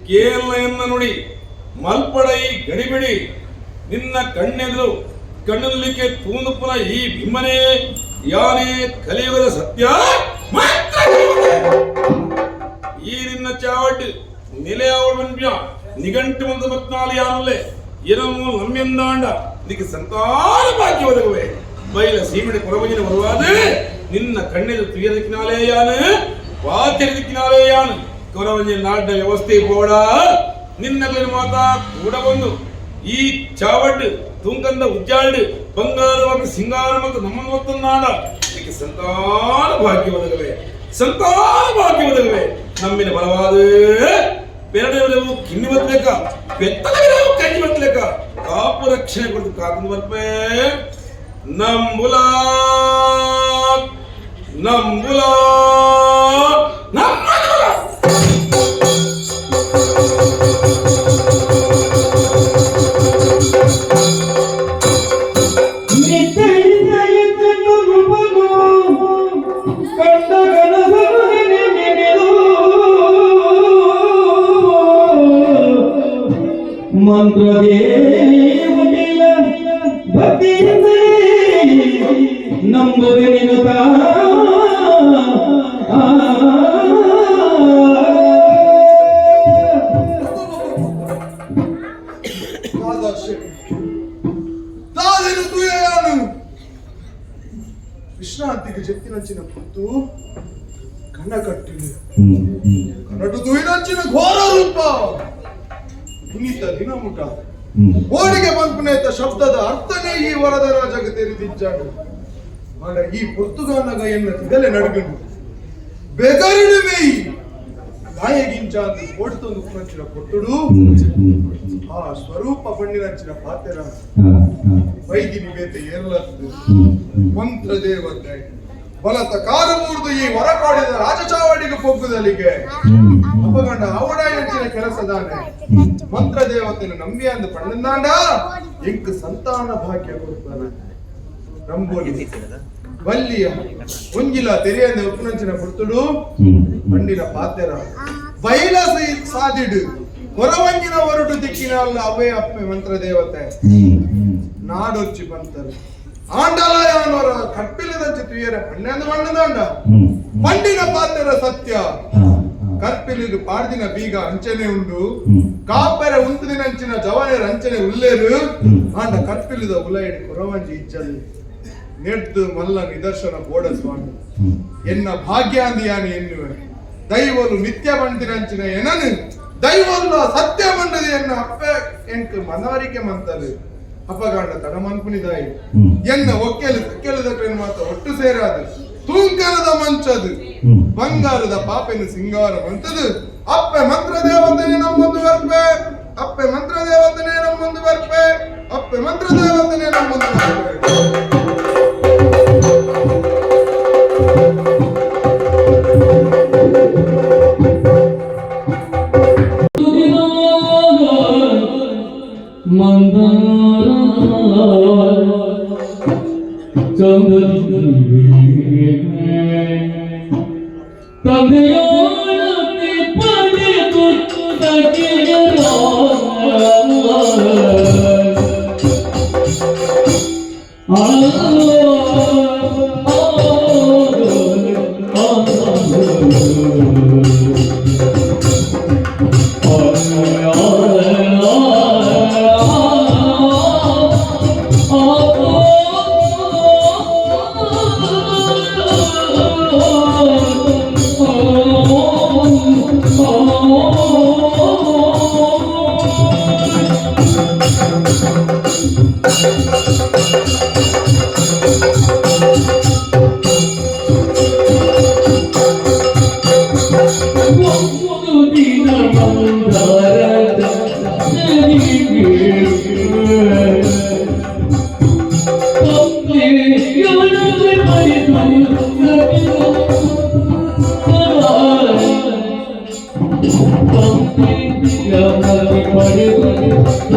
ಕೇರಳ ಎನ್ನ ನುಡಿ ಮಲ್ಪಡೈ ಗಡಿಬಿಡಿ. ನಿನ್ನ ಕಣ್ಣೆದುರು ಕಣ್ಣಲ್ಲಿಕ್ಕೆ ತೂನುಪುನ ಈ ಬಿಮ್ಮನೆ ಯಾನೇ ಕಲಿಯುಗದ ಸತ್ಯ ಮಾತ್ರ. ಈ ನಿನ್ನ ಚಾವಟ್ ನಿಲೆಯಾವಳು ನಿಘಂಟು ಒಂದು ಮತ್ನಾಲು ಯಾನಲ್ಲೇ ಏನನ್ನು ನಮ್ಮೆಂದಾಂಡ ನಿಕ್ಕೆ ಸಂತಾನ ಭಾಗ್ಯ ಒದಗುವೆ. ಬೈಲ ಸೀಮಿಡಿ ಕೊರವಂಜಿನ ಬರುವಾದ ನಿನ್ನ ಕಣ್ಣೆದು ತುಯದಕ್ಕಿನಾಲೇ ಯಾನು ಪಾತೆರಿದಕ್ಕಿನಾಲೇ ಯಾನು ಕೊರವಂಜಿನ ನಾಡಿನ ವ್ಯವಸ್ಥೆ ಬೋಡ ನಿನ್ನ ಮಾತಾ ಕೂಡ ಬಂದು ಈ ಚಾವಡ್ ತುಂಗಂದ ಉಜ್ಜಾಲ್ಡ್ ಬಂಗಾರವಾಗಿ ಸಿಂಗಾರ ಮತ್ತು ನಮ್ಮನ್ನು ಒತ್ತನ್ನಾಡ ಇದಕ್ಕೆ ಸಂತಾನ ಭಾಗ್ಯ ಒದಗವೆ, ಸಂತಾನ ಭಾಗ್ಯ ಒದಗವೆ. ನಮ್ಮಿನ ಬಲವಾದ ಬೆರಡೆವರೆವು ಕಿನ್ನಿ ಬತ್ತಲೇಕ ಬೆತ್ತಲವಿರವು ಕಣ್ಣಿ ಬತ್ತಲೇಕ ಕಾಪು ರಕ್ಷಣೆ ಕೊಡ್ತು ಕಾತಂದು ಬರ್ಪೆ. ನಂಬುಲಾ ನಂಬುಲಾ ನಮ್ಮ. ನಿತ್ಯ ರೂಪನು ಕಂಡ ಕನಸನು ನೆನೆದು, ಮಂತ್ರದೇವತೆಯ ಭಕ್ತಿಯಿಂದಲೇ ನಂಬುವೆ ನಿನುತ. ದಾದೆನು ತೂಯಯಾನು ವಿಶ್ರಾಂತಿಗೆ ಜೆತ್ತಿನಂಚಿನ ಪುತ್ತು ಕಣ್ಣ ಕಟ್ಟಿಲು ಕನಟು ತೂಯಿನಂಚಿನ ಘೋರ ರೂಪ ಪುನೀತ ದಿನಮುಟ ಓಡಿಗೆ ಬಂಪುನೇತ ಶಬ್ದದ ಅರ್ಥನೇ ಈ ವರದ ರಾಜಗ ತೆರೆದಿಜ್ಜಾಡು ಮಾಡ. ಈ ಪೊರ್ತುಗಾನಗ ಎನ್ನ ತಿಗಲೆ ನಡುಗಂಡು ಬೆಗರಿಡು ಮೇಯಿ ಗಾಯಗಿಂಚಾಂದು ಓಡ್ತೊಂದು ಪುನಂಚಿನ ಪೊಟ್ಟುಡು ಆ ಸ್ವರೂಪ ಪಣ್ಣಿನಂಚಿನ ಪಾತೆರ ವೈದಿನಿ ಬೇತೆ ಏರ್ಲದ್ದು ಮಂತ್ರ ದೇವತೆ ಬಲತ ಕಾರು ಮೂರ್ದು ಈ ಹೊರಕಾಡಿದ ರಾಜಚಾವಡಿಗೆ ಪೊಗ್ಗುದಲಿಗೆ ಅಪಗಂಡ ಅವಡಾಯಂಚಿನ ಕೆಲಸದಾನೆ. ಮಂತ್ರ ದೇವತೆನ ನಂಬಿ ಅಂದು ಪಣ್ಣಂದಾಂಡ ಎಂಕ್ ಸಂತಾನ ಭಾಗ್ಯ ಕೊಡ್ತಾನೆ ನಂಬೋಲಿ ಬಲ್ಲಿಯ ಒಂಜಿಲ ತೆರೆಯಂದ ಉಪ್ಪುನಂಚಿನ ಪುರ್ತುಡು ಪಂಡಿನ ಪಾತೆರ ಬೈಲ ಸಾದಿಡು ಹೊರವಂಜಿನ ಹೊರಟು ದಿಕ್ಕಿನ ಅಲ್ಲ ಅವೇ ಅಪ್ಪೆ ಮಂತ್ರ ದೇವತೆ ನಾಡೊಚ್ಚಿ ಬಂತರು ಆಂಡಲಯನವರ ಕರ್ಪಿಲದಂಚೆ ತುಯರೆ ಪಣ್ಣೆಂದು ಬಣ್ಣದಾಂಡ ಪಂಡಿನ ಪಾತೆರ ಸತ್ಯ. ಕರ್ಪಿಲಿದು ಪಾಡ್ದಿನ ಬೀಗ ಅಂಚನೆ ಉಂಡು ಕಾಪೆರ ಉಂತುದಿನಂಚಿನ ಜವನೆರ ಅಂಚನೆ ಉಲ್ಲೇರು. ಆಂಡ ಕರ್ಪಿಲಿದ ಉಲೈಡಿ ಕೊರವಂಜಿ ಇಜ್ಜಲ್ಲಿ ನೆಡ್ದು ಮಲ್ಲ ನಿದರ್ಶನ ಬೋಡ ಸ್ವಾಮಿ. ಎನ್ನ ಭಾಗ್ಯಾಂದಿಯಾನಿ ಎನ್ನುವೆ ದೈವಲು ನಿತ್ಯ ಬಂದಿರಂಚಿನ ಎನನು ದೈವಲ್ಲ ಸತ್ಯ ಮಂಡದಿ ಎನ್ನ ಅಪ್ಪೆ ಎಂಕ್ ಮನವರಿಕೆ ಮಂತಲು ಅಪಗಾಂಡ ತಡಮನ್ಪುನಿದಾಯಿ ಎನ್ನ ಒಕ್ಕೆಲು ಸಕ್ಕೆಲುದಕ್ರೇನು ಮಾತ ಒಟ್ಟು ಸೇರಾದು ತೂಂಕನದ ಮಂಚದು ಬಂಗಾರದ ಪಾಪೆನು ಸಿಂಗಾರ ಮಂತದು. ಅಪ್ಪೆ ಮಂತ್ರ ದೇವತನೆ ನಮ್ಮೊಂದು ಬರ್ಪೆ, ಅಪ್ಪೆ ಮಂತ್ರ ದೇವತನೆ ನಮ್ಮೊಂದು ಬರ್ಪೆ, ಅಪ್ಪೆ ಮಂತ್ರ ದೇವತನೆ ನಮ್ಮೊಂದು ಬರ್ಪೆ. ಮಂದಾರ ತಂದೆಯೋಳತೆ ಪಡೆದು ಆ.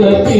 Oh.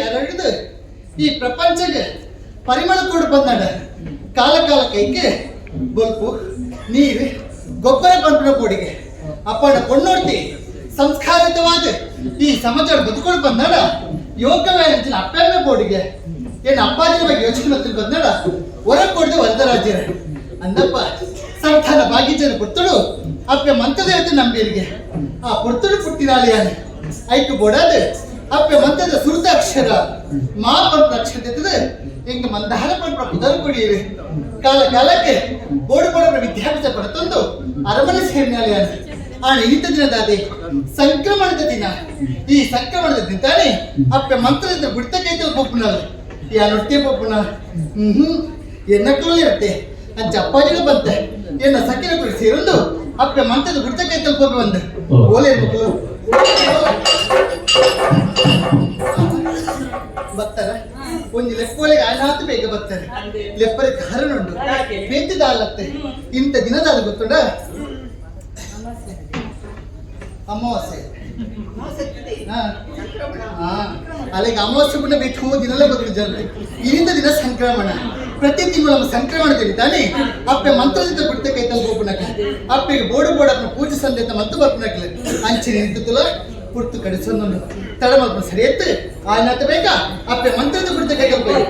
ಎರಡು ಈ ಪ್ರಪಂಚಕ್ಕೆ ಪರಿಮಳ ಕೊಡು ಬಂದಾಡ ಕಾಲ ಕಾಲ ಕೈಗೆ ಬೊಲ್ಪು ನೀರು ಗೊಬ್ಬರ ಪಂಪಿನ ಕೊಡಿಗೆ ಅಪ್ಪನ ಕೊಂಡೋಡ್ತಿ ಸಂಸ್ಕಾರಿತವಾದ ಈ ಸಮಾಜ ಬದುಕೊಂಡು ಬಂದಾಡ ಯೋಗವೇ ಅಪ್ಪಮ್ಮೆ ಬೋಡಿಗೆ ಏನು ಅಪ್ಪಾಜಿನ ಬಗ್ಗೆ ಯೋಚನೆ ಮಾಡ್ತೀನಿ ಬಂದಾಡ ಹೊರ ಕೊಡದೆ ವರದರಾಜ್ಯರ ಅಂದಪ್ಪ ಸಂತಾನ ಬಾಗಿಜನ ಪುರ್ತುಡು ಅಪ್ಪೆ ಮಂತದೇವತೆ ನಂಬಿರಿಗೆ ಆ ಪುರ್ತುಡು ಪುಟ್ಟಿನಾಳಿಯಾನೆ ಐಕು ಬೋಡಾದ ಅಪ್ಪೆ ಮಂತದ ಸುರುತ ಅಕ್ಷರ ಮಾ ಪಂಪ ಅಕ್ಷರ ಎಂಗ ಮಂದಾರ ಪಂಪ ಪುದರು ಕೊಡಿಯಿರಿ ಕಾಲ ಕಾಲಕ್ಕೆ ಬೋಡು ಬೋಡ ವಿದ್ಯಾಭ್ಯಾಸ ಪಡೆತಂದು ಅರಮನೆ ಸೇರಿನಾಳಿಯಾನೆ ಆ ಇನಿತ ದಿನದಾದೆ ಸಂಕ್ರಮಣದ ದಿನ ಈ ಸಂಕ್ರಮಣದ ದಿನ ತಾನೇ ಅಪ್ಪೆ ಮಂತ್ರದಿಂದ ಬಿಡ್ತ ಕೈತಲ್ ಪೊಪ್ಪುನಲ್ಲ ಯಾ ನೊಟ್ಟೆ ಪೊಪ್ಪುನ ಹ್ಮ್ ಎನ್ನಕ್ಕೂ ಇರುತ್ತೆ ಅಂಚ ಅಪ್ಪಾಜಿನೂ ಬಂತೆ ಎನ್ನ ಸಕ್ಕಿನ ಕುರಿ ಸೇರೊಂದು ಅಪ್ಪೆ ಮಂತ್ರದ ಗುಡ್ತ ಕೈತಲ್ ಪೊಪ್ಪೆ ಬಂದೆ ಓಲೆ ಮಕ್ಕಳು ಬರ್ತಾರ ಒಂಜಿ ಲೆಪ್ಪೋಲೆಗೆ ಆನಾತು ಬೇಗ ಬರ್ತಾರೆ ಲೆಪ್ಪರೆ ಕಾರಣ ಉಂಟು ಬೇತಿದಾಲತ್ತೆ ಇಂಥ ದಿನದಾದ ಗೊತ್ತುಂಡ ಅಮಾವಾಸ್ಯೆ ಅಲ್ಲಿಗೆ ಅಮಾವಾಸ್ಯೆ ಪುಣ್ಯ ಬೇಕು ದಿನಲೇ ಗೊತ್ತಿಲ್ಲ ಜನರಿಗೆ ಇಂಥ ದಿನ ಸಂಕ್ರಮಣ ಪ್ರತಿ ತಿಂಗಳು ನಮ್ಮ ಸಂಕ್ರಮಣ ತಾನೆ ಅಪ್ಪೆ ಮಂತ್ರದಿಂದ ಬಿಡ್ತೆ ಕೈತಲ್ ಗೋಪುನಕ ಅಪ್ಪೆಗೆ ಬೋಡು ಬೋಡ ಅಪ್ಪನ ಪೂಜೆ ಸಂದೇತ ಮಂತ್ರ ಬರ್ಪುನಕ್ಲೆ ಅಂಚಿನ ನಿಂತುಲ ಪುರ್ತು ಕಡಿಸೊಂದು ತಡ ಮಲ್ಪ ಸರಿ ಎತ್ತು ಆಯ್ನಾತ ಬೇಕಾ ಅಪ್ಪೆ ಮಂತ್ರದ ಬಿಡ್ತೆ ಕೈತಲ್ ಹೋಗಿ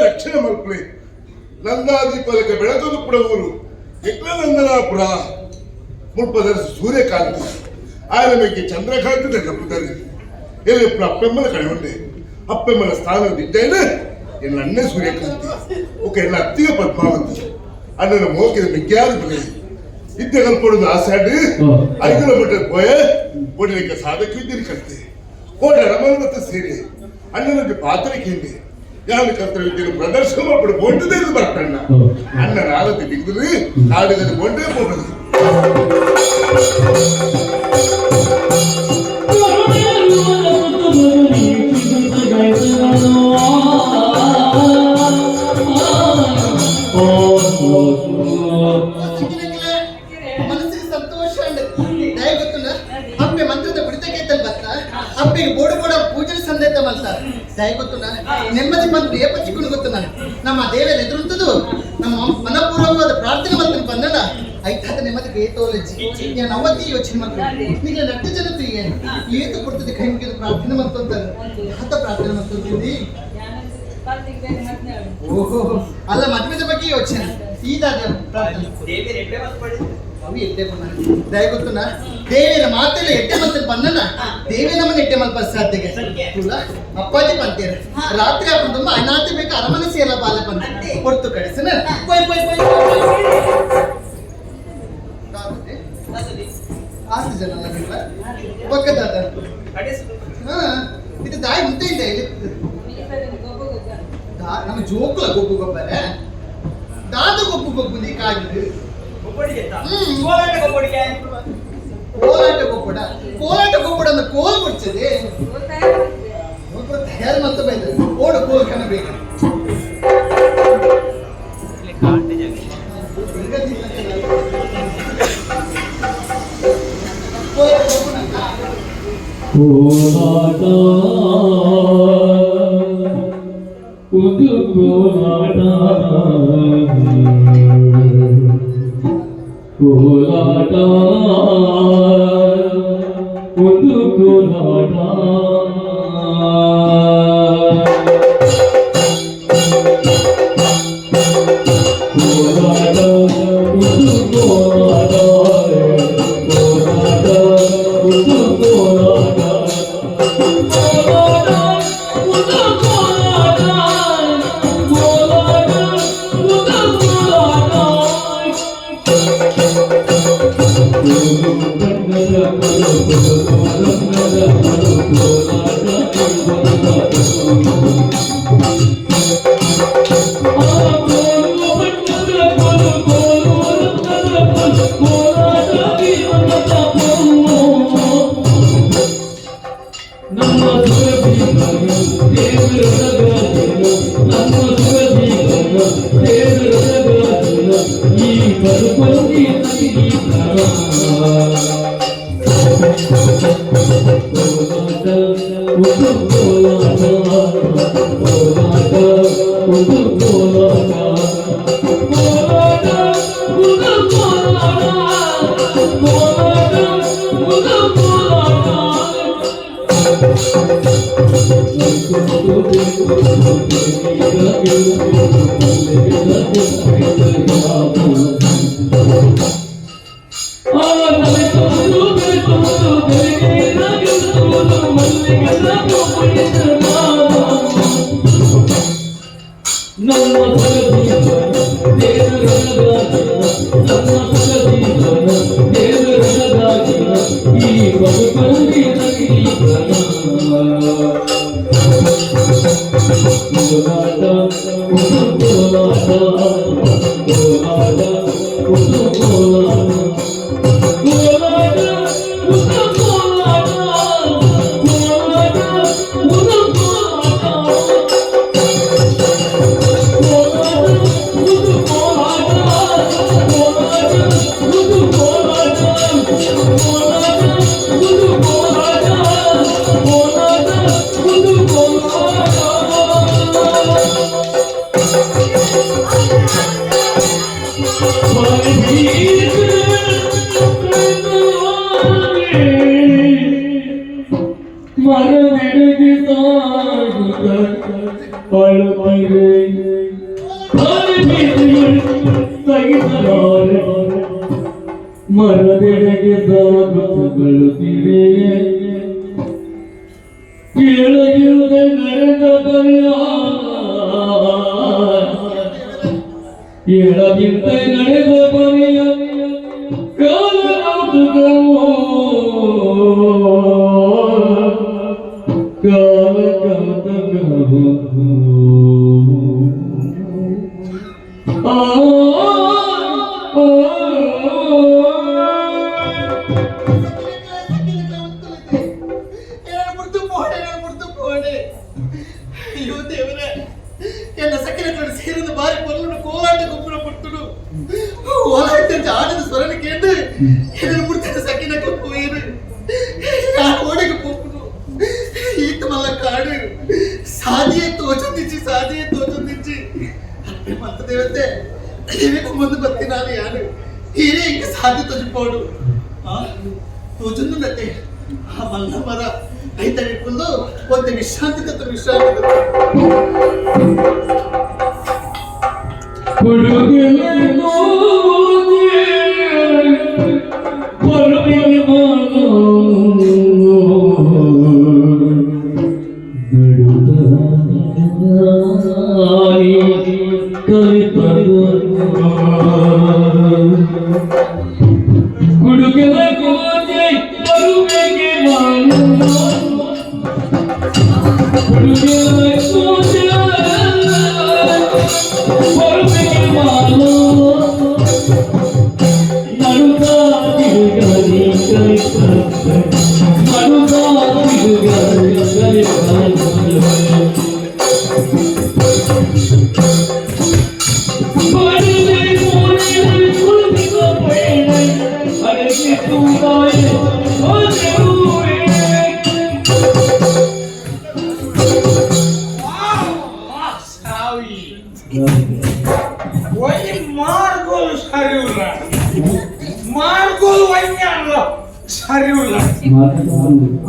ರಕ್ಷಣೆ ಮಲ್ಪಲೆ ನಂದಾದೀಪಲಕ ಬೆಳಗದು ಪುಡ ಊರು ಯಜ್ಞನಂದನಾಪುರ ಮುಲ್ಪದರ ಸೂರ್ಯಕಾಂತಿ ఆయన మీకు చంద్రకాంతి తగ్గుతుంది ಎಲ್ಲಿ ಅಪ್ಪೆಮ್ಮನ ಕಡೆ ಉಂಡೆ ಅಪ್ಪೆಮ್ಮನ ಸ್ಥಾನ ಇದ್ದೇನೆ ಎನ್ನ ಅಣ್ಣೆ ಸೂರ್ಯಕಾಂತಿ ఒక ಎನ್ನ ಅತ್ತಿಗೆ ಪದ್ಮಾವತಿ ಅಣ್ಣನ ಮೋಕಿದ ಮಿಗ್ಯಾದ ಬಲೆ ಇದ್ದ ಕಲ್ಪೊಡುದು ಆಸಾಡು 5 ಕಿಲೋಮೀಟರ್ ಪೋಯೆ ಒಡಿಲಿಕ್ಕೆ ಸಾಧಕ ಇದ್ದೀನಿ ಕಲ್ತೆ ಕೋಡ ರಮಣ ಸೇರಿ ಅಣ್ಣನ ಪಾತ್ರಕ್ಕೆ ಹಿಂದೆ ಯಾರು ಕರ್ತವ್ಯ ಪ್ರದರ್ಶನ ಮಾಡ್ಬಿಡು ಬೋಂಡದೇ ಬರ್ತಣ್ಣ ಅಣ್ಣನ ಆಲತಿ ಬಿಗಿದ್ರಿ ಕಾಡಿನಲ್ಲಿ ಬೋಂಡೇ ಹೋಗುದು. ಮನಸ್ಸಿಗೆ ಸಂತೋಷ ದಯ ಗೊತ್ತುಂಡ ಅಪ್ಪೆ ಮಂತ್ರದ ಬಿಡಿತಕೈತಲ್ ಬತ್ತ ಅಪ್ಪೆಗೆ ಬೋಡು ಬೋಡ ಪೂಜೆ ಸಂದೇತ ಮಲ್ತ ದಯ ಗೊತ್ತುಂಡ ನೆಮ್ಮದಿ ಬಂದು ಏಪಚ್ಚಿಕೊಂಡು ಗೊತ್ತುಂಡ ನಮ್ಮ ದೇವರ ಎದುರುಂತದು ನಮ್ಮ ಮನಪೂರ್ವಕವಾದ ಪ್ರಾರ್ಥನೆ ಮಂತ್ರ ಬಂದಣ ಐತಾದ ನೆಮ್ಮದಿ ಬೇತೋಲಜ್ಜಿ ನಾನು ಅವತ್ತಿ ಯೋಚನೆ ಮಾಡ್ತೀನಿ ನಿಗ್ಲ ನಟ್ಟು ಜನತೆ ಏತು ಕೊಡ್ತದೆ ಕೈ ಮುಗಿದು ಪ್ರಾರ್ಥನೆ ಮಾಡ್ತಂತಾರೆ ಆತ ಪ್ರಾರ್ಥನೆ ಮಾಡ್ತಂತೀನಿ. ಓಹೋ ಅಲ್ಲ ಮದುವೆದ ಬಗ್ಗೆ ಯೋಚನೆ ಈದಾದ ಪ್ರಾರ್ಥನೆ. ಅವು ಎಡ್ಡೆ ಪನ್ನ ದಯ ಗೊತ್ತುನ ದೇವಿನ ಮಾತೆಲ್ಲ ಎಡ್ಡೆ ಮಲ್ತ ಪನ್ನನ ದೇವಿ ನಮ್ಮನ್ನ ಎಡ್ಡೆ ಮಲ್ಪ ಸಾಧ್ಯಗೆ ತುಲ ಅಪ್ಪಾಜಿ ಪಂತೀರ ರಾತ್ರಿ ಅಪ್ಪ ತುಂಬ ಅನಾಥಿ ಬೇಕು ಅರಮನೆ ಸೇರಲ ಬಾಲ ಪಂತ ಹೊರ್ತು ಕಡಿಸನ ಪೊಯ್ ಪೊಯ್ ಪೊಯ್ ಆಸ್ತಿ ಜನ ಅಲ್ಲ ಪಕ್ಕದಾದ ಹಾ ಇದು ದಾಯಿ ಮುಂದೆ ಇಲ್ಲ ಇಲ್ಲಿ ನಮ್ಮ ಜೋಕುಲ ಗೊಬ್ಬು ಗೊಬ್ಬರ ದಾದ ಗೊಬ್ಬು ಗೊಬ್ಬು ನೀ ಕಾಗಿದು. ಕೋಲಾಟ ಗೊಬ್ಬಡಿಗೆ. ಕೋಲಾಟ ಗೊಬ್ಬಡ, ಕೋಲಾಟ ಗೊಬ್ಬಡ ಅಂದ್ರೆ ಕೋಲ್ ಮುಡ್ಚದೆ ಒಬ್ಬರು ತಯಾರು ಮಂತ ಬೈದ ಓಡು ಕೋಲ್ ಕಣಬೇಕು. ಕೋಲಾಟ ಗೊಬ್ಬುನ. ಕೋಲಾಟ ಉದು ಕೋಲಾಟ, ಕೋಲಾಟ ಉದು ಕೋಲಾಟ. ಕೋಲಾಟ ಉದು ಕೋಲಾಟ, ಕೋಲಾಟ ಉದು ಕೋಲಾಟ, ಕೋಲಾಟ ಉದು ಕೋಲಾಟ, ಕೋಲಾಟ ಉದು ಕೋಲಾಟ. ನಮ್ಮ ನಮ್ಮ ಈ ಬದುಕೊಂದಿ ಕೋಲಾಟ ಕೋಲಾಟ ಉದು ಕೋಲಾಟ, ಕೋಲಾಟ ಉದು ಕೋಲಾಟ, ಕೋಲಾಟ ಉದು ಕೋಲಾಟ. ಈ ಬದುಕಲ್ಲಿ ಕೋಲಾಟ ಉದು ಕೋಲಾಟ, ಕೋಲಾಟ ಉದು ಕೋಲಾಟ, ಕೋಲಾಟ ಉದು ಕೋಲಾಟ, ಕೋಲಾಟ ಉದು ಕೋಲಾಟ, ಕೋಲಾಟ ಉದು ಕೋಲಾಟ, ಕೋಲಾಟ ಉದು ಕೋಲಾಟ, ಕೋಲಾಟ ಉದು ಕೋಲಾಟ, ಕೋಲಾಟ ಉದು ಕೋಲಾಟ. ಮರನೆಡೆಗೆ ಸಾಗುತ್ತ ಅಳುತ್ತಿರೆ, ಸಹಿಸಲಾರೆ. ಮರದೆಡೆಗೆ ಸಾಗುತ್ತ ಬಳುತ್ತಿರೆ, ಕೇಳಗಿಲ್ಲದೆ ನಡೆದ ಪರ್ಯ, ಏಳಗಿಂತ ನಡೆದ ಪರಿಯ ಕಾಲ ಕೌತುಕವು, ಕಾಲ ಕೌತುಕವು. ಆ ಆ. ಅಯ್ಯೋ ದೇವರೇ, ಎನ್ನ ಸಕ್ಕಿನ ಸೇರಿದ ಬಾರಿ ಕೊಲ್ಲುಡು ಕೋಲಾಟ ಗೊಬ್ಬರ ಪುಟ್ಟುಡು ಕೋಲಾಟ ಆನಂದ ಸ್ವರನ ಕೇಂದು ಎನ್ನ ಮುಡ್ತನ ಸಕ್ಕಿನ ಕೊಪ್ಪು ನಾನು ಓಡಗೆ ಪೋಪುನು. ಈತ ಮಲ್ಲ ಕಾಡು ಸಾದಿಯೇ ತೋಚೊಂದಿಚ್ಚಿ, ಸಾದಿಯೇ ತೋಚೊಂದಿಚ್ಚಿ. ಅಪ್ಪೆ ಮಂತ ದೇವತೆ ದೇವಿಗೆ ಮುಂದೆ ಬತ್ತಿನಾನು ಯಾರು ಹೀರೇ ಇಂಕ ಸಾಧ್ಯ ತೋಚಿపోడు ತೋಚೊಂದುಂಡತ್ತೆ ಆ ಮಲ್ಲ ಮರ ಐತಡಿಕೊಂಡು ಒಂದು ವಿಶ್ರಾಂತಿ ತತ್ರ ವಿಶ್ರಾಂತಿ ತತ್ರ. ಕೊಡುಗೆಲೆ ನಡುತ್ತಾನಿ ಕವಿಪದ ಕುಡುಕದ ಕೋಜೆ ಬರುವೆಗೆ ಮಾಡು ಕುಡುಕದ ಕೋಜೆ ಬರುವೆಗೆ ಮಾಡು ನಡುತ್ತಾನಿ ಕವಿಪದ ನಡುತ್ತಾನಿ ಕವಿಪದ ಒಂಜಿ ಮಾರ್ಗೋಲು ಸರಿ ಉಲ್ಲ, ಮಾರ್ಗೋಲು ವೈಜ್ಞಾನ ಸರಿ ಉಲ್ಲ.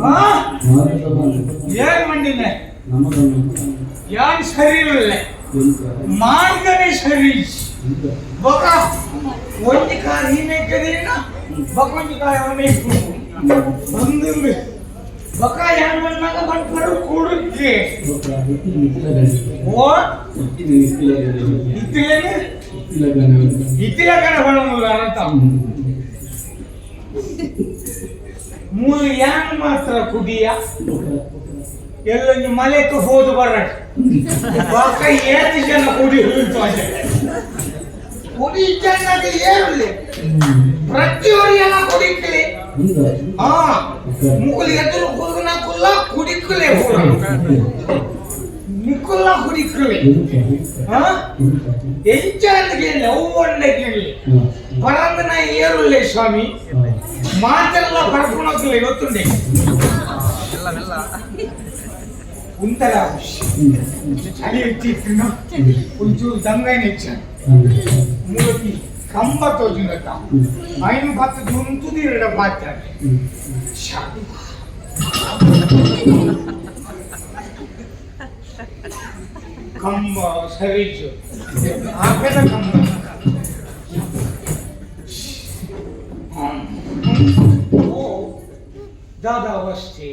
ಆ ಏನ್ ಮಂಡಿನೆ ಯಾನ್ ಸರಿ ಉಳ್ಳೆ, ಮಾರ್ಗನೇ ಸರಿ. ಬೊಕ ಒಂಜಿ ಕಾರ್ ಹೀನೆಕ್ಕದಿನ, ಬೊಕ ಒಂಜಿ ಕಾರ್ ಅವನೇ ಬಂದು ಬೊಕ ಯಾನ್ ಬಂದಾಗ ಬಂದ್ಪರು ಕೂಡುಕ್ಕೆ. ಓ ಇತ್ತಿಲೇನು ಇತ್ತಿಲಕನ ಬಣ್ಣములు ಅನಂತ ಮೂಲು ಯಾನ್ ಮಾತ್ರ ಕುಡಿಯ ಎಲ್ಲೊಂಜಿ ಮಲೆಕ್ ಹೋದು ಬರ ಬಾಕ ಏತ್ ಜನ ಕುಡಿ ಹೋಯ್ತು. ಕುಡಿ ಜನಕ್ಕೆ ಏರುಲಿ ಪ್ರತಿಯೊರಿಯನ ಕುಡಿಕ್ಕಲಿ. ಆ ಮುಕುಲು ಎದುರು ಕುಲ್ಗುನ ಕುಲ್ಲ ಕುಡಿಕ್ಕಲೆ, ಪೂರ ನಿಕ್ಕುಲ್ಲ ಕುಡಿಕ್ಕಲೆ. ಆ ಎಂಚಾಂದ್ ಕೇಳಿ ಅವು ಕೇಳಿ ಪರಂದನ ಏರುಲ್ಲೆ ಸ್ವಾಮಿ, ಮಾತೆಲ್ಲ ಪರ್ಪುಣಕ್ಕಲೆ ಗೊತ್ತುಂಡೆ. ಉಂತಲ ಚಳಿ ಇಟ್ಟಿತ್ತು, ಒಂಚೂರು ದಂಗೈನ ಇಚ್ಚಾను. ಮೂವತ್ತಿ ಕಂಬ ತೋಜಿನತ್ತ ಐನು ಪತ್ತು ದುಂತುದಿರಡ ಪಾತ್ರ ಕಂಬ ಸರಿಜು ಆಪೆದ ಕಂಬ. ಓ ದಾದಾ ಅವಸ್ಥೆ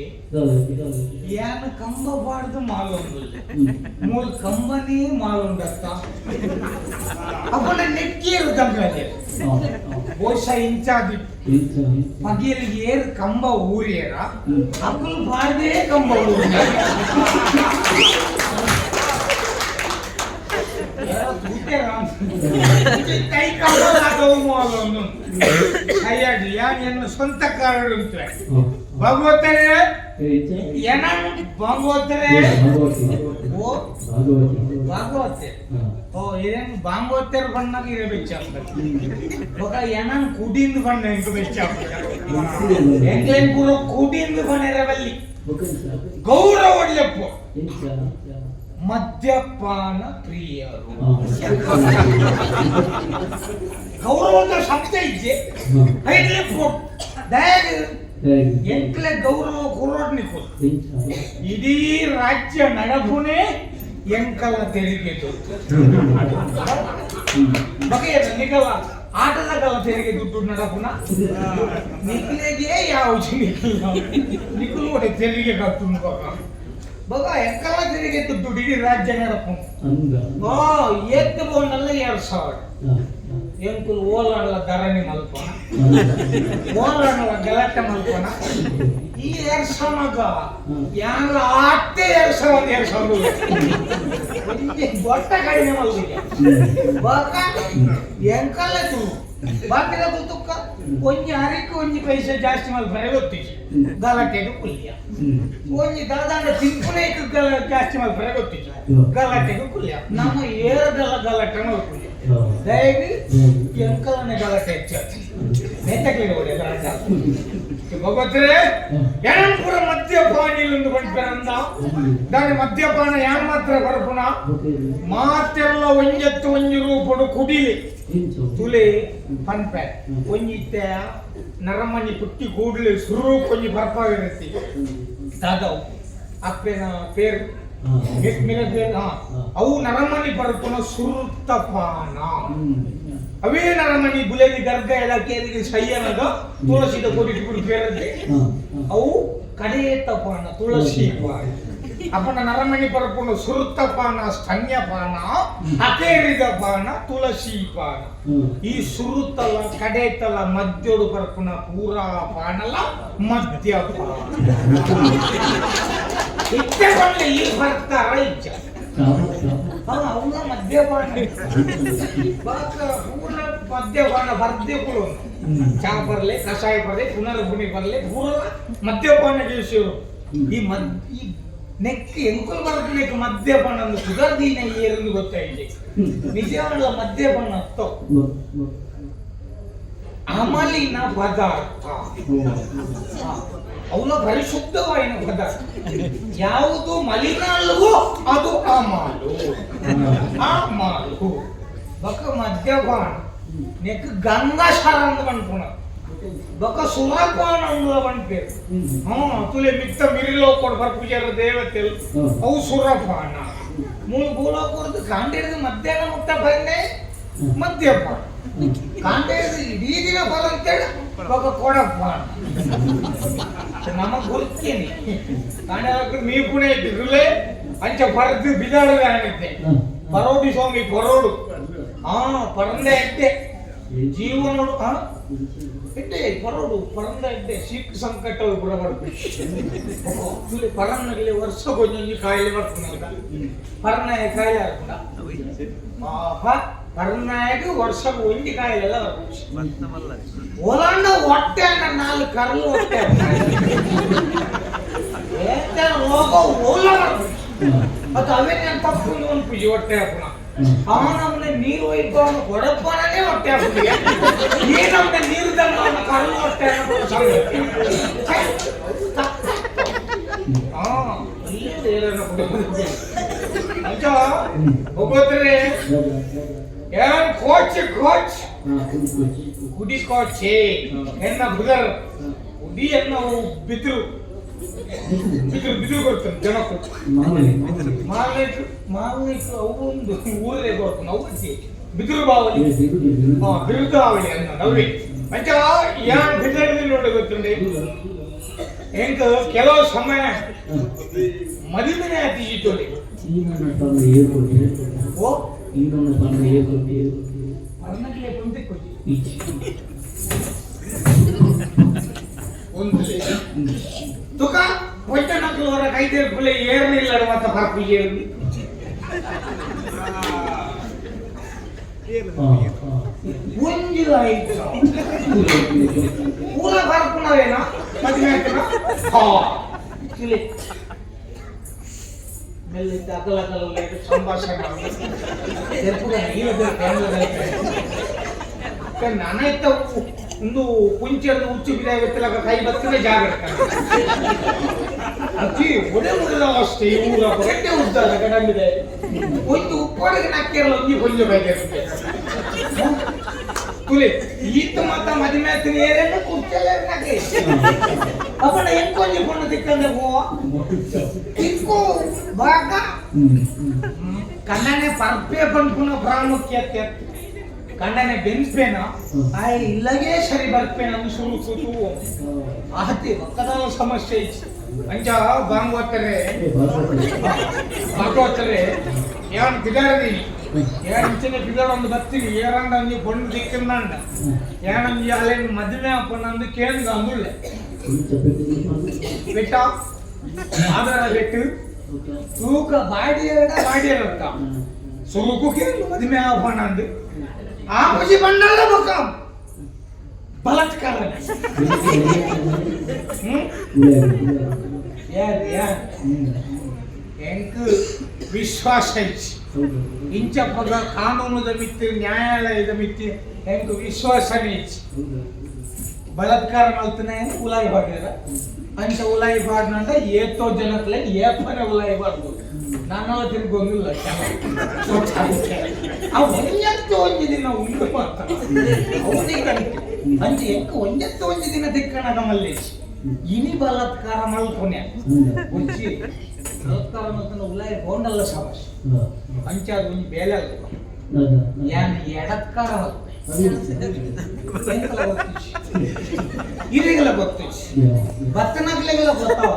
ಯಾನ ಕಂಬ ಬಾರ್ದು ಮಾಲೊಂದು ಮೂಲ ಕಂಬನೇ ಮಾಲೊಂದತ್ತ ಅಪ್ಪನ ನೆಕ್ಕೇರು ತಂಗಾದೆ. ಬಹುಶಃ ಇಂಚಾದಿ ಪಗಿಯಲ್ಲಿ ಏರು ಕಂಬ ಊರಿಯರ ಅಕ್ಕಲು ಬಾರ್ದೇ ಕಂಬ ಊರಿಯ ಕೈ ಕಂಬ ಮಾಲೊಂದು ಸರಿಯಾಗಿ ಯಾನ್ ಎನ್ನ ಸ್ವಂತ ಕಾರಣ ಭಗವತರೇ ಏನ ಭಾಗವತರೇ. ಓ ಭಾಗವತೆ ಓ ಏನ್ ಭಾಗವತರ್ ಬಣ್ಣಾಗ ಇರೇ ಬೆಚ್ಚ ಬೊಕ ಏನನ್ ಕುಡಿಂದ ಬಣ್ಣ ಎಂಕ ಬೆಚ್ಚ ಎಂಕ್ಲೇನ್ ಪೂರ ಕುಡಿಂದ ಬಣ್ಣ ಇರಬಲ್ಲಿ ಗೌರವ ಒಳ್ಳೆಪ್ಪು ಮದ್ಯಪಾನ ಪ್ರಿಯರು ಗೌರವದ ಶಬ್ದ ಇದ್ದೆ ಐಡ್ಲೆಪ್ಪು ದಯಾಗ ಎಂಕ್ಲೆ ಗೌರವ ಕೊರೋಡ್ನಿಕ್ಕು ಇಡೀ ರಾಜ್ಯ ನಡಪುನೇ ಎಂಕಲ ತೆರಿಗೆ ದುಡ್ಡು ಬಗೆಯ ನಿಗಲ ಆಟದ ತೆರಿಗೆ ದುಡ್ಡು ನಡಪುನ ನಿಕ್ಲೆಗೆ ಯಾವ ನಿಖಲ್ ನಿಖಲು ಒಡೆ ತೆರಿಗೆ ಕಟ್ಟು ಬಗ ಬಗ ಎಂಕಲ ತೆರಿಗೆ ದುಡ್ಡು ಇಡೀ ರಾಜ್ಯ ನಡಪು. ಓ ಏತ್ ಬೋನಲ್ಲ 2000 ಎಂಕುಲು ಓಲಾಡಲ ಧರಣಿ ಮಲ್ಪನ, ಓಲಾಡಲ ಗಲಾಟೆ ಮಲ್ಪನ. ಈ 2000 ಯಾರ ಆತ್ತೆ 2000 2000 ಒಂಜಿ ಬೊಟ್ಟ ಕಡಿಮೆ ಮಲ್ಪಿಗೆ ಬಕ ಎಂಕಲ್ಲ ತು ಬಾಕಿದ ತುಕ್ಕ ಒಂಜಿ ಅರಿಕ್ ಒಂಜಿ ಪೈಸೆ ಜಾಸ್ತಿ ಮಲ್ಪರೆ ಗೊತ್ತಿಜಿ, ಗಲಾಟೆಗೆ ಕುಲ್ಯ. ಒಂಜಿ ದಾದಾಂಡ ತಿಂಪುನೇಕ್ ಜಾಸ್ತಿ ಮಲ್ಪರೆ ಗೊತ್ತಿಜಿ, ಗಲಾಟೆಗೆ ಕುಲ್ಯ. ನಮ್ಮ ಏರದಲ್ಲ ಗಲಾಟೆ ಮಲ್ಪುಲ್ಯ. ದಯವಿ ಎಂಕಲನೆ ಗಲಾಟೆ ಹೆಚ್ಚು ನೆತ್ತಕ್ಲಿಗೆ ಹೊಡೆ ಗಲಾಟೆ ಭಗವತ್ರೆ ಏನಪುರ ಮದ್ಯಪಾನ ಇಲ್ಲೊಂದು ಬಂಡ್ಪೆರಂದ ದಾನಿ ಮದ್ಯಪಾನ ಯಾನ್ ಮಾತ್ರ ಬರ್ಪುನ ಮಾತೆಲ್ಲ ಒಂಜತ್ತು ಒಂಜಿ ರೂಪಡು ಕುಡಿಲಿ ತುಲೆ ಪನ್ಪೆ ಒಂಜಿ ಇತ್ತೆ ನರಮನಿ ಪುಟ್ಟಿ ಕೂಡ್ಲೆ ಸುರು ಒಂಜಿ ಬರ್ಪಾವಿರತಿ ದಾದವು ಅಪ್ಪೆನ ಪೇರು ಮಿನ ಪೇರು ಅವು ನರಮನಿ ಬರ್ಪುನ ಸುರುತ್ತಪಾನ. ಅವೇ ನರಮನಿ ಬುಲೆಲಿ ಗರ್ಗ ಎಲ್ಲ ಕೇರಿಗೆ ಸಯ್ಯನಗ ತುಳಸಿದ ಕೊಡಿ ಕುಡಿ ಪೇರದೆ ಅವು ಕಡೆಯ ತಪಾನ ತುಳಸಿ ಪಾನ. ಅಪ್ಪನ ನರಮಣಿ ಪರಪುಂಡು ಸುರುತ್ತ ಪಾನ, ಸ್ತನ್ಯ ಪಾನ, ಅಕೇರಿದ ಪಾನ, ತುಳಸಿ ಪಾನ. ಈ ಸುರುತ್ತಲ ಕಡೆತಲ ಮದ್ಯೋಡು ಪರಪುನ ಪೂರಾ ಪಾನಲ ಮದ್ಯ ಪಾನ. ಇತ್ತೆ ಪಂಡ್ಲೆ ಈ ಬರ್ತಾರ ಇಜ್ಜ? ಅವನ ಮದ್ಯಪಾನ ಬಾಕ ಪೂರ ಮದ್ಯಪಾನ ಬರ್ದೆ ಕುಳು. ಚಾ ಬರ್ಲೆ, ಕಷಾಯ ಬರ್ಲೆ, ಪುನರ್ಗುಣಿ ಬರ್ಲೆ, ಪೂರ ಮದ್ಯಪಾನ ಕೇಸಿರು. ಈ ಮದ್ ಈ ನೆಕ್ ಎಂಕುಲು ಬರ್ಪುನೆಕ್ ಮದ್ಯಪಾನ ಅಂದ್ ಪುದರ್ ದೀನ ಏರಂದು ಗೊತ್ತಾಯಿಜಿ. ನಿಜವಾದ ಮದ್ಯಪಾನ ಅತ್ತೋ, ಅಮಲಿನ ಪದಾರ್ಥ. ಅವನ ಪರಿಶುದ್ಧವಾಯಿನ ಪದಾರ್ಥ. ಯಾವುದು ಮಲಿನ ಅಲ್ವೋ ಅದು ಅಮಾಲು, ಅಮಾಲು. ಬಕ ಮದ್ಯಪಾನ ನೆಕ್ ಗಂಗಾ ಅಂದ್ ಪನ್ಪುನ, ಬಕ ಸುರಪಾನ ಅಂದ್ಲ ಪನ್ಪೆರ್. ಹಾ, ತುಲೆ ಮಿತ್ತ ಮಿರಿಲೋಕೊಡು ಬರ್ಪುಜೆರ್ ದೇವತೆಲ್, ಅವು ಸುರಪಾನ. ಮೂಲು ಭೂಲೋಕರ್ದು ಕಾಂಡೇರ್ದು ಮಧ್ಯಾಹ್ನ ಮುಟ್ಟ ಬಂದೆ ಮದ್ಯಪಾನ, ಕಾಂಡೇರ್ದು ಇಡೀ ದಿನ ಬರಂತೇಳಿ ಬಕ ಕೊಡಪಾನ. ನಮ್ಮ ಗುರುತೇನಿ ಕಾಂಡೆ ಮೀಪುಣೆ ಇಟ್ಟಿರುಲೆ ಅಂಚ ಪರದು ಬಿದಾಡದೆ ಆನಿದ್ದೆ ಪರೋಡಿ ಸ್ವಾಮಿ ಪರೋಡು. ಆ ಪರಂದೆ ಎಡ್ಡೆ ಜೀವನೋಡು. ಆ ಎಡ್ಡೆ ಪರೋಡು, ಪರಂದ ಎಡ್ಡೆ. ಸೀಕ್ ಸಂಕಟ ಪೂರ ಬರ್ಪು. ಪರನ್ನಗಲೆ ವರ್ಷ ಒಂಜೊಂಜಿ ಕಾಯಿಲೆ ಬರ್ಪುನಗ ಪರ್ನಾಯ ಕಾಯಿಲೆ ಆರ್ಪುಂಡ. ಆಹಾ, ಪರ್ನಾಯಗ್ ವರ್ಷಕ್ಕೆ ಒಂಜಿ ಕಾಯಿಲೆ ಎಲ್ಲ ಬರ್ಪು. ಓಲಾಂಡ ಹೊಟ್ಟೆ ಅಂಡ ನಾಲ್ ಕರ್ಲು ಹೊಟ್ಟೆ ಏತ ರೋಗ ಓಲ ಬರ್ಪು. ಅದು ಅವೇ ನಾನು ತಪ್ಪು ಒಂದು ಪೂಜೆ ಹೊಟ್ಟೆ ಹಾಕುಣ. ಆ ನಮ್ಮನೆ ನೀರು ಒಯ್ಬವನು ಕೊಡಪ್ಪನೇ ಹೊಟ್ಟೆ ಹಾಕುದು. ಈ ನಮ್ಮನೆ ನೀರು ತಂದವನ ಕರ್ಲು ಹೊಟ್ಟೆ ಹಾಕೋದು. ಹಾ, ಅಂಚ ಭಗವತ್ರೆ ಏನ್ ಕೋಚ್ ಕೋಚ್ ಗುಡಿ ಕೋಚೆ ಎನ್ನ ಬುದರ್ ಗುಡಿ ಎನ್ನ ಬಿದ್ರು ಬಿದ್ರು ಬಿದ್ರು ಕೊಡ್ತಾನೆ ಜನಕ್ಕೂ ಮಾಲ್ನೇಟ್ ಮಾಲ್ನೇಟ್. ಅವು ಒಂದು ಊರೇ ಕೊಡ್ತಾನೆ. ಅವು ಬಿದಿರು ಬಾವಲಿ, ಬಿರುದಾವಳಿ ಅನ್ನ ನವ್ರಿ. ಅಂಚ ಯಾನ್ ಬಿದರ್ದಿ ನೋಡಿ ಗೊತ್ತುಂಡಿ ಎಂಕ್ ಕೆಲವು ಸಮಯ ಮದಿಮನೆ ಅತಿಜಿತೋಲಿ. ಓ ಪರ್ನಕ್ಲೆ ಪಂತೆ ಕೊಜಿ ಒಂದು ತುಕ ಪೊಯ್ತನಕ್ಲು ಹೊರ ಕೈತೇರ್ಪುಲೆ ಏರ್ನಿಲ್ಲಡ ಮತ್ತ ಪರ್ಪು ಏರ್ನಿ ಒಂಜಿ ಆಯ್ತು. ಪೂರ ಪರ್ಪುನವೇನ ಮದಿಮೆ ಆಯ್ತನ? ಹಾ, ತುಲೆ ಮೆಲ್ಲ ಅಕಲ ಅಕಲ ಸಂಭಾಷಣೆ ತೆರ್ಪುಗ ನಾನಾಯ್ತ. ಒಂದು ಪುಂಚರ್ದು ಹುಚ್ಚು ಬಿದ ಗೊತ್ತಿಲ್ಲ, ಕೈ ಬತ್ತಿನ ಜಾಗ್ರತೆ. ಅತಿ ಒಡೆ ಉಡದ ಅಷ್ಟೇ. ಈ ಊರ ಗಡ್ಡೆ ಉದ್ದಾರ ಗಡಂಬಿದೆ. ಒಂದು ಉಪ್ಪಾಡಿಗೆ ನಾಕ್ಕಿರಲ್ಲ, ಒಂಜಿ ಕೊಂಜ ಬೇಕಿರುತ್ತೆ. ತುಲೆ ಈತ ಮಾತ ಮದಿಮೆ ಆತಿನ ಏರೆಲ್ಲ ಕುರ್ಚಲ್ಲ ನಾಕೆ. ಅಪ್ಪನ ಎಂಕೊಂಜಿ ಪೊಣ್ಣು ತಿಕ್ಕಂದೆ ಪೋವ ತಿಕ್ಕು ಬಾಕ ಕಣ್ಣನೆ ಪರ್ಪೆ ಪನ್ಪುನ ಪ್ರಾಮುಖ್ಯತೆ. ಕಣ್ಣನೆ ಬೆನ್ಪೇನ ಆಯ್ ಇಲ್ಲಗೆ ಸರಿ ಬರ್ಪೇನ ಅಂದ್ ಶುರು ಕೂತು ಆಹತಿ ಒಕ್ಕದ ಸಮಸ್ಯೆ ಇತ್ತು. ಅಂಚ ಬಾಂಗ್ವತ್ತರೆ ಭಾಗವತರೆ ಯಾನ್ ಬಿದಾರದಿ ಯಾನ್ ಇಂಚನೆ ಬಿದಾರ ಒಂದು ಬತ್ತೀನಿ. ಏರಂಡ ಒಂಜಿ ಪೊಣ್ಣು ದಿಕ್ಕಂದಾಂಡ ಯಾನೊಂಜಿ ಅಲೆನ್ ಮದುವೆ ಅಪ್ಪನಂದು ಕೇಂದ್ರ ಅಂದುಳ್ಳೆ ಬೆಟ್ಟ ಆಧಾರ ಬೆಟ್ಟು ತೂಕ ಬಾಡಿಯರ ಬಾಡಿಯರತ್ತ ಸುರುಕು ಕೇಂದ್ರ ಮದುವೆ ಅಪ್ಪನಂದು ಆ ಪುಜಿ ಬಂಡಲ ಬೊಕ್ಕ ಬಲಾತ್ಕಾರ. ಯಾರ್ ಯಾರ್ ಎಂಕ್ ವಿಶ್ವಾಸ ಇಚ್ಚಿ. ಇಂಚಪ್ಪಗ ಕಾನೂನುದ ಮಿತ್ತು, ನ್ಯಾಯಾಲಯದ ಮಿತ್ತು ಎಂಕ್ ವಿಶ್ವಾಸನೇ ಇಚ್ಚಿ. ಬಲಾತ್ಕಾರ ಮಲ್ತನೆ ಉಲಾಯಿ ಬಾಡ್ಯಾರ. ಅಂಚ ಉಲಾಯಿ ಬಾಡ್ನಂಡ ಏತೋ ಜನಕ್ಲೆ ಏಪನೆ ಉಲಾಯಿ ಬಾಡ್ದು ನಾನೆಲ್ಲ ತಿರ್ಗೊಂದಿಲ್ಲ. ಆ ಒಂಜತ್ತು ಒಂಜಿ ದಿನ ಉಂಡು ಮಾತ್ರ ಅವನಿಗೆ. ಅಂಚ ಎಂಕ್ ಒಂಜತ್ತು ಒಂಜಿ ದಿನ ತಿಕ್ಕಣಗ ಮಲ್ಲೇಶ್ ಇನಿ ಬಲಾತ್ಕಾರ ಮಲ್ಪುನೆ ಒಂಜಿ ಬಲಾತ್ಕಾರ ಮಲ್ತನ ಉಲಾಯಿ ಬೋಂಡಲ್ಲ ಶಾಬಾಷ್. ಅಂಚ ಅದು ಒಂಜಿ ಬೇಲೆ ಅಲ್ಪ ಯಾನ್ ಎಡತ್ಕಾರ ಮಲ್ಪೆ. ಇರೆಗೆಲ್ಲ ಗೊತ್ತಿಜಿ ಬತ್ತನಗ್ಲೆಗೆಲ್ಲ ಗೊತ್ತಾವ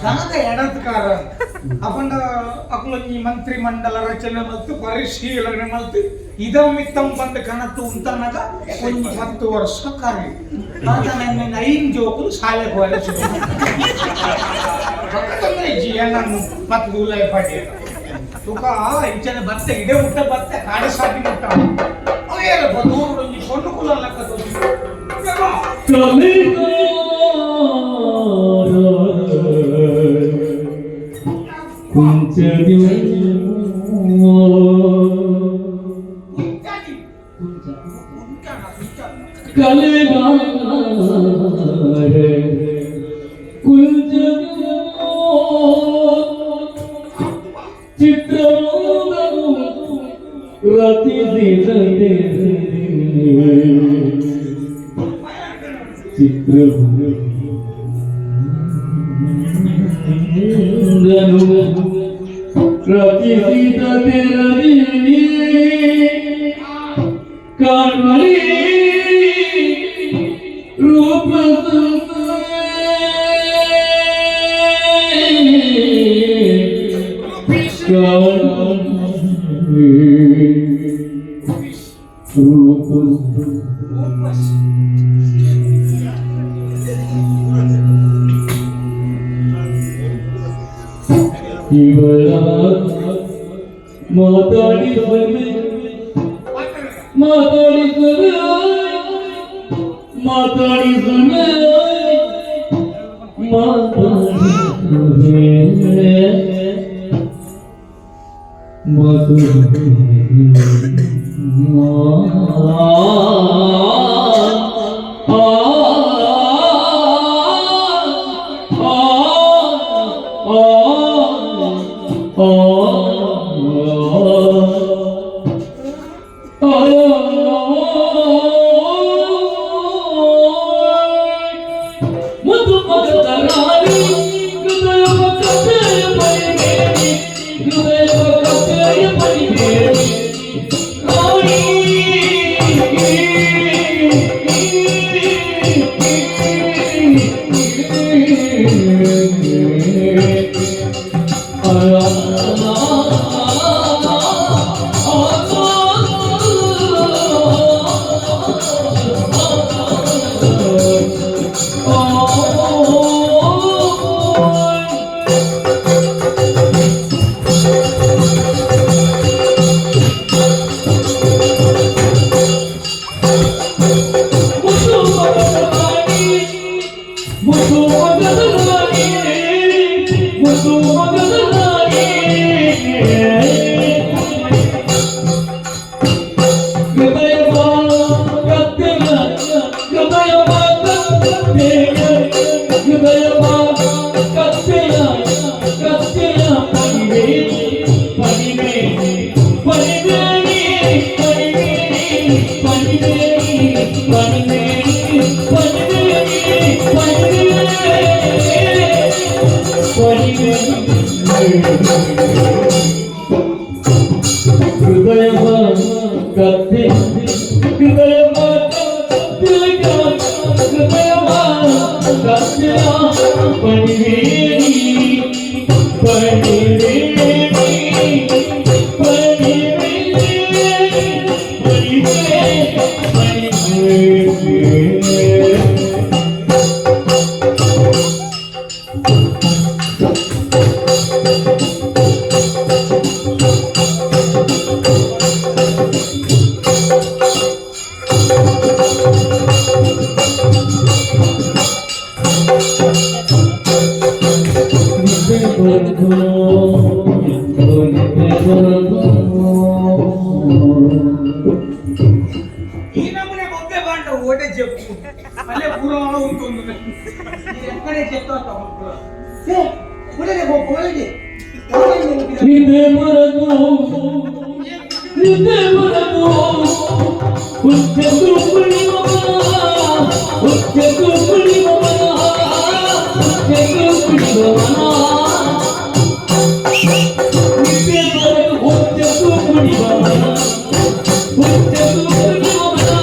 ದಾದ ಎಡತ್ಕಾರ ಅಪಂಡ ಅಕುಲೊಂಜಿ ಮಂತ್ರಿ ಮಂಡಲ ರಚನೆ ಮಲ್ತು ಪರಿಶೀಲನೆ ಮಲ್ತು ಇದಂ ಮಿತ್ತಂ ಬಂದು ಕಣತ್ತು ಉಂತನಗ ಒಂಜಿ 10 ವರ್ಷ ಕರಿ ಆತ ಐನ್ ಜೋಕುಲು ಶಾಲೆ ಹೋಯಲು ತೊಂದರೆ ಇಜ್ಜಿ ಎನ್ನನ್ನು ಮತ್ತೆ ಉಲಾಯ ಪಾಡಿ ತುಕ ಇಂಚನೆ ಬತ್ತೆ ಇಡೆ ಮುಟ್ಟ ಬತ್ತೆ ಕಾಡೆ ಸಾಟಿ ಮುಟ್ಟ ಅವೇರಪ್ಪ ದೂರ ಒಂಜಿ ಪೊಣ್ಣು ಕುಲ ಲೆಕ್ಕ ತೋಜಿ. ಇವಳ ಮಾತಾಡಿಸಲು ಮಾತಾಡಿಸಲು ಮಾತಾಡಿಸಲು ಮಾತಾಡಿಸುವೆ ಮಾತು ಈ ನಮೂನೆ ಬೊಬ್ಬೆ ಬಾಂಡ ಓಟೆ చెప్పు ಅಲ್ಲೇ ಪೂರ ఉంటుంది. ಎಕ್ಕಡೆ చెప్తా ಪೂರ ಒಳ್ಳೆ ಒಳ್ಳೆ. ನಿದ್ದೆ ಮರದು ನಿದ್ದೆ ಮರದು ಹುಚ್ಚೆದ್ದು ಕುಣಿಯುವ ಹುಚ್ಚೆದ್ದು ಕುಣಿಯುವ ಹುಚ್ಚೆದ್ದು ಕುಣಿಯುವ ನಿದ್ದೆ ಮರದು ಹುಚ್ಚೆದ್ದು ಕುಣಿಯುವ ಹುಚ್ಚೆದ್ದು ಕುಣಿಯುವ.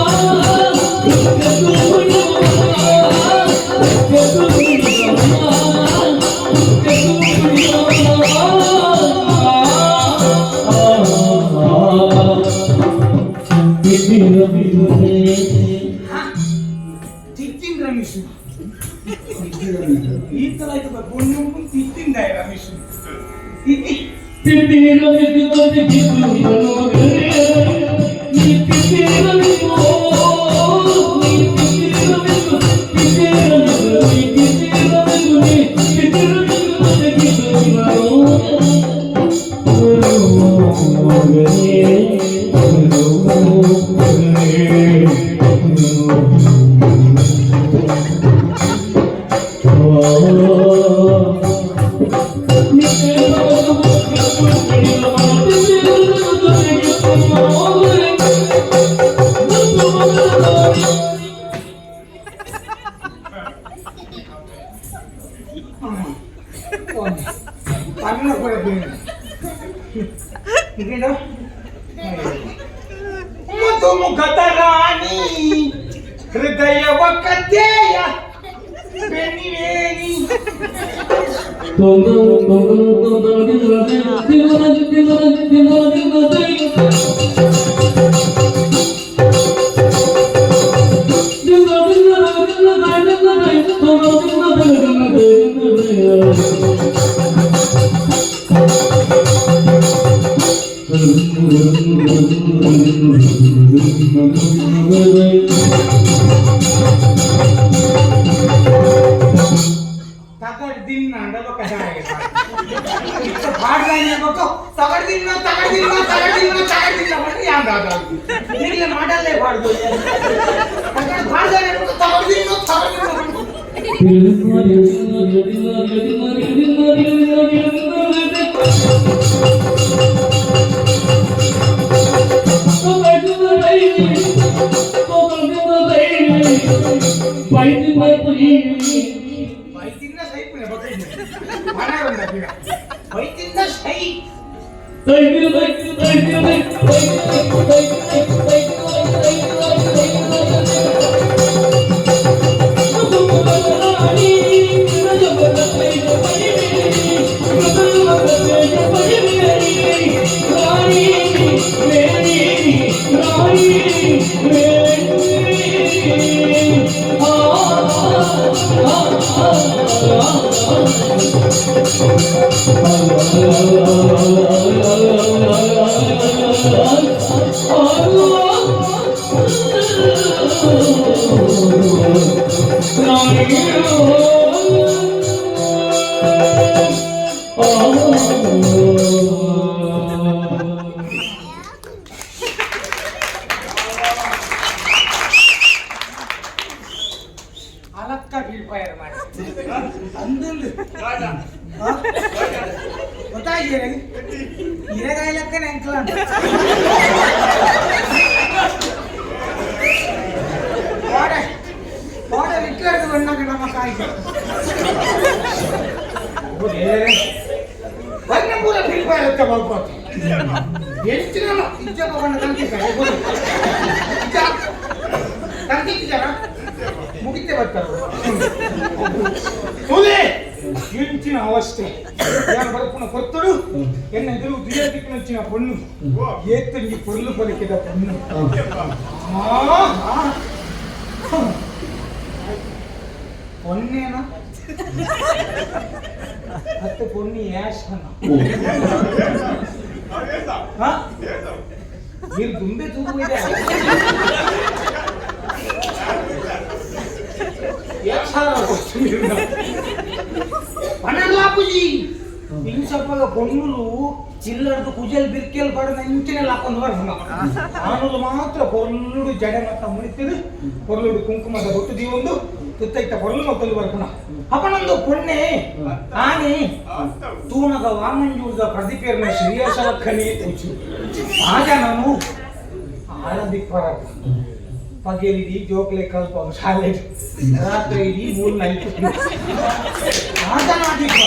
ಮುಖತರಾಣಿ ಹೃದಯವ ಕದ್ದೆಯ ಬೆನ್ನಿವೇಣಿ. ತಗಡ್ ದಿನ್ನ ಅಂಡಬೊಕ್ಕ ಇತ್ತ ಪಾಡ್ದಾನಿ ಬೊಕ್ಕ ತಗಡ್ ದಿನ್ನ ತಗಡ್ ದಿನ್ನ ತಗಡ್ ದಿನ್ನ ತಗಡ್ ದಿನ್ನ ಪಂಡ ಯಾಂದ ನಿಗಲೆ ಮಾಡಲ್ಲೇ ಪಾಡ್ದು ತಗಡ್ ಪಾಡ್ದಾನಿ ಬೊಕ್ಕ ತಗಡ್ ದಿನ್ನ ತಗಡ್ ದಿನ್ನ. ಬೈತಿನ್ನ ಸೈಪುನೆ ಬೊಕ್ಕ ಮನರಂದ ಪಿರ ಬೈತಿನ್ನ ಸೈ. ಅಲಕ್ಕ ಬೀಳ್ಪಾಯರ್ ಮಾಡಿ ಅಂದಂದು ಗೊತ್ತಾಯ್ತು ಇರಗಾಯ್ಲಕ್ಕ ನೆಂಕಲ ಕೋಡೆ ಕೋಡೆ ವಿಟ್ಲಾರ್ದು ಬಣ್ಣಗ ನಮ್ಮ ಕಾಯಿ ಬಣ್ಣ ಪೂರ ಬೀಳ್ಪಾಯರ್ ಅಂತ ಬರ್ಬೋದು ಎಂಚಿನ ಇಜ್ಜಪ್ಪ ಬಣ್ಣ ತಂತಿದ್ದಾರೆ ತಂತಿದ್ದಾರ ಮುಗಿತೆ ಬರ್ತಾರೆ ತುಲೆ ಎಂಚಿನ ಅವಸ್ಥೆ ಯಾರು ಬರ್ಪುನ ಕೊತ್ತಡು ಎನ್ನ ಎದುರು ದುಯ್ಯದಿಕ್ಕಿನಂಚಿನ ಪೊಣ್ಣು ಏತ್ತಂಗಿ ಪೊರ್ಲು ಪಲಿಕಿದ ಪೊಣ್ಣು ಪೊನ್ನೇನ ಹತ್ತು ಪೊಣ್ಣು ಯಾಶನ ನೀರು ದುಂಬೆ ತೂಗು ಇದೆ ಪನರ್ಲಾಪುಜಿ ಇನ್ನು ಸ್ವಲ್ಪ ಪೊಣ್ಣುಲು ಚಿಲ್ಲರ್ದು ಕುಜಲ್ ಬಿರ್ಕೆಲ್ ಪಡೆದ ಇಂಚಿನೆಲ್ಲ ಹಾಕೊಂಡು ಬರ್ಪುನ ಆನುಲು ಮಾತ್ರ ಪೊರ್ಲುಡು ಜಡೆ ಮತ್ತ ಮುಡಿತಿದು ಪೊರ್ಲುಡು ಕುಂಕುಮದ ಬೊಟ್ಟು ದೀವೊಂದು ತುತ್ತೈತ ಪೊರ್ಲು ಮತ್ತೊಂದು ಬರ್ಪುನ ಅಪನೊಂದು ಪೊಣ್ಣೆ ಆನೆ ತೂನಗ ವಾಮಂಜೂರ್ದ ಪ್ರದೀಪೇರ್ನ ಶ್ರೀಯಶಲಕ್ಕನೇ ತೂಚು ಆಜ ನಾನು ಆಳದಿಪ್ಪರ ಪಗೆಲಿಡಿ ಜೋಕ್ಲೆ ಕಲ್ಪ ಶಾಲೆ ರಾತ್ರಿ ಇಡೀ ಮೂರು ನೈಟ್ ಆಜ ನಾದಿಪ್ಪ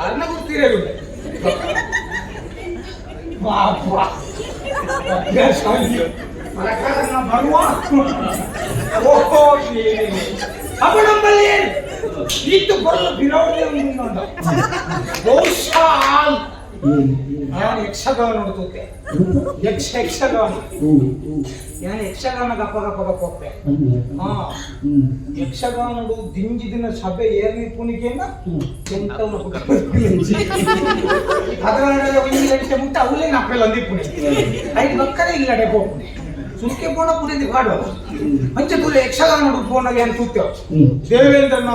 ಅರ್ನ ಗೊತ್ತಿರಲು ಬಾಪ ಬರುವ ಓಹೋ ಅಪ್ಪ ನಮ್ಮಲ್ಲಿ ಇತ್ತು ಬರಲು ಬಿರೌಡಿ ಬಹುಶಃ ನಾನು ಯಕ್ಷಗಾನ ನೋಡ್ತೂತೆ. ಯಕ್ಷ ಯಕ್ಷಗಾನ. ಯಾನ್ ಯಕ್ಷಗಾನ ಗಪ್ಪ ಗಪ್ಪ ಗಪ್ಪ ಹೋಗ್ತೆ. ಹಾ, ಯಕ್ಷಗಾನಡು ದಿಂಜಿ ದಿನ ಸಭೆ ಏರ್ನಿ ಪುನಿಕೇನ ಎಂತವನ 12 1 ಗಂಟೆ ಮುಟ್ಟ ಅವಲೇ ನಾಪೆಲ್ಲ ಅಂದಿಪ್ಪುನಿ. ಐದು ಬಕ್ಕರೆ ಇಲ್ಲಡೆ ಪೋಪುನಿ. ಸುರ್ಕೆ ಪೋಣ ಪುರಿದಿ ಪಾಡುವ ಅಂಚೆ ತೂಲೆ ಯಕ್ಷಗಾನ ಪೋನಾಗ ಏನ್ ತೂತೇವ್. ದೇವೇಂದ್ರನ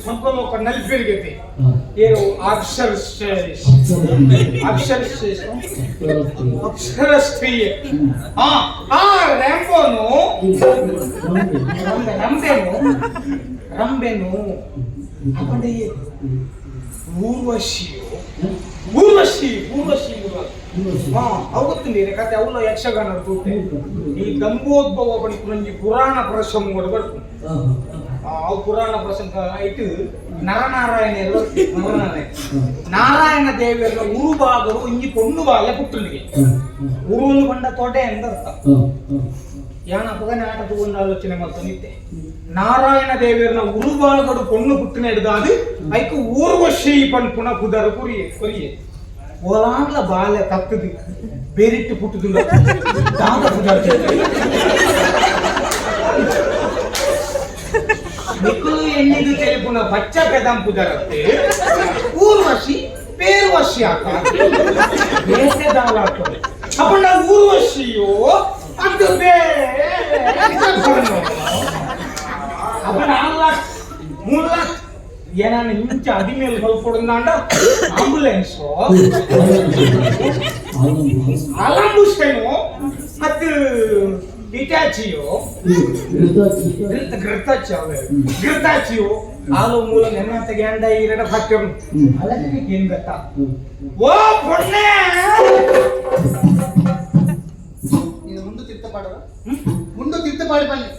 ಸ್ವರ್ಗಲೋಕ ನಲ್ಪೇರಿಗೈತಿ ಏನು ಅಕ್ಷರ ಅಕ್ಷರ ಅಕ್ಷರ ಸ್ತ್ರೀ. ಆ ಆ ರ್ಯಾಂಬೋನು ರಂಬೆನು ರಂಬೆನು ಅಪಂಡ ಊರ್ವಶಿಯು ಊರ್ವಶಿ ಊರ್ವಶಿ. ಹಾ, ಅವು ಗೊತ್ತುಂಡಿ ಕತೆ. ಅವಲ ಯಕ್ಷಗಾನ ತೂತೆ. ಈ ಗಂಗೋದ್ಭವ ಪನ್ಪುನಂಜಿ ಪುರಾಣ ಪ್ರಸಂಗ ಬರ್ಪುಂಡು. ಅವು ಪುರಾಣ ಪ್ರಸಂಗ ಇಟ್ಟು ನರನಾರಾಯಣ ಎಲ್ಲ ನರನಾರಾಯಣ ನಾರಾಯಣ ದೇವಿಯರ ಉರುಭಾಗರು ಇಂಜಿ ಪೊಣ್ಣು ಬಾಲೆ ಪುಟ್ಟುನಿಗೆ. ಉರುನು ಪಂಡ ತೊಡೆ ಎಂದರ್ಥ. ಯಾನ ಅಪಗನೆ ಆಟ ತಗೊಂಡು ಆಲೋಚನೆ ಮಲ್ತೊಂದಿತ್ತೆ. ನಾರಾಯಣ ದೇವಿಯರ್ನ ಉರುಭಾಗಡು ಪೊಣ್ಣು ಪುಟ್ಟಿನ ಹಿಡ್ದಾದು ಐಕ್ ಊರ್ವಶಿ ಪನ್ಪುನ ಪುದರ್ ಕುರಿಯೆ ಕೊರಿಯೆ. ಓಲಾಂಡ್ಲ ಬಾಲೆ ತತ್ತದು ಬೇರಿಟ್ಟು ಪುಟ್ಟುದುಲ್ಲ ದಾದ ಪುದರ್. ನಿಕ್ಕುಲು ಎಣ್ಣಿದು ತೆಲಿಪುನ ಬಚ್ಚ ಪೆದಂ ಪುದರತ್ತೆ ಊರ್ವಶಿ ಪೇರ್ವಶಿ ಆತ ಬೇಸೆ ದಾಲಾತದೆ. ಅಪ್ಪಂಡ ಊರ್ವಶಿಯೋ ಅದು ಬೇ ಅಪ್ಪಂಡ 4 ಲಾಖ 3 ಲಾಖ ಏನಾನ ಇಂಚ ಅದಿಮೇಲೆ ಬಲ್ಪೊಡುಂದಾಂಡ ಆಂಬುಲೆನ್ಸ್ ಅಲಂಬುಸೇನು ಅದು ಇಟಾಚಿಯೋ ಘೃತಾಚಿ ಅವೆ ಘೃತಾಚಿಯೋ ಆಲು ಮೂಲ ನೆನ್ನಂತ ಗ್ಯಾಂಡ ಈರಡ ಫಾಕ್ಟರ್ ಅಲಕ್ಕೆ ಏನ್ ಗೊತ್ತಾ? ಓ ಪೊಣ್ಣೆ. ನೀನು ಮುಂದೆ ತಿರ್ತ ಪಾಡುವ ಮುಂದೆ ತಿರ್ತ ಪಾಡಿ ಬನ್ನಿ.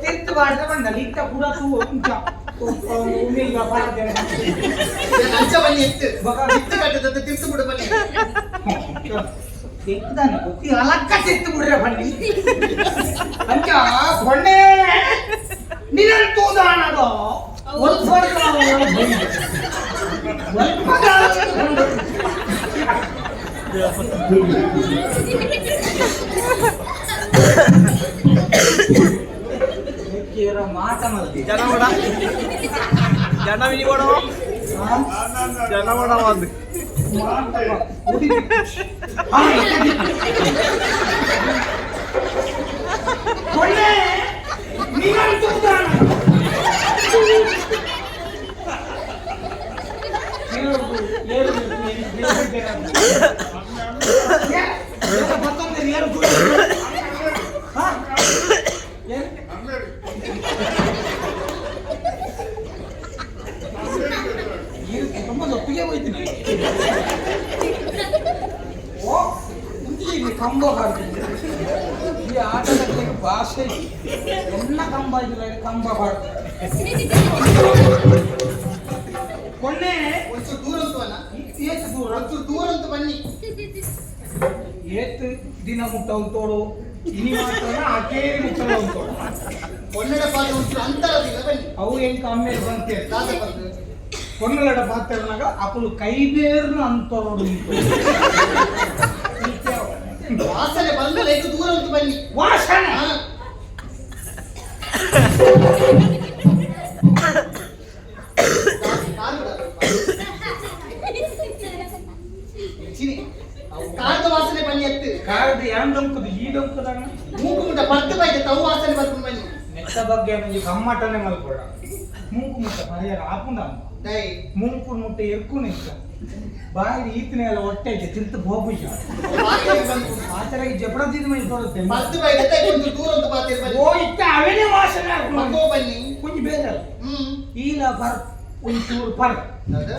ತಿರ್ತು ಪಾಡ್ದ ಬಂದ ಇತ್ತ ಪೂರ ತೂ ಇಂಚ ಉಮಿಲ್ಗ ಪಾಡ್ದೇನೆ. ಅಂಚ ಬನ್ನಿ ಎತ್ತು ಎತ್ತು ಕಟ್ಟದ ತಿರ್ತು ಬಿಡು ಬನ್ನಿ. ಎತ್ತದಾನೆ ಗೊತ್ತಿ ಅಲಕ್ಕ ತಿರ್ತು ಬಿಡ್ರೆ ಬನ್ನಿ. ಅಂಚ ಪೊಣ್ಣೆ ನಿನನ್ ತೂದಾನಗ ಮಾತ ಮಲ್ತಿ. ಜನವಡ ಜನವಿನಿ ಜನವಡ ಒಂದು. ಪೊಣ್ಣೆ ನಿನನ್ ತೂದಾನ ಒಪ್ಪಿಗೆ ಹೋಯ್ತೀನಿ. ಓ ಇಲ್ಲಿ ಕಂಬ ಹಾಡ್ತೀನಿ. ಈ ಆಟದಲ್ಲಿ ಭಾಷೆ ಎಲ್ಲ ಕಂಬ ಇದಿಲ್ಲ ಕಂಬ ಹಾಡ್ತಾರೆ ಕೊನ್ನೆ. ಒಂಚೂರು ದೂರ ಅಂತವಲ್ಲ. ಏತು ದೂರ? ಒಂಚೂರು ದೂರ ಅಂತ ಬನ್ನಿ. ಏತು ದಿನ ಮುಟ್ಟ ತೋಡು ಇನಿ ಮಾತ್ರ ಅಕೇರಿ ಮುಟ್ಟ ತೋಡು. ಒನ್ನಡ ಪಾದ ಒಂಚೂರು ಅಂತರದಿಲ್ಲ ಬನ್ನಿ. ಅವು ಹೆಂಗ್ ಕಮ್ಮಿ ಬಂತೆ. ದಾದ ಬಂದು ಕೊನ್ನಲಡ ಪಾತ್ರನಾಗ ಅಕುಲು ಕೈಬೇರ್ನ ಅಂತರೋಡು. ವಾಸನೆ ಬಂದು ಲೈಕ್ ದೂರ ಅಂತ ಬನ್ನಿ. ವಾಸನೆ. ಹಾ. ಕಾರದ ವಾಸನೆ ಬನ್ನಿ ಎತ್ತು. ಕಾರದ ಯಾನ್ ಡೊಂಕುದು ಈ ಡೊಂಕುದಾಗ. ಮೂಗು ಮುಟ್ಟ ಪರ್ದು ಬೈದೆ ತವು ವಾಸನೆ ಬರ್ಕೊಂಡು ಬನ್ನಿ. ನೆತ್ತ ಬಗ್ಗೆ ಒಂಜಿ ಗಮ್ಮಟನೆ ಮಲ್ಕೊಡ. ಮೂಕು ಮುಟ್ಟ ಪರಿಹಾರ ಆಪುಂಡ. ದೈ. ಮೂಂಕು ಮುಟ್ಟ ಎರ್ಕು ನಿಂತ ಬಾಯಿ ಈತನೆ ಎಲ್ಲ ಹೊಟ್ಟೆ ತಿರ್ತು ಹೋಗುಜ. ವಾಸನೆ ಬಂದು ಆತರಾಗಿ ಜಬರದಿದ ಮೈ ತೋರುತ್ತೆ. ಪರ್ದು ಬೈದೆ ತೈ ಒಂಚೂರು ದೂರ ಅಂತ ಪಾತೇರು ಬನ್ನಿ. ಓ ಇತ್ತ ಅವೇನೆ ವಾಸನೆ. ಮಗೋ ಬನ್ನಿ. ಕೊಂಚ ಬೇರೆ. ಈಲ ಪರ್ ಒಂಚೂರು ಪರ್. ದಾದ?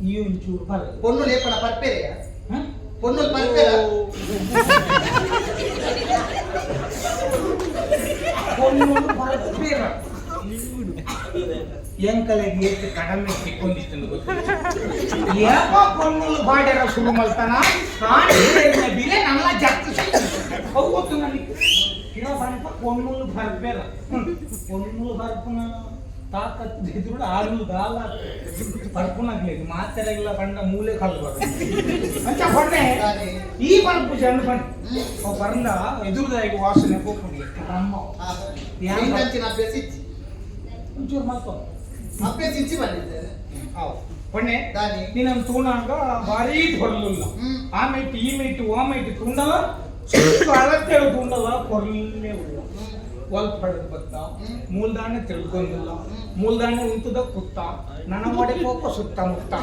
ಈ ಒಂಚೂರು ಪರ್. ಪೊಣ್ಣು ಲೇಪನ ಪರ್ಪೆರೆಯ? ಹ? ಪೊಣ್ಣು ಪರ್ಪೆರ? ಪೊಣ್ಣು ಪರ್ಪೆರ. ಎಂಕಲೆಗ್ ಏತ್ ಕಡಮೆ ಸಿಕ್ಕೊಂಡಿತ್ತು ಗೊತ್ತಿಲ್ಲ. ಏಪ ಪೊಣ್ಣುಲು ಬಾಡ್ಯಾರ ಶುರು ಮಲ್ತಾನ ಕಾಣಿನ ಬಿಲೆ ನನ್ನ ಜತ್ತು ಅವು ಗೊತ್ತು ನನಗೆ. ಪೊಣ್ಣುಲು ಬರ್ಬೇರ ಪೊಣ್ಣುಲು ಬರ್ಪುನ ತಾಕತ್ ಎದುರು ಆರು ದಾಲ ಬರ್ಪುನಾಗ್లేదు ಮಾತೆರೆಗ್ಲ ಪಂಡ ಮೂಲೆ ಕಲ್ಲು ಬರ ಅಂಚ ಪೊಣ್ಣೆ ಈ ಬರ್ಪು ಜನ ಪಂಡ ಅವು ಬರ್ಂದ ಎದುರುದಾಗಿ ವಾಸನೆ ಪೋಪುಂಡಿ ಅಮ್ಮ ಯಾನ್ ಅಭ್ಯಾಸ ಇಚ್ಚಿ ಒಂಚೂರು ಮಲ್ಪ ಅಭ್ಯಾಸ ಇಚ್ಚಿ ಬಂದಿದ್ದೇನೆ ಅವು ಪೊಣ್ಣೆ ದಾನಿ ನೀನನ್ನು ತೂಣಾಗ ಭಾರೀ ಹೊರಲಿಲ್ಲ ಆ ಮೈಟ್ ಈ ಮೈಟ್ ಓ ಮೈಟ್ ತೂಂಡಲ ಸುತ್ತು ಅಳತೆಳು ತೂಂಡಲ ಕೊರ್ಲೇ ಉಳ್ಳ ಒಲ್ಪ ಪಡೆದು ಬತ್ತ ಮೂಲ್ದಾಣೆ ತಿಳ್ಕೊಂಡಿಲ್ಲ ಮೂಲ್ದಾಣೆ ಉಂತದ ಕುತ್ತ ನನ್ನ ಮೊಡೆ ಕೋಪ ಸುತ್ತ ಮುತ್ತ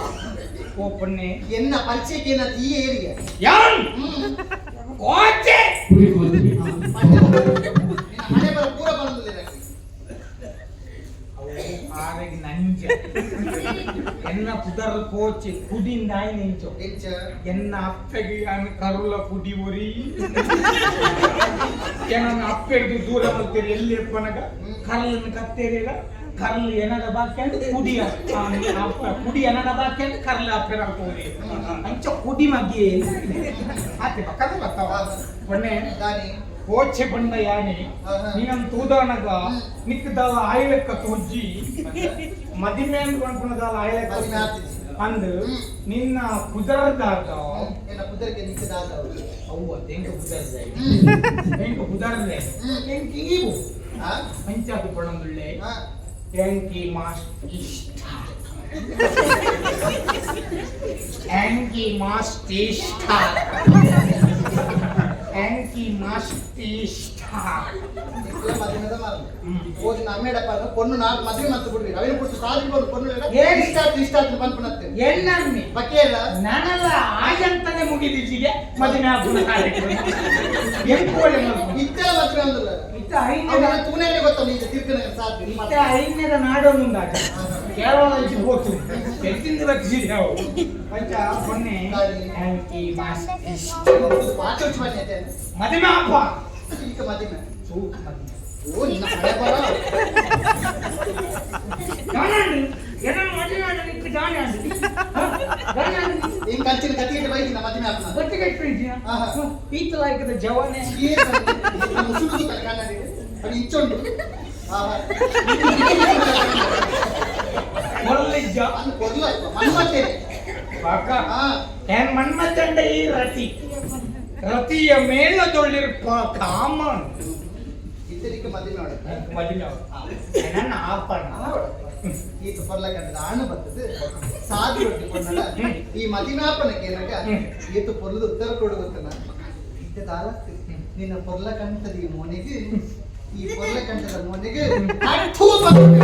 ಓ ಪೊಣ್ಣೆ ಎನ್ನ ಪರಿಚಯಕ್ಕೆ ಏನ ಈ ಏರಿಯಾ ಯಾನ್ ಕೋಚೆ ಹಣೆ ಬರ ಪೂರ ಬಂದಿಲ್ಲ. ಅವು ಆರೆಗ್ ನಂಜ ಎನ್ನ ಪುದರ್ ಕೋಚೆ ಕುಡಿಂದ ನಿಂಚು ಎಂಚ ಎನ್ನ ಅಪ್ಪೆಗೆ ಯಾನ್ ಕರುಳ ಕುಡಿ ಒರಿ ಏನನ್ನ ಅಪ್ಪೆಗೆ ದೂರ ಬರ್ತೀರಿ ಎಲ್ಲಿ ಎಪ್ಪನಗ ಕರ್ಲನ್ನು ಕತ್ತೇರಿಗ ಕರ್ಲು ಏನದ ಬಾಕಿ ಅಂದ್ರೆ ಕುಡಿ ಅಪ್ಪ ಕುಡಿ ಏನದ ಬಾಕಿ ಅಂದ್ರೆ ಕರ್ಲು ಅಪ್ಪೆರ ಹೋರಿ ಅಂಚ ಕುಡಿ ಮಗ್ಗಿ ಆತೆ ಪಕ್ಕದ ಬರ್ತಾವ ಕೊನೆ ದಾನಿ ಕೋಚೆ ಬಂಡ ಯಾನಿ ನೀನನ್ ತೂದಾನಗ ನಿಕ್ಕದಾಲ ಆಯ್ಲೆಕ್ಕ ತೋಜ್ಜಿ ಮದಿಮೆ ಅಂದ್ ಕೊಂಡ್ಕೊಳದಾಲ ಆಯ್ಲೆಕ್ಕ ಮದಿಮೆ ಆತಿಜಿ. ಅಂದ್ ನಿನ್ನ ಕುದರದಾಗ ಎನ್ನ ಪುದರ್ಗೆ ನಿಕ್ಕದಾದ ಅವ್ವ ದೆಂಕ ಕುದರ್ದೆ ಎಂಕ ಕುದರ್ದೆ ಎಂಕ ಈವು ಆ ಅಂಚಾದು ಪಣಂದುಳ್ಳೆ ಆ ಎಂಕಿ ಮಾಸ್ಟ್ ಇಷ್ಟ ಎಂಕಿ ಮಾಸ್ಟ್ ಇಷ್ಟ ಎಂಕಿ ಮಾಸ್ಟ್ ಇಷ್ಟ ನಿಕ್ಕಲ ಮದಿಮೆದ ಮಾರ್ರೆ ಹೋಗಿ ನಮ್ಮೇಡಪ್ಪ ಪೊಣ್ಣು ನಾಲ್ಕು ಮದುವೆ ಮತ್ತೆ ಬಿಡ್ರಿ ಅವಿನ ಪುಟ್ಟು ಸಾಲಿ ಬಂದು ಪೊಣ್ಣು ಏನ್? ಇಷ್ಟ ಆಯ್ತು ಇಷ್ಟ ಆಯ್ತು ಪನ್ಪುನತ್ತೆ ಎನ್ನಮ್ಮಿ ಬಕೇಲ ನಾನಲ್ಲ ಆಜಂತಾನೆ ಮುಗಿದಿಜಿಗೆ ಮದುವೆ ಆಗುನ ಕಾರ್ಯಕ್ರಮ ಎಂಕೋಳೆ ಮಲ್ಪು ಇತ್ತೆಲ್ಲ ಮದುವೆ ಅಂದಲ್ಲ ಇತ್ತ ಐದನೇ ಅವನ ತೂನೇನೆ ಗೊತ್ತಲ್ಲ ಈಗ ತಿರ್ಕನ ಸಾಧ್ಯ ಇತ್ತ ಐದನೇದ ನಾಡೊಂದುಂದಾಟ ಕೇರಳ ಹೋತು ಎತ್ತಿಂದ ಬಚ್ಚಿದೆ ಅವು ಪಂಚ ಪೊನ್ನೆ ಎಂಕಿ ಮಾಸ್ಟ್ ಇಷ್ಟ ಪಾಚೋಚ್ ಬನ್ನಿ ಅದೇ ಮದುವೆ ಅಪ್ಪ ಈಗ ಮದುವೆ ಸೂಕ್ ಮದುವೆ ಓ ನಿನ್ನ ಹಣೆ ಬರ ಜಾನಾಂಡಿ ಎನ್ನ ಮದುವೆ ಆಡಲಿಕ್ಕೆ ಜಾನಾಂಡಿ ಜಾನಾಂಡಿ ಹಿಂಗ್ ಕಂಚಿನ ಕತ್ತಿಗೆ ಬೈದಿನ ಮದುವೆ ಆತ್ಮ ಗೊತ್ತಿಗೆ ಆಹಾ. ಈತಲಾಯ್ಕದ ಜವಾನೆ ಮುಸುಡು ಕನ್ನಡಿ ಅದು ಇಚ್ಚೊಂಡು ಆಹಾ ಮೊರಲಿಜ್ಜ ಅನ್ ಕೊರ್ಲ ಮನ್ಮತ್ತೇನೆ ಬಾಕ ಹಾ ಏನ್ ಮನ್ಮತಂಡ ಈ ರತಿ ರತಿಯ ಮೇಲದೊಳ್ಳಿರ್ಪ ಕಾಮನ್ ಇತ್ತಲಿಕ್ಕೆ ಮದುವೆ ನೋಡ ಮದುವೆ ನನ್ನ ಆಪಣ ಈತ ಪೊರ್ಲ ಕಂಡದ ಆಣು ಬರ್ತದೆ ಸಾಧು ರೊಟ್ಟಿ ಕೊಣ್ಣಡ ಈ ಮದಿನಾಪನಕ್ಕೆ ಏನಾಗ ಈತ ಪೊರ್ಲದ ಉತ್ತರ ಕೊಡು ಗೊತ್ತನ ಈತ ದಾಲತ್ತು ನಿನ್ನ ಪೊರ್ಲ ಕಂಠದ ಈ ಮೋನೆಗೆ ಈ ಪೊರ್ಲ ಕಂಠದ ಮೋನೆಗೆ ಅಠೂ ಬರ್ತದೆ.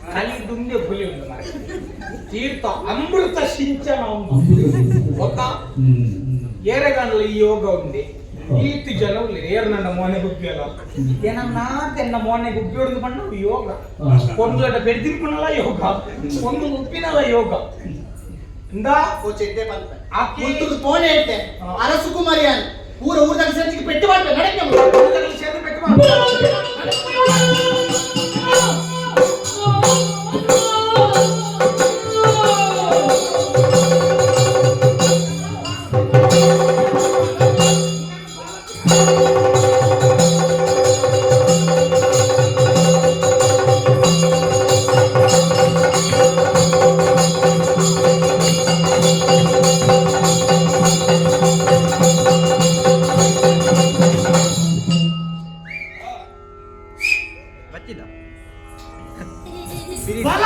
ಕಲಿ ದುಂಡೆ ಹುಲಿ ಉಂಟು ಮಾರ್ರೆ. ತೀರ್ಥ ಅಮೃತ ಸಿಂಚನ ಉಂಟು ಗೊತ್ತಾ ಏರೆಗಾನಲ ಈ ಯೋಗ ಉಂಡೆ ಈತು ಜನ ಉಳ್ಳಿ ಏರ್ ನನ್ನ ಮೋನೆ ಗುಬ್ಬಿಯಲ್ಲ ಏನ ಎನ್ನ ಮೋನೆ ಗುಬ್ಬಿ ಹೊಡೆದು ಪಂಡ ಯೋಗ ಒಂದು ಬೆಡ್ದಿರ್ಪುನಲ ಯೋಗ ಒಂದು ಉಪ್ಪಿನಲ ಯೋಗ ಇಂದಾ ಕೋಚೆ ಇದ್ದೆ ಪನ್ಪೆ ಆಕೆ ಮುತ್ತುದು ತೋಣೆ ಇಟ್ಟೆ ಅರಸು ಕುಮಾರಿಯಾನ್ ಊರ ಊರ್ದಾಗ ಸೇರ್ಚಿಗೆ ಪೆಟ್ಟು ಮಾಡ್ಪೆ ನಡಕ್ಕೆ ಊರ್ದಾಗ ಸೇರ್ದು ಪೆಟ್ಟು ಮಾಡ್ಪೆ. ಬಲ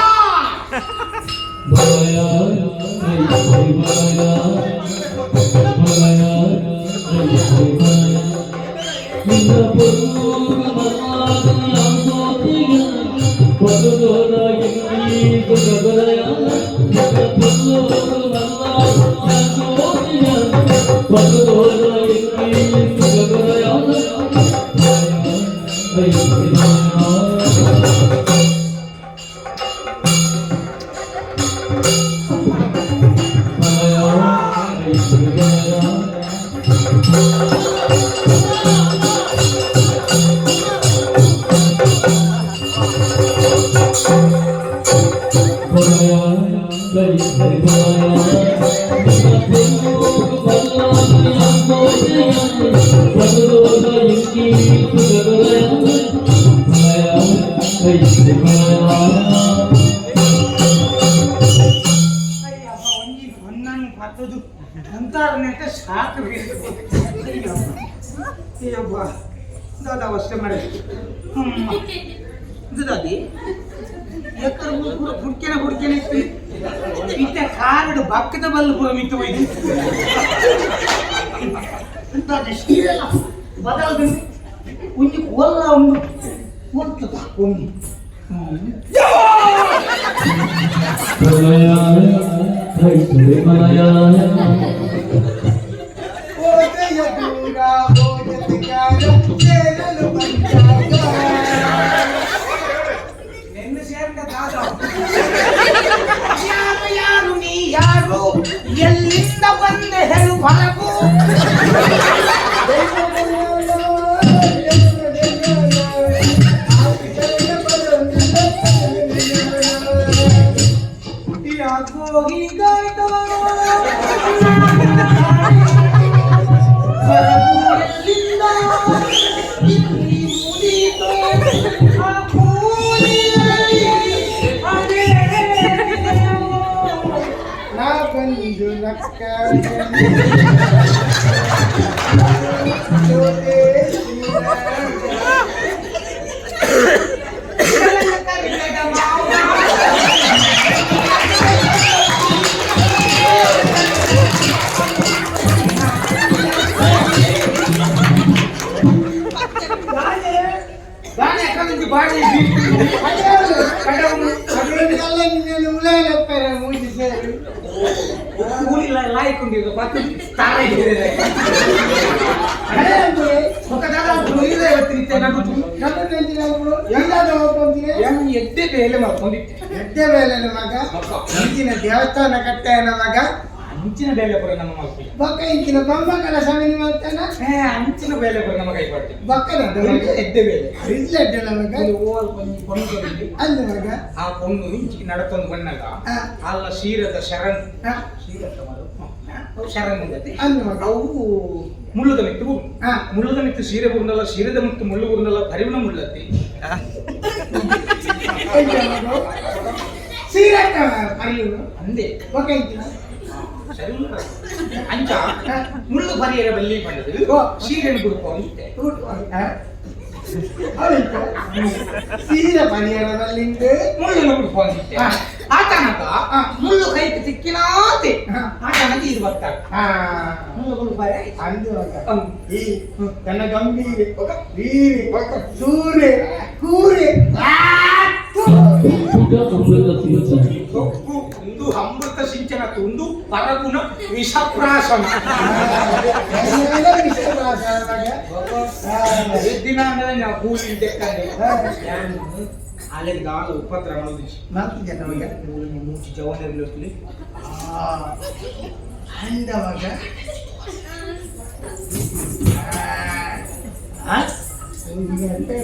ಒಂಜಿ ಹೊನ್ನನ್ನು ಪತ್ತದು ಅಂತಾರನೆಟ್ಟ ಸಾಕು. ಅಯ್ಯಬ್ಬ, ದಾದ ಅವಸ್ಥೆ ಮಾರೆ. ದಾದಿ ಎಕ್ಕರ ಪೂರ ಹುಡ್ಕೆನ ಹುಡ್ಕೆನ ಇತ್ತು. ಇತ್ತ ಕಾರಡು ಬಕ್ಕದ ಬಲ್ಲು ಪೂರ ಮಿತ್ತು ಹೋಯ್ತು. ದಾದ ಶೀಲ ಬದಲ್ದು ಒಂಜಿ ಒಲ್ಲ ಒಂದು ಒಲ್ತದ ಒಂಜಿ. ನಿನ್ನ ಸೇರ್ದ ದಾದ ಯಾರು ಯಾರು ನೀ ಯಾರು, ಎಲ್ಲಿಂದ ಬಂದೆ ಹೇಳು ಹೊರಗು. ಯಾಕೋ ಹೀಗಾಯ್ತೋ, ಹೊರಗು ಎಲ್ಲಿಂದ ಇಲ್ಲಿ ಮುದೀತೋ, ಆ ಕೂಲಿಯಲ್ಲಿ ಅದೇ. ನಾ ಬಂದು ನಕ್ಕ. ಎಡ್ಡೆ ಬೇಲೆ ಮಾಡ್ಕೊಂಡಿದ್ದೆ. ಎಡ್ಡೆ ಬೇಲೆ ಮಗ, ಇಂಚಿನ ದೇವಸ್ಥಾನ ಕಟ್ಟೆಯನ ಮಗ. ಅಂಚಿನ ಬೇಲೆ ಪುರ ನಮ್ಮ ಮಕ್ಕಳು. ಬೊಕ್ಕ ಇಂಚಿನ ಬೊಮ್ಮಕಲ ಸಮಿನಿ ಮಾಡ್ತಾನ. ಅಂಚಿನ ಬೇಲೆ ಪುರ ನಮ್ಮ ಕೈ ಕೊಡ್ತೇನೆ. ಬೊಕ್ಕನ ಎಡ್ಡೆ ಬೇಲೆ. ಇಲ್ಲ ಎಡ್ಡೆ ಮಗ. ಪೊಣ್ಣು ಕೊಡಿದ್ದೆ. ಅಂದ ಮಗ. ಆ ಪೊಣ್ಣು ಇಂಚಿಗೆ ನಡತೊಂದು ಬಣ್ಣಗ ಅಲ್ಲ ಶೀರದ ಶರಣ್ ಶೀರತ್ತ ಮಾಡು ಶರಣ್ ಗತಿ ಅಂದ ಮಗ. ಅವು ಮುಳ್ಳುದ ಮಿತ್ತು ಬುರು ಮುಳ್ಳುದ ಮಿತ್ತು ಸೀರೆ ಬುರುಂಡಲ್ಲ, ಸೀರೆದ ಮುತ್ತು ಮುಳ್ಳು ಬುರುಂಡಲ್ಲ, ಪರಿವಿನ ಮುಳ್ಳತ್ತಿ. ಸೀರೆ ಪರಿಯುನು. ಅಂದೆ. ಬೊಕ್ಕ ಇಂಚಿನ ಸರಿ ಅಂಚ ಮುಳ್ಳು ಪರಿಯರ ಬಲ್ಲಿ ಬಂದದು ಸೀರೆಯನ್ನು ಗುಡುಪ ಅಂತೆ. ಸೀರೆ ಪರಿಯರದಲ್ಲಿಂದು ಮುಳ್ಳುನ ಗುಡುಪ ಅಂತೆ. ಆತನಕ ಮುಳ್ಳು ಕೈಗೆ ತಿಕ್ಕಿನಾತೆ ಆತನಕ ಇದು ಬರ್ತಾರೆ ಮುಳ್ಳು ಗುಡುಪಾರೆ. ಅಂದು ಮಗ. ಈ ತನ್ನ ಗಂಭೀರೆ ವೀರೆ ಸೂರೆ ಕೂರೆ. ತೊಕ್ಕು ಒಂದು ಅಮೃತ ಸಿಂಚನ, ಒಂದು ಪರಗುಣ ವಿಷಪ್ರಾಸನ. ದಿನ ಅಂದ್ರೆ ನಾವು ಕೂಲಿ ತೆಕ್ಕಂಡೆ ಅಲ್ಲಿಗೆ ದಾಳ ಉಪದ್ರ ಮಾಡೋದು. ಮಗ. ಮೂಚಿ ಜವನರಲ್ಲಿ. ಅಂದ ಮಗ.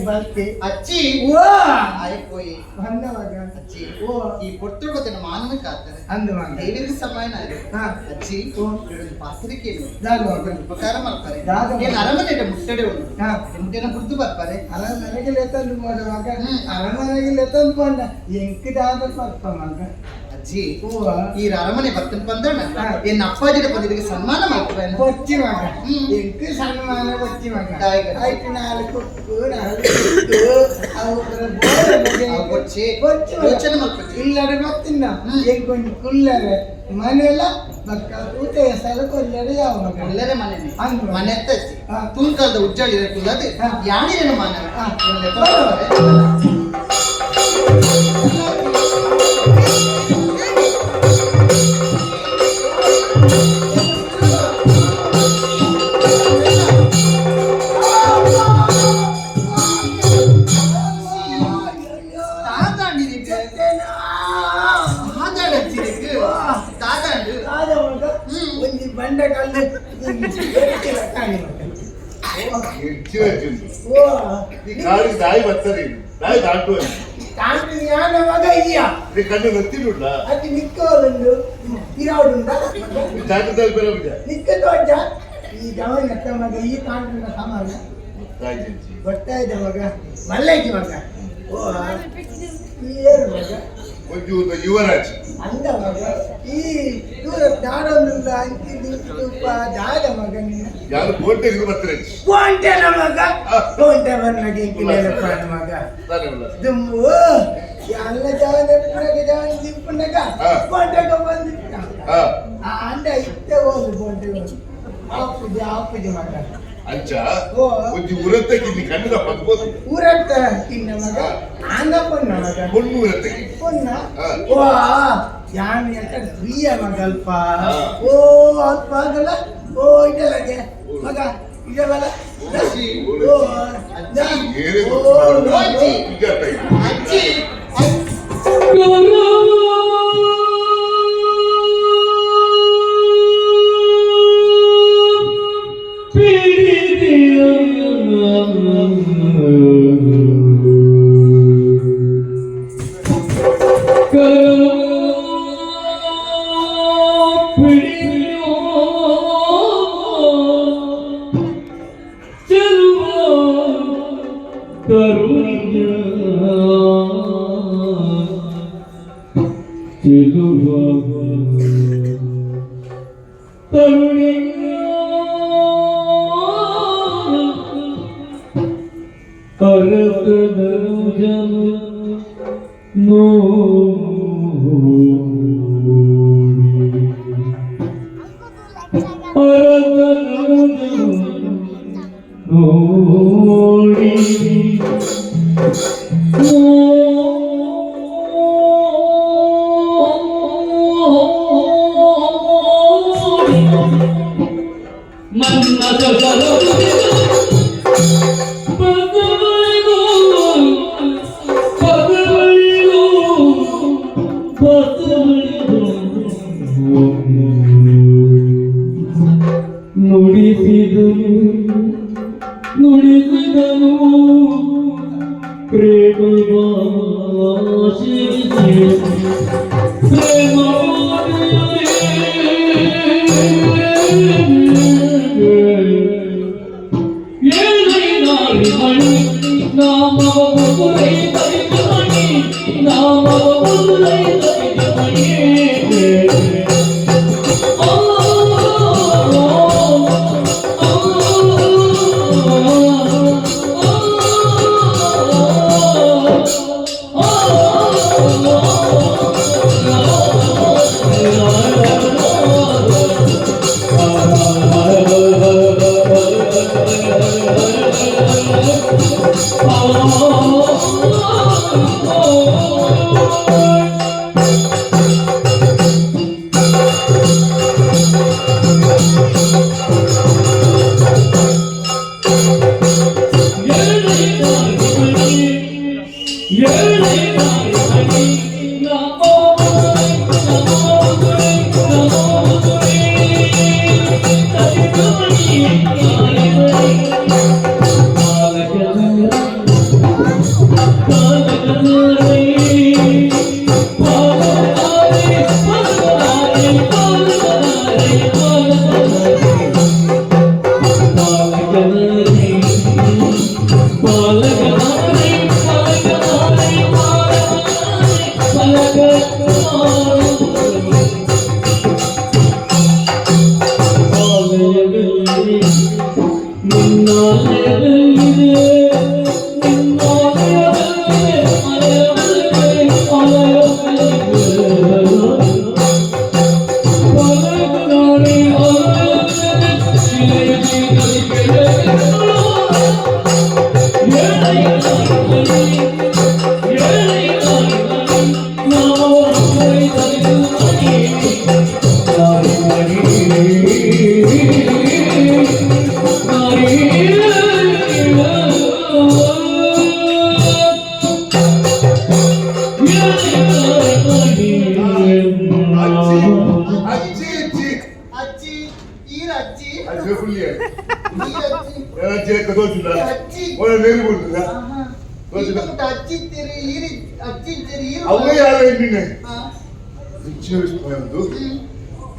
ಬರ್ತೆ. ಅಚ್ಚಿ. ಓ. ಆಯ್ಪೋಯಿ. ಬಂದ ಮಗ. ಅಚ್ಚಿ. ಓ. ಈ ಪೊರ್ತುಡು ಮಾನವ ಕಾತಾರೆ. ಅಂದ ಮಗ. ದೇವರಿಗೆ ಸಮಾನ. ಅಚ್ಚಿ, ಪಾತ್ರಿಕೇನು ಉಪಕಾರ ಮಾಡ್ತಾರೆ. ಏನ್ ಅರಮನೆ ಮುಟ್ಟಡೆ ಉಂಟು, ಮುಟ್ಟೆನ ಬುಡ್ದು ಬರ್ತಾರೆ. ಅರಮನೆಗೆ ಲೇತಂದು ಮಗ, ಅರಮನೆಗೆ ಲೇತಂದು ಬಂದ ಎಂಕಿದಾದ ಬರ್ಪ ಮಗ. ಅಜ್ಜಿ, ಈ ಅರಮನೆ ಬರ್ತನ್ ಬಂದಣ ಏನ್ ಅಪ್ಪಾಜಿನ ಪದವಿಗೆ ಸನ್ಮಾನ ಮಾಡ್ತಾರೆ. ಕೊಚ್ಚಿ ಮಗ, ಎಂಕ್ ಸನ್ಮಾನ ಕೊಚ್ಚಿ ಮಗ. ಆಯ್ತು, ನಾಲ್ಕು ನಾಲ್ಕು ಅವು ಕೊಚ್ಚಿ. ಕೊಚ್ಚಿ. ಯೋಚನೆ ಮಾಡ್ಕೊಚ್ಚಿ. ಇಲ್ಲಡೆ ಗೊತ್ತಿಲ್ಲ ಎಂಕೊಂಜಿ ಕುಲ್ಲರೆ ಮನೆಲ್ಲ ಬಕ್ಕ ಊಟ ಎಸಲ ಕೊಲ್ಲರೆ ಯಾವ ಮಗ. ಕುಲ್ಲರೆ ಮನೆ ಮನೆ ಅಜ್ಜಿ ತೂಂಕಾಲದ ಉಜ್ಜಾಳಿ ಕುಲ್ಲದೆ ಯಾಣಿನ ಮಾನವ. ಈ ಗಾಳಿ ದಾಯಿ ಬರ್ತಾರೆ, ದಾಯಿ ದಾಟುವ. ತಾಂಡು ಯಾನ ಮಗ ಇಯ್ಯ. ಈ ಕಣ್ಣು ನತ್ತಿನುಂಡ. ಅದು ನಿಕ್ಕೋದುಂಡು ಇರಾವುಡುಂಡ. ಚಾಟದಲ್ಲಿ ಬರಬಿದೆ. ನಿಕ್ಕ ತೋಟ ಈ ಗಮನ ಮಗ, ಈ ತಾಂಡಿನ ಸಮಾನ. ಗೊತ್ತಾಯ್ತ ಮಗ, ಮಲ್ಲೈತಿ ಮಗ. ಒಂಜಿ ಯುವರಾಜ್ ಅಂದ ಮಗ ಈ ದೂರ ದಾಡೊಂದುಲ್ಲ ಅಂಚಿದ್ದು ತುಪ್ಪ ದಾದ ಮಗ ನೀನು ಯಾರು ಕೋಟೆಗೆ ಬರ್ತಾರೆ ಕೋಂಟೆನ ಮಗ ಕೋಂಟೆ ಬರ್ನಾಗ ಇಂಕಿಲೇನಪ್ಪ ಮಗ ದುಮ್ಮು ಎಲ್ಲ ಜಾವನ ಜಾವನ ದಿಪ್ಪನಾಗ ಕೋಂಟೆಗೆ ಬಂದಿಟ್ಟ ಅಂಡ ಇತ್ತೆ ಹೋದು ಕೋಂಟೆಗೆ ಹೋದು ಆಪುಜಿ ಆಪುಜಿ ಮಗ ಅಂಚ ಒಂಜಿ ಉರತ್ತೆ ಕಿನ್ನಿ ಕಣ್ಣದ ಪದ್ಬೋದು ಊರತ್ತ ಕಿನ್ನ ಮಗ ಆಂದ ಪೊನ್ನ ಮಗ ಪೊಣ್ಣು ಉರತ್ತೆ ಕಿನ್ನಿ ಪೊನ್ನ ಓ ಯಾನ್ ಎಕ್ಕ ಪ್ರಿಯ ಮಗ ಅಲ್ಪ ಓ ಅಲ್ಪ ಆಗಲ್ಲ ಓ ಇದಲ್ಲಗೆ ಮಗ ಇದಲ್ಲ ಓ ಓ ಅಜ್ಜಿ ನುಡಿಸಿದನು ಪ್ರೇಮ ಪ್ರೇಮ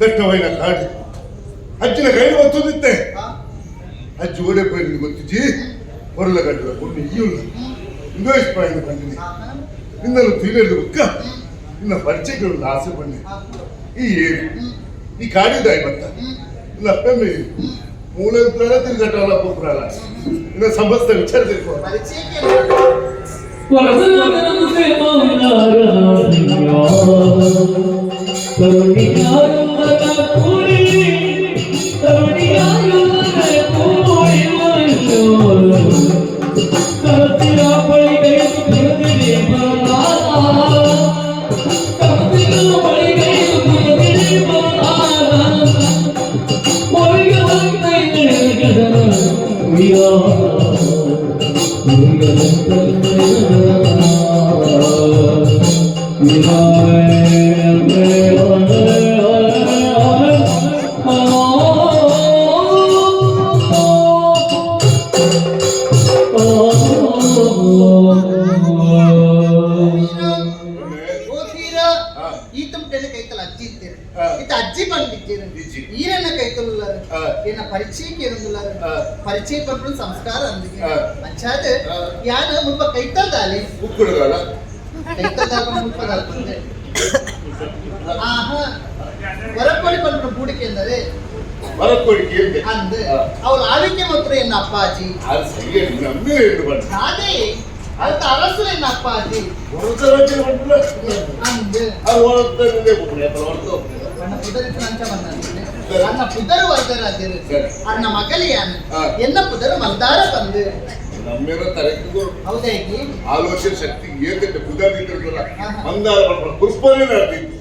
ದಟ್ಟವೈನ ಕಾಡು ಅಜ್ಜಿನ ಕೈಲಿ ಒತ್ತೊಂದಿತ್ತೆ ಅಜ್ಜಿ ಓಡೆ ಪೋಯಿருந்து ಗೊತ್ತಿಜ್ಜಿ ಹೊರಲ ಕಟ್ಟದ ಪೊಣ್ಣು ಈಯುಲ್ಲ ಇಂದು ಬಂದಿನಿ ನಿನ್ನನ್ನು ತಿಳಿಯಲು ಬುಕ್ಕ ನಿನ್ನ ಪರಿಚಯಗಳು ಆಸೆ ಬನ್ನಿ ಈ ಏರಿ ಈ ಕಾಡಿದಾಯಿ ಬತ್ತ ನಿನ್ನ ಅಪ್ಪೆಮ್ಮ ಮೂಲ ತಿರುಗಟ್ಟಲ್ಲ ಪೋಪುರಲ್ಲ ನಿನ್ನ ಸಮಸ್ತ ವಿಚಾರ ತಿಳ್ಕೊ. ಪರಿಚಯ ಪನ್ಪುನ ಸಂಸ್ಕಾರ ಅಂದಿಗೆ ಅಂಚಾದ ಯಾನ ಮುಲ್ಪ ಕೈತಲ್ದಾಲಿ ಉಕ್ಕುಡುಗಲ್ಲ ಕೈತಲ್ದಾಲ ಮುಲ್ಪ ದಾಲ್ ಬಂದೆ ಆಹಾ ವರಕೋಳಿ ಪನ್ಪುನ ಬೂಡಿಕೆ ಎಂದರೆ ವರಕೋಳಿ ಕೇಂದ್ರ ಅಂದ್ ಅವಳು ಆವಿಕೆ ಮಾತ್ರ ಎನ್ನ ಅಪ್ಪಾಜಿ ಅದು ಸರಿಯೇ ನಮ್ಮೇ ಎಂದು ಬಂದ ಅದೇ ಅಂತ ಅರಸು ಎನ್ನ ಅಪ್ಪಾಜಿ ಅಂದ್ ಅದು ಹೊರತಂದೇ ಹೊರತು ಅಣ್ಣ ಪುದರಿತ್ತು ಅಂಚ ಬಂದ ಅನ್ನ ಪುದರು ವರದರಾಜರು ಅನ್ನ ಮಗಲಿಯಾನ ಎನ್ನ ಪುದರು ಮಂದಾರ ಬಂದು ನಮ್ಮೇನ ತಲೆಗೂ ಹೌದಾಗಿ ಆಲೋಚನೆ ಶಕ್ತಿ ಏತಕ್ಕೆ ಪುದರ್ ನಿಂತಿರ್ತಲ್ಲ ಮಂದಾರ ಪುಷ್ಪನೇ ನಡೆದಿತ್ತು.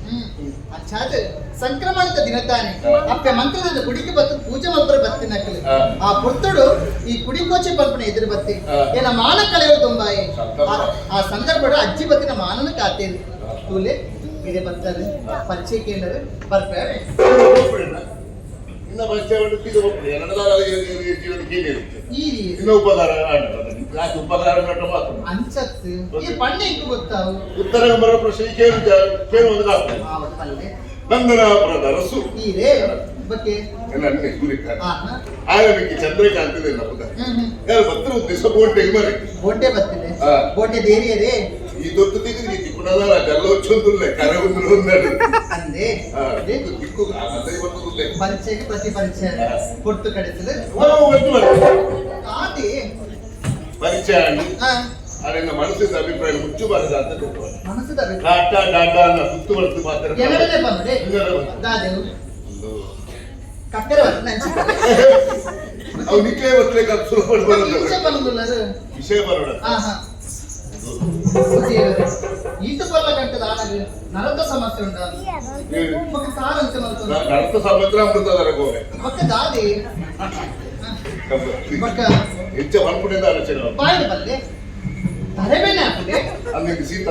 ಅಚ್ಚಾದ ಸಂಕ್ರಮಣದ ದಿನತಾನೆ ಅಪ್ಪೆ ಮಂತ್ರದ ಗುಡಿಗೆ ಬತ್ತು ಪೂಜೆ ಮಲ್ಪರ ಬತ್ತಿ ನಕಲು ಆ ಪುರ್ತುಡು ಈ ಕುಡಿಕೋಚೆ ಪಲ್ಪನೆ ಎದುರು ಬತ್ತಿ ಏನ ಮಾನ ಕಳೆಯೋ ತುಂಬಾಯಿ ಆ ಸಂದರ್ಭದ ಅಜ್ಜಿ ಬತ್ತಿನ ಮಾನನ ಕಾತೇರು ತೂಲೆ ಇದೆ ಬರ್ತಾರೆ ಪರಿಚಯ ಕೇಂದ್ರ ಬರ್ತಾರೆ. ಇನ್ನ ಪರಿಚಯ ಜೀವನ ಕೇಳಿರುತ್ತೆ ಇನ್ನ ಉಪಕಾರ ಉಪಕಾರ ಮಾತ್ರ ಅಂಚತ್ತು ಈ ಪಣ್ಣೆ ಇಂಕು ಗೊತ್ತಾವು ಉತ್ತರ ಬರೋ ಪ್ರಶ್ನೆ ಕೇಳು ಕೇಳುವುದು ಪಲ್ಲೆ ನಂದನಾಪುರದ ಅರಸು ಈರೇ ಬಗ್ಗೆ ನನ್ನ ಗುರಿಕಾರ ಆಯನಕ್ಕೆ ಚಂದ್ರಕಾಂತ ಪುದ ಯಾರು ಬತ್ತರ ಉದ್ದೇಶ ಬೋಟೆ ಮರಿ ಬೋಟೆ ಬತ್ತಿದೆ ಬೋಟೆ ದೇರಿಯರೇ ಈ ದೊಡ್ಡ ದಿಗ್ಗಿ ತಿಕ್ಕುನದಾರ ಗಲ್ಲೊಚ್ಚೊಂದುಲ್ಲೆ ಕರೆ ಒಂದು ಒಂದಡು ಅಂದೆ ದಿಕ್ಕು ದಿಕ್ಕು ಅದೇ ಬರ್ತದೆ ಪರಿಚಯಕ್ಕೆ ಪ್ರತಿ ಪರಿಚಯ ಕೊಟ್ಟು ಕಡಿಸಲು ಆದಿ ಪರಿಚಯ ಅದನ್ನ ಮನಸ್ಸಿನ ಅಭಿಪ್ರಾಯ ಮುಚ್ಚು ಬಾರದು ಅಂತ ಮನಸ್ಸಿದ ಟಾಟಾ ಡಾಟಾ ಅನ್ನ ಸುತ್ತು ಬರ್ತದೆ ಮಾತ್ರ ಎರಡನೇ ಬಂದ್ರೆ ದಾದೆವು ಕಕ್ಕರೆ ಬರ್ತದೆ ಅವು ನಿಕ್ಲೇ ಬರ್ತಲಿಕ್ಕೆ ಅದು ಸುಲಭ ಬರೋದು ವಿಷಯ ಬರೋಣ. ಈತ ಬಲ್ಲ ಗಂಟದ ಆನಗ ನರದ ಸಮಸ್ಯೆ ಉಂಟ ಸಾರಂತೆ ನರತ ಸಮಸ್ಯೆ ಅಮೃತದರ ಗೋವೆ ಬಕ್ಕ ದಾದಿ ಬಕ್ಕ ಹೆಚ್ಚ ಮನ್ಪುಣಿಂದ ಆಲೋಚನೆ ಬಾಯಿನ ಬಲ್ಲೆ ತಲೆಬೇನೆ ಹಾಕುದೆ అందుకు ಸೀತ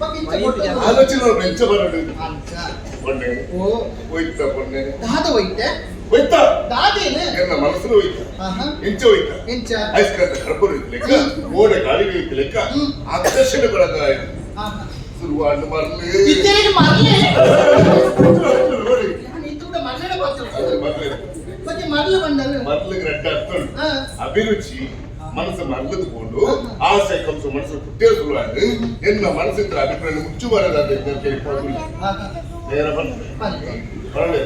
ಬಕ್ಕ ಇಂಚ ಕೊಟ್ಟು ಆಲೋಚನೆ ಬೆಂಚ ಬರೋಣ ಅಂಚ పొన్నే ಓ ಹೋಯ್ತ పొన్నే ದಾದ ಹೋಯ್ತೆ ಹೋಯ್ತ ದಾದೇನು ಎನ್ನ ಮನಸ್ಸು ಹೋಯ್ತ ಎಂಚ ಹೋಯ್ತ ಎಂಚ ಅಯಸ್ಕಾಂತ ಕರ್ಪೂರ ಇತ್ತು ಲೆಕ್ಕ ಓಡ ಗಾಳಿಗೆ ಇತ್ತು ಲೆಕ್ಕ ಆಕರ್ಷಣೆ ಬಳಗ ಸುರುವಾಡು ಮರಲಿ ಇತ್ತೆರಿಗೆ ಮರಲಿ ನೋಡಿ ಇತ್ತು ಮರಳೆ ಅದು ಮರಳಿ ಮತ್ತೆ ಮರಳು ಬಂದರು ಮರಳಿಗೆ ರೆಡ್ಡ ಅರ್ಥ ಉಂಟು ಅಭಿರುಚಿ ಮನಸ್ಸು ಮರಳದುಕೊಂಡು ಆಸೆ ಕಂಸು ಮನಸ್ಸು ಪುಟ್ಟೇ ಸುರುವಾಡು ಎನ್ನ ಮನಸ್ಸಿದ್ರ ಅಭಿಪ್ರಾಯ ಮುಚ್ಚು ಬರದಾದ ನೇರ ಬಂದ ಬರಲೇ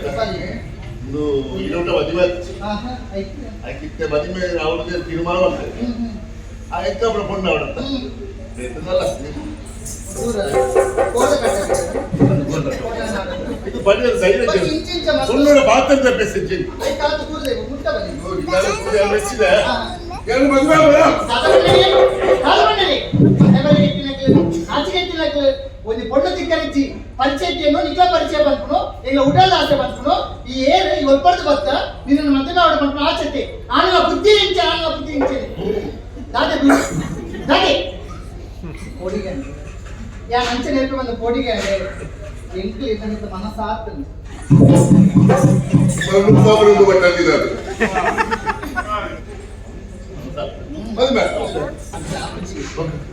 ಇದು ಇರೋಟ ಮದುವೆ ಆಯ್ತಿತ್ತೆ ಮದುವೆ ಅವ್ರದ್ದೇ ತೀರ್ಮಾನ ಮಾಡ್ತಾರೆ ಆ ಎಕ್ಕಬ್ರ ಪೊಣ್ಣು ಅವಡತ್ತ ಇದು ಬಣ್ಣ ಧೈರ್ಯ ಸುಳ್ಳು ಪಾತ್ರದ ಮೆಸೇಜ್ ಮೆಚ್ಚಿದೆ ಎರಡು ಮದುವೆ ಒಂದು ಪೊಣ್ಣು ತಿಕ್ಕರಿಜ್ಜಿ ಪರಿಚಯಕ್ಕೆ ನಿಖಲ ಪರಿಚಯ ಬಂದ್ಕುನು ಈಗ ಉಡಲ್ ಆಸೆ ಬಂದ್ಕುನು ಈ ಏರು ಈ ಒಲ್ಪಡ್ದು ಬತ್ತ ನಿನ್ನ ಮದುವೆ ಆಡ ಬಂದ್ಕುನು ಆಚತೆ ಆನಲ ಬುದ್ಧಿ ಇಂಚೆ ಆನಲ ಬುದ್ಧಿ ಇಂಚೆ ದಾದೆ ದಾದೆ ಪೋಡಿಗಂಡೆ ಯಾ ಅಂಚೆ ನೆನಪು ಬಂದ ಪೋಡಿಗಂಡೆ ಎಂಕ್ಲು ಇದ್ದಂತ ಮನಸ್ಸಾಗ್ತದೆ ಮದುವೆ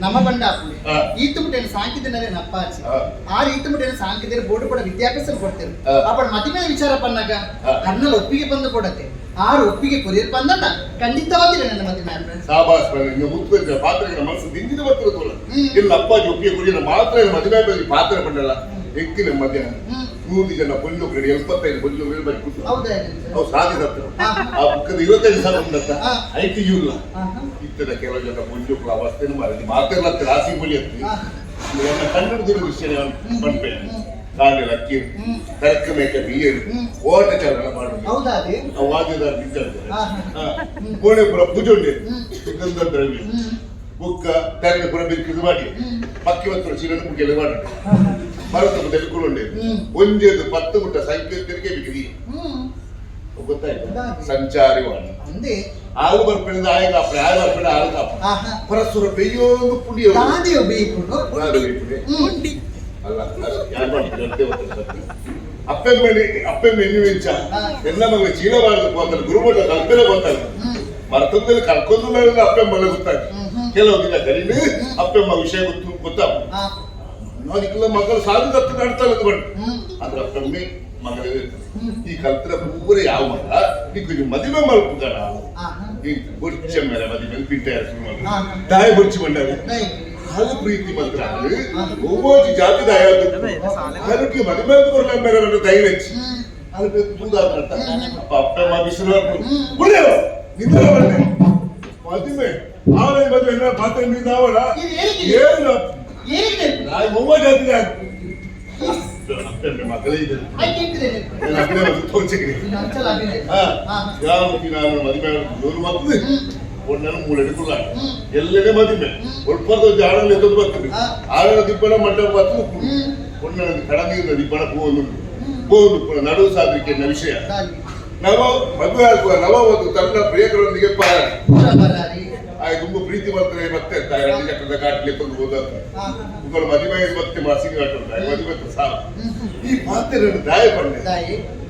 ನಮ್ಮ ಬಂಡ ಈತು ಮುಟ್ಟೆನ ಸಾಂಕಿದಿನರೆ ನಪ್ಪಾಚಿ ಆರು ಈತು ಮುಟ್ಟೆನ ಸಾಂಕಿದರೆ ಬೋರ್ಡು ಕೂಡ ವಿದ್ಯಾಭ್ಯಾಸ ಕೊಡ್ತೇವೆ ಅప్పుడు ಮತಿ ಮೇಲೆ ವಿಚಾರ ಪನ್ನಾಗ ಕಣ್ಣಲ್ಲಿ ಒಪ್ಪಿಗೆ ಬಂದು ಕೊಡತ್ತೆ ಆರು ಒಪ್ಪಿಗೆ ಕೊರಿಯರ್ ಬಂದಣ್ಣ ಖಂಡಿತವಾಗಿ ನನ್ನ ಮದುವೆ ಮ್ಯಾಮ್ ಸಾಬಾಸ್ ನೀವು ಮುತ್ತುವರಿದ ಪಾತ್ರೆಗಳ ಮನಸ್ಸು ದಿಂಜಿದ ಬರ್ತಿರೋದು ಇಲ್ಲ ಅಪ್ಪಾಜಿ ಒಪ್ಪಿಗೆ ಕೊರಿಯರ್ ಮಾತ್ರ ಮದುವೆ ಮೇಲೆ ಪಾತ್ರೆ ಪಂಡಲ್ಲ ಎಕ್ಕಿನ ಮಧ್ಯಾಹ್ನ 100 ಜನ ಪೊಂಜು ಕಡೆ 75 ಪೊಂಜು ಬರೀ ಅವು ಸಾಧಿಸತ್ತ ಆ ಬುಕ್ಕದ 25,000 ಉಂಡತ್ತ ಐತಿ ಇಲ್ಲ ಇತ್ತದ ಕೆಲವು ಜನ ಪೊಂಜುಗಳ ಅವಸ್ಥೆಯನ್ನು ಮಾಡಿ ಮಾತೆಲ್ಲ ರಾಸಿ ಬಲಿ ಅತ್ತಿ ನನ್ನ ಕನ್ನಡದ ವಿಷಯ ಪಂಪೆ ಕಾಂಡೆ ಅಕ್ಕಿ ತರಕ ಮೇಕ ಬಿಯರು ಓಟ ಚಾಲನ ಮಾಡುದು ಅವು ವಾದ್ಯದಾರ ನಿಂತಿರ್ತಾರೆ ಕೋಣೆ ಪುರ ಪೂಜೆ ಉಂಡೆ ಸುಗಂಧ ದ್ರವ್ಯ ಬುಕ್ಕ ತೆರಗೆ ಪುರ ಬಿರ್ಕಿದು ಮಾಡಿ ಪಕ್ಕಿ ಮತ್ತು ಚೀಲನ ಮುಖ್ಯ ಮಾಡಿ ಮರತ ತೆಗೆದುಕೊಂಡೆ ಒಂದೇದು 10 ಮುಟ್ಟ ಸಂಖ್ಯೆ ತೆರಿಗೆ ಬಿಗಿದಿ ಗೊತ್ತಾಯ್ತು ಸಂಚಾರಿ ವಾಣಿ ಆರು ಬರ್ಪಿಡಿದ ಆಯ ಕಾಪಡೆ ಆಯ ಬರ್ಪಿಡ ಆರು ಕಾಪ ಪರಸ್ಪರ ಬೆಯ್ಯೋದು ಪುಡಿಯ ಅಲ್ಲ ಅಪ್ಪೆಮ್ಮನಿ ಅಪ್ಪೆಮ್ಮ ಎಂಚ ಎಲ್ಲ ಮಗಳ ಚೀಲಬಾರದು ಹೋಗ್ತಾರೆ ಗುರುಮಠ ಕಲ್ಪನೆ ಗೊತ್ತಾಗ ಮರ್ತದಲ್ಲಿ ಕಲ್ಕೊಂಡು ಅಪ್ಪೆಮ್ಮಲ್ಲ ಗೊತ್ತಾಗ ಕೆಲವು ದಿನ ಕರೀನು ಅಪ್ಪೆಮ್ಮ ವಿಷಯ ಗೊತ್ತು ಗೊತ್ತಾಗ ಅದಕ್ಕೆಲ್ಲ ಮಗಳು ಸಾಧು ದತ್ತು ನಡ್ತಾ ಬಂಡು ಆದ್ರೆ ಅಪ್ಪಮ್ಮೆ ಮಗಳೇ ಈ ಕಲ್ತರ ಪೂರ ಯಾವ ಮಗ ನೀ ಮದುವೆ ಮಲ್ಪುಗಣ ಈ ಬೊಚ್ಚ ಮೇಲೆ ಮದುವೆ ಪಿಂಟ ತಾಯಿ ಬೊಚ್ಚಿ ಬಂಡಾರೆ ಅದು ಪ್ರೀತಿ ಮಾತ್ರ ಒವ್ವೊಂಜಿ ಜಾತಿ ದಾಯ ಅದಕ್ಕೆ ಮದುವೆ ಬರಲ ಮೇಲೆ ನನ್ನ ಧೈರ್ಯ ಅದಕ್ಕೆ ತೂದಾದ ಅಪ್ಪ ಅಪ್ಪ ಬಿಸಿಲು ನಿಂದ ಬಂಡೆ ಮದುವೆ ಆನೆ ಮದುವೆ ಪಾತ್ರೆ ನೀನಾವಳ ಏನು ನಾಯಿ ಒವ್ವ ಜಾತಿ ಮಗಳೇ ಇದೆ ಯಾವ ನಾನು ಮದುವೆ ಮಕ್ಕಳು ಒಣ್ಣನ್ನು ಮೂಲೆಡುಕುಲ್ಲ ಎಲ್ಲನೇ ಮದುವೆ ಒಳ್ಪರ್ದ ಜಾಡಲ್ಲಿ ಎತ್ತದು ಬರ್ತದೆ ಆರನ ದಿಬ್ಬಣ ಮಂಟಪ ಬರ್ತದೆ ಒಣ್ಣನ ಕಡನೀರಿನ ದಿಬ್ಬಣ ಹೋಗಲು ಹೋಗಲು ನಡುವು ಸಾಧಲಿಕ್ಕೆ ವಿಷಯ ನವ ಮದುವೆ ಆಗುವ ನವವಧು ತನ್ನ ಪ್ರಿಯಕರೊಂದಿಗೆ ಪಾರಾಡಿ ಆಯ್ ತುಂಬ ಪ್ರೀತಿ ಮಾಡ್ತಾರೆ ಮತ್ತೆ ತಾಯಿ ಚಕ್ರದ ಕಾಟ್ಲಿ ತಂದು ಹೋದ ಮದುವೆ ಮತ್ತೆ ಮಾಸಿಗೆ ಕಾಟುಂಟು ಮದುವೆ ಸಾಕು ಈ ಪಾತ್ರೆಯನ್ನು ದಾಯ ಪಂಡೆ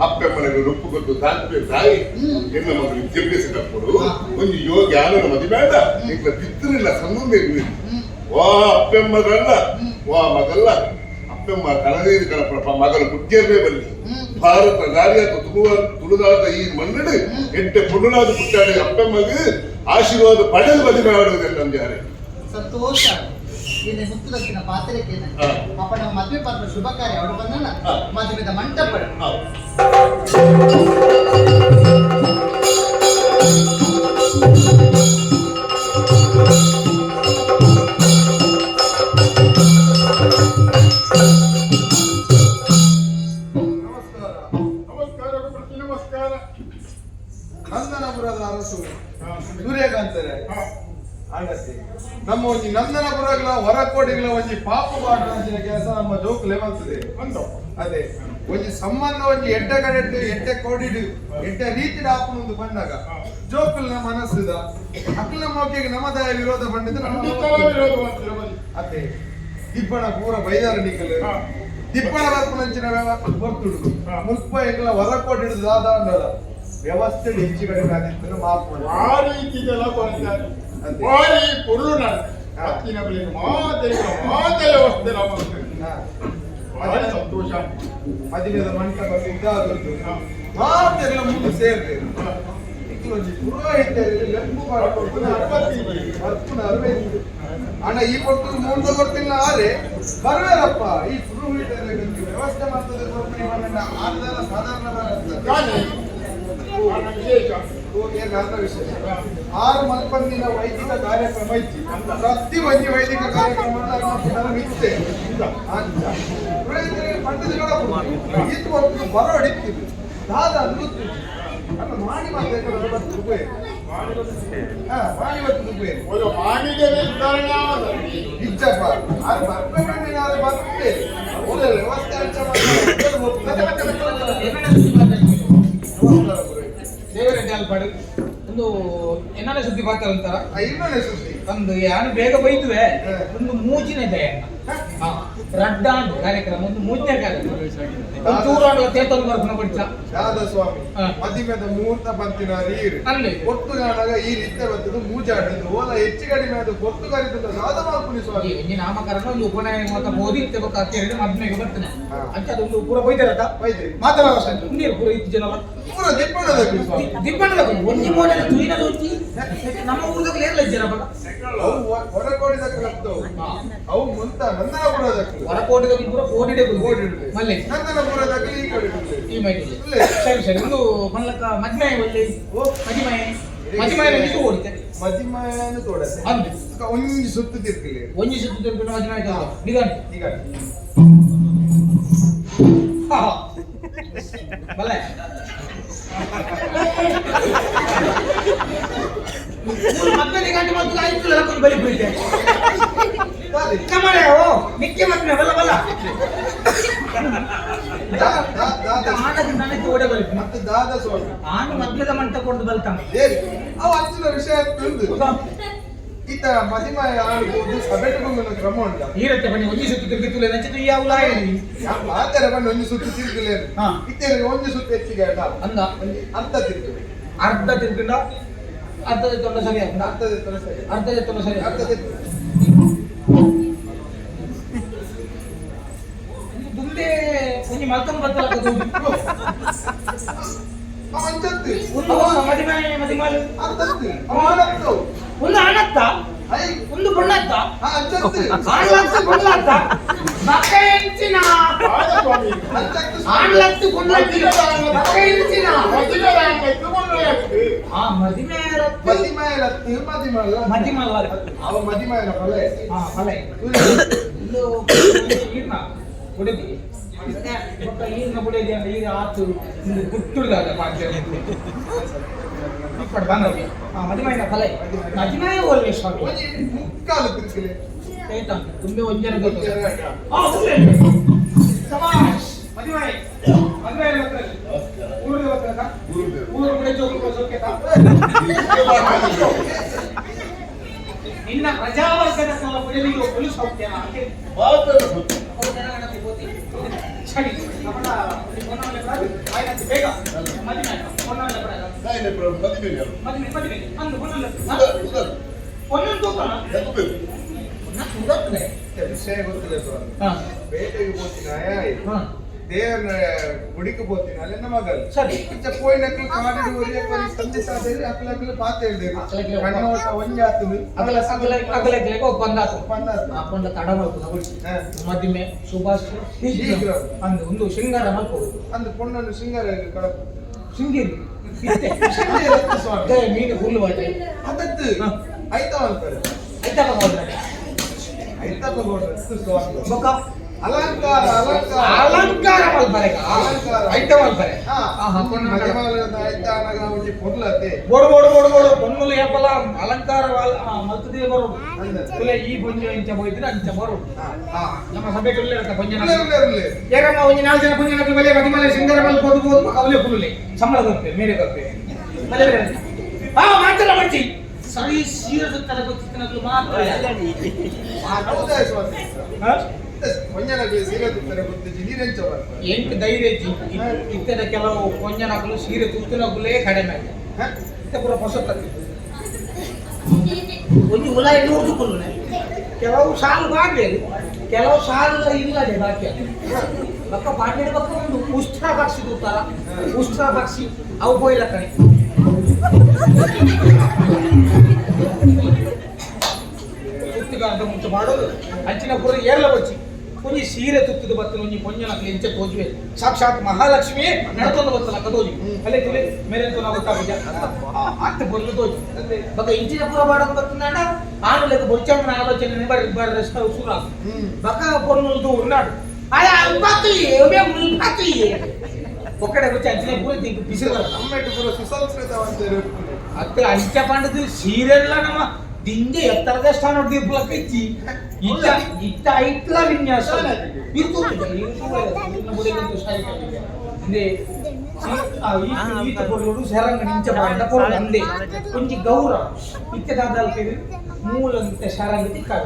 ಅಪ್ಪೆಮ್ಮನೆಗಳು ರುಪ್ಪು ಕೊಟ್ಟು ತಾಂತ್ವೆ ತಾಯಿ ಎನ್ನ ಮಗಳು ವಿದ್ಯಾಭ್ಯಾಸ ಕಲ್ಪಡು ಒಂದು ಯೋಗ ಜ್ಞಾನದ ಮದುವೆ ಬೇಡ ನಿಂಗೆ ಬಿತ್ತರಿಲ್ಲ ಸಂಬಂಧ ವಾ ಅಪ್ಪೆಮ್ಮದಲ್ಲ ವಾ ಮಗಲ್ಲ ಅಪ್ಪೆಮ್ಮ ಕಳನೀರು ಕಳಪಡಪ್ಪ ಮಗಲು ಪುಟ್ಟಿಯರ್ನೇ ಬಲ್ಲಿ ಭಾರತ ನಾರಿಯಾತ ತುಳುವ ತುಳುನಾದ ಈ ಮಣ್ಣಡು ಎಂಟೆ ಪೊಣ್ಣುನಾದ ಪುಟ್ಟಾಡಿ ಅಪ್ಪೆಮ್ಮಗು ಆಶೀರ್ವಾದ ಪಡೆದು ಮದುವೆ ಆಡುವುದೆಲ್ಲ ಯಾರೇ ಸಂತೋಷ ಇಲ್ಲಿ ಮುತ್ತುದಕ್ಕಿನ ಪಾತ್ರೆಗೆ ಅಪ್ಪ ನಮ್ಮ ಮದುವೆ ಪಾತ್ರ ಶುಭ ಕಾರ್ಯ ಅವಳು ಬಂದಲ್ಲ ಮದುವೆದ ಮಂಟಪ. ನಮಸ್ಕಾರ ನಮಸ್ಕಾರ ಪ್ರತಿ ನಮಸ್ಕಾರ. ನಂದನಪುರದ ಅರಸು ಸೂರ್ಯಕಾಂತರೇ ಆಂಡತ್ತೆ ನಮ್ಮ ಒಂಜಿ ನಂದನಪುರಗಳ ಹೊರಕೋಟಿಗಳ ಒಂಜಿ ಪಾಪ ಬಾಟಂಚಿನ ಕೆಲಸ ನಮ್ಮ ಜೋಕುಲೆ ಮಲ್ತದೆ. ಅದೇ ಒಂಜಿ ಸಂಬಂಧ ಒಂಜಿ ಎಡ್ಡೆ ಕಡೆಟ್ಟು ಎಡ್ಡೆ ಕೋಡಿಡು ಎಡ್ಡೆ ರೀತಿಡ್ ಆಪುನೊಂದು ಬಂದಾಗ ಜೋಕುಲ್ನ ಮನಸ್ಸುದ ಅಕ್ಲ ಮೋಕೆಗೆ ನಮ್ಮದಾಯ ವಿರೋಧ ಬಂದಿದ್ದು ನಮ್ಮ ಅದೇ ದಿಬ್ಬಣ ಪೂರ ಬೈದಾರ ನಿಕಲ್ ದಿಬ್ಬಣ ಬರ್ಪುನಂಚಿನ ಬರ್ತುಡು ಮುಲ್ಪ ಎಂಗ್ಲ ಹೊರಕೋಟಿ ಹಿಡಿದು ದಾದ ಅಂಡಲ ವ್ಯವಸ್ಥೆ ಹೆಚ್ಚು ಕಡಿಮೆ ಆಗಿತ್ತು ಮಾಪು ಆ ರೀತಿದೆಲ್ಲ ಬರ್ತಾರೆ ಭಾರಿ ಪೊರ್ಲು ಅತ್ತಿನ ಬಳಿಕ ಮಾತೆಲ್ಲ ಮಾತೆಲ್ಲ ವ್ಯವಸ್ಥೆ ಭಾರಿ ಸಂತೋಷ. ಮದುವೆದ ಮಂಟಪ ಸಿದ್ಧ ಆದದ್ದು ಮಾತೆಲ್ಲ ಮುಂದೆ ಸೇರ್ಬೇಕು. ಒಂಜಿ ಪುರೋಹಿತರಲ್ಲಿ ಲೆಪ್ಪು ಮಾಡ್ಕೊಡ್ತಾನೆ ಬರ್ಪುನ ಅರವತ್ತು ಅಣ್ಣ ಈ ಕೊಡ್ತದೆ ಮೂರ್ದ ಕೊಡ್ತಿಲ್ಲ ಆರೆ ಬರ್ವೇರಪ್ಪ ಈ ಪುರೋಹಿತರಿಗೆ ವ್ಯವಸ್ಥೆ ಮಾಡ್ತದೆ ಕೊಡ್ತೀನಿ ಆರ್ದಲ್ಲ ಸಾಧಾರಣ ವಿಶೇಷ. 6 ಮಲ್ಪಂದಿನ ವೈದಿಕ ಕಾರ್ಯಕ್ರಮ ಇತ್ತು. ಪ್ರತಿ ಒಂಜಿ ವೈದಿಕ ಕಾರ್ಯಕ್ರಮ ಮಿತ್ತೆ ಅಂತ ಪುರೋಹಿತರಿಗೆ ಪಂಡದ ಈತು ಹೊತ್ತು ಬರೋ ದಾದ ಅನ್ಗುತ್ತಿತ್ತು ಅಲ್ಲ ಮಾಡಿ ಮಾತಾಡ್ತಾರೆ ಬರ್ತದೆ ಹಾ ಮಾಡಿ ಬರ್ತದೆ ಇಜ್ಜಪ್ಪ ಅದು ಬರ್ಬೇಕಂದ್ರೆ ಯಾರು ಬರ್ತದೆ ವ್ಯವಸ್ಥೆ ಅಂಚ ದೇವರೆಡ್ಡಿ ಅಲ್ಪಾಡು ಒಂದು ಎನ್ನನೆ ಸುದ್ದಿ ಪಾತ್ರ ಅಂತಾರ ಇನ್ನೊಂದೇ ಸುದ್ದಿ ಒಂದು ಯಾರು ಬೇಗ ಬೈದುವೆ ಒಂದು ಮೂಜಿನ ದಯಣ್ಣ. ರಡ್ಡಾಂಡ್ ಕಾರ್ಯಕ್ರಮ ಒಂದು ಮೂರನೇ ಕಾರ್ಯಕ್ರಮ ಒಂಚೂರು ಆಂಡಲ ತೇತೊಂದು ಬರ್ಪುನ ಬಡಿಚ ದಾದ ಸ್ವಾಮಿ ಮದಿಮೆದ ಮುಹೂರ್ತ ಬಂತಿನ ನೀರು ಅಲ್ಲಿ ಒತ್ತುಗಾಣಗ ಈ ರೀತಿ ಬರ್ತದೆ ಮೂಜಾಡಿದ್ದು ಓಲ ಹೆಚ್ಚು ಕಡಿಮೆ ಅದು ಗೊತ್ತು ಕರಿತದ ದಾದ ಮಾಲ್ಪುನಿ ಸ್ವಾಮಿ ಒಂಜಿ ನಾಮಕರಣ ಒಂದು ಉಪನಯನ ಮಾತ ಬೋಧಿ ಇತ್ತೆ ಅಕ್ಕೇರಿ ಮದ್ಮೆಗೆ ಬರ್ತನೆ ಅಂಚ ಅದೊಂದು ಪೂರ ಬೈದಾರತ ಬೈದೆ ಮಾತನಾಡ ನೀರು ಪೂರ ಇತ್ತು ಜನ ಪೂರ ದಿಪ್ಪಣದ ಸ್ವಾಮಿ ದಿಬ್ಬಣದ ಒಂಜಿ ಮೋಡದ ತುಯಿನ ದೊಂಜಿ ನಮ್ಮ ಊರದಾಗ ಏರ್ಲ ಜನ ಬಗ ಅವು ಹೊರಕೋಡಿದಕ್ಕೆ ಹತ್ತವು ಅವು ಮುಂತ ನಂದನಪುರದಕ್ಕೆ ಹೊರಕೋಟಿದ ಪೂರ ಕೋಟಿಡೆ ಕೋಟಿಡೆ ಮಲ್ಲೆ ನಂದನಪುರದಕ್ಕೆ ಈ ಕಡೆ ಈ ಮೈಲಿ ಸರಿ ಸರಿ ಒಂದು ಮಲ್ಲಕ ಮದ್ಮೆ ಒಳ್ಳೆ ಓ ಮದಿಮೆ ಮದಿಮೆ ನಿಂತು ಓಡಿತೆ ಮದಿಮಯನು ತೋಡತೆ ಅಂದು ಒಂಜಿ ಸುತ್ತು ತಿರ್ಕಲಿ ಒಂಜಿ ಸುತ್ತು ತಿರ್ಕೊಂಡು ಮದಿಮೆ ನಿಧಾನ ನಿಧಾನ ಬಲ್ಲೆ ಮದ್ವೆ ಗಂಟೆ ಮತ್ತು ಆಯ್ತು ಲಕ್ಕೊಂಡು ಬಲಿ ಬೀಳ್ತೆ ಕಮರೆ ಓ ನಿಕ್ಕೆ ಮದ್ವೆ ಬಲ್ಲ ಬಲ್ಲ ಆನದ ನನಗೆ ಓಡೆ ಬಲಿ ಮತ್ತೆ ದಾದ ಸ್ವಾಮಿ ಆನು ಮದ್ವೆದ ಮಂಟ ಕೊಡ್ದು ಬಲ್ತಾನೆ ಅವು ಅಂಚಿನ ವಿಷಯ ತಿಳಿದು ಈತ ಮದಿಮಾಯ ಆಳ್ಬೋದು ಸಬೆಟ್ ಬಂಗುನ ಕ್ರಮ ಉಂಟ ಈರತ್ತೆ ಬನ್ನಿ ಒಂಜಿ ಸುತ್ತು ತಿರುಗಿతుಲೆ ನಂಚಿತು ಈ ಯಾವುಲ ಆತರ ಬನ್ನಿ ಒಂಜಿ ಸುತ್ತು ತಿರುಗಲೇ ಇತ್ತೇನೆ ಒಂಜಿ ಸುತ್ತು ಹೆಚ್ಚಿಗೆ ಅಲ್ಲ ಅಂದ ಅರ್ಧ ತಿರುಗು ಅರ್ಧ ತಿರುಗಿಂಡ ಅರ್ಧ ತೊಂಡ ಸರಿ ಅರ್ಧ ತೊಂಡ ಸರಿ ಅರ್ಧ ತೊಂಡ ಸರಿ ಅರ್ಧ ದುಂಬೆ ಒಂಜಿ ಮಲ್ಕೊಂಡ್ ಬತ್ತಲ ಒಂದು ಮದಿಮಾಯ ಮದಿಮಾಲು ಒಂದು ಆನತ್ತ ಒಂದು ಬೊಣ್ಣತ್ತ ಆಣ್ಲತ್ತು ಬೊಣ್ಣತ್ತ ಬಕ್ಕ ಎಂಚಿನ ಆಣ್ಲತ್ತು ಬೊಣ್ಣತ್ತಿ ಬಕ್ಕ ಎಂಚಿನ ಆ ಮದಿಮಾಯಲತ್ತು ಮದಿಮಾಯಲತ್ತು ಮದಿಮಾಲ ಅವ ಮದಿಮಾಯನ ಫಲೆ ಹಾ ಫಲೆ ಇದು ಈರ್ನ ಬುಡದಿ ಬೊಕ್ಕ ಈರ್ನ ಬುಡದಿ ಅಂದ್ರೆ ಈರ ಆತು ಇಂದು ಗುಟ್ಟುಡ್ದಾದ ಪಾತ್ರೆ ಇಪ್ಪಡು ಬಂದವಿ ಆ ಮದಿಮಾಯನ ಫಲೆ ಮದಿಮಾಯ ಒಲ್ಲೆ ಸ್ವಾಮಿ ಒಂಜಿ ಮುಕ್ಕಾಲು ತಿರುಗಲೆ ಆಯ್ತಾ ತುಂಬೆ ಒಂಜನ ಗೊತ್ತು ಆ ಸುಮ್ಮನೆ ಸಮಾಶ್ ಮದಿಮಾಯ ಮದಿಮಾಯ ಊರಿಗೆ ಬರ್ತಾರ ಊರು ಕಡೆ ಜೋಗಿ ಸೋಕೆತಾ ನಿನ್ನ ಪ್ರಜಾವರ್ಗದ ಕಾಲ ಬುಡಲಿಗೆ ಪೊಲೀಸ್ ಸೌಖ್ಯ ಸರಿ ನಮ್ಮ ಬೇಗ ಮದಿಮೆ ಮದಿಮೆ ಅಂದು ಒಂದೊಂದು ವಿಷಯ ಗೊತ್ತಿಲ್ಲ ಸ್ವಾಮಿ ಬೇಟೆಗೆ ಹೋಗ್ತೀನಿ ದೇವರ ಗುಡಿಗೆ ಹೋಗ್ತೀನಿ ಅಲ್ಲಿಂದ ಮಗಲ್ ಸರಿ ಇಚ್ಚ ಪೋಯಿನಕ್ಲು ಕಾಡಿಡು ಒರಿಯ ತಂದೆ ಸಾದೇರಿ ಅಕ್ಲ ಅಕ್ಲ ಪಾತ ಹೇಳ್ದೇರಿ ಕಣ್ಣೋಟ ಒಂಜಿ ಆತುಂಡು ಅಗಲ ಅಗಲ ಅಗಲ ಒಪ್ಪಂದ ಆತು ಒಪ್ಪಂದ ಆತು. ಅಪ್ಪಂಡ ತಡ ಮಲ್ಪುನ ಗುಡಿ ಮದಿಮೆ ಸುಭಾಷ್ ಶೀಘ್ರ. ಅಂದು ಒಂದು ಶೃಂಗಾರ ಮಲ್ಪೋದು ಅಂದು ಪೊಣ್ಣನ್ನು ಶೃಂಗಾರ ಕಳಪು ಶೃಂಗೇರಿ ಇತ್ತೆ ಸ್ವಾಮಿ ದಯ ಮೀನು ಹುಲ್ಲು ಬಾಟೆ ಅದತ್ತು ಐತ ಅಂತಾರೆ ಐತಪ್ಪ ಗೌಡ್ರೆ ಐತಪ್ಪ ಗೌಡ್ರೆ ಸ್ವಾಮಿ ಬೊಕ್ಕ ಅಲಂಕಾರ ಅಲಂಕಾರ ಅಲಂಕಾರ ಮಲ್ಪರೆ ಅಲಂಕಾರ. ಐತ ಮಲ್ಪರೆ ಹಾ ಆಹಾ, ಪೊಣ್ಣು ಮದಿಮಾಲದ ಐತ ಅನಗ ಒಂಜಿ ಪೊರ್ಲತೆ ಬೋಡು ಬೋಡು ಬೋಡು ಬೋಡು ಪೊನ್ನುಲು ಏಪಲ ಅಲಂಕಾರ ಮಲ್ತದೇ ಬರೋಡು ಅಂದ. ತುಲೆ ಈ ಪೊಂಜ ಇಂಚ ಹೋಯ್ತಿನ ಅಂಚ ಬರೋಡು ಹಾ. ನಮ್ಮ ಸಭೆಗೆ ಉಲ್ಲೆ ಇರತ್ತ ಪೊಂಜನ ಉಲ್ಲೆ, ಉಲ್ಲೆ, ಉಲ್ಲೆ. ಏರಮ್ಮ ಒಂಜಿ ನಾಲ್ಕು ಜನ ಪೊಂಜನ ಬಲೆ ಮದಿಮಾಲೆ ಶೃಂಗಾರ ಮಲ್ಪೋದು ಬೋದು ಅವಲೇ ಕುಲ್ಲುಲೆ ಸಂಬಳ ಕೊಪ್ಪೆ ಮೇರೆ ಕೊಪ್ಪೆ ಬಲೆ ಬಲೆ ಹಾ ಮಾತಲ್ಲ ಮಾಡ್ತಿ ಸರಿ ಸೀರೆ ಸುತ್ತಲ ಗೊತ್ತಿತ್ತನಗ್ಲು ಮಾತ್ರ ಹೌದಾ ಸ್ವಾಮಿ ಹಾ? ಪೊಂಜನಕ್ಕೆ ಸೀರೆ ತುತ್ತಾರೆ ಗೊತ್ತಿಜ್ಜಿ ನೀರೆಂಚ ಬರ್ತಾರೆ ಎಂಟು ಧೈರ್ಯ ಇಜ್ಜಿ. ಇತ್ತದ ಕೆಲವು ಪೊಂಜನಕಲು ಸೀರೆ ತುತ್ತಿನಕುಲೇ ಕಡಿಮೆ ಆಗಿದೆ ಇತ್ತ ಪೂರ ಪೊಸತ್ತತಿ ಒಂಜಿ ಉಲಾಯಿ ನೋಡ್ದುಕೊಳ್ಳುನೆ ಕೆಲವು ಸಾಲು ಬಾಡ್ಲೇರು ಕೆಲವು ಸಾಲು ಇಲ್ಲದೆ ಬಾಕಿ ಬಕ್ಕ ಬಾಡ್ಲೇರು ಬಕ್ಕ ಒಂದು ಉಸ್ತ್ರ ಬಾಕ್ಸಿ ತೂತಾರ ಉಸ್ತ್ರ ಬಾಕ್ಸಿ ಅವು ಬೋಯ್ಲ ಕಣೆ ತುತ್ತಿಗಾಂತ ಮುಂಚೆ ಮಾಡೋದು ಅಂಚಿನ ಪೂರ ಏರ್ಲ ಬಚ್ಚಿ ಒಂಜಿ ಸೀರೆ ತುತ್ತಿದ ಬತ್ತಲ ಒಂಜಿ ಪೊಂಜನಕ್ಲು ಇಂಚ ತೋಜುವೆ ಸಾಕ್ಷಾತ್ ಮಹಾಲಕ್ಷ್ಮಿಯೇ ನಡ್ಕೊಂಡು ಬತ್ತಲ ತೋಜು ಅಲ್ಲೇ ತುಲೆ ಮೇರೆ ತೋನ ಗೊತ್ತಾಗುಜ ಆತ ಬೊಲ್ಲು ತೋಜು ಬಕ್ಕ ಇಂಚಿನ ಪೂರ ಬಾಡೋದು ಬತ್ತಂದಾಂಡ ಆನು ಲೆಕ್ಕ ಬೊಚ್ಚಣ್ಣ ಆಲೋಚನೆ ಬರ್ ಬರ್ ಸುರ ಬಕ್ಕ ಪೊನ್ನುಲ್ದು ಉನ್ನಾಡು ಆಯ ಅಲ್ಪಾತು ಒಮ್ಮೆ ಮುಲ್ಪಾತು ಒಕ್ಕಡೆ ಬಚ್ಚ ಅಂಚಿನ ಪೂರ ತಿಂಕು ಬಿಸಿಲು ನಮ್ಮೆಟ್ಟು ಪೂರ ಸುಸಂಸ್ಕೃತವಂತ ಅತ್ತೆ ಅಂಚ ಪಂಡದು ಸೀರೆಲ್ಲ ನಮ್ಮ ದಿಂಜ ಎತ್ತರದ ಸ್ಥಾನ ದೀಪಲಕ್ಕ ಇಚ್ಚಿ ಇತ್ತ ಇತ್ತ ಐತ್ಲ ವಿನ್ಯಾಸ ಇರ್ತು ಅಂದೆ ಈತ ಪೊರ್ಲುಡು ಶರಂಗ ನಿಂಚ ಪಾಂಡ ಪೊರ್ಲು ಅಂದೆ ಒಂಜಿ ಗೌರವ ಇತ್ತೆ ದಾದಾಲ್ಪೆಗ್ ಮೂಲಂತೆ ಶರಂಗ ತಿಕ್ಕಾಗ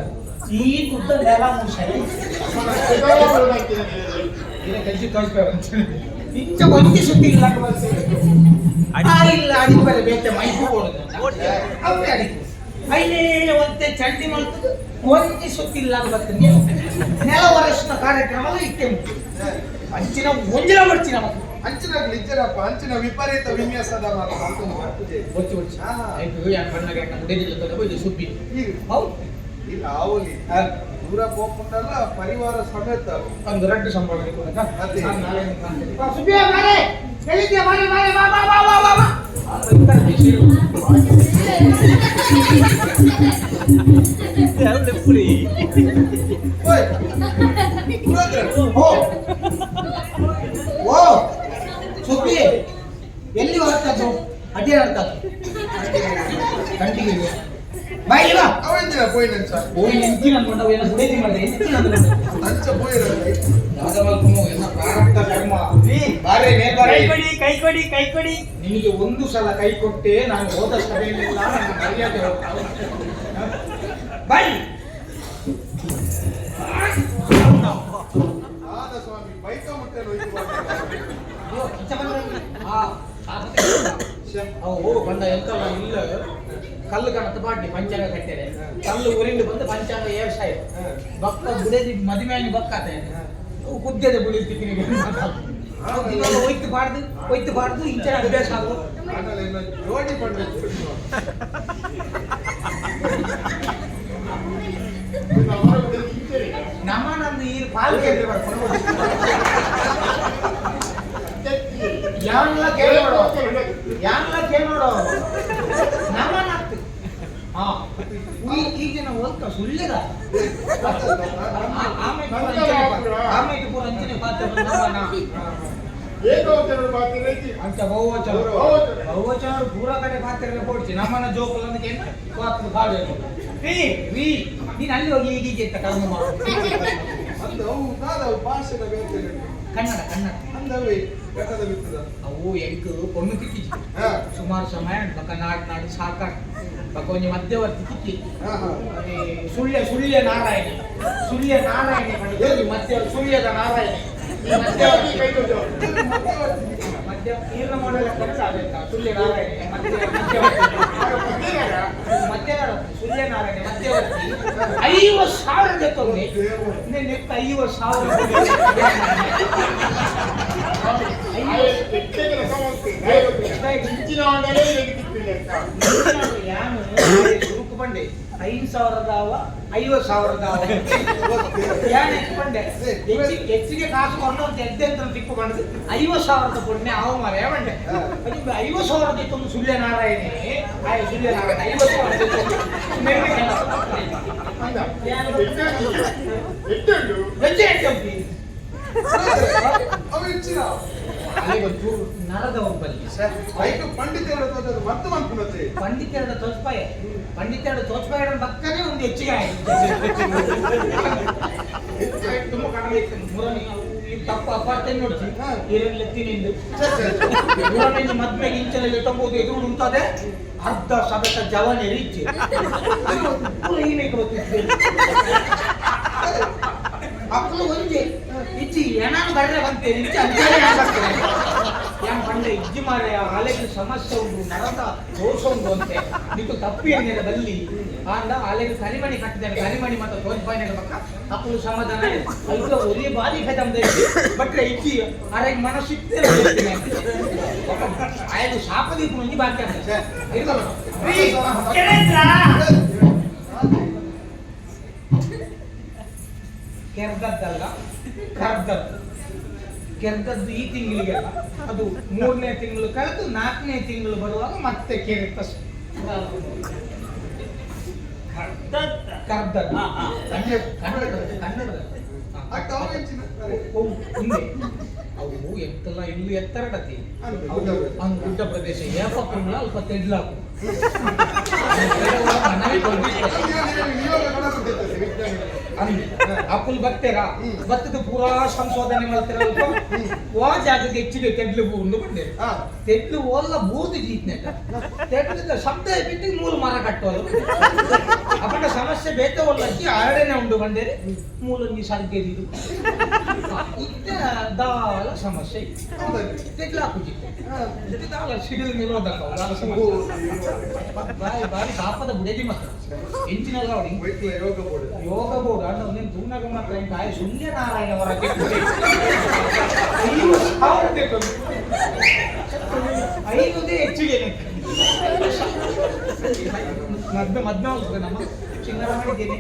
ಈ ತುದ್ದ ನೆಲ ಮುಷೆ ಇಂಚ ಒಂಜಿ ಸುದ್ದಿ ಇಲ್ಲ ಆ ಇಲ್ಲ ಅಡಿಪರೆ ಬೇತೆ ಮೈಪು ಕೊಡುದು ಅವೇ ಅಡಿಪು ಐನೇ ಒಂತೆ ಚಂಡಿ ಮಲ್ತದು ಒಂಜಿ ಸುತ್ತಿಲ್ಲ ಬರ್ತದೆ ನೆಲ ವರ್ಷದ ಕಾರ್ಯಕ್ರಮ ಇತ್ತೆ ಅಂಚಿನ ಒಂಜಿನ ಬರ್ಚಿನ ಮಕ್ಕಳು ಅಂಚಿನ ಇಜ್ಜರಪ್ಪ ಅಂಚಿನ ವಿಪರೀತ ವಿನ್ಯಾಸದ ಮಾತ್ರ ಮಲ್ತೊಂದು ಬರ್ಪುಜೆ. ಒಚ್ಚಿ ಒಚ್ಚಿ ಆಯ್ತು ಯಾನ್ ಬಣ್ಣಗ ನಮ್ಮ ಉಡೇದಿಲ್ಲ ಸುಬ್ಬಿ. ಹೌದು ಇಲ್ಲ ಆವೊಲಿ ದೂರ ಪೋಪುಂಡಲ್ಲ ಪರಿವಾರ ಸಮೇತ ಒಂದು ರಡ್ಡು ಸಂಬಳ ಅದೇ. ಸುಬ್ಬಿ ಮಾರೆ ಎಲ್ಲಿದ್ಯಾ ಮಾರೆ ಮಾರೆ ಬಾ ಬಾ ಬಾ ಬಾ ಬಾ ಬಾ. ಓಯ್ ಪುರೋಹಿತ್ರೆ, ಓ ಓ ಸುಬ್ಬಿ ಎಲ್ಲಿ ಹೊರತದ್ದು ಅಡ್ಡಿ ಆಡ್ತದ್ದು ಕಂಟಿಗೆ ಬಾ ಇಲ್ಲಿ ಬಾ. ಅವ ಎಂಚಿನ ಪೋಯಿನಂಚ ಓಯ್ ಎಂಚಿನ ಅನ್ಕೊಂಡವು ಏನೋ ಸುಡೇದಿ ಮಾಡಿದೆ ಎಂಚಿನ ಅನ್ಕೊಂಡವು ಅಂಚ ಪೋಯಿರಲ್ಲ ಯಾವ್ದ ಮಲ್ಪುನು ಎಲ್ಲ ಪ್ರಾರಬ್ಧ ಕರ್ಮ. ಬಾರೆ ಮೇಲ್ ಬಾರೆ. ಕೈ ಕೊಡಿ ಕೈ ಕೊಡಿ ಕೈ ಕೊಡಿ. ನಿನಗೆ ಒಂದು ಸಲ ಕೈ ಕೊಟ್ಟೆ ನಾನು ಹೋದ ಸಭೆಯಲ್ಲೆಲ್ಲ ನನ್ನ ಮರ್ಯಾದೆ ಹೋಗ್ತಾವೆ. ಬಾಯ್ ಆದ ಸ್ವಾಮಿ ಬೈಕ ಮುಟ್ಟೆ ಅವು ಬಂದ ಎಂತಲ್ಲ ಇಲ್ಲ ಕಲ್ಲು ಕಣತ ಪಾಡ್ನಿ ಪಂಚಾಂಗ ಕಟ್ಟೆರೆ ಕಲ್ಲು ಊರಿಂದ ಬಂದು ಪಂಚಾಂಗ ವ್ಯವಸಾಯ ಬಕ್ಕ ಬುಡೇದಿ ಮದುವೆ ಬಕ್ಕಾತೆ ಕುದ್ದೆದೆ ಬುಡಿತಿಕ್ಕಿನಿಗೆ ಒಯ್ತು ಬಾರ್ದು ಒಯ್ತು ಬಾರ್ದು ಇಂಚಿನ ಅಭ್ಯಾಸ ಆಗು. ಆಮೇಲೆ ಇನ್ನು ಜೋಡಿ ಪಡ್ಬೇಕು. ನಮ್ಮ ನಂದು ಈ ಪಾಲ್ ಕೇಂದ್ರ ಬರ್ಕೊಂಡು ಯಾನ್ಲ ಕೇಳೋಡು ಯಾನ್ಲ ಕೇಳೋಡು ನಮನತ್ತು ಹಾ ಈ ಜನ ಹೋಲ್ತ ಸುಳ್ಳೆದ ಆಮೇಲೆ ಪೂರ ಅಂಚನೆ ಪಾತ್ರ ನಮನ ಅಂಚ ಬಹುವಚನ ಬಹುವಚನ ಪೂರ ಕಡೆ ಪಾತ್ರ ಕೊಡ್ಸಿ ನಮ್ಮನ ಜೋಕುಲ್ ಅಂತ ಕೇಳ ಪಾತ್ರ ಪಾಡು ವಿ ವಿ ನೀನು ಅಲ್ಲಿ ಹೋಗಿ ಈಗ ಈಗ ಅಂತ ಕರ್ಮ ಮಾಡು. ಅಂದ ಅವು ದಾದ ಅವು ಭಾಷೆದ ಬೇತೆ. ಕನ್ನಡ ಕನ್ನಡ ಅಂದವೇ ಘಟದ ಬಿತ್ತದ ಅವು ಎಂಕ್ ಪೊಣ್ಣು ತಿಕ್ಕಿಜಿ ಸುಮಾರು ಸಮಯ ಬಕ ನಾಡ್ ನಾಡು ಸಾಕಾಡ್ ಬಕ ಒಂಜಿ ಮಧ್ಯವರ್ತಿ ತಿಕ್ಕಿ ಹಾ ಹಾ ಈ ಸುಳ್ಯ ಸುಳ್ಯ ನಾರಾಯಣಿ ಸುಳ್ಯ ನಾರಾಯಣಿ ಪಂಡ ಮಧ್ಯ ಸುಳ್ಯದ ನಾರಾಯಣಿ ಈ ಮಧ್ಯವರ್ತಿ ಮಧ್ಯ ಈರ್ನ ಮಾಡಲ ಕನ್ನಡ ಆಗುತ್ತಾ ಸುಳ್ಯ ನಾರಾಯಣಿ ಮಧ್ಯ ಮಧ್ಯವರ್ತಿ ಮಧ್ಯ ಸುಳ್ಯ ನಾರಾಯಣಿ ಮಧ್ಯವರ್ತಿ 50,000 ತೊಂದೆ ನೆತ್ತ 50,000 ಯಾನು ಸುರುಕು ಬಂಡೆ 5,000 50,000 ಯಾನ್ ಬಂಡೆ ಹೆಚ್ಚಿಗೆ ಕಾಸು ಕೊಂಡು ಅಂತ ಎದ್ದೆ ಅಂತ ತಿಕ್ಕು ಬಂಡದು 50,000 ಪುಣ್ಯ ಅವ ಮಾರೆ ಬಂಡೆ 50,000 ಇತ್ತೊಂದು ಸುಳ್ಯ ನಾರಾಯಣಿ ಆಯ್ ಸುಳ್ಯ ನಾರಾಯಣ 50,000 ಹೆಜ್ಜೆ ಹೆಜ್ಜೆ ಅವು ಹೆಚ್ಚಿನ ನರದ ಒಬ್ಬಲ್ಲಿ ಐಕು ಪಂಡಿತರ ತೋಟದ ಮತ್ತೆ ಮನ್ಪುನತೆ ಪಂಡಿತರ ತೋಚ್ಪಾಯ ಪಂಡಿತರ ತೋಚ್ಪಾಯ ಪಕ್ಕನೇ ಒಂದು ಹೆಚ್ಚಿಗೆ ಆಯ್ತು ತುಂಬ ಕಡಿಮೆ ಇತ್ತು ಮುರನಿ ಈ ತಪ್ಪು ಅಪಾರ್ಥ ನೋಡ್ತಿ ಏನೆಲ್ಲ ತಿನ್ನಿಂದು ಮುರನಿಂದ ಮದ್ಮೆಗೆ ಇಂಚಲೆಲ್ಲ ತಂಬೋದು ಎದುರು ಉಂಟಾದೆ ಅರ್ಧ ಸಬೆತ ಜವನೆ ರೀಚಿ ಪೂರ ಈಮೇಕೆ ಗೊತ್ತಿತ್ತು ಅಕ್ಕಲು ಒಂಜೆ ಇಜ್ಜಿ ಏನಾನು ಬರ್ರೆ ಬಂತೇನೆ ಇಜ್ಜಿ ಅಂತಾನೆ ಬರ್ತೇನೆ ಯಾನ್ ಪಂಡೆ ಇಜ್ಜಿ ಮಾರೆ ಆಲೆಗೆ ಸಮಸ್ಯೆ ಉಂಟು ನರದ ದೋಷ ಉಂಟು ಅಂತೆ ನಿಕ್ಕು ತಪ್ಪಿ ಎನ್ನೆರ ಬಲ್ಲಿ ಆಂಡ ಆಲೆಗೆ ಕರಿಮಣಿ ಕಟ್ಟಿದ್ದೇನೆ ಕರಿಮಣಿ ಮತ್ತು ತೋಜ್ಪಾಯಿನ ಪಕ್ಕ ಅಕ್ಕಲು ಸಮಾಧಾನ ಐದು ಒರಿ ಬಾರಿ ಖತಮ್ದ ಬಟ್ರೆ ಇಜ್ಜಿ ಆರೆಗೆ ಮನಸ್ಸಿತ್ತೇ ಆಯ್ತು ಶಾಪ ದೀಪ ಒಂಜಿ ಬಾಕಿ ಅಂತ ಇರ್ತಲ್ಲ ಕೆರ್ದದ್ದಲ್ಲ ಕರ್ದದ್ದು ಕೆರ್ದದ್ದು ಈ ತಿಂಗಳಿಗೆ ಅಲ್ಲ ಅದು 3ನೇ ತಿಂಗಳು ಕಳೆದು 4ನೇ ತಿಂಗಳು ಬರುವಾಗ ಮತ್ತೆ ಕೆರೆತ ಕರ್ದದ್ದು ಕನ್ನಡ ಅವು ಎತ್ತಲ್ಲ ಇಲ್ಲಿ ಎತ್ತರಡತಿ ಗುಡ್ಡ ಪ್ರದೇಶ ಏಪಕ್ಕುಂಡ್ಲ ಅಲ್ಪ ತೆಡ್ಲಾಕು ಅಪ್ಪುಲ್ ಬತ್ತೇರಾ ಬತ್ತದ ಪೂರಾ ಸಂಶೋಧನೆ ಮಾಡ್ತಾರ ವಾ ಜಾಗಕ್ಕೆ ಹೆಚ್ಚಿಗೆ ತೆಡ್ಲು ಬೂಂದು ಬಂದೆ ತೆಡ್ಲು ಒಲ್ಲ ಬೂದು ಜೀತ್ನೆಟ ತೆಡ್ಲದ ಶಬ್ದ ಬಿಟ್ಟು ಮೂಲ ಮರ ಕಟ್ಟುವುದು ಅಪ್ಪನ ಸಮಸ್ಯೆ ಬೇತ ಒಲ್ಲಕ್ಕಿ ಆರಡನೆ ಉಂಡು ಬಂದೇರೆ ಮೂಲಂಗಿ ಸರ್ಗೆದಿದು ಇತ್ತ ದಾಲ ಸಮಸ್ಯೆ ತೆಡ್ಲು ಹಾಕುಜಿತ್ತೆ ದಾಲ ಸಿಡಿಲು ನಿರೋಧಕ ದಾಲ ಸಮಸ್ಯೆ ಬಾರಿ ಬಾರಿ ತಾಪದ ಬುಡೇದಿ ಮಾತ್ರ ಎಂಚಿನಲ್ಲ ಯೋಗ ಬೋರ್ಡ್ ಯೋಗ ಬೋರ್ಡ್ ಅಂದ್ರೆ ಒಂದೇನು ತೂನಾಗ ಮಾತ್ರ ಎಂತ ಆಯ್ ಶೂನ್ಯ ನಾರಾಯಣ ಹೊರಗೆ 5,000 ಐದುದೇ ಹೆಚ್ಚಿಗೆ ಮದ್ವೆ ಮದ್ವೆ ಆಗ್ತದೆ ನಮ್ಮ ಸಿಂಗಾರ ಮಾಡಿದ್ದೇನೆ.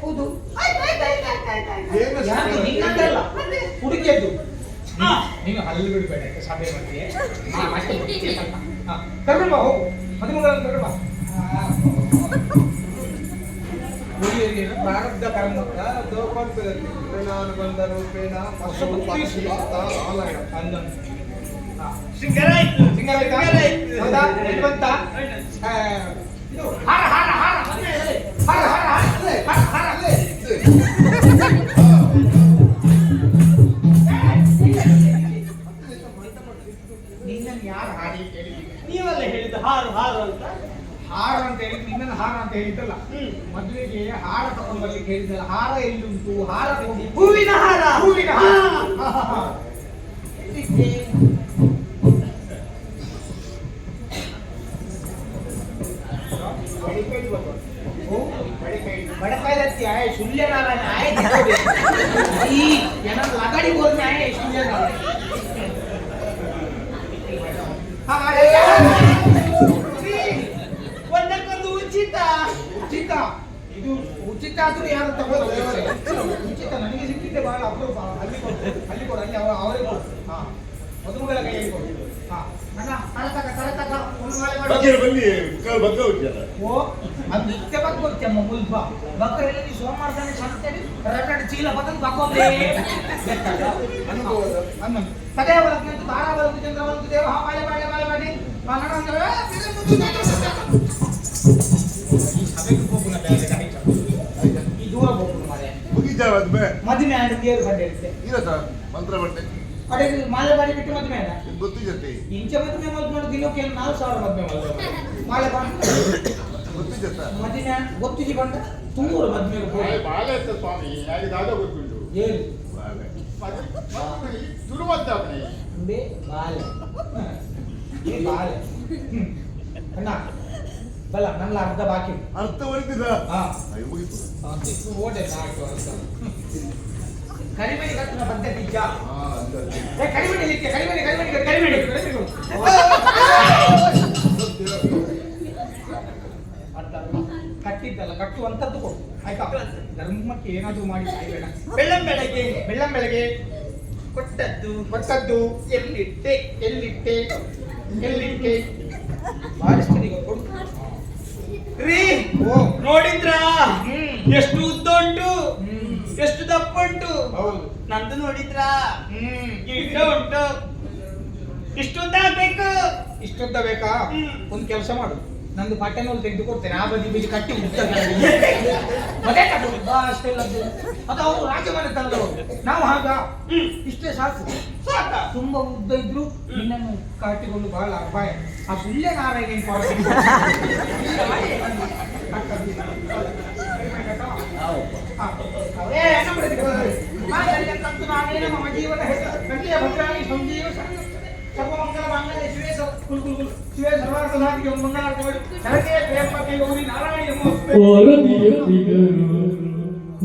ಹೌದು, ಯಾಕೆ ನಿನ್ನದಲ್ಲ ಹುಡುಕಿಯದ್ದು. ನೀನು ಹಲ್ಲು ಬಿಡಬೇಡ ಸಭೆ ಮಧ್ಯೆ. ಕರ್ಕೊಂಡು ಬಾ, ಹೋಗು ಮದುಮಗಳನ್ನು ಕರ್ಕೊಂಡು ಬಾ. ಪ್ರಾರಬ್ಧ ಕರ್ಮ ಶೃಂಗಾರ ಆಯ್ತು, ಸಿಂಗರ್ ಆಯ್ತಾ? ಹೌದಾ? ಎಲ್ಲಿ ಬಂತ? ಇದು ಹಾರ ಹಾರ ಹಾರ ಹಾರ ಹಾರ ಹಾರ ಹಾರ ಹಾರ. ನಿನ್ನನ್ನು ಯಾರು ಹಾಡಿ ಕೇಳಿದ್ದೀನಿ? ನೀವೆಲ್ಲ ಹೇಳಿದ್ದು ಹಾರು ಹಾರು ಅಂತ. ಹಾರ ಅಂತ ಹೇಳಿದ್ದು ನಿನ್ನನ್ನು ಹಾರ ಅಂತ ಹೇಳಿದ್ದಲ್ಲ. ಮದುವೆಗೆ ಹಾರ ತಗೊಂಡು ಬರ್ಲಿಕ್ಕೆ ಹೇಳಿದ್ದಲ್ಲ. ಹಾರ ಎಲ್ಲಿಂಟು? ಹಾರ ಹೂವಿನ ಹಾರ, ಹೂವಿನ ಹಾರ. ಬಡಕಾಯ್ಲತ್ತಿ ಆಯ್ ಶೂನ್ಯನಾರಾಯಣ ಆಯ್ ಈ ಏನ ಲಗಾಡಿ ಬೋರ್ನೆ ಆಯ್ ಶೂನ್ಯನಾರಾಯಣ. ಒಂದಕ್ಕೊಂದು ಉಚಿತ ಉಚಿತ. ಇದು ಉಚಿತ ಆದ್ರೂ ಯಾರು ತಗೊಳ್ತಾರೆ? ಉಚಿತ ನನಗೆ ಸಿಕ್ಕಿದ್ದೆ ಬಹಳ ಅಪರೂಪ. ಅಲ್ಲಿ ಕೊಡು, ಅಲ್ಲಿ ಕೊಡು, ಅಲ್ಲಿ ಅವರೇ ಕೊಡು. ಹಾ, ಮದುಮಗಳ ಕೈಯಲ್ಲಿ ಕೊಡು. ಹಾ, ಅಣ್ಣ ತರತಕ ತರತಕ ಒಂದು ಮಾಲೆ ಮಾಡು. ಬನ್ನಿ ಮುಖಾಲ್ ಬಗ್ಗ ಉಂಟಲ್ಲ. ಓ ಅದು ನಿತ್ಯ ಬಗ್ ಗೊತ್ತಮ್ಮ ಮುಲ್ಪ ಬಕ್ಕರೆಲ್ಲ ನೀ ಸೋಮವಾರ ತಾನೆ ಸಂತೆಡಿ ರಗಡ ಚೀಲ ಬದಲು ಬಕ್ಕೊಂದೇ ತದೇ ಬಲಕ್ಕೆ ತಾರಾ ಬಲಕ್ಕೆ ಚಂದ್ರ ಬಲಕ್ಕೆ ದೇವ ಮಾಲೆ ಮಾಲೆ ಮಾಲೆ ಮಾಡಿ ಈ ಸಭೆಗೆ ಹೋಗುನ ಬೇರೆ ಈ ದೂರ ಹೋಗುನ ಮಾರೆ ಮುಗಿಜಾ ಮದ್ವೆ ಮದುವೆ ಆಡಿ ತೇರು ಬಂದಿರುತ್ತೆ ಇಲ್ಲ ಸರ್ ಮಂತ್ರ ಬಟ್ಟೆ ಅಡೆ ಮಾಲೆ ಬಾಡಿ ಬಿಟ್ಟು ಮದುವೆ ಆಡ ಗೊತ್ತು ಜೊತೆ ಇಂಚ ಮದುವೆ ಮಲ್ಕೊಂಡು ದಿನಕ್ಕೆ 4,000 ಮದುವೆ ಮಲ್ಕೊಂಡು ಮಾಲೆ ಬಾಡಿ ಗೊತ್ತು ಜೊತೆ ಮದುವೆ ಗೊತ್ತಿಜಿ ಬಂಡ ತೂರು ಮದುವೆಗೆ ಹೋಗಿ ಬಾಳೆ ಇತ್ತು ಸ್ವಾಮಿ ಹಾಗೆ ದಾದ ಗೊತ್ತುಂಟು. ಏನು ಬಾಳೆ ತುರುವದ್ದಾಪನೆ ಬೇ ಬಾಲೆ ಏ ಬಾಲೆ. ಅಣ್ಣ ಬಲ್ಲ ನನ್ನ ಅರ್ಧ ಬಾಕಿ ಅರ್ಥ ಹೊಡಿತಿದ ಹಾ ಮುಗಿತು. ಓಟೆ ನಾಲ್ಕು ಅರ್ಧ ಕರಿಮಣಿ ಕಟ್ಟಿನ ಪದ್ಧತಿ ಇಜ್ಜಾ? ಏ ಕರಿಮಣಿ ಇಲ್ಲಿತ್ತೆ, ಕರಿಮಣಿ ಕರಿಮಣಿ ಕರಿಮಣಿ ಕಟ್ಟಿದ್ದಲ್ಲ ಕಟ್ಟುವಂಥದ್ದು ಕೊಡು ಆಯ್ತಾ? ಧರ್ಮಕ್ಕೆ ಏನಾದರೂ ಮಾಡಿ ಸಾಯ್ಬೇಡ. ಬೆಳ್ಳಂ ಬೆಳಗ್ಗೆ ಬೆಳ್ಳಂ ಬೆಳಗ್ಗೆ ಕೊಟ್ಟದ್ದು ಕೊಟ್ಟದ್ದು ಎಲ್ಲಿಟ್ಟೆ ಎಲ್ಲಿಟ್ಟೆ ಎಲ್ಲಿಟ್ಟೆ ಬಾರಿಸ್ತೀನಿ ಈಗ ಕೊಡು. ರೀ ಓ ನೋಡಿದ್ರಾ ಎಷ್ಟು ಉದ್ದ ಉಂಟು, ಎಷ್ಟು ದಪ್ಪ ಉಂಟು. ಹೌದು ನಂದು ನೋಡಿದ್ರಾ ಗಿಡ್ಡ ಉಂಟು. ಇಷ್ಟುದ್ದ ಆಗ್ಬೇಕು. ಇಷ್ಟುದ್ದ ಬೇಕಾ? ಒಂದು ಕೆಲಸ ಮಾಡು, ನಂದು ಬಟ್ಟೆನೂಲು ತೆಗೆದು ಕೊಡ್ತೇನೆ. ಆ ಬದಿ ಬೀದಿ ಕಟ್ಟಿ ಉದ್ದ ಮತ್ತೆ ಅಷ್ಟೆಲ್ಲ ಅದು ಅವರು ರಾಜಮನೆತನದವರು, ನಾವು ಹಾಗ ಇಷ್ಟೇ ಸಾಕು. ಸಾಕಾ? ತುಂಬಾ ಉದ್ದ ಇದ್ರು ನಿನ್ನನ್ನು ಕಾಟಿಕೊಂಡು ಬಹಳ ಅಪಾಯ. ಆ ಸುಳ್ಯ ನಾರಾಯಣ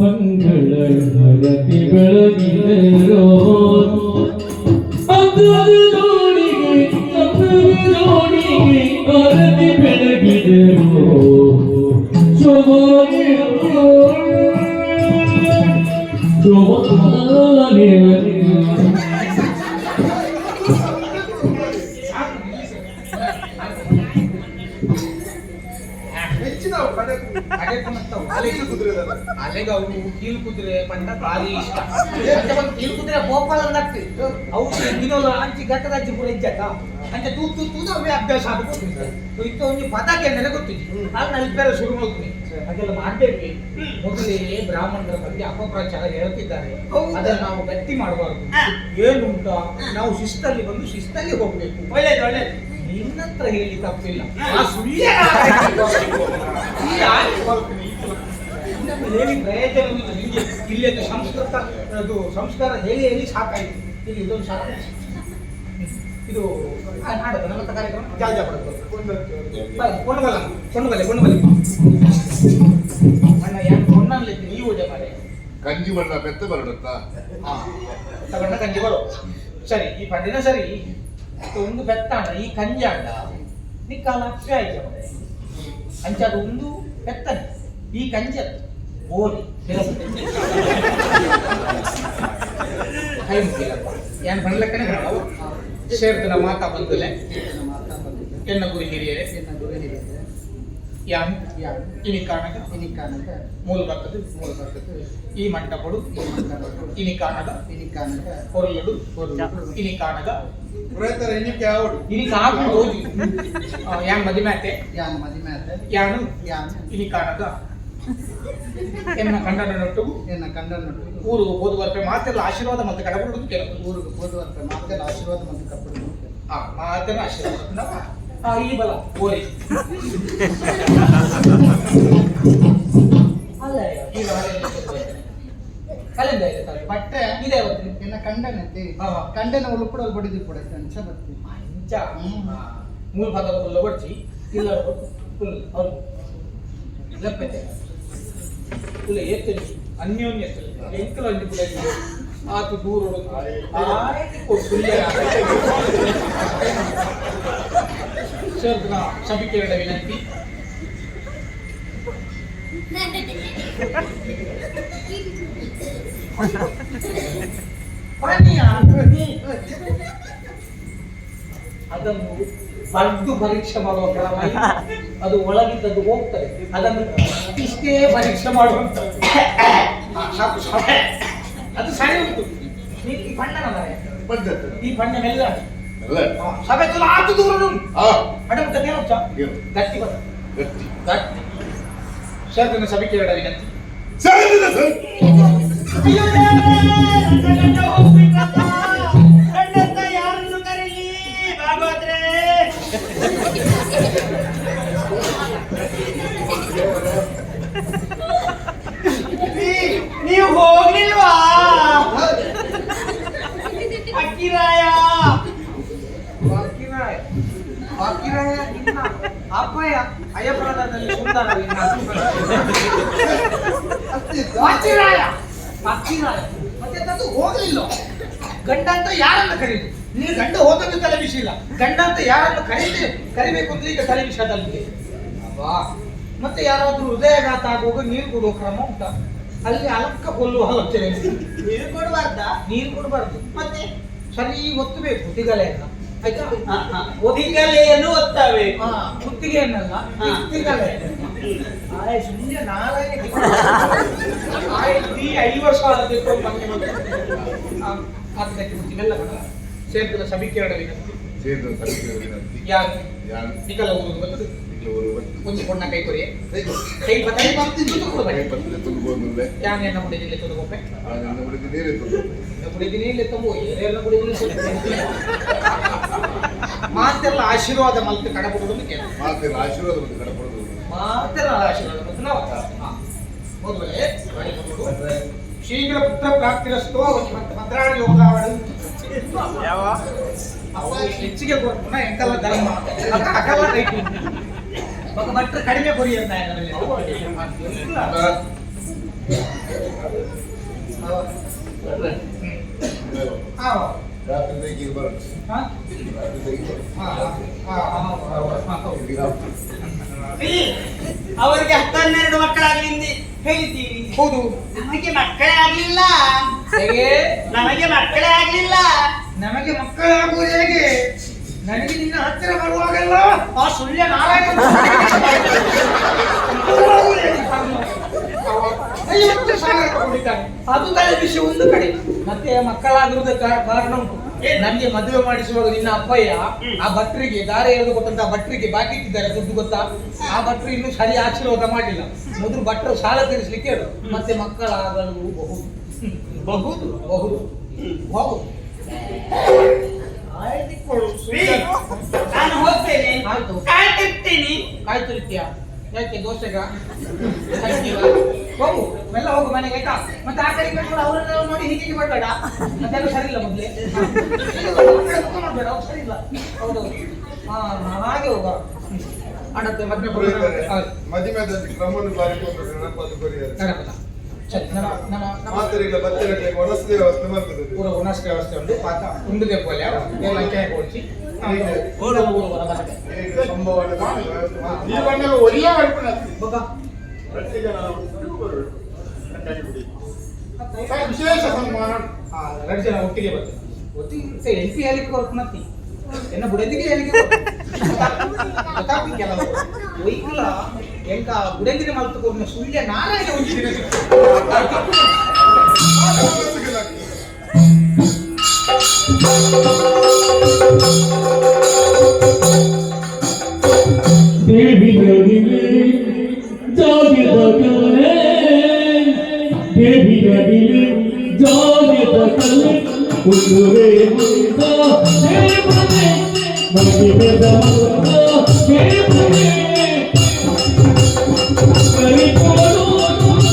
ಮಂಗಳ ಹರತಿ ಬೆಳಗಿದರೋ ಅಂದದ ಜೋಡಿಗೆ ಅಂದದ ಜೋಡಿಗೆ ಹರತಿ ಬೆಳಗಿದರು ಶೋಭಾನೆ ಶೋಭಾನೆ. ಹೆಚ್ಚಿನ ಕಡೆ ಅಲೆಗ ಅವು ಕೀಲು ಕುದುರೆ ಪಂಡ ಭಾರಿ ಇಷ್ಟ. ಕೀಲು ಕುದುರೆ ಗೋಪಾಲ ನಟ್ಟು ಅವು ದಿನೋಲ ಅಂಚಿ ಘಟ್ಟದ ಅಂಚಿ ಪೂರ ಇಜ್ಜತ್ತ ಅಂಚೆ ತೂ ತೂ ತೂದು ಅವೇ ಅಭ್ಯಾಸ ಆದ ಇತ್ತ ಒಂಜಿ ಪದ ಕೇಂದ್ರ ಗೊತ್ತಿಜ್ಜಿ ಆಗ ನಲ್ಪೇರ ಶುರು ಮಾಡ್ತೀನಿ. ಅದೆಲ್ಲ ಮಾಡ್ಬೇಡ್ವಿ. ಮೊದಲೇ ಬ್ರಾಹ್ಮಣರ ಬಗ್ಗೆ ಅಪಪ್ರಚಾರ ಹೇಳ್ತಿದ್ದಾರೆ, ಅದನ್ನು ನಾವು ಗಟ್ಟಿ ಮಾಡಬಾರದು. ಏನುಂಟ ನಾವು ಶಿಸ್ತಲ್ಲಿ ಬಂದು ಶಿಸ್ತಲ್ಲಿ ಹೋಗ್ಬೇಕು. ಒಳ್ಳೇದು ಒಳ್ಳೇದು. ನಿನ್ನತ್ರ ಹೇಳಿ ತಪ್ಪಿಲ್ಲ. ಆ ಸುಳ್ಯ ಹೇಳಿ ಪ್ರಯೋಜನವಿಲ್ಲ ನಿಮಗೆ. ಇಲ್ಲಿ ಅದು ಸಂಸ್ಕೃತ ಅದು ಸಂಸ್ಕಾರ ಹೇಳಿ ಹೇಳಿ ಸಾಕಾಯ್ತು. ಇಲ್ಲಿ ಇದೊಂದು ಸಾಕು. ಇದು ನಾಡೋದು ನಮ್ಮ ಕಾರ್ಯಕ್ರಮ ಜಾಜ ಪಡೋದು. ಕೊಂಡುಬಲ್ಲ ಕೊಂಡುಬಲ್ಲೆ ಕೊಂಡುಬಲ್ಲೆ ಅಣ್ಣ ಯಾರು ಕೊಂಡಲ್ಲಿ ನೀವು ಊಟ ಮಾಡಿ ಕಂಜಿ ಬಣ್ಣ ಪೆತ್ತ ಬರಡತ್ತಾ ತಗೊಂಡ ಕಂಜಿ ಬರೋ ಸರಿ. ಈ ಪಂಡಿನ ಸರಿ ಒಂದು ಪೆತ್ತಾಂಡ ಈ ಕಂಜಿ ಅಂಡ ನಿಕ್ಕಾಲ ಅಕ್ಷಯ ಆಯ್ತು ಮರೆ ಅಂಚಾದ ಒಂದು ಪೆತ್ತನೆ ಈ ಕಂಜಿ ಅತ್ತು ಬೋರಿ ಕೈ ಮುಗಿಲಪ್ಪ ಏನು ಪಂಡ್ಲಕ್ಕನೆ ಸೇರ್ದನ ಮಾತಾ ಬಂದುಲೆ ಎನ್ನ ಗುರಿ ಹಿರಿಯರೇ ಯಾನ್ ಇನಿ ಕಾಣಗ ಮೂಲ ಬರ್ತದೆ ಈ ಮಂಟಪಡು ಇನಿ ಕಾಣಗ ಹೊರಲಡು ಇನಿ ಕಾಣಗ ಇನಿ ಕಾಣು ಯಾನ್ ಮದಿಮಾತೆ ಯಾನು ಇನಿ ಕಾಣಗ ಎನ್ನ ಕಂಡನೊಟ್ಟು ಊರು ಹೋದ ವರ್ಷ ಮಾತೆಲ್ಲ ಆಶೀರ್ವಾದ ಮತ್ತು ಕಡಬುಡುದು ಕೆಲವು ಊರಿಗೆ ಹೋದ ವರ್ಷ ಮಾತೆಲ್ಲ ಆಶೀರ್ವಾದ ಮತ್ತು ಕಪ್ಪಡು ಮಾತೆಲ್ಲ ಆಶೀರ್ವಾದ ಈ ಬಲ ಓರಿ ಅಲ್ಲ ಈಗ ಕಲಿಂದ ಇದೆ ಬಟ್ಟೆ ಇದೆ ಎನ್ನ ಕಂಡನಂತೆ ಕಂಡನ ಉಳ್ಪಡ ಬಡಿದು ಕೂಡ ಅಂಚ ಬರ್ತೀವಿ ಅಂಚ ಮೂಲ ಭಾಗದ ಉಲ್ಲ ಬಡ್ಚಿ ಇಲ್ಲ ಫುಲ್ ಅವ್ರು ಲಪ್ಪತೆ ಇಲ್ಲ ಏತಲಿ ಅನ್ಯೋನ್ಯ ಎಂಕಲ ಅಂಜಿ ಕೂಡ ಆತು ದೂರ ಸೇರ್ದನ ಸಭಿಕೆಯರ ವಿನಂತಿ. ಅದನ್ನು ಬರೆದು ಪರೀಕ್ಷೆ ಮಾಡುವ ಕ್ರಮ ಅದು ಒಳಗಿದ್ದದ್ದು ಹೋಗ್ತದೆ. ಅದನ್ನು ಇಷ್ಟೇ ಪರೀಕ್ಷೆ ಮಾಡುವಂಥದ್ದು. ಸಾಕು ಸಾಕು ಅದು ಸರಿ ಉಂಟು. ಈ ಬಣ್ಣನ ಈ ಬಣ್ಣ ಮೆಲ್ಲ ಸಭೆ ಆತು ದೂರ ಅಡಮುಟ್ಟ ಗಟ್ಟಿ ಗಟ್ಟಿ ಗಟ್ಟಿ ಸರ್ ಸಭೆ ಕೇಳ ವಿನಂತಿ. ಯಾರನ್ನು ಕರೀಲಿ ಭಾಗವತ್ರೆ? ನೀವು ಹೋಗ್ಲಿಲ್ವಾ? ಅಕ್ಕಿರಾಯ ಅಕ್ಕಿರಾಯ ಅಕ್ಕಿರಾಯ ನಿನ್ನ ಅಪ್ಪಯ್ಯ ಅಯ್ಯಪ್ಪನದಲ್ಲಿ ಸುಂದರ ಅಕ್ಕಿರಾಯ ಅಕ್ಕಿರಾಯ ಮತ್ತೆ ಅದು ಹೋಗ್ಲಿಲ್ಲ. ಗಂಡ ಅಂತ ಯಾರನ್ನು ಕರೀದು? ನೀನು ಗಂಡ ಹೋದದ್ದು ತಲೆ ವಿಷಯ ಇಲ್ಲ, ಗಂಡ ಅಂತ ಯಾರನ್ನು ಕರೀದೆ ಕರಿಬೇಕು ಅಂತ ಈಗ ತಲೆ ವಿಷಯದಲ್ಲಿ ಅಲ್ವಾ? ಮತ್ತೆ ಯಾರಾದ್ರೂ ಹೃದಯಾಘಾತ ಆಗುವಾಗ ನೀರು ಕೊಡುವ ಕ್ರಮ ಉಂಟಾ? ಅಲ್ಲಿ ಅಲಕ್ಕ ಕೊಲ್ಲುವ ಆಲೋಚನೆ. ನೀರು ಕೊಡಬಾರ್ದ? ನೀರು ಕೊಡಬಾರ್ದು. ಮತ್ತೆ ಸರಿ ಒತ್ತಬೇಕು ತಿಗಲೆಯನ್ನ, ಆಯ್ತಾ? ತಿಗಲೆಯನ್ನು ಒತ್ತಬೇಕು. ಕುತ್ತಿಗೆಯನ್ನಲ್ಲ, ತಿಗಲೆ. ಸುಮ್ಮನೆ ನಾರಾಯಣ 5 ವರ್ಷ ಆಗಬೇಕು ಸೇರ್ತಿಲ್ಲ ಸಭಿಕೆರಡ ವಿನಂತಿ. ಯಾರು ನಿಕಲ ಊರು ಬರ್ತದೆ ಒಂದು ಕೊಣ್ಣ ಕೈ ಕೊರಿಯೆ ಕೈ ಕೈ ಬರ್ತಿದ್ದು ಕೊಡಬೇಕು. ಯಾನ್ ಎನ್ನ ಮುಡಿದಿಲ್ಲ ತೊದಗೊಪ್ಪೆ ಮುಡಿದಿನಿ ಇಲ್ಲ ತಂಬು ಏರೆಲ್ಲ ಮುಡಿದಿನಿ. ಮಾತೆಲ್ಲ ಆಶೀರ್ವಾದ ಮಲ್ತು ಕಡಪಡುವುದು ಕೇಳ. ಮಾತೆಲ್ಲ ಆಶೀರ್ವಾದ ಮತ್ತು ಕಡಪಡುವುದು ಮಾತೆಲ್ಲ ಆಶೀರ್ವಾದ ಮತ್ತು ನಾವು ಮೊದಲೇ ಶೀಘ್ರ ಪುತ್ರ ಪ್ರಾಪ್ತಿರಸ್ತೋ ಮತ್ತು ಮಂತ್ರಾಣಿ ಯೋಗಾವಳು ಹೆಚ್ಚಿಗೆ ಕೊಡ್ಪುನ ಎಂಕಲ್ಲ ಧರ್ಮ ಅಕಲ್ಲ ರೈಟ್ ಬೊಕ ಭಟ್ರು ಕಡಿಮೆ ಕೊರಿ ಅಂತ ಅವರಿಗೆ 10-12 ಮಕ್ಕಳಾಗ್ಲಿ ಹೇಳ್ತೀವಿ. ಹೌದು, ನಮಗೆ ಮಕ್ಕಳೇ ಆಗ್ಲಿಲ್ಲ. ಹೇಗೆ ನಮಗೆ ಮಕ್ಕಳೇ ಆಗ್ಲಿಲ್ಲ? ನಮಗೆ ಮಕ್ಕಳಾಗುವುದು ಹೇಗೆ? ನನಗೆ ನಿನ್ನ ಹತ್ತಿರ ಬರುವಾಗೆಲ್ಲ ಆ ಸುಳ್ಯ ನಾರಾಯಣ 50,000 ಕೊಟ್ಟಿದ್ದಾನೆ. ಅದು ತಲೆ ವಿಷಯ ಒಂದು ಕಡೆ. ಮತ್ತೆ ಮಕ್ಕಳಾಗಿರುವುದಕ್ಕೆ ಕಾರಣ ಉಂಟು. ನನ್ಗೆ ಮದುವೆ ಮಾಡಿಸುವಾಗ ನಿನ್ನ ಅಪ್ಪಯ್ಯ ಆ ಭಟ್ರಿಗೆ ದಾರೆ ಎಳೆದು ಕೊಟ್ಟಂತ ಭಟ್ರಿಗೆ ಬಾಕಿ ಇಟ್ಟಿದ್ದಾರೆ ದುಡ್ಡು ಗೊತ್ತಾ? ಆ ಭಟ್ರು ಇನ್ನೂ ಸರಿ ಆಶೀರ್ವಾದ ಮಾಡಲಿಲ್ಲ. ಮೊದಲು ಭಟ್ರು ಸಾಲ ತೀರಿಸಲಿಕ್ಕೆ ಹೇಳು, ಮತ್ತೆ ಮಕ್ಕಳಾಗಲು ಬಹುದು ಬಹುದು ಬಹುದು ಬಹುದು. ನಾನು ಹೋಗ್ತೇನೆ, ಆಯ್ತು, ಕಾಯ್ತಿರ್ತೀನಿ. ಕಾಯ್ತಿರ್ತೀಯ ಯಾಕೆ? ದೋಸೆಗ ಹೋಗು, ಮೆಲ್ಲ ಹೋಗು ಮನೆಗೆ ಆಯ್ತಾ? ಮತ್ತೆ ಆ ಕಡೆ ಕಡೆ ಅವರನ್ನೆಲ್ಲ ನೋಡಿ ಹೀಗೆ ಹೀಗೆ ಮಾಡಬೇಡ, ಅದೆಲ್ಲ ಸರಿ ಇಲ್ಲ. ಮೊದಲೇ ಮಾಡಬೇಡ, ಅವ್ರು ಸರಿ ಇಲ್ಲ. ಹೌದೌದು, ಹಾ ಹಾಗೆ ಹೋಗ ಅಡತ್ತೆ. ಮತ್ತೆ ಮದಿಮೆದಲ್ಲಿ ಕ್ರಮವನ್ನು ಬಾರಿಕೊಂಡು ನೆನಪಾದ ಕೊರಿಯರ್ ಸರಿ, ನಮ್ಮ ನಮ್ಮ ನಮ್ಮ ಮಾತರಿಗಳ ಬತ್ತರಗಳಿಗೆ ಒಣಸದೆ ವ್ಯವಸ್ಥೆ ಮಾಡ್ತದೆ. ಪೂರ ಒಣಸ್ಕೆ ವ್ಯವಸ್ಥೆ ಉಂಟು. ಪಾತ ಉಂಡುದೆ ಪೋಲೆ ಎಲ್ಲ ಕೊಡ್ಸಿ ವಿಶೇಷ ಸನ್ಮಾನ. ಎರಡು ಜನ ಒಟ್ಟಿಗೆ ಬರ್ತದೆ. ಒಟ್ಟಿಗೆ ಎಲ್ ಪಿ ಹೇಳಿಕೆ ಕೊರ್ಪುನತ್ತಿ ಎನ್ನ ಬುಡದಿಗೆ ಹೇಳಿಕೆ ಗೊತ್ತಾಗ್ತಿ ಕೆಲವು ಒಯ್ಕುಲ ಎಂಕ ಬುಡದಿನ ಮಲ್ತು ಕೊರ್ನ ಸುಳ್ಯ ನಾರಾಯಣ ಒಂಜಿ ದಿನ ದೇವಿ ಗಡಿಲೆ ಜಾಗದ ಕಲೆ, ದೇವಿ ಗಡಿಲೆ ಜಾಗದ ಕಲೆ, ಕುದುರೆ ಮುಂದ ದೇವನೇ, ಮಗಿದ ಮುಂದ ದೇವನೇ, ಕರಿಕೋಡು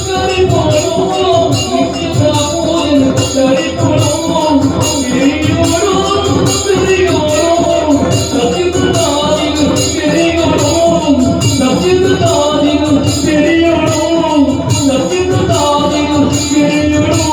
ಕರಿಕೋಡು ಕರಿಕೋಡು ತಿರಿಯೋಡು ತಿರಿಯೋಡು ಸತ್ಯದಾದಿಗು ತಿರಿಯೋಡು ಸತ್ಯದಾದಿಗು ತಿರಿಯೋಡು ಸತ್ಯದಾದಿಗು ತಿರಿಯೋಡು.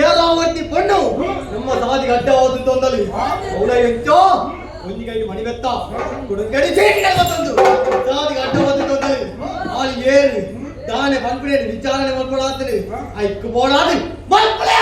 ಏಲಾವರ್ತಿ ಪಣ್ಣು ನಮ್ಮ ಸಾದಿಗೆ ಅಡ್ಡವಾದ ತೊಂದಲಿ ಅವಳ ಎಂಚೋ ಒಂಜಿ ಕೈ ಮಣಿ ಬೆತ್ತ ಕುಡುಂಗಡಿ ಚೇಕಿನ ತಂದು ಸಾದಿಗೆ ಅಡ್ಡವಾದ ತೊಂದಲಿ ಆಳು ಏರು ದಾನೆ ಪನ್ಪುಣೆ ವಿಚಾರಣೆ ಮಲ್ಪಡಾತನೆ ಐಕ್ಕು ಬೋಡಾದು ಮಲ್ಪಳೆ.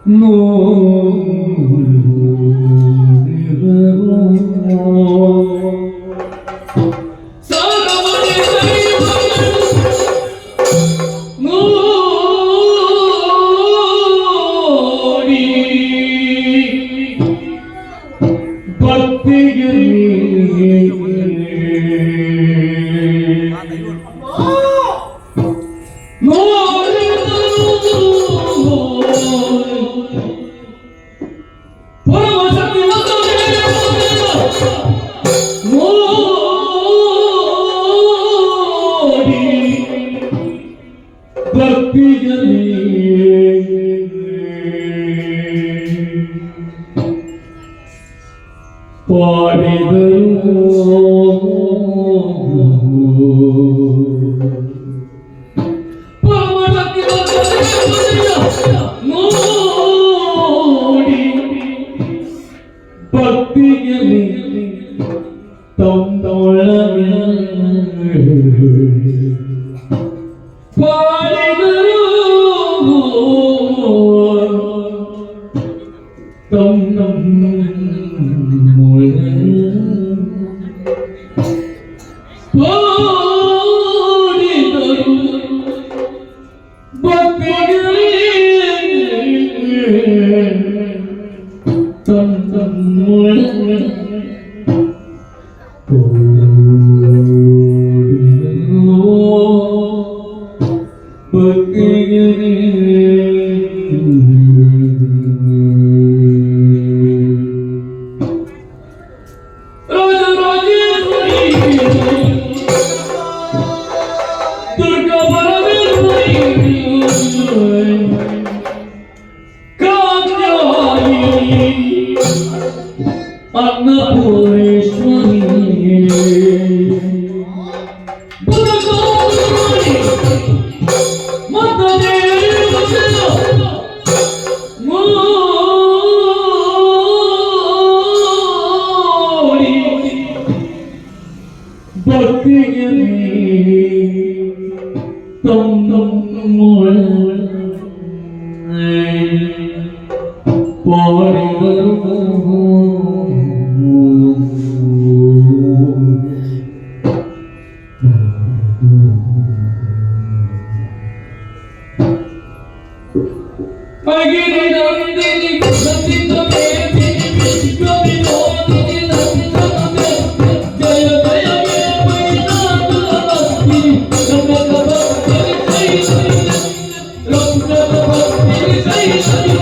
No. ಭಕ್ತಿಯಲ್ಲಿ ಪಾಡಿದರು. ನೋಡಿ ಭಕ್ತಿಯಲ್ಲಿ ತಮ್ಮೊಳಗೆ ಪಾಡಿದರು, ತಮ್ಮೊಳಗೆ ಪಾಡಿದರು, ಭಕ್ತಿಯಲ್ಲಿ ತಮ್ಮೊಳಗೆ ದುರ್ಗಾ ಪರಮೇಶ್ವರಿ ಕಾತ್ಯಾಯಿನಿ ಅನ್ನಪೂರ್ಣೇಶ್ವರಿ ಬುಧಕೋರಿ ಮೋಡಿ ಭಕ್ತಿಯಲ್ಲಿ ಪಾಡಿದರು. ಅಗಿರಿ ನಂದಿನಿ ನಂದಿತ ಮೇದಿನಿ ವಿಶ್ವ ವಿನೋದಿನಿ ನಂದನದೆ ಜಯ ಜಯ ಮಹಿಷಾಸುರಮರ್ದಿನಿ ರಮ್ಯಕ ಭಕ್ತಿ ಶೈಲಜೆ ರಮ್ಯಕ ಭಕ್ತಿ ಶೈಲಜೆ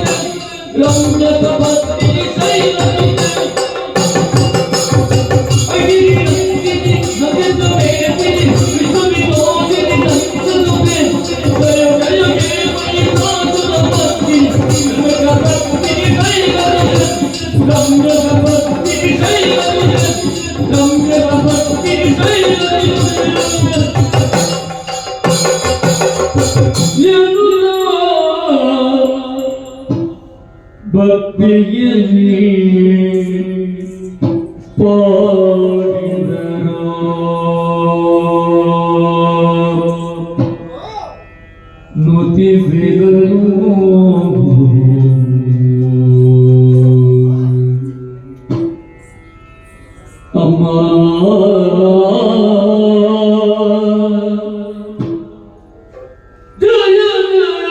ರಮ್ಯಕ ಭಕ್ತಿ ಶೈಲಜೆ. ಅಗಿರಿ ನಂದಿನಿ ನಂದಿತ ಮೇದಿನಿ ವಿಶ್ವ ವಿನೋದಿನಿ ನಂದನದೆ ಜಯ ಜಯ ಮಹಿಷಾಸುರಮರ್ದಿನಿ ರಮ್ಯಕ ಭಕ್ತಿ ಶೈಲಜೆ ರಮ್ಯಕ ಭಕ್ತಿ ಶೈಲಜೆ ರಮ್ಯಕ ಭಕ್ತಿ ಶೈಲಜೆ. ಭಕ್ತಿಯಲ್ಲಿ ಪಾಡಿದರು. ನುತಿಸಿದರು. ಅಮ್ಮ ಜಯ ಜಯ ಜಯ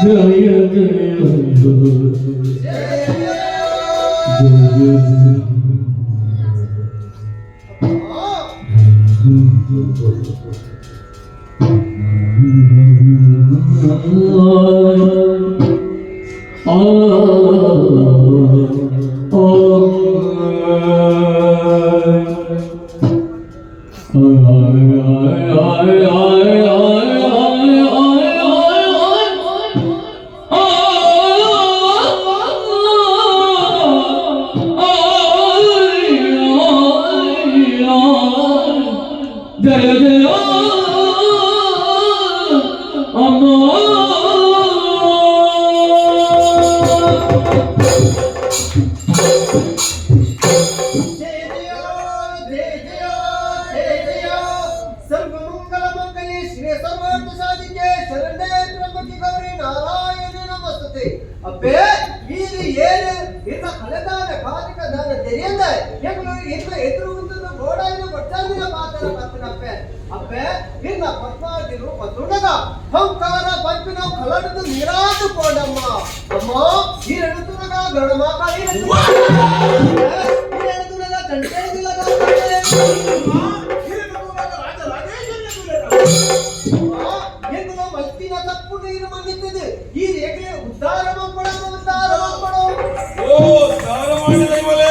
ಜಯ ಜಯ ಜಯ ಜಯ. ಜಯ ಜಯ ಅಮ್ಮ. ಜಯ ಜಯ ಜಯ ಜಯ ಜಯ ಜಯ. ಸರ್ವಮಂಗಲ ಮಂಗಲೇ ಶಿವೆ ಸರ್ವಾರ್ಥ ಸಾಧಿಕೆ ಶರಣ್ಯೇ ತ್ರ್ಯಂಬಕೆ ಗೌರಿ ನಾರಾಯಣಿ ನಮಸ್ತುತೆ. ಅಪ್ಪೆ ಇದು ಏನು ಇನ್ನ ಕಲೆದಾನ ಕಾಲಿಕ ದಾನ ತೆರೆಯಂದ ಎಂಗಳು ಇನ್ನ ಎದುರು ಉಂಟು ಗೋಡಾಯಿನ ಬಟ್ಟಾದಿನ ಮಾತರ ಪತ್ತನಪ್ಪೆ. ಅಪ್ಪೆ ಇನ್ನ ಪದ್ಮಾದಿರು ಪತ್ತುಂಡಗ ಹಂಕಾರ ಪಂಪಿನ ಕಲಡದು ನೀರಾದು ಪೋಡಮ್ಮ. ಅಮ್ಮ ಈ ರಣತುನಗ ಗಣಮ ಕಾಳಿ ಈ ರಣತುನಗ ತಂಟೆದಿಲ್ಲಗ ಎಂಗುವ ಮಲ್ತಿನ ತಪ್ಪು ನೀರು ಮನ್ನಿತ್ತದೆ. ಈ ರೇಖೆ ಉದ್ಧಾರ ಮಾಡ್ಕೊಡಮ್ಮ, ಉದ್ಧಾರ ಮಾಡ್ಕೊಡು. ಓ ದಾರ ಮಾಡಿದ ಇವಲೇ.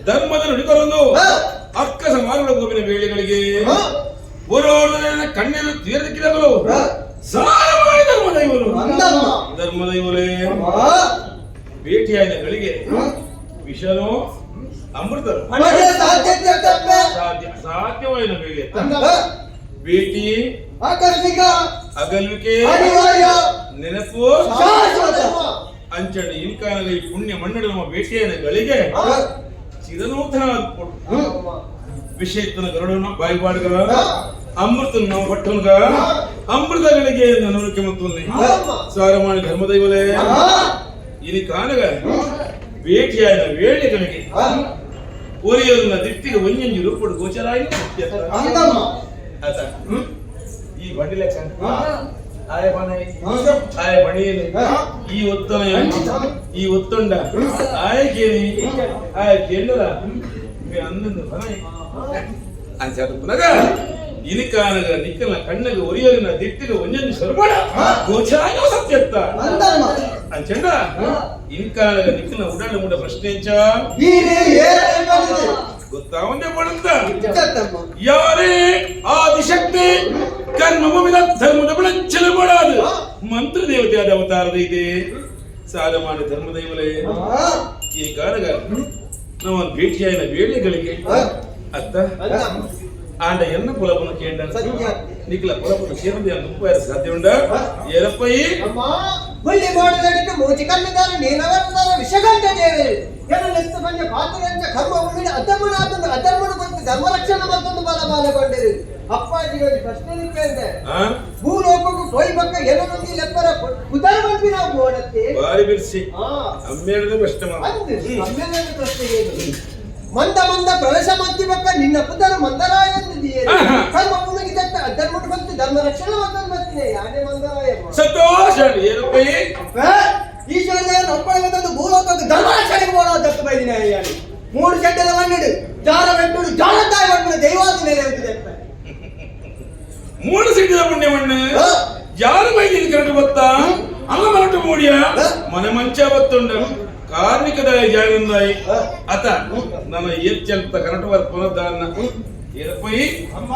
ಧರ್ಮದ ನುಡಿಕರೊಂದು ಅಕ್ಕ ಸಮಾನಗಳ ಗೋಪಿನ ವೇಳೆಗಳಿಗೆ ಕಣ್ಣೀರು ತೀರದಿಕ್ಕಿದವರು ಸಾರ ಮಾಡಿ ಧರ್ಮದೈವರು ಧರ್ಮದೈವರೇ ಭೇಟಿಯಾದ ಗಳಿಗೆ ವಿಷನೋ ಅಮೃತ ಸಾಧ್ಯವಾದ ವೇಳೆ ಭೇಟಿ ಆಕಸ್ಮಿಕ ಅಗಲುವಿಕೆ ನೆನಪು ಅಂಚಣಿ ಇಂಕಾನದ ಈ ಪುಣ್ಯ ಮನ್ನಡ ನಮ್ಮ ಭೇಟಿಯಾದ ಗಳಿಗೆ ಚಿರನೂತನ ವಿಷಯತನ ಗರುಡನ ಬಾಯಿಬಾಡುಗ ಅಮೃತ ನಾವು ಪಟ್ಟುಗ ಅಮೃತಗಳಿಗೆ ನನಗೆ ಮತ್ತು ಸಾರಮಾಣಿ ಧರ್ಮದೈವಲೇ ಇನಿ ಕಾನಗ ಭೇಟಿಯಾದ ವೇಳೆಗಳಿಗೆ ಒರಿಯನ್ನ ದಿಟ್ಟಿಗೆ ಒಂಜೊಂಜಿ ರೂಪಡು ಗೋಚರಾಯಿ ಆತ ಈ ಬಂಡಿ ಲೆಕ್ಕ ಆಯ ಬಣೈ ಆಯ ಬಣಿಯಲಿ ಈ ಒತ್ತನ ಈ ಒತ್ತೊಂಡ ಆಯ ಕೇಳಿ ಆಯ ಕೇಳದ ಅಂದಂದು ಬಣೈ ಅಂಚಾದ ಪುನಗ ಇನಿಕಾನಗ ನಿಕ್ಕನ ಕಣ್ಣಗ ಒರಿಯಲಿನ ದಿಟ್ಟಿಗೆ ಒಂಜೊಂಜಿ ಸ್ವರೂಪಡ ಗೋಚರಾಯ ಸತ್ಯತ್ತ ಅಂಚಂಡ ಇನ್ಕಾನಗ ನಿಕ್ಕನ ಉಡಾಡ ಮುಡ ಪ್ರಶ್ನೆ ಗೊತ್ತಾವಂದೇ ಪಡುತ್ತ ಯಾರೇ ಆದಿಶಕ್ತಿ ಕರ್ಮಭೂಮಿದ ಧರ್ಮದ ಬೆಳಚಲು ಮಾಡಾದು ಮಂತ್ರ ದೇವತೆ ಆದ ಅವತಾರದ ಇದೆ ಸಾಲ ಮಾಡಿ ಧರ್ಮದೈವಲೇ ಈ ಕಾರಗ ನಾವು ಭೇಟಿಯಾದ ವೇಳೆಗಳಿಗೆ ಅತ್ತ ಆಂಡ ಎನ್ನ ಕುಲಪನ ಕೇಂದ್ರ ನಿಖಲ ಕುಲಪನ ಸೇರದೆ ನುಪ್ಪು ಸಾಧ್ಯ ಉಂಡ ಏನಪ್ಪೈ ಬಳ್ಳಿ ಮಾಡಿದಡಿಟ್ಟು ಮೂಚಿ ಕಣ್ಣುದಾರ ನೀಲವರ್ಣದಾರ ವಿಷಗಂಟ ದೇವರು ಎನ್ನು ಪಂಜ ಪಾತ್ರರಂಜ ಕರ್ಮ ಉಳ್ಳಿನ ಅಧರ್ಮನಾದನು ಅಧರ್ಮನು ಬಂದು ಧರ್ಮ ರಕ್ಷಣೆ ಮತ್ತೊಂದು ಬಲ ಬಾಲಗೊಂಡಿರು ಅಪ್ಪಾಜಿಗಳಿಗೆ ಪ್ರಶ್ನೆ ಕೇಳಿದೆ ಭೂಲೋಕಕ್ಕೂ ಕೊಯ್ ಬಕ್ಕ ಏನೊಂದಿ ಲೆಪ್ಪರ ಉದರ ಬಂದ್ವಿ ನಾವು ಬೋಡತ್ತೆ ಬಾರಿ ಬಿರ್ಸಿ ಅಮ್ಮೇಳದ ಪ್ರಶ್ನೆ ಅಮ್ಮೇಳದ ಪ್ರಶ್ನೆ ಏನು ಮಂದ ಮಂದ ಪ್ರವೇಶ ಮಂತಿ ಬಕ್ಕ ನಿನ್ನ ಪುದರ ಮಂದರಾಯ ಅಂದಿದೆಯೇ ಕರ್ಮ ಭೂಮಿಗೆ ದತ್ತ ಅಧರ್ಮನು ಬಂತು ಧರ್ಮ ರಕ್ಷಣೆ ಮತ್ತೊಂದು ಬರ್ತೀನಿ ಯಾನೇ ಮಂದರಾಯ ಸಂತೋಷ ಏನಪ್ಪೈ ಈಶ್ವರನ ಒಪ್ಪಳೆ ಬಂದದ್ದು ಭೂಲೋಕಕ್ಕೆ ಧರ್ಮ ರಕ್ಷಣೆಗೆ ಬೋಡ ದತ್ತು ಬೈದಿನ ಅಯ್ಯಾನಿ ಮೂರು ಚಡ್ಡದ ಮಣ್ಣಿಡು ಜಾರ ಬೆಟ್ಟುಡು ಜಾರ ತಾಯಿ ಮಣ್ಣು ದೈವಾದ ನೆಲೆ ಹೋಗಿದೆ ಮೂರು ಸಿಡಿದ ಪುಣ್ಯ ಮಣ್ಣು ಯಾರು ಬೈದಿನ ಕರೆಂಟ್ ಬತ್ತ ಅಲ್ಲ ಮರಟು ಮೂಡಿಯ ಮನೆ ಮಂಚ ಬತ್ತುಂಡ ಕಾರ್ಮಿಕದಾಯಿ ಜಾಗಂದಾಯಿ ಅತ ನನ್ನ ಏರ್ಚಲ್ತ ಕರೆಂಟ್ ವರ್ಕ್ ಪುನದ್ದಾನ್ನ ಏನಪ್ಪೈ ಅಮ್ಮ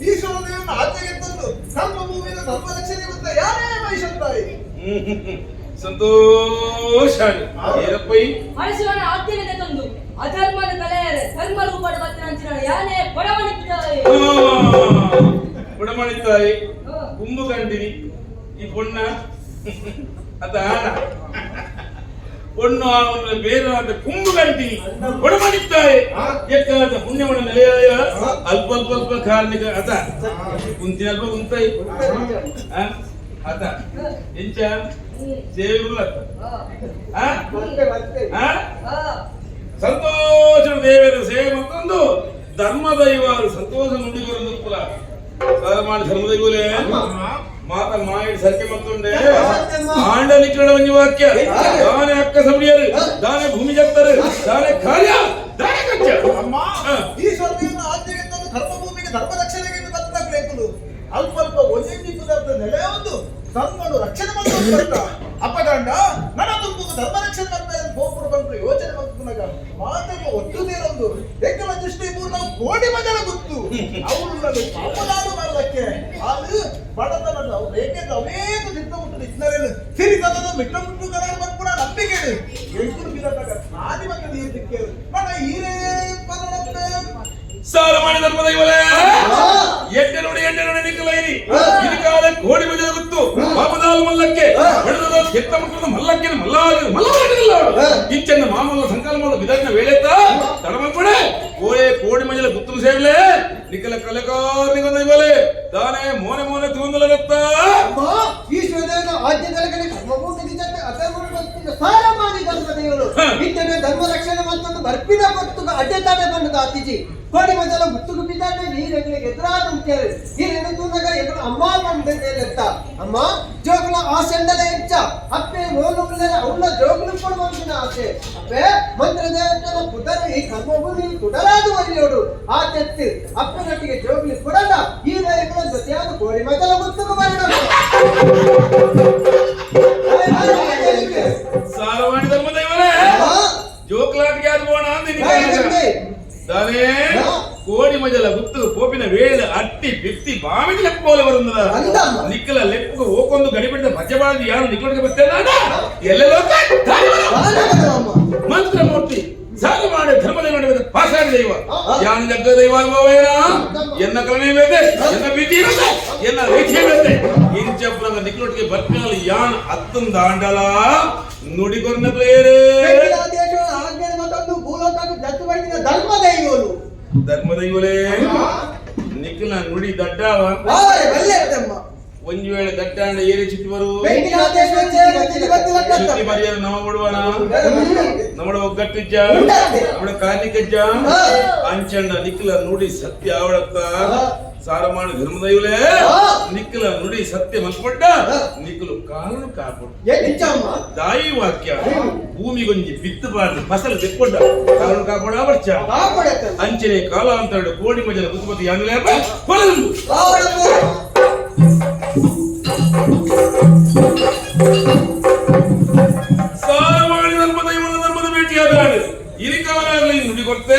ಈಶ್ವರ ದೇವನ ಆಜ್ಞೆಗೆ ತಂದು ಕರ್ಮ ಭೂಮಿಯ ಧರ್ಮ ರಕ್ಷಣೆ ಬಂದ ಯಾರೇ ಮಹಿಷಂತಾಯಿ ಸಂತೋಷ ಏನಪ್ಪೈ ಮನುಷ್ಯನ ಆಜ್ಞೆಗೆ ತಂದು ಅಧರ್ಮದ ಕಲೆಯರೆ ಧರ್ಮ ರೂಪದ ಬತ್ತಿನಂಚಿನ ಯಾನೇ ಕೊಡಮಣಿತ್ತಾಯಿ ಕೊಡಮಣಿತ್ತಾಯಿ ಕುಂಬು ಕಂಡಿನಿ ಈ ಪೊಣ್ಣ ಅತ ಆಣ ಪೊಣ್ಣು ಆವನ ಬೇರೆ ಅಂತ ಕುಂಬು ಕಂಟಿನಿ ಕೊಡಮಣಿತ್ತಾಯಿ ಎಕ್ಕಾದ ಪುಣ್ಯವನ ನೆಲೆಯ ಅಲ್ಪ ಅಲ್ಪ ಅಲ್ಪ ಕಾರಣಿಕ ಅತ ಕುಂತಿ ಅಲ್ಪ ಕುಂತಾಯಿ ಅತ ಎಂಚ ಸೇವೆಗಳು ಅತ್ತ ಸಂತೋಷ ದೇವರ ಸೇವೆ ಮತ್ತೊಂದು ಧರ್ಮದೈವರು ಸಂತೋಷ ನುಡಿಗರು ಕುಲ ಸಾರಮಾಣ ಧರ್ಮದೈವಲೇ ಮಾತ ಮಾಯ ಸರಿಕೆ ಮತ್ತುಂಡೆ ಆಂಡ ನಿಕ್ಕಳ ಒಂಜಿ ವಾಕ್ಯ ದಾನೆ ಅಕ್ಕ ಸಮರಿಯರು ದಾನೆ ಭೂಮಿ ಜಕ್ತರು ದಾನೆ ಕಾರ್ಯ ದಾನೆ ಕಚ್ಚ ಅಮ್ಮ ಈಶ್ವರ ದೇವನ ಆಜ್ಞೆಗೆ ತಂದು ಧರ್ಮ ಭೂಮಿಗೆ ಧರ್ಮ ರಕ್ಷಣೆಗೆ ಬತ್ತಲೇಕುಲು ಅಲ್ಪ ಅಲ್ಪ ಒಂಜೊಂಜಿ ಪದಾರ್ಥ ನೆಲೆ ಒಂದು ಧರ್ಮನು ರಕ್ಷಣೆ ಮಾಡುವಂತ ಅಪಗಂಡ ನನ್ನ ತುಂಬುದು ಧರ್ಮ ರಕ್ಷಣೆ ಮಾಡ್ತಾ ಗೋಪುರ ಬಂದು ಯೋಚನೆ ಮಾಡ್కుನ್ನಾಗ ಮಾತೆಗೆ ಒಟ್ಟು ತೀರೊಂದು ಎಂಕಲ ದೃಷ್ಟಿ ಪೂರ್ಣ ಕೋಡಿ ಮಜಲ ಗೊತ್ತು ಅವಳು ಪಾಪದಾಡು ಮಾಡಲಕ್ಕೆ ಅದು ಬಡತನ ಅವ್ರು ಏಕೆಂದ್ರೆ ಅವೇಕ ದಿಟ್ಟ ಮುಟ್ಟು ಇದ್ನರೇನು ಸಿರಿತನದ ಮಿಟ್ಟ ಮುಟ್ಟು ಕರಾರು ಬಂದ್ಪುಣ ನಂಬಿಕೆ ಎಂಕುಲು ಬಿರತಾಗ ಸಾದಿ ಮಕ್ಕಳು ನೀರು ಮಗ ಹೀರೇ ಪದನಪ್ಪೆ ಸಾರಮಾಣಿ ಧರ್ಮದ ಇವಲೇ ಎಡ್ಡೆ ನೋಡಿ ಎಡ್ಡೆ ನೋಡಿ ನಿಕ್ಕಲೈರಿ ಇದಕ್ಕಾದ ಕೋಡಿ ಮಜಲ ಗೊತ್ತು ಪಾಪದಾಲು ಮಲ್ಲಕ್ಕೆ ಬಡದದ ಕೆತ್ತ ಮಕ್ಕಳದ ಮಲ್ಲಕ್ಕೆ ಮಲ್ಲಾಗ ಮಲ್ಲವಾಗಿಲ್ಲ ಇಂಚನ್ನ ಮಾಮಲ್ಲ ಸಂಕಲ್ಪ ಬಿದರ್ನ ವೇಳೆತ್ತ ತಡಮಲ್ಪಡೆ ಕೋಳೆ ಕೋಡಿ ಮಜಲ ಗುತ್ತು ಸೇರ್ಲೆ ನಿಕ್ಕಲ ಕಲಕಾರ್ನಿಗೊಂದ ಇವಲೇ ದಾನೆ ಮೋನೆ ಮೋನೆ ತೂಂದಲಗತ್ತ ಈಶ್ವರನ ಆಜ್ಞೆಗಳಿಗೆ ಕರ್ಮಭೂಮಿಗೆ ಜೊತೆ ಅಧರ್ಮವನ್ನು ಬಂತು ಸಾರಮಾನಿ ಧರ್ಮದೇವರು ಇತ್ತನೆ ಧರ್ಮ ರಕ್ಷಣೆ ಮತ್ತೊಂದು ಬರ್ಪಿನ ಕೊಟ್ಟು ಅಡ್ಡೆ ತಾನೆ ಬಂದದ ಅತಿಜಿ ಕೋಡಿ ಮಜಲ ಗುತ್ತುಗು ಬಿದ್ದಾನೆ ನೀರೆಗಳಿಗೆ ಎದುರಾದ ಉಂಟೇರು ನೀರೇನು ತೂನಗ ಎದುರು ಅಮ್ಮ ಬಂದ ಅಮ್ಮ ಜೋಗುಲ ಆಸೆಂಡಲ ಹೆಚ್ಚ ಅಪ್ಪೆ ರೋಲು ಅವಳ ಜೋಗುಲು ಕೊಡುವಂತಿನ ಆಸೆ ಅಪ್ಪೆ ಮಂತ್ರದೇವತನ ಪುದರು ಈ ಕರ್ಮಭೂಮಿ ಕುಡಲಾದ ವರಿಯೋಡು ಆ ತೆತ್ತು ಅಪ್ಪನೊಟ್ಟಿಗೆ ಜೋಗುಲಿ ಕೊಡಲ್ಲ ಈ ರೈಗಳ ಜೊತೆಯಾದ ಕೋಡಿ ಮಜಲ ಗುತ್ತುಗು ಬರಣ. ಸಾರವಾಣಿ ಧರ್ಮದ ಇವಲೇ ಜೋಕ್ಲಾಟ್ಗೆ ಆದ ಬೋಣ ಅಂದಿನಿ ದಾನೆ ಕೋಡಿ ಮಜಲ ಗುತ್ತು ಕೋಪಿನ ವೇಳೆ ಅಟ್ಟಿ ಬಿತ್ತಿ ಬಾಮಿದ ಲೆಪ್ಪ ಬೋಲೆ ಬರುಂದದ ನಿಕ್ಕಲ ಲೆಪ್ಪು ಓಕೊಂದು ಗಡಿಬಿಡಿದ ಭಜಬಾಳದಿ ಯಾರು ನಿಕ್ಕಲೊಟ್ಟಿಗೆ ಬರ್ತೇನೆ ಎಲ್ಲೆಲ್ಲೋ ಮಂತ್ರಮೂರ್ತಿ ಸಾರಮಾಣಿ ಧರ್ಮದ ನಡುವೆ ಪಾಸಾಡಿ ದೈವ ಯಾನು ಜಗ್ಗ ದೈವ ಅನುಭವೇನ ಎನ್ನ ಕರುಣೆ ಬೇತೆ ಎನ್ನ ಭೀತಿ ಇರುತ್ತೆ ಎನ್ನ ರೇಖೆ ಬೇತೆ ಇಂಚಪ್ಪನ ನಿಕ್ಕಲೊಟ್ಟಿಗೆ ಬರ್ಪಿನಲ್ಲಿ ಯಾನ್ ಅತ್ತಂದಾಂಡಲ ನುಡಿಗೊರ್ನ ಪ್ರೇರೇ ಮತ್ತೊಂದು ಭೂಲೋಕಕ್ಕೆ ದತ್ತು ಪಡೆದ ಧರ್ಮ ದೈವಲು ಧರ್ಮ ದೈವಲೇ ನಿಖಿಲ ನುಡಿ ದಡ್ಡಾವ ಒಂದು ವೇಳೆ ದಟ್ಟಾಂಡ ಏರಿ ಚಿಟ್ಟಿ ಬರು ಚಿಟ್ಟಿ ಬರೆಯಲು ನಮ ಬಿಡುವನ ನಮ್ಮಡ ಒಗ್ಗಟ್ಟಿಜ್ಜ ನಮ್ಮಡ ಕಾರ್ಣಿಕಜ್ಜ ಅಂಚಂಡ ನಿಖಿಲ ನುಡಿ ಸತ್ಯ ಆವಡತ್ತ ಸಾರಮಾಣ ಧರ್ಮದೈವಲೇ ನಿಖಿಲ ನುಡಿ ಸತ್ಯ ಮನ್ಪಡ್ಡ ನಿಖಲು ಕಾರಣ ಕಾಪಡು ದಾಯಿ ವಾಕ್ಯ ಭೂಮಿಗೊಂಜಿ ಬಿತ್ತು ಬಾರ್ದು ಫಸಲು ತೆಕ್ಕೊಂಡ ಕಾರಣ ಕಾಪಡ ಬರ್ಚ ಅಂಚನೆ ಕಾಲಾಂತರಡು ಕೋಡಿ ಮಜಲ ಉತ್ಪತ್ತಿ ಯಾನುಲೇ ಕೊಲಂದು ಸಾರವಾಣಿ ಧರ್ಮದ ಇವನ ಧರ್ಮದ ಭೇಟಿಯಾದಾಳು ಇರಿಕಾಲಾಗಲಿ ನುಡಿ ಕೊಡ್ತೆ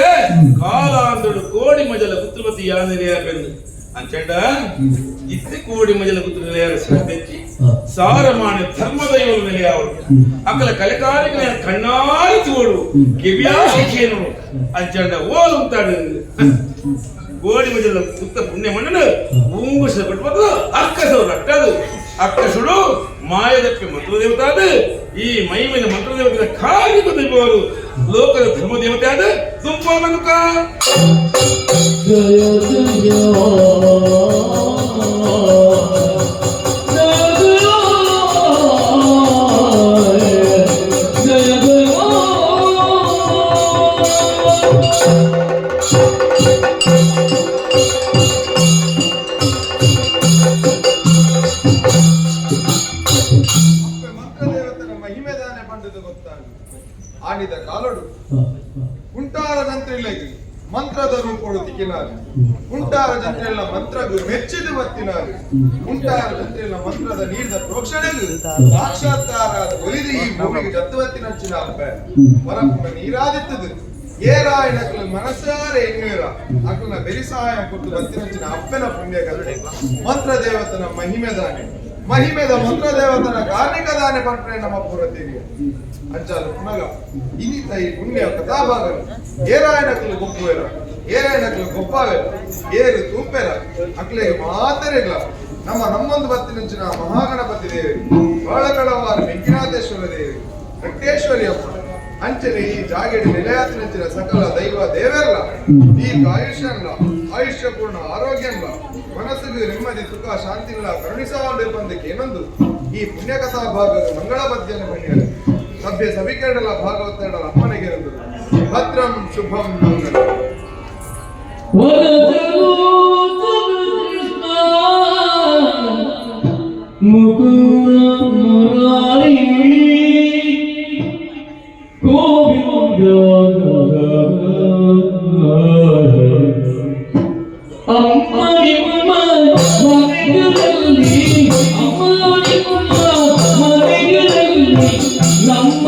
ಕಾಲಾಂತರಡು ಕೋಡಿ ಮಜಲ ಪುತ್ರಪತಿ ಯಾನೆಲೆಯ ಬೆಂದು ಅಂಚಂಡ ಇತ್ತೆ ಕೋಡಿ ಮಜಲ ಪುತ್ರ ನಿಲೆಯ ಸಾಧ್ಯಚ್ಚಿ ಸಾರಮಾಣಿ ಧರ್ಮದ ಇವನು ನೆಲೆಯಾವಳು ಅಕಲ ಕಲೆಕಾರಿಗಳ ಕಣ್ಣಾರಿ ತೋಡು ಕಿವ್ಯಾಶಿಖೇನು ಅಂಚಂಡ ಓಲುಂತಾಡು ಕೋಡಿ ಮಜಲ ಪುತ್ತ ಪುಣ್ಯ ಮಣ್ಣನು ಉಂಗುಸ ಬಿಟ್ಬದು ಅಕ್ಕಸರು ರಟ್ಟದು ಅಕ್ಕಸುಡು ಮಾಯದಕ್ಕೆ ಮಂತ್ರದೇವತೆ ಆದ ಈ ಮೈಮಿನ ಮಂತ್ರದೇವತೆಯ ಕಾರ್ಯಕ ದೈವವರು ಲೋಕದ ಧರ್ಮದೇವತೆ ಆದ ತುಂಬ ಮನುಕ ಜಯ ಜಯ ಆಡಿದ ಕಾಲಡು ಉಂಟಾರ ಜಂತ್ರಿಲೆಗೆ ಮಂತ್ರದ ರೂಪಡು ತಿಕ್ಕಿನಾರು ಉಂಟಾರ ಜಂತ್ರಿಲ್ಲ ಮಂತ್ರಗು ಮೆಚ್ಚಿದು ಬತ್ತಿನಾರು ಉಂಟಾರ ಜಂತ್ರಿಲ್ಲ ಮಂತ್ರದ ನೀರಿನ ಪ್ರೋಕ್ಷಣೆಗು ಸಾಕ್ಷಾತ್ಕಾರ ಒಲಿದು ಈ ಭೂಮಿಗೆ ಜತ್ತುವತ್ತಿನಂಚಿನ ಅಪ್ಪೆ ಹೊರಪುಣ ನೀರಾದಿತ್ತದು ಏರಾಯಣಕಲು ಮನಸಾರೆ ಎಣ್ಣೀರ ಅಕಲನ ಬೆರಿ ಸಹಾಯ ಕೊಟ್ಟು ಬತ್ತಿನಂಚಿನ ಅಪ್ಪೆನ ಪುಣ್ಯ ಕರುಣೆ ಮಂತ್ರ ದೇವತನ ಮಹಿಮೆದಾನೆ ಮಹಿಮೆದ ಮಂತ್ರದೇವತನ ಕಾರ್ಣಿಕದಾನೆ ಪಂಟ್ರೆ ನಮ್ಮ ಪೂರತೀರಿ ಅಂಚಾಲು ಪುನಗ ಇನ್ನಿತ ಈ ಪುಣ್ಯ ಕಥಾಭಾಗನು ಏರಾಯಣಕಲು ಗೊಪ್ಪುವೆರ ಏರಾಯಣಕಲು ಗೊಪ್ಪಾವೆರ ಏರು ತೂಪೆರ ಅಕ್ಲೆಗೆ ಮಾತರಿಲ್ಲ ನಮ್ಮ ನಮ್ಮೊಂದು ಬತ್ತಿನಂಚಿನ ಮಹಾಗಣಪತಿ ದೇವಿ ಬಾಳಕಳವಾರ ವೆಂಕನಾಥೇಶ್ವರ ದೇವಿ ವೆಂಕಟೇಶ್ವರಿ ಅಮ್ಮ ಅಂಚನೆ ಈ ಜಾಗೆಡಿ ನಿಲಯಾತಿನಂಚಿನ ಸಕಲ ದೈವ ದೇವೆಲ್ಲ ದೀರ್ಘ ಆಯುಷ್ಯನ್ಲ ಆಯುಷ್ಯ ಪೂರ್ಣ ಆರೋಗ್ಯನ್ಲ ಮನಸ್ಸಿಗೆ ನೆಮ್ಮದಿ ಸುಖ ಶಾಂತಿಲ್ಲ ಕರುಣಿಸವಂದಿರ್ಬಂದಕ್ಕೆ ಏನೊಂದು ಈ ಪುಣ್ಯಕಥಾ ಭಾಗದ ಮಂಗಳ ಪದ್ಯನ ಮಣಿಯರು ಸಭ್ಯ ಸಭಿಕರಡಲ ಭಾಗವತರಡಲ ಅಪ್ಪನಿಗೆ ಭದ್ರಂ ಶುಭಂ ಮಂಗಳ. ನಮ್ಮ